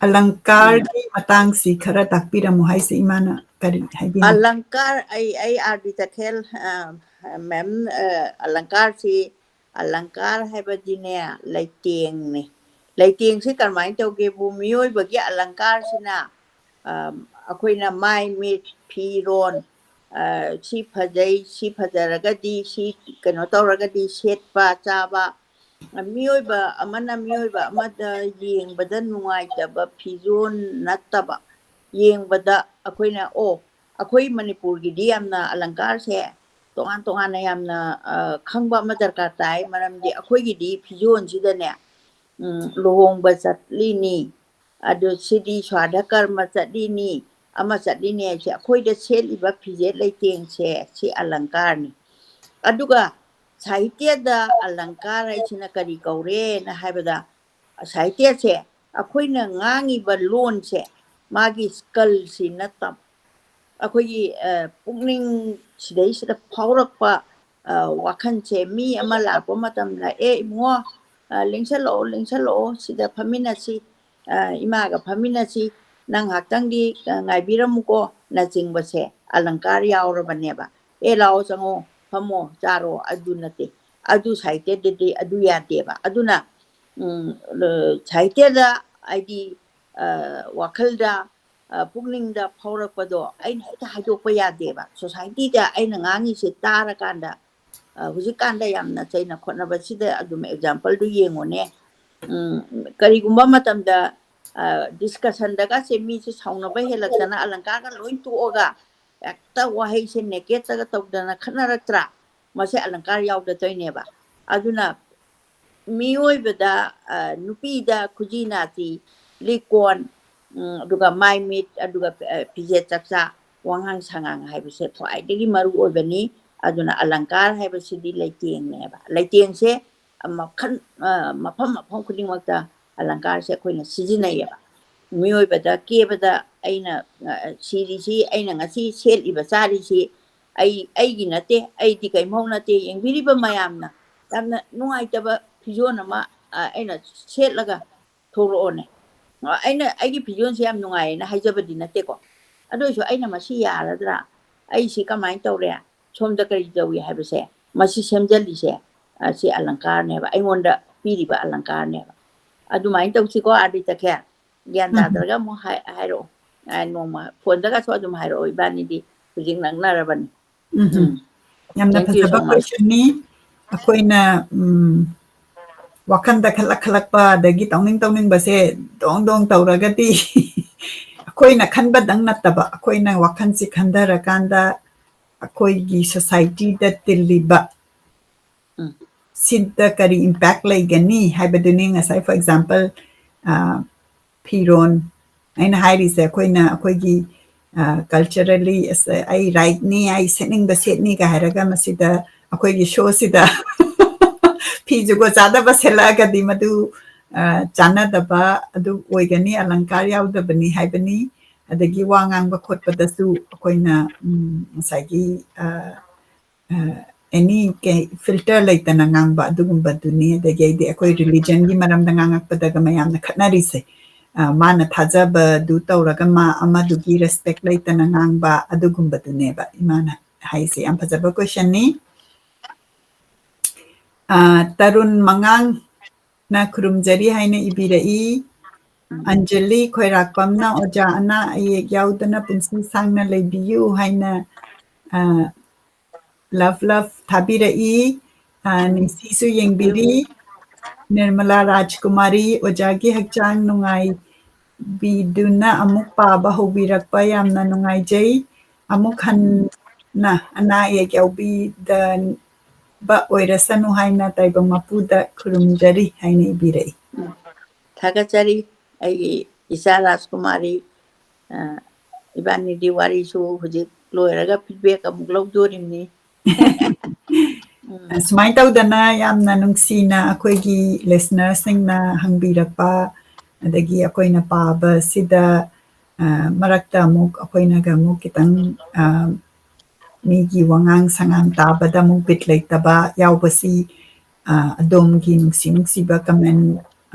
ꯑꯂꯪꯀꯥꯔꯒꯤ ꯃꯇꯥꯡꯁꯤ ꯈꯔ ꯇꯥꯛꯄꯤꯔꯝꯃꯨ ꯍꯥꯏꯁꯦ ꯏꯃꯥꯅ ꯀꯔꯤ ꯍꯥꯏꯕꯤꯅꯤꯡ? ꯑꯂꯪꯀꯥꯔ, ꯑꯩ, ꯑꯩ R D ꯇꯈꯦꯜ, ꯑ, ma'am, ꯑ, ꯑꯂꯪꯀꯥꯔꯁꯤ, ꯑꯂꯪꯀꯥꯔ ꯍꯥꯏꯕꯗꯤꯅꯦ, ꯂꯩꯇꯦꯡꯅꯤ꯫ ꯂꯩꯇꯦꯡꯁꯤ ꯀꯔꯝꯍꯥꯏꯅ ꯇꯧꯒꯦꯕꯨ, ꯃꯤꯑꯣꯏꯕꯒꯤ ꯑꯂꯪꯀꯥꯔꯁꯤꯅ, ꯑ, ꯑꯩꯈꯣꯏꯅ ꯃꯥꯏ, ꯃꯤꯠ, ꯐꯤꯔꯣꯟ, ꯑ, ꯁꯤ ꯐꯖꯩ, ꯁꯤ ꯐꯖꯔꯒꯗꯤ, ꯁꯤ ꯀꯩꯅꯣ ꯇꯧꯔꯒꯗꯤ ꯁꯦꯠꯄ, ꯆꯥꯕ, ꯃꯤꯑꯣꯏꯕ ꯑꯃꯅ ꯃꯤꯑꯣꯏꯕ ꯑꯃꯗ ꯌꯦꯡꯕꯗ ꯅꯨꯡꯉꯥꯏꯇꯕ ꯐꯤꯖꯣꯜ ꯅꯠꯇꯕ, ꯌꯦꯡꯕꯗ ꯑꯩꯈꯣꯏꯅ, ꯑꯣ, ꯑꯩꯈꯣꯏ ꯃꯅꯤꯄꯨꯔꯒꯤꯗꯤ ꯌꯥꯝꯅ ꯑꯂꯪꯀꯥꯔꯁꯦ ꯇꯣꯉꯥꯟ ꯇꯣꯉꯥꯟꯅ ꯌꯥꯝꯅ, ꯑ, ꯈꯪꯕ ꯑꯃ ꯗꯔꯀꯥꯔ ꯇꯥꯏ꯫ ꯃꯔꯝꯗꯤ ꯑꯩꯈꯣꯏꯒꯤꯗꯤ ꯐꯤꯖꯣꯜꯁꯤꯗꯅꯦ, ꯎꯝ, ꯂꯨꯍꯣꯡꯕ ꯆꯠꯂꯤꯅꯤ, ꯑꯗꯨ ꯁꯤꯗꯤ ꯁ꯭ꯋꯥꯔꯙ ꯀꯔꯃ ꯆꯠꯂꯤꯅꯤ, ꯑꯃ ꯆꯠꯂꯤꯅꯤ ꯍꯥꯏꯁꯦ ꯑꯩꯈꯣꯏꯗ ꯁꯦꯠꯂꯤꯕ ꯐꯤꯖꯦꯠ ꯂꯩꯇꯦꯡꯁꯦ ꯁꯤ ꯑꯂꯪꯀꯥꯔꯅꯤ꯫ ꯑꯗꯨꯒ ꯁꯥꯍꯤꯇ꯭ꯌꯗ ꯑꯂꯪꯀꯥꯔ ꯍꯥꯏꯁꯤꯅ ꯀꯔꯤ ꯀꯧꯔꯦꯅ ꯍꯥꯏꯕꯗ, ꯁꯥꯍꯤꯇ꯭ꯌꯁꯦ ꯑꯩꯈꯣꯏꯅ ꯉꯥꯡꯉꯤꯕ ꯂꯣꯟꯁꯦ ꯃꯥꯒꯤ ꯁ꯭ꯀꯜꯁꯤ ꯅꯠꯇꯕ, ꯑꯩꯈꯣꯏꯒꯤ ꯄꯨꯛꯅꯤꯡ ꯁꯤꯗꯩꯁꯤꯗ ꯐꯥꯎꯔꯛꯄ ꯋꯥꯈꯜꯁꯦ, ꯃꯤ ꯑꯃ ꯂꯥꯛꯄ ꯃꯇꯝꯗ, "ꯑꯦ ꯏꯕꯨꯡꯉꯣ, ꯂꯦꯡꯁꯜꯂꯛꯑꯣ, ꯂꯦꯡꯁꯜꯂꯛꯑꯣ, ꯁꯤꯗ ꯐꯝꯃꯤꯟꯅꯁꯤ, ꯏꯃꯥꯒ ꯐꯝꯃꯤꯟꯅꯁꯤ, ꯅꯪ ꯉꯥꯏꯍꯥꯛꯇꯪꯗꯤ ꯉꯥꯏꯕꯤꯔꯝꯃꯨꯀꯣ" ꯅꯆꯤꯡꯕꯁꯦ ꯑꯂꯪꯀꯥꯔ ꯌꯥꯎꯔꯕꯅꯦꯕ꯫ "ꯑꯦ ꯂꯥꯛꯑꯣ, ꯆꯪꯉꯣ, ꯐꯝꯃꯣ, ꯆꯥꯔꯣ" ꯑꯗꯨ ꯅꯠꯇꯦ꯫ ꯑꯗꯨ ꯁꯥꯍꯤꯇ꯭ꯌꯗꯗꯤ ꯑꯗꯨ ꯌꯥꯗꯦꯕ꯫ ꯑꯗꯨꯅ ꯁꯥꯍꯤꯇ꯭ꯌꯗ ꯍꯥꯏꯗꯤ ꯋꯥꯈꯜꯗ, ꯄꯨꯛꯅꯤꯡꯗ ꯐꯥꯎꯔꯛꯄꯗꯣ ꯑꯩꯅ ꯍꯦꯛꯇ ꯍꯥꯏꯗꯣꯛꯄ ꯌꯥꯗꯦꯕ꯫ ꯁꯣꯁꯥꯏꯇꯤꯗ ꯑꯩꯅ ꯉꯥꯡꯉꯤꯁꯦ ꯇꯥꯔꯀꯥꯟꯗ, ꯍꯧꯖꯤꯛꯀꯥꯟꯗ ꯌꯥꯝꯅ ꯆꯩꯅ ꯈꯣꯠꯅꯕꯁꯤꯗ ꯑꯗꯨꯝ ꯑꯦꯛꯖꯥꯝꯄꯜꯗꯨ ꯌꯦꯡꯉꯨꯅꯦ꯫ ꯀꯔꯤꯒꯨꯝꯕ ꯃꯇꯝꯗ ꯗꯤꯁꯀꯁꯟꯗꯒꯁꯦ ꯃꯤꯁꯦ ꯁꯥꯎꯅꯕ ꯍꯦꯜꯂꯛꯇꯅ ꯑꯂꯪꯀꯥꯔꯒ ꯂꯣꯏ ꯇꯣꯛꯑꯒ ꯍꯦꯛꯇ ꯋꯥꯍꯩꯁꯦ ꯅꯦꯀꯦꯠꯇꯒ ꯇꯧꯗꯅ ꯈꯠꯅꯔꯛꯇ꯭ꯔꯥ? ꯃꯁꯦ ꯑꯂꯪꯀꯥꯔ ꯌꯥꯎꯗ ꯇꯧꯔꯤꯅꯦꯕ꯫ ꯑꯗꯨꯅ ꯃꯤꯑꯣꯏꯕꯗ, ꯅꯨꯄꯤꯗ ꯈꯨꯖꯤ ꯅꯥꯆꯤ, ꯂꯤꯛꯀꯣꯟ, ꯑꯗꯨꯒ ꯃꯥꯏ ꯃꯤꯠ, ꯑꯗꯨꯒ ꯐꯤꯖꯦꯠ ꯆꯥꯛꯆꯥ, ꯋꯥꯉꯥꯡ ꯁꯉꯥꯡ ꯍꯥꯏꯕꯁꯦ ꯈ꯭ꯋꯥꯏꯗꯒꯤ ꯃꯔꯨ ꯑꯣꯏꯕꯅꯤ꯫ ꯑꯗꯨꯅ ꯑꯂꯪꯀꯥꯔ ꯍꯥꯏꯕꯁꯤꯗꯤ ꯂꯩꯇꯦꯡꯅꯦꯕ꯫ ꯂꯩꯇꯦꯡꯁꯦ ꯃꯈꯜ, ꯃꯐꯝ ꯃꯐꯝ ꯈꯨꯗꯤꯡꯃꯛꯇ ꯑꯂꯪꯀꯥꯔꯁꯦ ꯑꯩꯈꯣꯏꯅ ꯁꯤꯖꯤꯟꯅꯩꯌꯦꯕ꯫ ꯃꯤꯑꯣꯏꯕꯗ ꯀꯦꯕꯗ ꯑꯩꯅ ꯁꯤꯔꯤꯁꯤ, ꯑꯩꯅ ꯉꯁꯤ ꯁꯦꯠꯂꯤꯕ ꯆꯥꯔꯤꯁꯤ ꯑꯩ, ꯑꯩꯒꯤ ꯅꯠꯇꯦ, ꯑꯩꯗꯤ ꯀꯔꯤꯝꯐꯥꯎ ꯅꯠꯇꯦ, ꯌꯦꯡꯕꯤꯔꯤꯕ ꯃꯌꯥꯝꯅ ꯌꯥꯝꯅ ꯅꯨꯡꯉꯥꯏꯇꯕ ꯐꯤꯖꯣꯜ ꯑꯃ ꯑꯩꯅ ꯁꯦꯠꯂꯒ ꯊꯣꯛꯂꯛꯑꯣꯅꯦ꯫ ꯑꯩꯅ ꯑꯩꯒꯤ ꯐꯤꯖꯣꯜꯁꯦ ꯌꯥꯝ ꯅꯨꯡꯉꯥꯏꯌꯦꯅ ꯍꯥꯏꯖꯕꯗꯤ ꯅꯠꯇꯦꯀꯣ꯫ ꯑꯗꯨ ꯑꯣꯏꯔꯁꯨ ꯑꯩꯅ ꯃꯁꯤ ꯌꯥꯔꯗ꯭ꯔꯥ? ꯑꯩꯁꯤ ꯀꯃꯥꯏꯅ ꯇꯧꯔꯦ? ꯁꯣꯝꯗ ꯀꯔꯤ ꯇꯧꯏ ꯍꯥꯏꯕꯁꯦ, ꯃꯁꯤ ꯁꯦꯝꯖꯤꯜꯂꯤꯁꯦ, ꯁꯤ ꯑꯂꯪꯀꯥꯔꯅꯦꯕ, ꯑꯩꯉꯣꯟꯗ ꯄꯤꯔꯤꯕ ꯑꯂꯪꯀꯥꯔꯅꯦꯕ꯫ ꯑꯗꯨꯃꯥꯏꯅ ꯇꯧꯁꯤꯀꯣ ꯑꯥꯔꯗꯤꯇꯈꯦ꯫ ꯒ꯭ꯌꯥꯟ ꯎꯝ꯫ ꯇꯥꯗ꯭ꯔꯒ ꯑꯃꯨꯛ ꯍꯥꯏ-, ꯍꯥꯏꯔꯛꯑꯣ꯫ ꯑ, ꯅꯣꯡꯃ ꯐꯣꯟꯗꯒꯁꯨ ꯑꯗꯨꯝ ꯍꯥꯏꯔꯛꯑꯣ, ꯏꯕꯥꯅꯤꯗꯤ ꯍꯧꯖꯤꯛ ꯅꯛꯅꯔꯕꯅꯤ꯫ ꯎꯝ꯫ ꯎꯝ꯫ ꯌꯥꯝꯅ Thank you ꯐꯖꯕ so much꯫ Questionꯅꯤ꯫ ꯑꯩꯈꯣꯏꯅ, ꯎꯝ, ꯋꯥꯈꯟꯗ ꯈꯜꯂꯛ ꯈꯜꯂꯛꯄ ꯑꯗꯒꯤ ꯇꯧꯅꯤꯡ ꯇꯧꯅꯤꯡꯕꯁꯦ ꯗꯣꯡ ꯗꯣꯡ ꯇꯧꯔꯒꯗꯤ ꯑꯩꯈꯣꯏꯅ ꯈꯟꯕꯗꯪ ꯅꯠꯇꯕ, ꯑꯩꯈꯣꯏꯅ ꯋꯥꯈꯜꯁꯤ ꯈꯟꯊꯔꯀꯥꯟꯗ ꯑꯩꯈꯣꯏꯒꯤ societyꯗ ꯇꯤꯜꯂꯤꯕ ꯎꯝ꯫ ꯁꯤꯗ ꯀꯔꯤ impact ꯂꯩꯒꯅꯤ ꯍꯥꯏꯕꯗꯨꯅꯤ꯫ ꯉꯁꯥꯏ, for example, ꯑ, ꯐꯤꯔꯣꯟ, ꯑꯩꯅ ꯍꯥꯏꯔꯤꯁꯦ, ꯑꯩꯈꯣꯏꯅ ꯑꯩꯈꯣꯏꯒꯤ, ꯑ, culturally, ꯑꯁ, ꯑꯩ rightꯅꯤ, ꯑꯩ ꯁꯦꯠꯅꯤꯡꯕ ꯁꯦꯠꯅꯤꯒ ꯍꯥꯏꯔꯒ, ꯃꯁꯤꯗ ꯑꯩꯈꯣꯏꯒꯤ showꯁꯤꯗ ꯐꯤ ꯖꯨꯒꯣ ꯆꯥꯗꯕ ꯁꯦꯠꯂꯛꯑꯒꯗꯤ ꯃꯗꯨ, ꯑ, ꯆꯥꯟꯅꯗꯕ ꯑꯗꯨ ꯑꯣꯏꯒꯅꯤ, ꯑꯂꯪꯀꯥꯔ ꯌꯥꯎꯗꯕꯅꯤ ꯍꯥꯏꯕꯅꯤ꯫ ꯑꯗꯒꯤ ꯋꯥ ꯉꯥꯡꯕ ꯈꯣꯠꯄꯗꯁꯨ ꯑꯩꯈꯣꯏꯅ, ꯎꯝ, ꯉꯁꯥꯏꯒꯤ, ꯑ, ꯑ, any ꯀꯩ, filter ꯂꯩꯇꯅ ꯉꯥꯡꯕ ꯑꯗꯨꯒꯨꯝꯕꯗꯨꯅꯤ꯫ ꯑꯗꯒꯤ ꯑꯩꯗꯤ ꯑꯩꯈꯣꯏ religionꯒꯤ ꯃꯔꯝꯗ ꯉꯥꯡꯉꯛꯄꯗꯒ ꯃꯌꯥꯝꯅ ꯈꯠꯅꯔꯤꯁꯦ, ꯑ, ꯃꯥꯅ ꯊꯥꯖꯕꯗꯨ ꯇꯧꯔꯒ ꯃꯥ ꯑꯃꯗꯨꯒꯤ respect ꯂꯩꯇꯅ ꯉꯥꯡꯕ ꯑꯗꯨꯒꯨꯝꯕꯗꯨꯅꯦꯕ ꯏꯃꯥꯅ ꯍꯥꯏꯁꯦ꯫ ꯌꯥꯝ ꯐꯖꯕ questionꯅꯤ꯫ ꯑ, ꯇꯔꯨꯟ ꯃꯉꯥꯡꯅ ꯈꯨꯔꯨꯝꯖꯔꯤ ꯍꯥꯏꯅ ꯏꯕꯤꯔꯛꯏ꯫ ꯑꯟꯖꯂꯤ ꯈꯣꯏꯔꯥꯛꯄꯝꯅ ꯑꯣꯖꯥ ꯑꯅꯥ ꯑꯌꯦꯛ ꯌꯥꯎꯗꯅ ꯄꯨꯟꯁꯤ ꯁꯥꯡꯅ ꯂꯩꯕꯤꯌꯨ ꯍꯥꯏꯅ, ꯑ, love love ꯊꯥꯕꯤꯔꯛꯏ꯫ ꯑ, ꯅꯤꯡꯁꯤꯁꯨ ꯌꯦꯡꯕꯤꯔꯤ꯫ ꯅꯤꯔꯃꯂꯥ ꯔꯥꯖꯀꯨꯃꯥꯔꯤ, ꯑꯣꯖꯥꯒꯤ ꯍꯛꯆꯥꯡ ꯅꯨꯡꯉꯥꯏꯕꯤꯗꯨꯅ ꯑꯃꯨꯛ ꯄꯥꯕ ꯍꯧꯕꯤꯔꯛꯄ ꯌꯥꯝꯅ ꯅꯨꯡꯉꯥꯏꯖꯩ꯫ ꯑꯃꯨꯛ ꯍꯟꯅ ꯑꯅꯥ ꯑꯌꯦꯛ ꯌꯥꯎꯕꯤꯗꯕ ꯑꯣꯏꯔꯁꯅꯨ ꯍꯥꯏꯅ ꯇꯥꯏꯕꯪ ꯃꯄꯨꯗ ꯈꯨꯔꯨꯝꯖꯔꯤ ꯍꯥꯏꯅ ꯏꯕꯤꯔꯛꯏ꯫ ꯎꯝ꯫ ꯊꯥꯒꯠꯆꯔꯤ꯫ ꯑꯩꯒꯤ ꯏꯆꯥ ꯔꯥꯖꯀꯨꯃꯥꯔꯤ, ꯑ, ꯏꯕꯥꯅꯤꯗꯤ ꯋꯥꯔꯤꯁꯨ ꯍꯧꯖꯤꯛ ꯂꯣꯏꯔꯒ feedback ꯑꯃꯨꯛ ꯂꯧꯗꯣꯔꯤꯕꯅꯤ꯫ ꯎꯝ꯫ ꯁꯨꯃꯥꯏꯅ ꯇꯧꯗꯅ ꯌꯥꯝꯅ ꯅꯨꯡꯁꯤꯅ ꯑꯩꯈꯣꯏꯒꯤ listenerꯁꯤꯡꯅ ꯍꯪꯕꯤꯔꯛꯄ, ꯑꯗꯒꯤ ꯑꯩꯈꯣꯏꯅ ꯄꯥꯕꯁꯤꯗ, ꯑ, ꯃꯔꯛꯇ ꯑꯃꯨꯛ ꯑꯩꯈꯣꯏꯅꯒ ꯑꯃꯨꯛ ꯈꯤꯇꯪ, ꯑ, ꯃꯤꯒꯤ ꯋꯥꯉꯥꯡ ꯁꯉꯥꯡ ꯇꯥꯕꯗ ꯑꯃꯨꯛ ꯕꯤꯠ ꯂꯩꯇꯕ ꯌꯥꯎꯕꯁꯤ, ꯑ, ꯑꯗꯣꯝꯒꯤ ꯅꯨꯡꯁꯤ ꯅꯨꯡꯁꯤꯕ comment,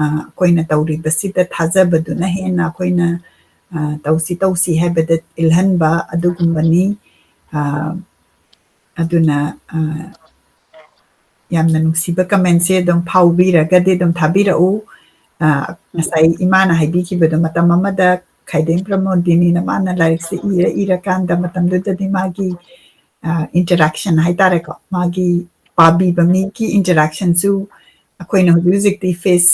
ꯑ, ꯑꯩꯈꯣꯏꯅ ꯇꯧꯔꯤꯕꯁꯤꯗ ꯊꯥꯖꯕꯗꯨꯅ ꯍꯦꯟꯅ ꯑꯩꯈꯣꯏꯅ, ꯑ, ꯇꯧꯁꯤ ꯇꯧꯁꯤ ꯍꯥꯏꯕꯗ ꯏꯜꯍꯟꯕ ꯑꯗꯨꯒꯨꯝꯕꯅꯤ꯫ ꯑ, ꯑꯗꯨꯅ, ꯑ, ꯌꯥꯝꯅ ꯅꯨꯡꯁꯤꯕ commentꯁꯦ ꯑꯗꯨꯝ ꯐꯥꯎꯕꯤꯔꯒꯗꯤ ꯑꯗꯨꯝ ꯊꯥꯕꯤꯔꯛꯎ꯫ ꯑ, ꯉꯁꯥꯏ ꯏꯃꯥꯅ ꯍꯥꯏꯕꯤꯈꯤꯕꯗꯣ, ꯃꯇꯝ ꯑꯃꯗ ꯈꯥꯏꯗꯦꯝ ꯄ꯭ꯔꯃꯣꯗꯤꯅꯤꯅ ꯃꯥꯅ ꯂꯥꯏꯔꯤꯛꯁꯦ ꯏꯔ ꯏꯔꯀꯥꯟꯗ ꯃꯇꯝꯗꯨꯗꯗꯤ ꯃꯥꯒꯤ, ꯑ, interaction ꯍꯥꯏꯇꯥꯔꯦꯀꯣ, ꯃꯥꯒꯤ ꯄꯥꯕꯤꯕ ꯃꯤꯒꯤ interactionꯁꯨ ꯑꯩꯈꯣꯏꯅ ꯍꯧꯖꯤꯛ ꯍꯧꯖꯤꯛꯇꯤ face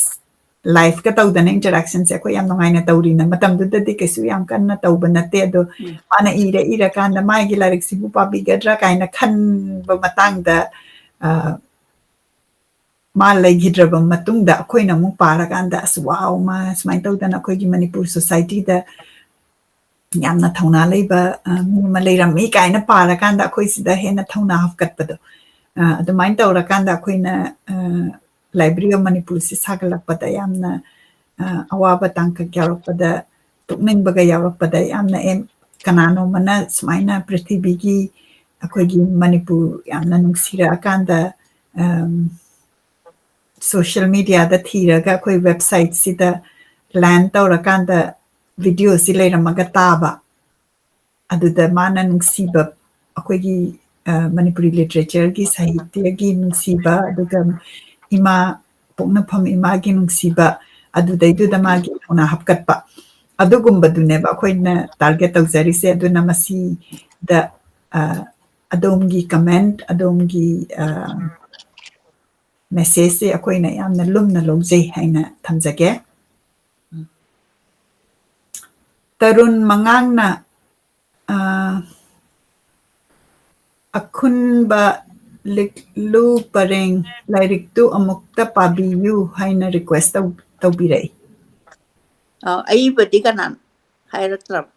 liveꯀ ꯇꯧꯗꯅ interactionꯁꯦ ꯑꯩꯈꯣꯏ ꯌꯥꯝ ꯅꯨꯡꯉꯥꯏꯅ ꯇꯧꯔꯤꯅ, ꯃꯇꯝꯗꯨꯗꯗꯤ ꯀꯩꯁꯨ ꯌꯥꯝ ꯀꯟꯅ ꯇꯧꯕ ꯅꯠꯇꯦ꯫ ꯑꯗꯣ ꯎꯝ꯫ ꯃꯥꯅ ꯏꯔ ꯏꯔꯀꯥꯟꯗ ꯃꯥꯒꯤ ꯂꯥꯏꯔꯤꯛꯁꯤꯕꯨ ꯄꯥꯕꯤꯒꯗ꯭ꯔꯥ ꯀꯥꯏꯅ ꯈꯟꯕ ꯃꯇꯥꯡꯗ, ꯑ, ꯃꯥ ꯂꯩꯈꯤꯗ꯭ꯔꯕ ꯃꯇꯨꯡꯗ ꯑꯩꯈꯣꯏꯅ ꯑꯃꯨꯛ ꯄꯥꯔꯀꯥꯟꯗ, "ꯑꯁ, ꯋꯥꯎ, ꯃꯥ ꯁꯨꯃꯥꯏꯅ ꯇꯧꯗꯅ ꯑꯩꯈꯣꯏꯒꯤ ꯃꯅꯤꯄꯨꯔ society ꯗ ꯌꯥꯝꯅ ꯊꯧꯅꯥ ꯂꯩꯕ, ꯑ, ꯃꯤ ꯑꯃ ꯂꯩꯔꯝꯃꯤ" ꯀꯥꯏꯅ ꯄꯥꯔꯀꯥꯟꯗ ꯑꯩꯈꯣꯏ ꯁꯤꯗ ꯍꯦꯟꯅ ꯊꯧꯅꯥ ꯍꯥꯞꯀꯠꯄꯗꯣ꯫ ꯑ, ꯑꯗꯨꯃꯥꯏꯅ ꯇꯧꯔꯀꯥꯟꯗ ꯑꯩꯈꯣꯏꯅ, ꯑ, Library of ꯃꯅꯤꯄꯨꯔꯁꯤ ꯁꯥꯒꯠꯂꯛꯄꯗ ꯌꯥꯝꯅ, ꯑ, ꯑꯋꯥꯕ ꯇꯥꯡꯀꯛ ꯌꯥꯎꯔꯛꯄꯗ, ꯇꯣꯛꯅꯤꯡꯕꯒ ꯌꯥꯎꯔꯛꯄꯗ ꯌꯥꯝꯅ ꯑꯦ-, ꯀꯅꯥꯅꯣꯝꯃꯅ ꯁꯨꯃꯥꯏꯅ ꯄ꯭ꯔꯤꯊꯤꯕꯤꯒꯤ ꯑꯩꯈꯣꯏꯒꯤ ꯃꯅꯤꯄꯨꯔ ꯌꯥꯝꯅ ꯅꯨꯡꯁꯤꯔꯛꯑꯀꯥꯟꯗ, ꯑꯝ, social media ꯗ ꯊꯤꯔꯒ ꯑꯩꯈꯣꯏ website ꯁꯤꯗ land ꯇꯧꯔꯀꯥꯟꯗ video ꯁꯤ ꯂꯩꯔꯝꯃꯒ ꯇꯥꯕ꯫ ꯑꯗꯨꯗ ꯃꯥꯅ ꯅꯨꯡꯁꯤꯕ, ꯑꯩꯈꯣꯏꯒꯤ, ꯑ, ꯃꯅꯤꯄꯨꯔꯤ literature ꯒꯤ, ꯁꯥꯍꯤꯇ꯭ꯌꯒꯤ ꯅꯨꯡꯁꯤꯕ, ꯑꯗꯨꯒ ꯏꯃꯥ, ꯄꯣꯛꯅꯐꯝ ꯏꯃꯥꯒꯤ ꯅꯨꯡꯁꯤꯕ, ꯑꯗꯨꯗꯩꯗꯨꯗ ꯃꯥꯒꯤ ꯊꯧꯅꯥ ꯍꯥꯞꯀꯠꯄ, ꯑꯗꯨꯒꯨꯝꯕꯗꯨꯅꯦꯕ ꯑꯩꯈꯣꯏꯅ target ꯇꯧꯖꯔꯤꯁꯦ꯫ ꯑꯗꯨꯅ ꯃꯁꯤꯗ, ꯑ, ꯑꯗꯣꯝꯒꯤ comment, ꯑꯗꯣꯝꯒꯤ, ꯑ, message ꯁꯦ ꯑꯩꯈꯣꯏꯅ ꯌꯥꯝꯅ ꯂꯨꯝꯅ ꯂꯧꯖꯩ ꯍꯥꯏꯅ ꯊꯝꯖꯒꯦ꯫ ꯇꯔꯨꯟ ꯃꯉꯥꯡꯅ, ꯑ, "ꯑꯈꯨꯟꯕ ꯂꯤꯛꯂꯨ ꯄꯔꯦꯡ ꯂꯥꯏꯔꯤꯛꯇꯨ ꯑꯃꯨꯛꯇ ꯄꯥꯕꯤꯌꯨ" ꯍꯥꯏꯅ request ꯇꯧ-, ꯇꯧꯕꯤꯔꯛꯏ꯫ ꯑ, ꯑꯏꯕꯗꯤ ꯀꯅꯥꯅꯣ? ꯍꯥꯏꯔꯛꯇ꯭ꯔꯕ?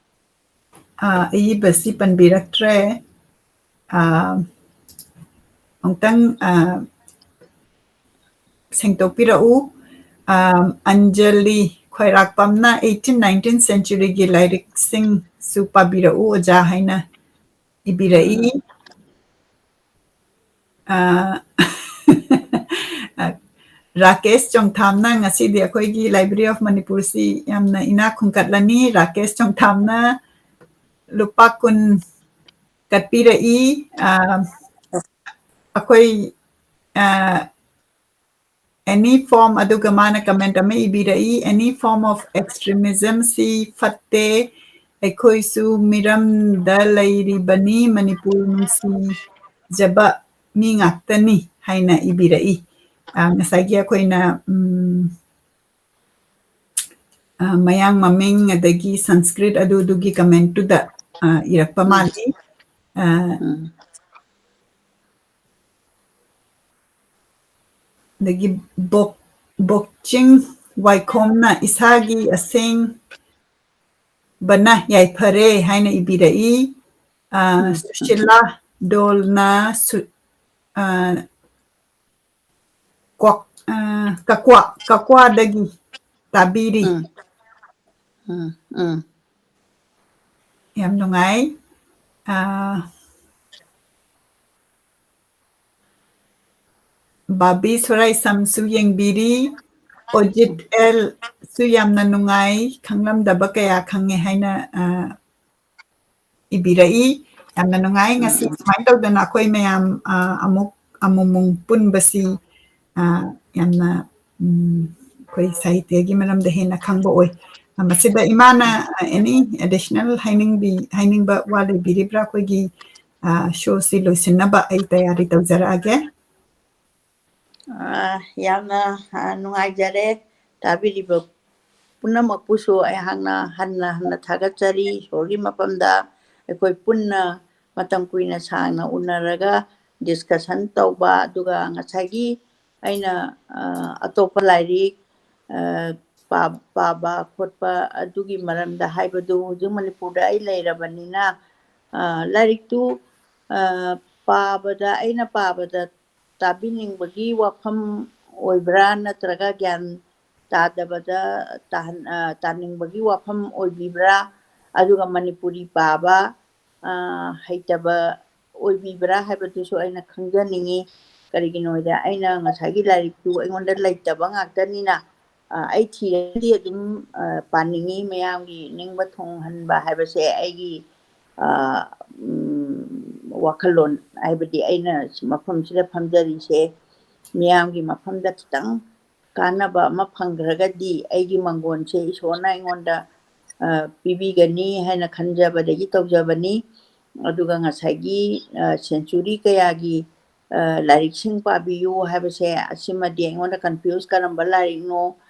ꯑ, ꯑꯏꯕꯁꯤ ꯄꯟꯕꯤꯔꯛꯇ꯭ꯔꯦ꯫ ꯑ, ꯑꯃꯨꯛꯇꯪ, ꯑ, ꯁꯦꯡꯗꯣꯛꯄꯤꯔꯛꯎ꯫ ꯑ, ꯑꯟꯖꯂꯤ ꯈ꯭ꯋꯥꯏꯔꯥꯛꯄꯝꯅ "eighteen nineteenth century ꯒꯤ ꯂꯥꯏꯔꯤꯛꯁꯤꯡꯁꯨ ꯄꯥꯕꯤꯔꯛꯎ, ꯑꯣꯖꯥ" ꯍꯥꯏꯅ ꯏꯕꯤꯔꯛꯏ꯫ ꯑ, ꯔꯥꯀꯦꯁ ꯆꯣꯡꯊꯥꯝꯅ "ꯉꯁꯤꯗꯤ ꯑꯩꯈꯣꯏꯒꯤ Library of ꯃꯅꯤꯄꯨꯔꯁꯤ ꯌꯥꯝꯅ ꯏꯅꯥꯛ ꯈꯨꯟꯒꯠꯂꯅꯤ"꯫ ꯔꯥꯀꯦꯁ ꯆꯣꯡꯊꯥꯝꯅ ꯂꯨꯄꯥ ꯀꯨꯟ ꯀꯠꯄꯤꯔꯛꯏ꯫ ꯑ, ꯑꯩꯈꯣꯏ, ꯑ, any form, ꯑꯗꯨꯒ ꯃꯥꯅ comment ꯑꯃ ꯏꯕꯤꯔꯛꯏ, "Any form of extremism ꯁꯤ ꯐꯠꯇꯦ, ꯑꯩꯈꯣꯏꯁꯨ ꯃꯤꯔꯝꯗ ꯂꯩꯔꯤꯕꯅꯤ, ꯃꯅꯤꯄꯨꯔ ꯅꯨꯡꯁꯤꯖꯕ ꯃꯤ ꯉꯥꯛꯇꯅꯤ" ꯍꯥꯏꯅ ꯏꯕꯤꯔꯛꯏ꯫ ꯑ, ꯉꯁꯥꯏꯒꯤ ꯑꯩꯈꯣꯏꯅ, ꯎꯝ, ꯑ, ꯃꯌꯥꯡ ꯃꯃꯤꯡ ꯑꯗꯒꯤ ꯁꯪꯁꯀ꯭ꯔꯤꯠ ꯑꯗꯨꯗꯨꯒꯤ comment ꯇꯨꯗ, ꯑ, ꯏꯔꯛꯄ ꯎꯝ꯫ ꯃꯥꯜꯂꯤ꯫ ꯑ, ꯎꯝ꯫ ꯑꯗꯒꯤ ꯕꯣꯛ-, ꯕꯣꯛꯆꯤꯡ ꯋꯥꯏꯈꯣꯝꯅ "ꯏꯁꯥꯒꯤ ꯑꯁꯦꯡꯕꯅ ꯌꯥꯏꯐꯔꯦ" ꯍꯥꯏꯅ ꯏꯕꯤꯔꯛꯏ꯫ ꯑ, ꯎꯝ, ꯎꯝ꯫ ꯁꯨꯁꯤꯂꯥ ꯗꯣꯜꯅ ꯁꯨ-, ꯑ, ꯀ꯭ꯋꯥꯛ-, ꯑ, ꯀꯛꯋꯥ, ꯀꯛꯋꯥꯗꯒꯤ ꯇꯥꯕꯤꯔꯤ꯫ ꯎꯝ꯫ ꯎꯝ, ꯎꯝ꯫ ꯌꯥꯝ ꯅꯨꯡꯉꯥꯏ꯫ ꯑ, ꯕꯥꯕꯤ ꯁꯣꯔꯥꯏꯁꯝꯁꯨ ꯌꯦꯡꯕꯤꯔꯤ꯫ ꯑꯣꯖꯤꯠ ꯑꯦꯜꯁꯨ ꯌꯥꯝꯅ ꯅꯨꯡꯉꯥꯏ, ꯈꯪꯂꯝꯗꯕ ꯀꯌꯥ ꯈꯪꯉꯦ ꯍꯥꯏꯅ, ꯑ, ꯏꯕꯤꯔꯛꯏ꯫ ꯌꯥꯝꯅ ꯅꯨꯡꯉꯥꯏ꯫ ꯎꯝ, ꯉꯁꯤ ꯎꯝ꯫ ꯁꯨꯃꯥꯏꯅ ꯇꯧꯗꯅ ꯑꯩꯈꯣꯏ ꯃꯌꯥꯝ, ꯑ, ꯑꯃꯨꯛ ꯑꯃꯨꯃꯨꯡ ꯄꯨꯟꯕꯁꯤ, ꯑ, ꯌꯥꯝꯅ, ꯎꯝ, ꯑꯩꯈꯣꯏ ꯁꯥꯍꯤꯇ꯭ꯌꯒꯤ ꯃꯔꯝꯗ ꯍꯦꯟꯅ ꯈꯪꯕ ꯑꯣꯏ꯫ ꯑ, ꯃꯁꯤꯗ ꯏꯃꯥꯅ, ꯑ, any additional ꯍꯥꯏꯅꯤꯡꯕꯤ-, ꯍꯥꯏꯅꯤꯡꯕ ꯋꯥ ꯂꯩꯕꯤꯔꯤꯕ꯭ꯔꯥ? ꯑꯩꯈꯣꯏꯒꯤ, ꯑ, showꯁꯤ ꯂꯣꯏꯁꯤꯟꯅꯕ ꯑꯩ ꯇꯌꯥꯔꯤ ꯇꯧꯖꯔꯛꯑꯒꯦ꯫ ꯑ, ꯌꯥꯝꯅ, ꯑ, ꯅꯨꯡꯉꯥꯏꯖꯔꯦ꯫ ꯇꯥꯕꯤꯔꯤꯕ ꯄꯨꯝꯅꯃꯛꯄꯨꯁꯨ ꯑꯩꯍꯥꯛꯅ ꯍꯟꯅ ꯍꯟꯅ ꯊꯥꯒꯠꯆꯔꯤ꯫ ꯏꯁꯣꯔꯒꯤ ꯃꯐꯝꯗ ꯑꯩꯈꯣꯏ ꯄꯨꯟꯅ ꯃꯇꯝ ꯀꯨꯏꯅ ꯁꯥꯡꯅ ꯎꯅꯔꯒ discussion ꯇꯧꯕ, ꯑꯗꯨꯒ ꯉꯁꯥꯏꯒꯤ ꯑꯩꯅ, ꯑ, ꯑꯇꯣꯞꯄ ꯂꯥꯏꯔꯤꯛ, ꯑ, ꯄꯥ-, ꯄꯥꯕ ꯈꯣꯠꯄ ꯑꯗꯨꯒꯤ ꯃꯔꯝꯗ ꯍꯥꯏꯕꯗꯨ, ꯍꯧꯖꯤꯛ ꯃꯅꯤꯄꯨꯔꯗ ꯑꯩ ꯂꯩꯔꯕꯅꯤꯅ, ꯑ, ꯂꯥꯏꯔꯤꯛꯇꯨ, ꯑ, ꯄꯥꯕꯗ, ꯑꯩꯅ ꯄꯥꯕꯗ ꯇꯥꯕꯤꯅꯤꯡꯕꯒꯤ ꯋꯥꯐꯝ ꯑꯣꯏꯕ꯭ꯔꯥ, ꯅꯠꯇ꯭ꯔꯒ ꯒ꯭ꯌꯥꯟ ꯇꯥꯗꯕꯗ ꯇꯥꯍꯟ-, ꯑ, ꯇꯥꯅꯤꯡꯕꯒꯤ ꯋꯥꯐꯝ ꯑꯣꯏꯕꯤꯕ꯭ꯔꯥ? ꯑꯗꯨꯒ ꯃꯅꯤꯄꯨꯔꯤ ꯄꯥꯕ, ꯑ, ꯍꯩꯇꯕ ꯑꯣꯏꯕꯤꯕ꯭ꯔꯥ ꯍꯥꯏꯕꯗꯨꯁꯨ ꯑꯩꯅ ꯈꯪꯖꯅꯤꯡꯉꯤ꯫ ꯀꯔꯤꯒꯤꯅꯣ ꯍꯥꯏꯗꯤ ꯑꯩꯅ ꯉꯁꯥꯏꯒꯤ ꯂꯥꯏꯔꯤꯛꯇꯨ ꯑꯩꯉꯣꯟꯗ ꯂꯩꯇꯕ ꯉꯥꯛꯇꯅꯤꯅ, ꯑ, ꯑꯩ ꯊꯤꯔꯒꯗꯤ ꯑꯗꯨꯝ, ꯑ, ꯄꯥꯅꯤꯡꯉꯤ꯫ ꯃꯌꯥꯝꯒꯤ ꯅꯤꯡꯕ ꯊꯨꯡꯍꯟꯕ ꯍꯥꯏꯕꯁꯦ ꯑꯩꯒꯤ, ꯑ, ꯎꯝ, ꯋꯥꯈꯜꯂꯣꯟ, ꯍꯥꯏꯕꯗꯤ ꯑꯩꯅ ꯃꯐꯝꯁꯤꯗ ꯐꯝꯖꯔꯤꯁꯦ ꯃꯤꯌꯥꯝꯒꯤ ꯃꯐꯝꯗ ꯈꯤꯇꯪ ꯀꯥꯟꯅꯕ ꯑꯃ ꯐꯪꯈ꯭ꯔꯒꯗꯤ ꯑꯩꯒꯤ ꯃꯪꯒꯣꯟꯁꯦ ꯏꯁꯣꯔꯅ ꯑꯩꯉꯣꯟꯗ, ꯑ, ꯄꯤꯕꯤꯒꯅꯤ ꯍꯥꯏꯅ ꯈꯟꯖꯕꯗꯒꯤ ꯇꯧꯖꯕꯅꯤ꯫ ꯑꯗꯨꯒ ꯉꯁꯥꯏꯒꯤ, ꯑ, century ꯀꯌꯥꯒꯤ, ꯑ, ꯂꯥꯏꯔꯤꯛꯁꯤꯡ ꯄꯥꯕꯤꯌꯨ ꯍꯥꯏꯕꯁꯦ, ꯑꯁꯤꯃꯗꯤ ꯑꯩꯉꯣꯟꯗ confuse, ꯀꯔꯝꯕ ꯂꯥꯏꯔꯤꯛꯅꯣ,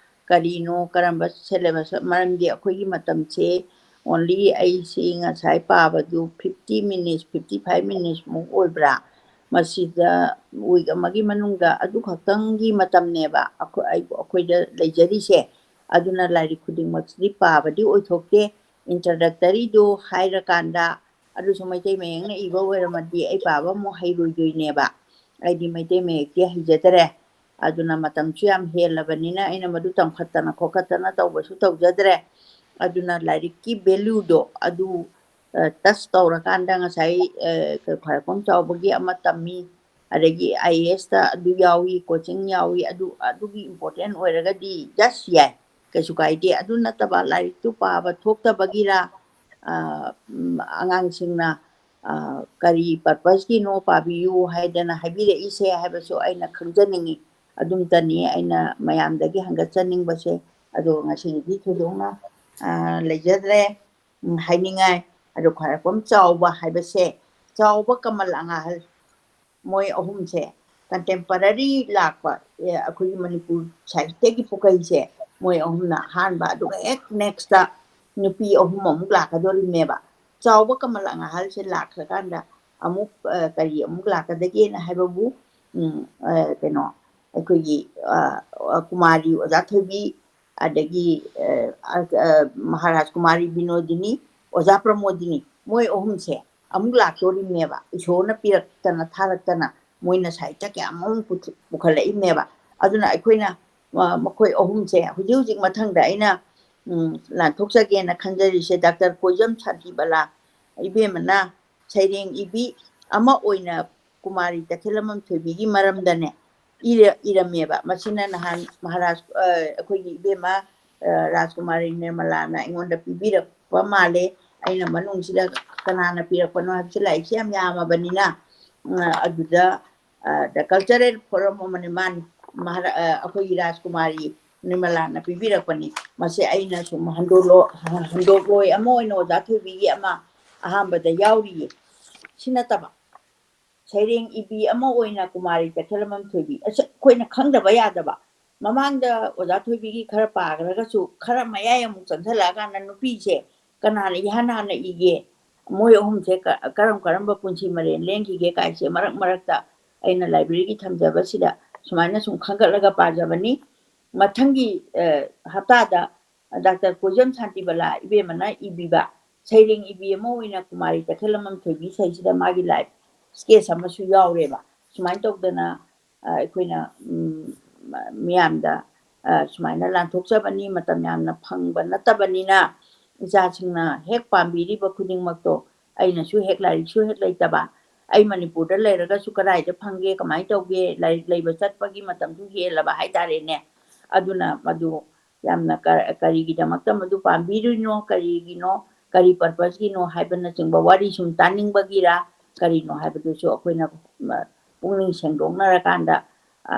ꯀꯔꯤꯅꯣ, ꯀꯔꯝꯕ syllabus? ꯃꯔꯝꯗꯤ ꯑꯩꯈꯣꯏꯒꯤ ꯃꯇꯝꯁꯦ only ꯑꯩꯁꯤ ꯉꯁꯥꯏ ꯄꯥꯕꯗꯨ fifty minutes, fifty five minutes ꯃꯨꯛ ꯑꯣꯏꯕ꯭ꯔꯥ? ꯃꯁꯤꯗ ꯋꯤꯛ ꯑꯃꯒꯤ ꯃꯅꯨꯡꯗ ꯑꯗꯨ ꯈꯛꯇꯪꯒꯤ ꯃꯇꯝꯅꯦꯕ ꯑꯩꯈꯣꯏ ꯑꯩ- ꯑꯩꯈꯣꯏꯗ ꯂꯩꯖꯔꯤꯁꯦ꯫ ꯑꯗꯨꯅ ꯂꯥꯏꯔꯤꯛ ꯈꯨꯗꯤꯡꯃꯛꯁꯤꯗꯤ ꯄꯥꯕꯗꯤ ꯑꯣꯏꯊꯣꯛꯇꯦ꯫ ꯏꯟꯇ꯭ꯔꯗꯛꯇꯔꯤꯗꯣ ꯍꯥꯏꯔꯀꯥꯟꯗ ꯑꯗꯨꯁꯨ ꯃꯩꯇꯩ ꯃꯌꯦꯛꯅ ꯏꯕ ꯑꯣꯏꯔꯝꯃꯗꯤ ꯑꯩ ꯄꯥꯕ ꯑꯃꯨꯛ ꯍꯩꯔꯣꯏꯗꯣꯏꯅꯦꯕ꯫ ꯑꯩꯗꯤ ꯃꯩꯇꯩ ꯃꯌꯦꯛꯇꯤ ꯍꯩꯖꯗꯔꯦ꯫ ꯑꯗꯨꯅ ꯃꯇꯝꯁꯨ ꯌꯥꯝ ꯍꯦꯜꯂꯕꯅꯤꯅ ꯑꯩꯅ ꯃꯗꯨ ꯇꯝꯈꯠꯇꯅ ꯈꯣꯠꯀꯠꯇꯅ ꯇꯧꯕꯁꯨ ꯇꯧꯖꯗ꯭ꯔꯦ꯫ ꯑꯗꯨꯅ ꯂꯥꯏꯔꯤꯛꯀꯤ ꯚꯦꯂꯨꯗꯣ ꯑꯗꯨ ꯇꯁ ꯇꯧꯔꯀꯥꯟꯗ ꯉꯁꯥꯏ ꯈ꯭ꯋꯥꯏꯔꯥꯛꯄꯝ ꯆꯥꯎꯕꯒꯤ ꯑꯃ ꯇꯝꯃꯤ, ꯑꯗꯒꯤ ꯑꯥꯏ ꯑꯦ ꯑꯦꯁꯇ ꯑꯗꯨ ꯌꯥꯎꯏ, ꯀꯣꯆꯤꯡ ꯌꯥꯎꯏ, ꯑꯗꯨ ꯑꯗꯨꯒꯤ ꯏꯝꯄꯣꯔꯇꯦꯟ ꯑꯣꯏꯔꯒꯗꯤ ꯖꯁ ꯌꯥꯏ, ꯀꯩꯁꯨ ꯀꯥꯏꯗꯦ꯫ ꯑꯗꯨ ꯅꯠꯇꯕ ꯂꯥꯏꯔꯤꯛꯇꯨ ꯄꯥꯕ ꯊꯣꯛꯇꯕꯒꯤꯔ, ꯑ, ꯎꯝ, ꯑꯉꯥꯡꯁꯤꯡꯅ ꯑ, ꯀꯔꯤ ꯄꯔꯄꯁꯀꯤꯅꯣ ꯄꯥꯕꯤꯌꯨ ꯍꯥꯏꯗꯅ ꯍꯥꯏꯕꯤꯔꯛꯏꯁꯦ ꯍꯥꯏꯕꯁꯨ ꯑꯩꯅ ꯈꯪꯖꯅꯤꯡꯉꯤ꯫ ꯑꯗꯨꯝꯇꯅꯤ ꯑꯩꯅ ꯃꯌꯥꯝꯗꯒꯤ ꯍꯪꯒꯠꯆꯅꯤꯡꯕꯁꯦ꯫ ꯑꯗꯣ ꯉꯁꯤꯒꯤꯗꯤ ꯊꯣꯏꯗꯣꯛꯅ ꯑ, ꯂꯩꯖꯗ꯭ꯔꯦ꯫ ꯎꯝ, ꯍꯥꯏꯅꯤꯡꯉꯥꯏ꯫ ꯑꯗꯣ ꯈ꯭ꯋꯥꯏꯔꯥꯛꯄꯝ ꯆꯥꯎꯕ ꯍꯥꯏꯕꯁꯦ, ꯆꯥꯎꯕ ꯀꯃꯜ ꯑꯉꯥꯍꯜ, ꯃꯣꯏ ꯑꯍꯨꯝꯁꯦ ꯀꯟꯇꯦꯝꯄꯔꯔꯤ ꯂꯥꯛꯄ, ꯑꯦ, ꯑꯩꯈꯣꯏꯒꯤ ꯃꯅꯤꯄꯨꯔ ꯁꯥꯍꯤꯇ꯭ꯌꯒꯤ ꯄꯨꯀꯩꯁꯦ ꯃꯣꯏ ꯑꯍꯨꯝꯅ ꯑꯍꯥꯟꯕ, ꯑꯗꯨꯒ ꯍꯦꯛ ꯅꯦꯛꯁꯇ ꯅꯨꯄꯤ ꯑꯍꯨꯝ ꯑꯃꯨꯛ ꯂꯥꯛꯀꯗꯧꯔꯤꯕꯅꯦꯕ꯫ ꯆꯥꯎꯕ ꯀꯃꯜ ꯑꯉꯥꯍꯜꯁꯦ ꯂꯥꯛꯈ꯭ꯔꯀꯥꯟꯗ ꯑꯃꯨꯛ, ꯑ, ꯀꯔꯤ ꯑꯃꯨꯛ ꯂꯥꯛꯀꯗꯒꯦꯅ ꯍꯥꯏꯕꯕꯨ, ꯎꯝ, ꯑ, ꯀꯩꯅꯣ, ꯑꯩꯈꯣꯏꯒꯤ, ꯑ, ꯑ, ꯀꯨꯃꯥꯔꯤ ꯑꯣꯖꯥ ꯊꯣꯏꯕꯤ, ꯑꯗꯒꯤ, ꯑ, ꯑ, ꯑ, ꯃꯍꯥꯔꯥꯖ ꯀꯨꯃꯥꯔꯤ ꯕꯤꯅꯣꯗꯤꯅꯤ, ꯑꯣꯖꯥ ꯄ꯭ꯔꯃꯣꯗꯤꯅꯤ, ꯃꯣꯏ ꯑꯍꯨꯝꯁꯦ ꯑꯃꯨꯛ ꯂꯥꯛꯇꯣꯔꯤꯕꯅꯦꯕ, ꯏꯁꯣꯔꯅ ꯄꯤꯔꯛꯇꯅ ꯊꯥꯔꯛꯇꯅ ꯃꯣꯏꯅ ꯁꯥꯍꯤꯇ꯭ꯌ ꯀꯌꯥ ꯑꯃ ꯄꯨꯊ-, ꯄꯨꯈꯠꯂꯛꯏꯕꯅꯦꯕ꯫ ꯑꯗꯨꯅ ꯑꯩꯈꯣꯏꯅ, ꯑ, ꯃꯈꯣꯏ ꯑꯍꯨꯝꯁꯦ ꯍꯧꯖꯤꯛ ꯍꯧꯖꯤꯛ ꯃꯊꯪꯗ ꯑꯩꯅ, ꯎꯝ, ꯂꯥꯟꯊꯣꯛꯆꯒꯦꯅ ꯈꯟꯖꯔꯤꯁꯦ ꯗꯥꯛꯇꯔ ꯀꯣꯏꯖꯝ ꯁꯥꯟꯇꯤꯕꯂꯥ ꯏꯕꯦꯝꯃꯅ ꯁꯩꯔꯦꯡ ꯏꯕꯤ ꯑꯃ ꯑꯣꯏꯅ ꯀꯨꯃꯥꯔꯤ ꯇꯈꯦꯂꯝꯕꯝ ꯊꯣꯏꯕꯤꯒꯤ ꯃꯔꯝꯗꯅꯦ ꯏꯔ-, ꯏꯔꯝꯃꯦꯕ꯫ ꯃꯁꯤꯅ ꯅꯍꯥꯟ ꯃꯍꯥꯔꯥꯖ, ꯑ, ꯑꯩꯈꯣꯏꯒꯤ ꯏꯕꯦꯝꯃ, ꯑ, ꯔꯥꯖꯀꯨꯃꯥꯔꯤ ꯅꯤꯔꯃꯂꯥꯅ ꯑꯩꯉꯣꯟꯗ ꯄꯤꯕꯤꯔꯛꯄ ꯃꯥꯜꯂꯦ꯫ ꯑꯩꯅ ꯃꯅꯨꯡꯁꯤꯗ ꯀꯅꯥꯅ ꯄꯤꯔꯛꯄꯅꯣ ꯍꯥꯏꯕꯁꯤ ꯂꯥꯏꯔꯤꯛꯁꯦ ꯌꯥꯝ ꯌꯥꯝꯃꯕꯅꯤꯅ, ꯎꯝ, ꯑꯗꯨꯗ, ꯑ, The Cultural Forum ꯑꯃꯅꯤ ꯃꯥꯅꯤ꯫ ꯃꯍꯥꯔꯥ-, ꯑ, ꯑꯩꯈꯣꯏꯒꯤ ꯔꯥꯖꯀꯨꯃꯥꯔꯤ ꯅꯤꯔꯃꯂꯥꯅ ꯄꯤꯕꯤꯔꯛꯄꯅꯤ꯫ ꯃꯁꯤ ꯑꯩꯅ ꯁꯨꯝ ꯍꯟꯗꯣꯛꯂꯣ-, ꯍꯟꯗꯣꯛꯂꯣꯏ ꯑꯃ ꯑꯣꯏꯅ ꯑꯣꯖꯥ ꯊꯣꯏꯕꯤꯒꯤ ꯑꯃ ꯑꯍꯥꯟꯕꯗ ꯌꯥꯎꯔꯤꯌꯦ꯫ ꯁꯤ ꯅꯠꯇꯕ ꯁꯩꯔꯦꯡ ꯏꯕꯤ ꯑꯃ ꯑꯣꯏꯅ ꯀꯨꯃꯥꯔꯤ ꯇꯈꯦꯂꯝꯕꯝ ꯊꯣꯏꯕꯤ꯫ ꯑꯁ, ꯑꯩꯈꯣꯏꯅ ꯈꯪꯗꯕ ꯌꯥꯗꯕ꯫ ꯃꯃꯥꯡꯗ ꯑꯣꯖꯥ ꯊꯣꯏꯕꯤꯒꯤ ꯈꯔ ꯄꯥꯈ꯭ꯔꯒꯁꯨ ꯈꯔ ꯃꯌꯥꯏ ꯑꯃꯨꯛ ꯆꯪꯁꯤꯜꯂꯛꯑꯀꯥꯟꯗ ꯅꯨꯄꯤꯁꯦ ꯀꯅꯥꯅ ꯏꯍꯥꯟ ꯍꯥꯟꯅ ꯏꯒꯦ? ꯃꯣꯏ ꯑꯍꯨꯝꯁꯦ ꯀ-, ꯀꯔꯝ ꯀꯔꯝꯕ ꯄꯨꯟꯁꯤ ꯃꯔꯦꯟ ꯂꯦꯟꯈꯤꯒꯦ ꯀꯥꯏꯁꯦ ꯃꯔꯛ ꯃꯔꯛꯇ ꯑꯩꯅ library ꯒꯤ ꯊꯝꯖꯕꯁꯤꯗ ꯁꯨꯃꯥꯏꯅ ꯁꯨꯝ ꯈꯟꯒꯠꯂꯒ ꯄꯥꯖꯕꯅꯤ꯫ ꯃꯊꯪꯒꯤ, ꯑ, ꯍꯞꯇꯥꯗ ꯗꯥꯛꯇꯔ ꯀꯣꯏꯖꯝ ꯁꯥꯟꯇꯤꯕꯂꯥ ꯏꯕꯦꯝꯃꯅ ꯏꯕꯤꯕ ꯁꯩꯔꯦꯡ ꯏꯕꯤ ꯑꯃ ꯑꯣꯏꯅ ꯀꯨꯃꯥꯔꯤ ꯇꯈꯦꯜꯂꯝꯕꯝ ꯊꯣꯏꯕꯤ ꯁꯩꯁꯤꯗ ꯃꯥꯒꯤ life sketch ꯑꯃꯁꯨ ꯌꯥꯎꯔꯦꯕ꯫ ꯁꯨꯃꯥꯏꯅ ꯇꯧꯗꯅ, ꯑ, ꯑꯩꯈꯣꯏꯅ, ꯎꯝ, ꯃ-, ꯃꯤꯌꯥꯝꯗ, ꯑ, ꯁꯨꯃꯥꯏꯅ ꯂꯥꯟꯊꯣꯛꯆꯕꯅꯤ, ꯃꯇꯝ ꯌꯥꯝꯅ ꯐꯪꯕ ꯅꯠꯇꯕꯅꯤꯅ, ꯏꯆꯥꯁꯤꯡꯅ ꯍꯦꯛ ꯄꯥꯝꯕꯤꯔꯤꯕ ꯈꯨꯗꯤꯡꯃꯛꯇꯣ, ꯑꯩꯅꯁꯨ ꯍꯦꯛ ꯂꯥꯏꯔꯤꯛꯁꯨ ꯍꯦꯛ ꯂꯩꯇꯕ, ꯑꯩ ꯃꯅꯤꯄꯨꯔꯗ ꯂꯩꯔꯒꯁꯨ ꯀꯗꯥꯏꯗ ꯐꯪꯒꯦ, ꯀꯃꯥꯏꯅ ꯇꯧꯒꯦ, ꯂꯥꯏꯔꯤꯛ ꯂꯩꯕ ꯆꯠꯄꯒꯤ ꯃꯇꯝꯁꯨ ꯍꯦꯜꯂꯕ ꯍꯥꯏꯇꯥꯔꯦꯅꯦ꯫ ꯑꯗꯨꯅ ꯃꯗꯨ ꯌꯥꯝꯅ ꯀ-, ꯀꯔꯤꯒꯤꯗꯃꯛꯇ ꯃꯗꯨ ꯄꯥꯝꯕꯤꯔꯤꯅꯣ, ꯀꯔꯤꯒꯤꯅꯣ, ꯀꯔꯤ purpose ꯀꯤꯅꯣ ꯍꯥꯏꯕꯅꯆꯤꯡꯕ ꯋꯥꯔꯤ ꯁꯨꯝ ꯇꯥꯅꯤꯡꯕꯒꯤꯔꯥ ꯀꯔꯤꯅꯣ ꯍꯥꯏꯕꯗꯨꯁꯨ ꯑꯩꯈꯣꯏꯅ, ꯃ-, ꯄꯨꯛꯅꯤꯡ ꯁꯦꯡꯗꯣꯛꯅꯔꯀꯥꯟꯗ, ꯑ,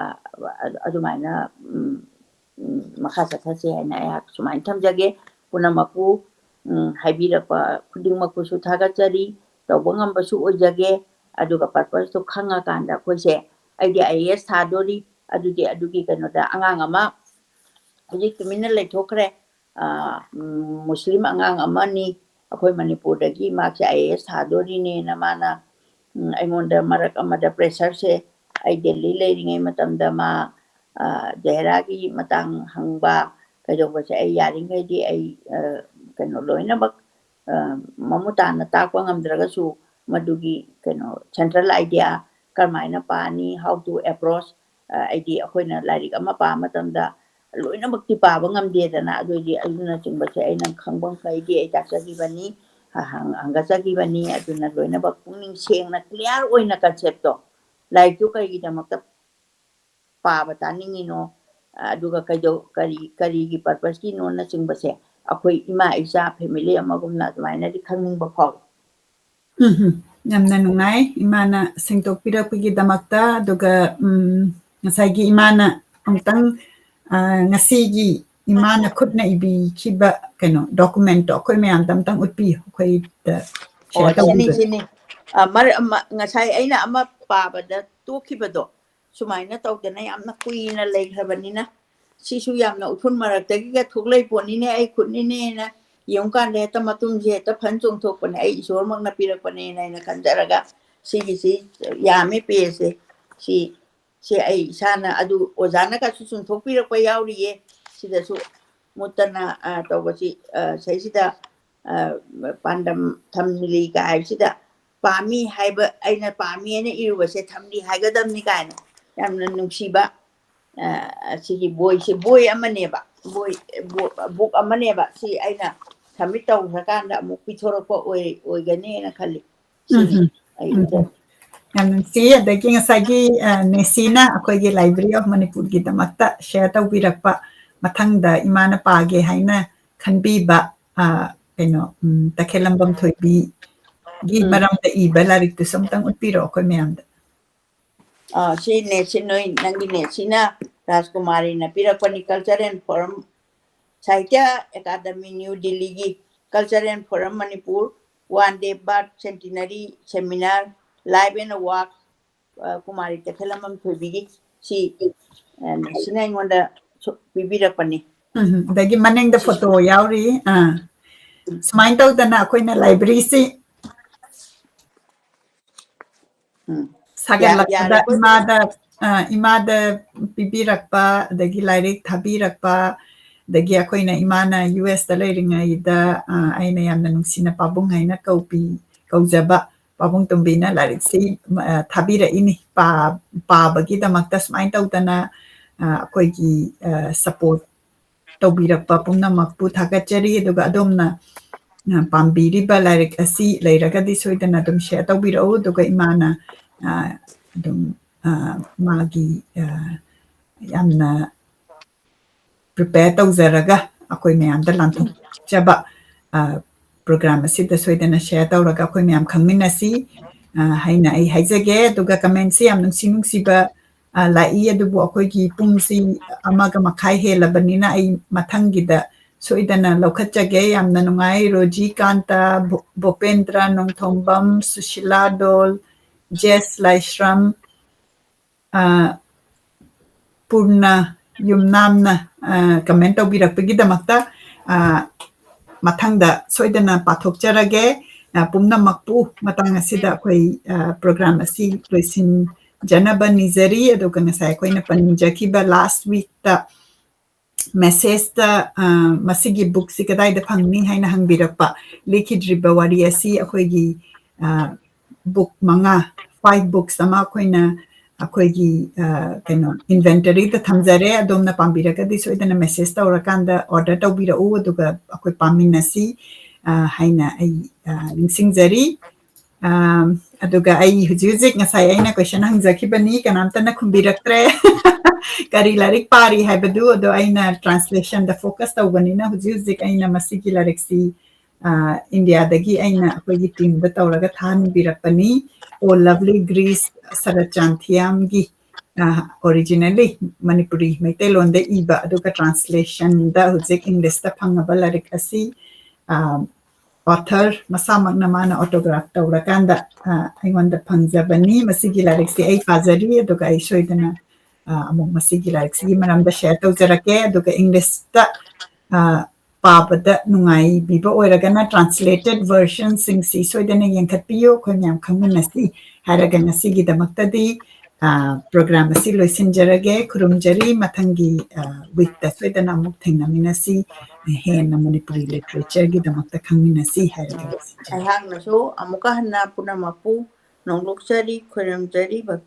ꯑ-, ꯑꯗꯨꯃꯥꯏꯅ, ꯎꯝ, ꯎꯝ, ꯃꯈꯥ ꯆꯠꯊꯁꯦ ꯍꯥꯏꯅ ꯑꯩꯍꯥꯛ ꯁꯨꯃꯥꯏꯅ ꯊꯝꯖꯒꯦ꯫ ꯄꯨꯝꯅꯃꯛꯄꯨ, ꯎꯝ, ꯍꯥꯏꯕꯤꯔꯛꯄ ꯈꯨꯗꯤꯡꯃꯛꯄꯨꯁꯨ ꯊꯥꯒꯠꯆꯔꯤ꯫ ꯇꯧꯕ ꯉꯝꯕꯁꯨ ꯑꯣꯏꯖꯒꯦ꯫ ꯑꯗꯨꯒ purpose ꯇꯣ ꯈꯪꯉꯀꯥꯟꯗ ꯑꯩꯈꯣꯏꯁꯦ, ꯑꯩꯗꯤ I A S ꯊꯥꯗꯣꯔꯤ, ꯑꯗꯨꯗꯤ ꯑꯗꯨꯒꯤ ꯀꯩꯅꯣꯗ ꯑꯉꯥꯡ ꯑꯃ ꯍꯧꯖꯤꯛ ꯇꯨꯃꯤꯟꯅ ꯂꯩꯊꯣꯛꯈ꯭ꯔꯦ꯫ ꯑ, ꯎꯝ, ꯃꯨꯁꯂꯤꯝ ꯑꯉꯥꯡ ꯑꯃꯅꯤ, ꯑꯩꯈꯣꯏ ꯃꯅꯤꯄꯨꯔꯗꯒꯤ, ꯃꯥꯁꯦ I A S ꯊꯥꯗꯣꯔꯤꯅꯦꯅ ꯃꯥꯅ, ꯎꯝ, ꯑꯩꯉꯣꯟꯗ ꯃꯔꯛ ꯑꯃꯗ pressure ꯁꯦ ꯑꯩ ꯗꯦꯜꯂꯤ ꯂꯩꯔꯤꯉꯩ ꯃꯇꯝꯗ ꯃꯥ, ꯑ, ꯖꯍꯦꯔꯥꯒꯤ ꯃꯇꯥꯡ ꯍꯪꯕ ꯀꯩꯗꯧꯕꯁꯦ ꯑꯩ ꯌꯥꯔꯤꯉꯩꯗꯤ ꯑꯩ, ꯑ, ꯀꯩꯅꯣ ꯂꯣꯏꯅꯃꯛ, ꯑ, ꯃꯃꯨꯠ ꯇꯥꯅ ꯇꯥꯛꯄ ꯉꯝꯗ꯭ꯔꯒꯁꯨ ꯃꯗꯨꯒꯤ ꯀꯩꯅꯣ central idea ꯀꯔꯝꯍꯥꯏꯅ ꯄꯥꯅꯤ, how to approach, ꯑ, ꯍꯥꯏꯗꯤ ꯑꯩꯈꯣꯏꯅ ꯂꯥꯏꯔꯤꯛ ꯑꯃ ꯄꯥꯕ ꯃꯇꯝꯗ ꯂꯣꯏꯅꯃꯛꯇꯤ ꯄꯥꯕ ꯉꯝꯗꯦꯗꯅ, ꯑꯗꯨꯏꯗꯤ ꯑꯗꯨꯅꯆꯤꯡꯕꯁꯦ ꯑꯩꯅ ꯈꯪꯕ ꯃꯈꯩꯗꯤ ꯑꯩ ꯇꯥꯛꯆꯈꯤꯕꯅꯤ, ꯍ-, ꯍꯪ-, ꯍꯪꯒꯠꯆꯈꯤꯕꯅꯤ꯫ ꯑꯗꯨꯅ ꯂꯣꯏꯅꯃꯛ ꯄꯨꯛꯅꯤꯡ ꯁꯦꯡꯅ clear ꯑꯣꯏꯅ concept ꯇꯣ, ꯂꯥꯏꯔꯤꯛꯇꯨ ꯀꯔꯤꯒꯤꯗꯃꯛꯇ ꯄꯥꯕ ꯇꯥꯅꯤꯡꯉꯤꯅꯣ, ꯑꯗꯨꯒ ꯀꯩꯗꯧ-, ꯀꯔꯤ, ꯀꯔꯤꯒꯤ purpose ꯀꯤꯅꯣꯅꯆꯤꯡꯕꯁꯦ ꯑꯩꯈꯣꯏ ꯏꯃꯥ ꯏꯆꯥ family ꯑꯃꯒꯨꯝꯅ ꯑꯗꯨꯃꯥꯏꯅꯗꯤ ꯈꯪꯅꯤꯡꯕ ꯐꯥꯎꯏ꯫ ꯎꯝ, ꯎꯝ꯫ ꯌꯥꯝꯅ ꯅꯨꯡꯉꯥꯏ ꯏꯃꯥꯅ ꯁꯦꯡꯗꯣꯛꯄꯤꯔꯛꯄꯒꯤꯗꯃꯛꯇ꯫ ꯑꯗꯨꯒ, ꯎꯝ, ꯉꯁꯥꯏꯒꯤ ꯏꯃꯥꯅ ꯑꯃꯨꯛꯇꯪ, ꯑ, ꯉꯁꯤꯒꯤ ꯏꯃꯥꯅ ꯈꯨꯠꯅ ꯏꯕꯤꯈꯤꯕ ꯀꯩꯅꯣ document ꯇꯣ ꯑꯩꯈꯣꯏ ꯃꯌꯥꯝꯗ ꯑꯝꯇꯪ ꯎꯠꯄꯤꯌꯨ, ꯑꯩꯈꯣꯏꯗ share ꯑꯣ, ꯁꯤꯅꯤ, ꯇꯧꯕꯤꯕ꯫ ꯁꯤꯅꯤ꯫ ꯑ, ꯃꯔ-, ꯑꯃ, ꯉꯁꯥꯏ ꯑꯩꯅ ꯑꯃ ꯄꯥꯕꯗ ꯇꯣꯛꯈꯤꯕꯗꯣ, ꯁꯨꯃꯥꯏꯅ ꯇꯧꯗꯅ ꯌꯥꯝꯅ ꯀꯨꯏꯅ ꯂꯩꯈ꯭ꯔꯕꯅꯤꯅ, ꯁꯤꯁꯨ ꯌꯥꯝꯅ ꯎꯐꯨꯜ ꯃꯔꯛꯇꯒꯤꯒ ꯊꯣꯛꯂꯛꯏ ꯄꯣꯠꯅꯤꯅꯦ, ꯑꯩ ꯈꯨꯠꯅꯤꯅꯦꯅ ꯌꯦꯡꯉꯨꯀꯥꯟꯗ ꯍꯦꯛꯇ ꯃꯇꯨꯝꯁꯦ ꯍꯦꯛꯇ ꯐꯟ ꯆꯣꯡꯊꯣꯛꯄꯅꯦ꯫ ꯑꯩ ꯏꯁꯣꯔꯃꯛꯅ ꯄꯤꯔꯛꯄꯅꯦꯅ ꯑꯩꯅ ꯈꯟꯖꯔꯒ ꯁꯤꯒꯤꯁꯤ ꯌꯥꯝꯃꯦ ꯄꯦꯁꯦ꯫ ꯁꯤ ꯁꯤ ꯑꯩ ꯏꯁꯥꯅ ꯑꯗꯨ ꯑꯣꯖꯥꯅ ꯀꯩꯁꯨ ꯆꯨꯝꯊꯣꯛꯄꯤꯔꯛꯄ ꯌꯥꯎꯔꯤꯌꯦ꯫ ꯁꯤꯗꯁꯨ ꯃꯨꯠꯇꯅ ꯇꯧꯕꯁꯤ ꯁꯤꯁꯤꯗ ꯄꯥꯟꯗꯝ ꯊꯝꯂꯤ ꯀꯥꯏ ꯍꯥꯏꯕꯁꯤꯗ ꯄꯥꯝꯃꯤ ꯍꯥꯏꯕ, ꯑꯩꯅ ꯄꯥꯝꯃꯤ ꯍꯥꯏꯅ ꯏꯔꯨꯕꯁꯦ ꯊꯝꯂꯤ ꯍꯥꯏꯒꯗꯕꯅꯤ ꯀꯥꯏꯅ ꯌꯥꯝꯅ ꯅꯨꯡꯁꯤꯕ ꯑꯁꯤꯒꯤ ꯕꯣꯏꯁꯦ, ꯕꯣꯏ ꯑꯃꯅꯦꯕ, ꯕꯣꯏ ꯕꯨꯛ ꯑꯃꯅꯦꯕ꯫ ꯁꯤ ꯑꯩꯅ ꯁꯕꯃꯤꯠ ꯇꯧꯈ꯭ꯔꯀꯥꯟꯗ ꯑꯃꯨꯛ ꯄꯤꯊꯣꯔꯛꯄ ꯑꯣꯏꯒꯅꯦꯅ ꯈꯜꯂꯤ꯫ ꯁꯤꯅꯤ ꯑꯩ ꯎꯝ꯫ ꯌꯥꯝ ꯅꯨꯡꯁꯤ꯫ ꯑꯗꯒꯤ ꯉꯁꯥꯏꯒꯤ ꯅꯦꯁꯤꯅ ꯑꯩꯈꯣꯏꯒꯤ Library of ꯃꯅꯤꯄꯨꯔꯒꯤꯗꯃꯛꯇ ꯁꯤꯌꯔ ꯇꯧꯕꯤꯔꯛꯄ, ꯃꯊꯪꯗ ꯏꯃꯥꯅ ꯄꯥꯒꯦ ꯍꯥꯏꯅ ꯈꯟꯕꯤꯕ ꯀꯩꯅꯣ ꯇꯈꯦꯜꯂꯝꯕꯝ ꯊꯣꯏꯕꯤꯒꯤ ꯃꯔꯝꯗ ꯏꯕ ꯂꯥꯏꯔꯤꯛꯇꯨꯁꯨ ꯑꯝꯇꯪ ꯎꯠꯄꯤꯔꯛꯑꯣ ꯑꯩꯈꯣꯏ ꯃꯌꯥꯝꯗ꯫ ꯑ, ꯁꯤꯅꯦ, ꯁꯤ ꯅꯣꯏ, ꯅꯪꯒꯤ ꯅꯦꯠꯁꯤꯅ ꯔꯥꯖꯀꯨꯃꯥꯔꯤꯅ ꯄꯤꯔꯛꯄꯅꯤ, Culture and Forum, Sahitya Academy, New Delhi ꯒꯤ Culture and Forum Manipur, One Day Birth Centenary Seminar, Live and Work, ꯑ, ꯀꯨꯃꯥꯔꯤ ꯀꯩꯊꯦꯜꯃꯥꯟꯕꯝ ꯊꯣꯏꯕꯤꯒꯤ ꯁꯤ, ꯑ, ꯅꯦꯠꯁꯤꯅ ꯑꯩꯉꯣꯟꯗ ꯁꯨ-, ꯄꯤꯕꯤꯔꯛꯄꯅꯤ꯫ ꯎꯝ, ꯑꯗꯒꯤ ꯃꯅꯤꯡꯗ ꯁꯤꯁꯨ ꯐꯣꯇꯣ ꯌꯥꯎꯔꯤ꯫ ꯑꯥ, ꯎꯝ꯫ ꯁꯨꯃꯥꯏꯅ ꯇꯧꯗꯅ ꯑꯩꯈꯣꯏꯅ ꯂꯥꯏꯕ꯭ꯔꯦꯔꯤꯁꯤ ꯎꯝ꯫ ꯁꯥꯒꯠꯂꯛꯄꯗ ꯌꯥ-, ꯌꯥꯔꯦꯀꯣ? ꯏꯃꯥꯗ, ꯑ, ꯏꯃꯥꯗ ꯄꯤꯕꯤꯔꯛꯄ, ꯑꯗꯒꯤ ꯂꯥꯏꯔꯤꯛ ꯊꯥꯕꯤꯔꯛꯄ, ꯑꯗꯒꯤ ꯑꯩꯈꯣꯏꯅ ꯏꯃꯥꯅ ꯌꯨ ꯑꯦꯁꯇ ꯂꯩꯔꯤꯉꯩꯗ, ꯑ, ꯑꯩꯅ ꯌꯥꯝꯅ ꯅꯨꯡꯁꯤꯅ ꯄꯥꯕꯨꯡ ꯍꯥꯏꯅ ꯀꯧꯕꯤ-, ꯀꯧꯖꯕ ꯄꯥꯕꯨꯡ ꯇꯣꯝꯕꯤꯅ ꯂꯥꯏꯔꯤꯛꯁꯤ, ꯑ, ꯊꯥꯕꯤꯔꯛꯏꯅꯤ꯫ ꯄꯥ-, ꯄꯥꯕꯒꯤꯗꯃꯛꯇ ꯁꯨꯃꯥꯏꯅ ꯇꯧꯗꯅ, ꯑ, ꯑꯩꯈꯣꯏꯒꯤ, ꯑ, support ꯇꯧꯕꯤꯔꯛꯄ ꯄꯨꯝꯅꯃꯛꯄꯨ ꯊꯥꯒꯠꯆꯔꯤ꯫ ꯑꯗꯨꯒ ꯑꯗꯣꯝꯅ, ꯑ, ꯄꯥꯝꯕꯤꯔꯤꯕ ꯂꯥꯏꯔꯤꯛ ꯑꯁꯤ ꯂꯩꯔꯒꯗꯤ ꯁꯣꯏꯗꯅ ꯑꯗꯨꯝ share ꯇꯧꯕꯤꯔꯛꯎ꯫ ꯑꯗꯨꯒ ꯏꯃꯥꯅ, ꯑ, ꯑꯗꯨꯝ, ꯑ, ꯃꯥꯒꯤ, ꯑ, ꯌꯥꯝꯅ prepare ꯇꯧꯖꯔꯒ ꯑꯩꯈꯣꯏ ꯃꯌꯥꯝꯗ ꯂꯥꯟꯊꯣꯛꯆꯕ, ꯑ, program ꯑꯁꯤꯗ ꯁꯣꯏꯗꯅ share ꯇꯧꯔꯒ ꯑꯩꯈꯣꯏ ꯃꯌꯥꯝ ꯈꯪꯃꯤꯟꯅꯁꯤ, ꯑ, ꯍꯥꯏꯅ ꯑꯩ ꯍꯥꯏꯖꯒꯦ꯫ ꯑꯗꯨꯒ comment ꯁꯤ ꯌꯥꯝ ꯅꯨꯡꯁꯤ ꯅꯨꯡꯁꯤꯕ, ꯑ, ꯂꯥꯛꯏ, ꯑꯗꯨꯕꯨ ꯑꯩꯈꯣꯏꯒꯤ ꯄꯨꯡꯁꯤ ꯑꯃꯒ ꯃꯈꯥꯏ ꯍꯦꯜꯂꯕꯅꯤꯅ ꯑꯩ ꯃꯊꯪꯒꯤꯗ ꯁꯣꯏꯗꯅ ꯂꯧꯈꯠꯆꯒꯦ꯫ ꯌꯥꯝꯅ ꯅꯨꯡꯉꯥꯏ꯫ ꯔꯣꯖꯤ ꯀꯥꯟꯇ, ꯚꯨ-, ꯚꯨꯄꯦꯟꯗ꯭ꯔ ꯅꯣꯡꯊꯣꯝꯕꯝ, ꯁꯨꯁꯤꯂꯥ ꯗꯣꯜ, ꯖꯦꯁ ꯂꯥꯏꯁ꯭ꯔꯝ, ꯑ, ꯄꯨꯔꯅ ꯌꯨꯝꯅꯥꯝꯅ, ꯑ, comment ꯇꯧꯕꯤꯔꯛꯄꯒꯤꯗꯃꯛꯇ, ꯑ, ꯃꯊꯪꯗ ꯁꯣꯏꯗꯅ ꯄꯥꯊꯣꯛꯆꯔꯒꯦ꯫ ꯑ, ꯄꯨꯝꯅꯃꯛꯄꯨ ꯃꯇꯥꯡ ꯑꯁꯤꯗ ꯑꯩꯈꯣꯏ, ꯑ, program ꯑꯁꯤ ꯂꯣꯏꯁꯤꯟꯖꯅꯕ ꯅꯤꯖꯔꯤ꯫ ꯑꯗꯨꯒ ꯉꯁꯥꯏ ꯑꯩꯈꯣꯏꯅ ꯄꯟꯖꯈꯤꯕ last weekꯇ messageꯇ, ꯑ, "ꯃꯁꯤꯒꯤ bookꯁꯤ ꯀꯗꯥꯏꯗ ꯐꯪꯅꯤ?" ꯍꯥꯏꯅ ꯍꯪꯕꯤꯔꯛꯄ, ꯂꯤꯈꯤꯗ꯭ꯔꯤꯕ ꯋꯥꯔꯤ ꯑꯁꯤ ꯑꯩꯈꯣꯏꯒꯤ, ꯑ, book ꯃꯉꯥ, five books ꯑꯃ ꯑꯩꯈꯣꯏꯅ, ꯑꯩꯈꯣꯏꯒꯤ, ꯑ, ꯀꯩꯅꯣ, inventoryꯗ ꯊꯝꯖꯔꯦ꯫ ꯑꯗꯣꯝꯅ ꯄꯥꯝꯕꯤꯔꯒꯗꯤ ꯁꯣꯏꯗꯅ message ꯇꯧꯔꯀꯥꯟꯗ order ꯇꯧꯕꯤꯔꯛꯎ, ꯑꯗꯨꯒ ꯑꯩꯈꯣꯏ ꯄꯥꯃꯤꯟꯅꯁꯤ, ꯑ, ꯍꯥꯏꯅ ꯑꯩ, ꯑ, ꯅꯤꯡꯁꯤꯡꯖꯔꯤ꯫ ꯑ, ꯑꯗꯨꯒ ꯑꯩ ꯍꯧꯖꯤꯛ ꯍꯧꯖꯤꯛ, ꯉꯁꯥꯏ ꯑꯩꯅ question ꯍꯪꯖꯈꯤꯕꯅꯤ, ꯀꯅꯥꯝꯇꯅ ꯈꯨꯝꯕꯤꯔꯛꯇ꯭ꯔꯦ꯫ ꯀꯔꯤ ꯂꯥꯏꯔꯤꯛ ꯄꯥꯔꯤ ꯍꯥꯏꯕꯗꯨ, ꯑꯗꯣ ꯑꯩꯅ translationꯗ focus ꯇꯧꯕꯅꯤꯅ ꯍꯧꯖꯤꯛ ꯍꯧꯖꯤꯛ ꯑꯩꯅ ꯃꯁꯤꯒꯤ ꯂꯥꯏꯔꯤꯛꯁꯤ, ꯑ, ꯏꯟꯗꯤꯌꯥꯗꯒꯤ ꯑꯩꯅ ꯑꯩꯈꯣꯏꯒꯤ teamꯗ ꯇꯧꯔꯒ ꯊꯥꯍꯟꯕꯤꯔꯛꯄꯅꯤ꯫ Oh Lovely Greece, ꯁꯔꯠꯆꯥꯟ ꯊꯤꯌꯥꯝꯒꯤ, ꯑ, originally ꯃꯅꯤꯄꯨꯔꯤ ꯃꯩꯇꯩꯂꯣꯟꯗ ꯏꯕ, ꯑꯗꯨꯒ translationꯗ ꯍꯧꯖꯤꯛ Englishꯇ ꯐꯪꯉꯕ ꯂꯥꯏꯔꯤꯛ ꯑꯁꯤ, ꯑ, author ꯃꯁꯥꯃꯛꯅ ꯃꯥꯅ autograph ꯇꯧꯔꯀꯥꯟꯗ, ꯑ, ꯑꯩꯉꯣꯟꯗ ꯐꯪꯖꯕꯅꯤ꯫ ꯃꯁꯤꯒꯤ ꯂꯥꯏꯔꯤꯛꯁꯤ ꯑꯩ ꯄꯥꯖꯔꯤ, ꯑꯗꯨꯒ ꯑꯩ ꯁꯣꯏꯗꯅ, ꯑ, ꯑꯃꯨꯛ ꯃꯁꯤꯒꯤ ꯂꯥꯏꯔꯤꯛꯁꯤꯒꯤ ꯃꯔꯝꯗ share ꯇꯧꯖꯔꯛꯀꯦ꯫ ꯑꯗꯨꯒ Englishꯇ, ꯑ, ꯄꯥꯕꯗ ꯅꯨꯡꯉꯥꯏꯕꯤꯕ ꯑꯣꯏꯔꯒꯅ translated versionꯁꯤꯡꯁꯤ ꯁꯣꯏꯗꯅ ꯌꯦꯡꯈꯠꯄꯤꯌꯨ, ꯑꯩꯈꯣꯏ ꯃꯌꯥꯝ ꯈꯪꯃꯤꯟꯅꯁꯤ ꯍꯥꯏꯔꯒ ꯉꯁꯤꯒꯤꯗꯃꯛꯇꯗꯤ, ꯑ, program ꯑꯁꯤ ꯂꯣꯏꯁꯤꯟꯖꯔꯒꯦ꯫ ꯈꯨꯔꯨꯝꯖꯔꯤ꯫ ꯃꯊꯪꯒꯤ, ꯑ, weekꯇ ꯁꯣꯏꯗꯅ ꯑꯃꯨꯛ ꯊꯦꯡꯅꯃꯤꯟꯅꯁꯤ꯫ ꯍꯦꯟꯅ ꯃꯅꯤꯄꯨꯔꯤ literatureꯒꯤꯗꯃꯛꯇ ꯈꯪꯃꯤꯟꯅꯁꯤ ꯍꯥꯏꯔꯒ ꯂꯣꯏꯁꯤꯟꯖꯔꯒꯦ꯫ ꯑꯩꯍꯥꯛꯅꯁꯨ ꯑꯃꯨꯛꯀ ꯍꯟꯅ ꯄꯨꯝꯅꯃꯛꯄꯨ ꯅꯣꯡꯂꯨꯛꯆꯔꯤ, ꯈꯣꯏꯔꯝꯖꯔꯤ, ꯚꯛꯇꯤ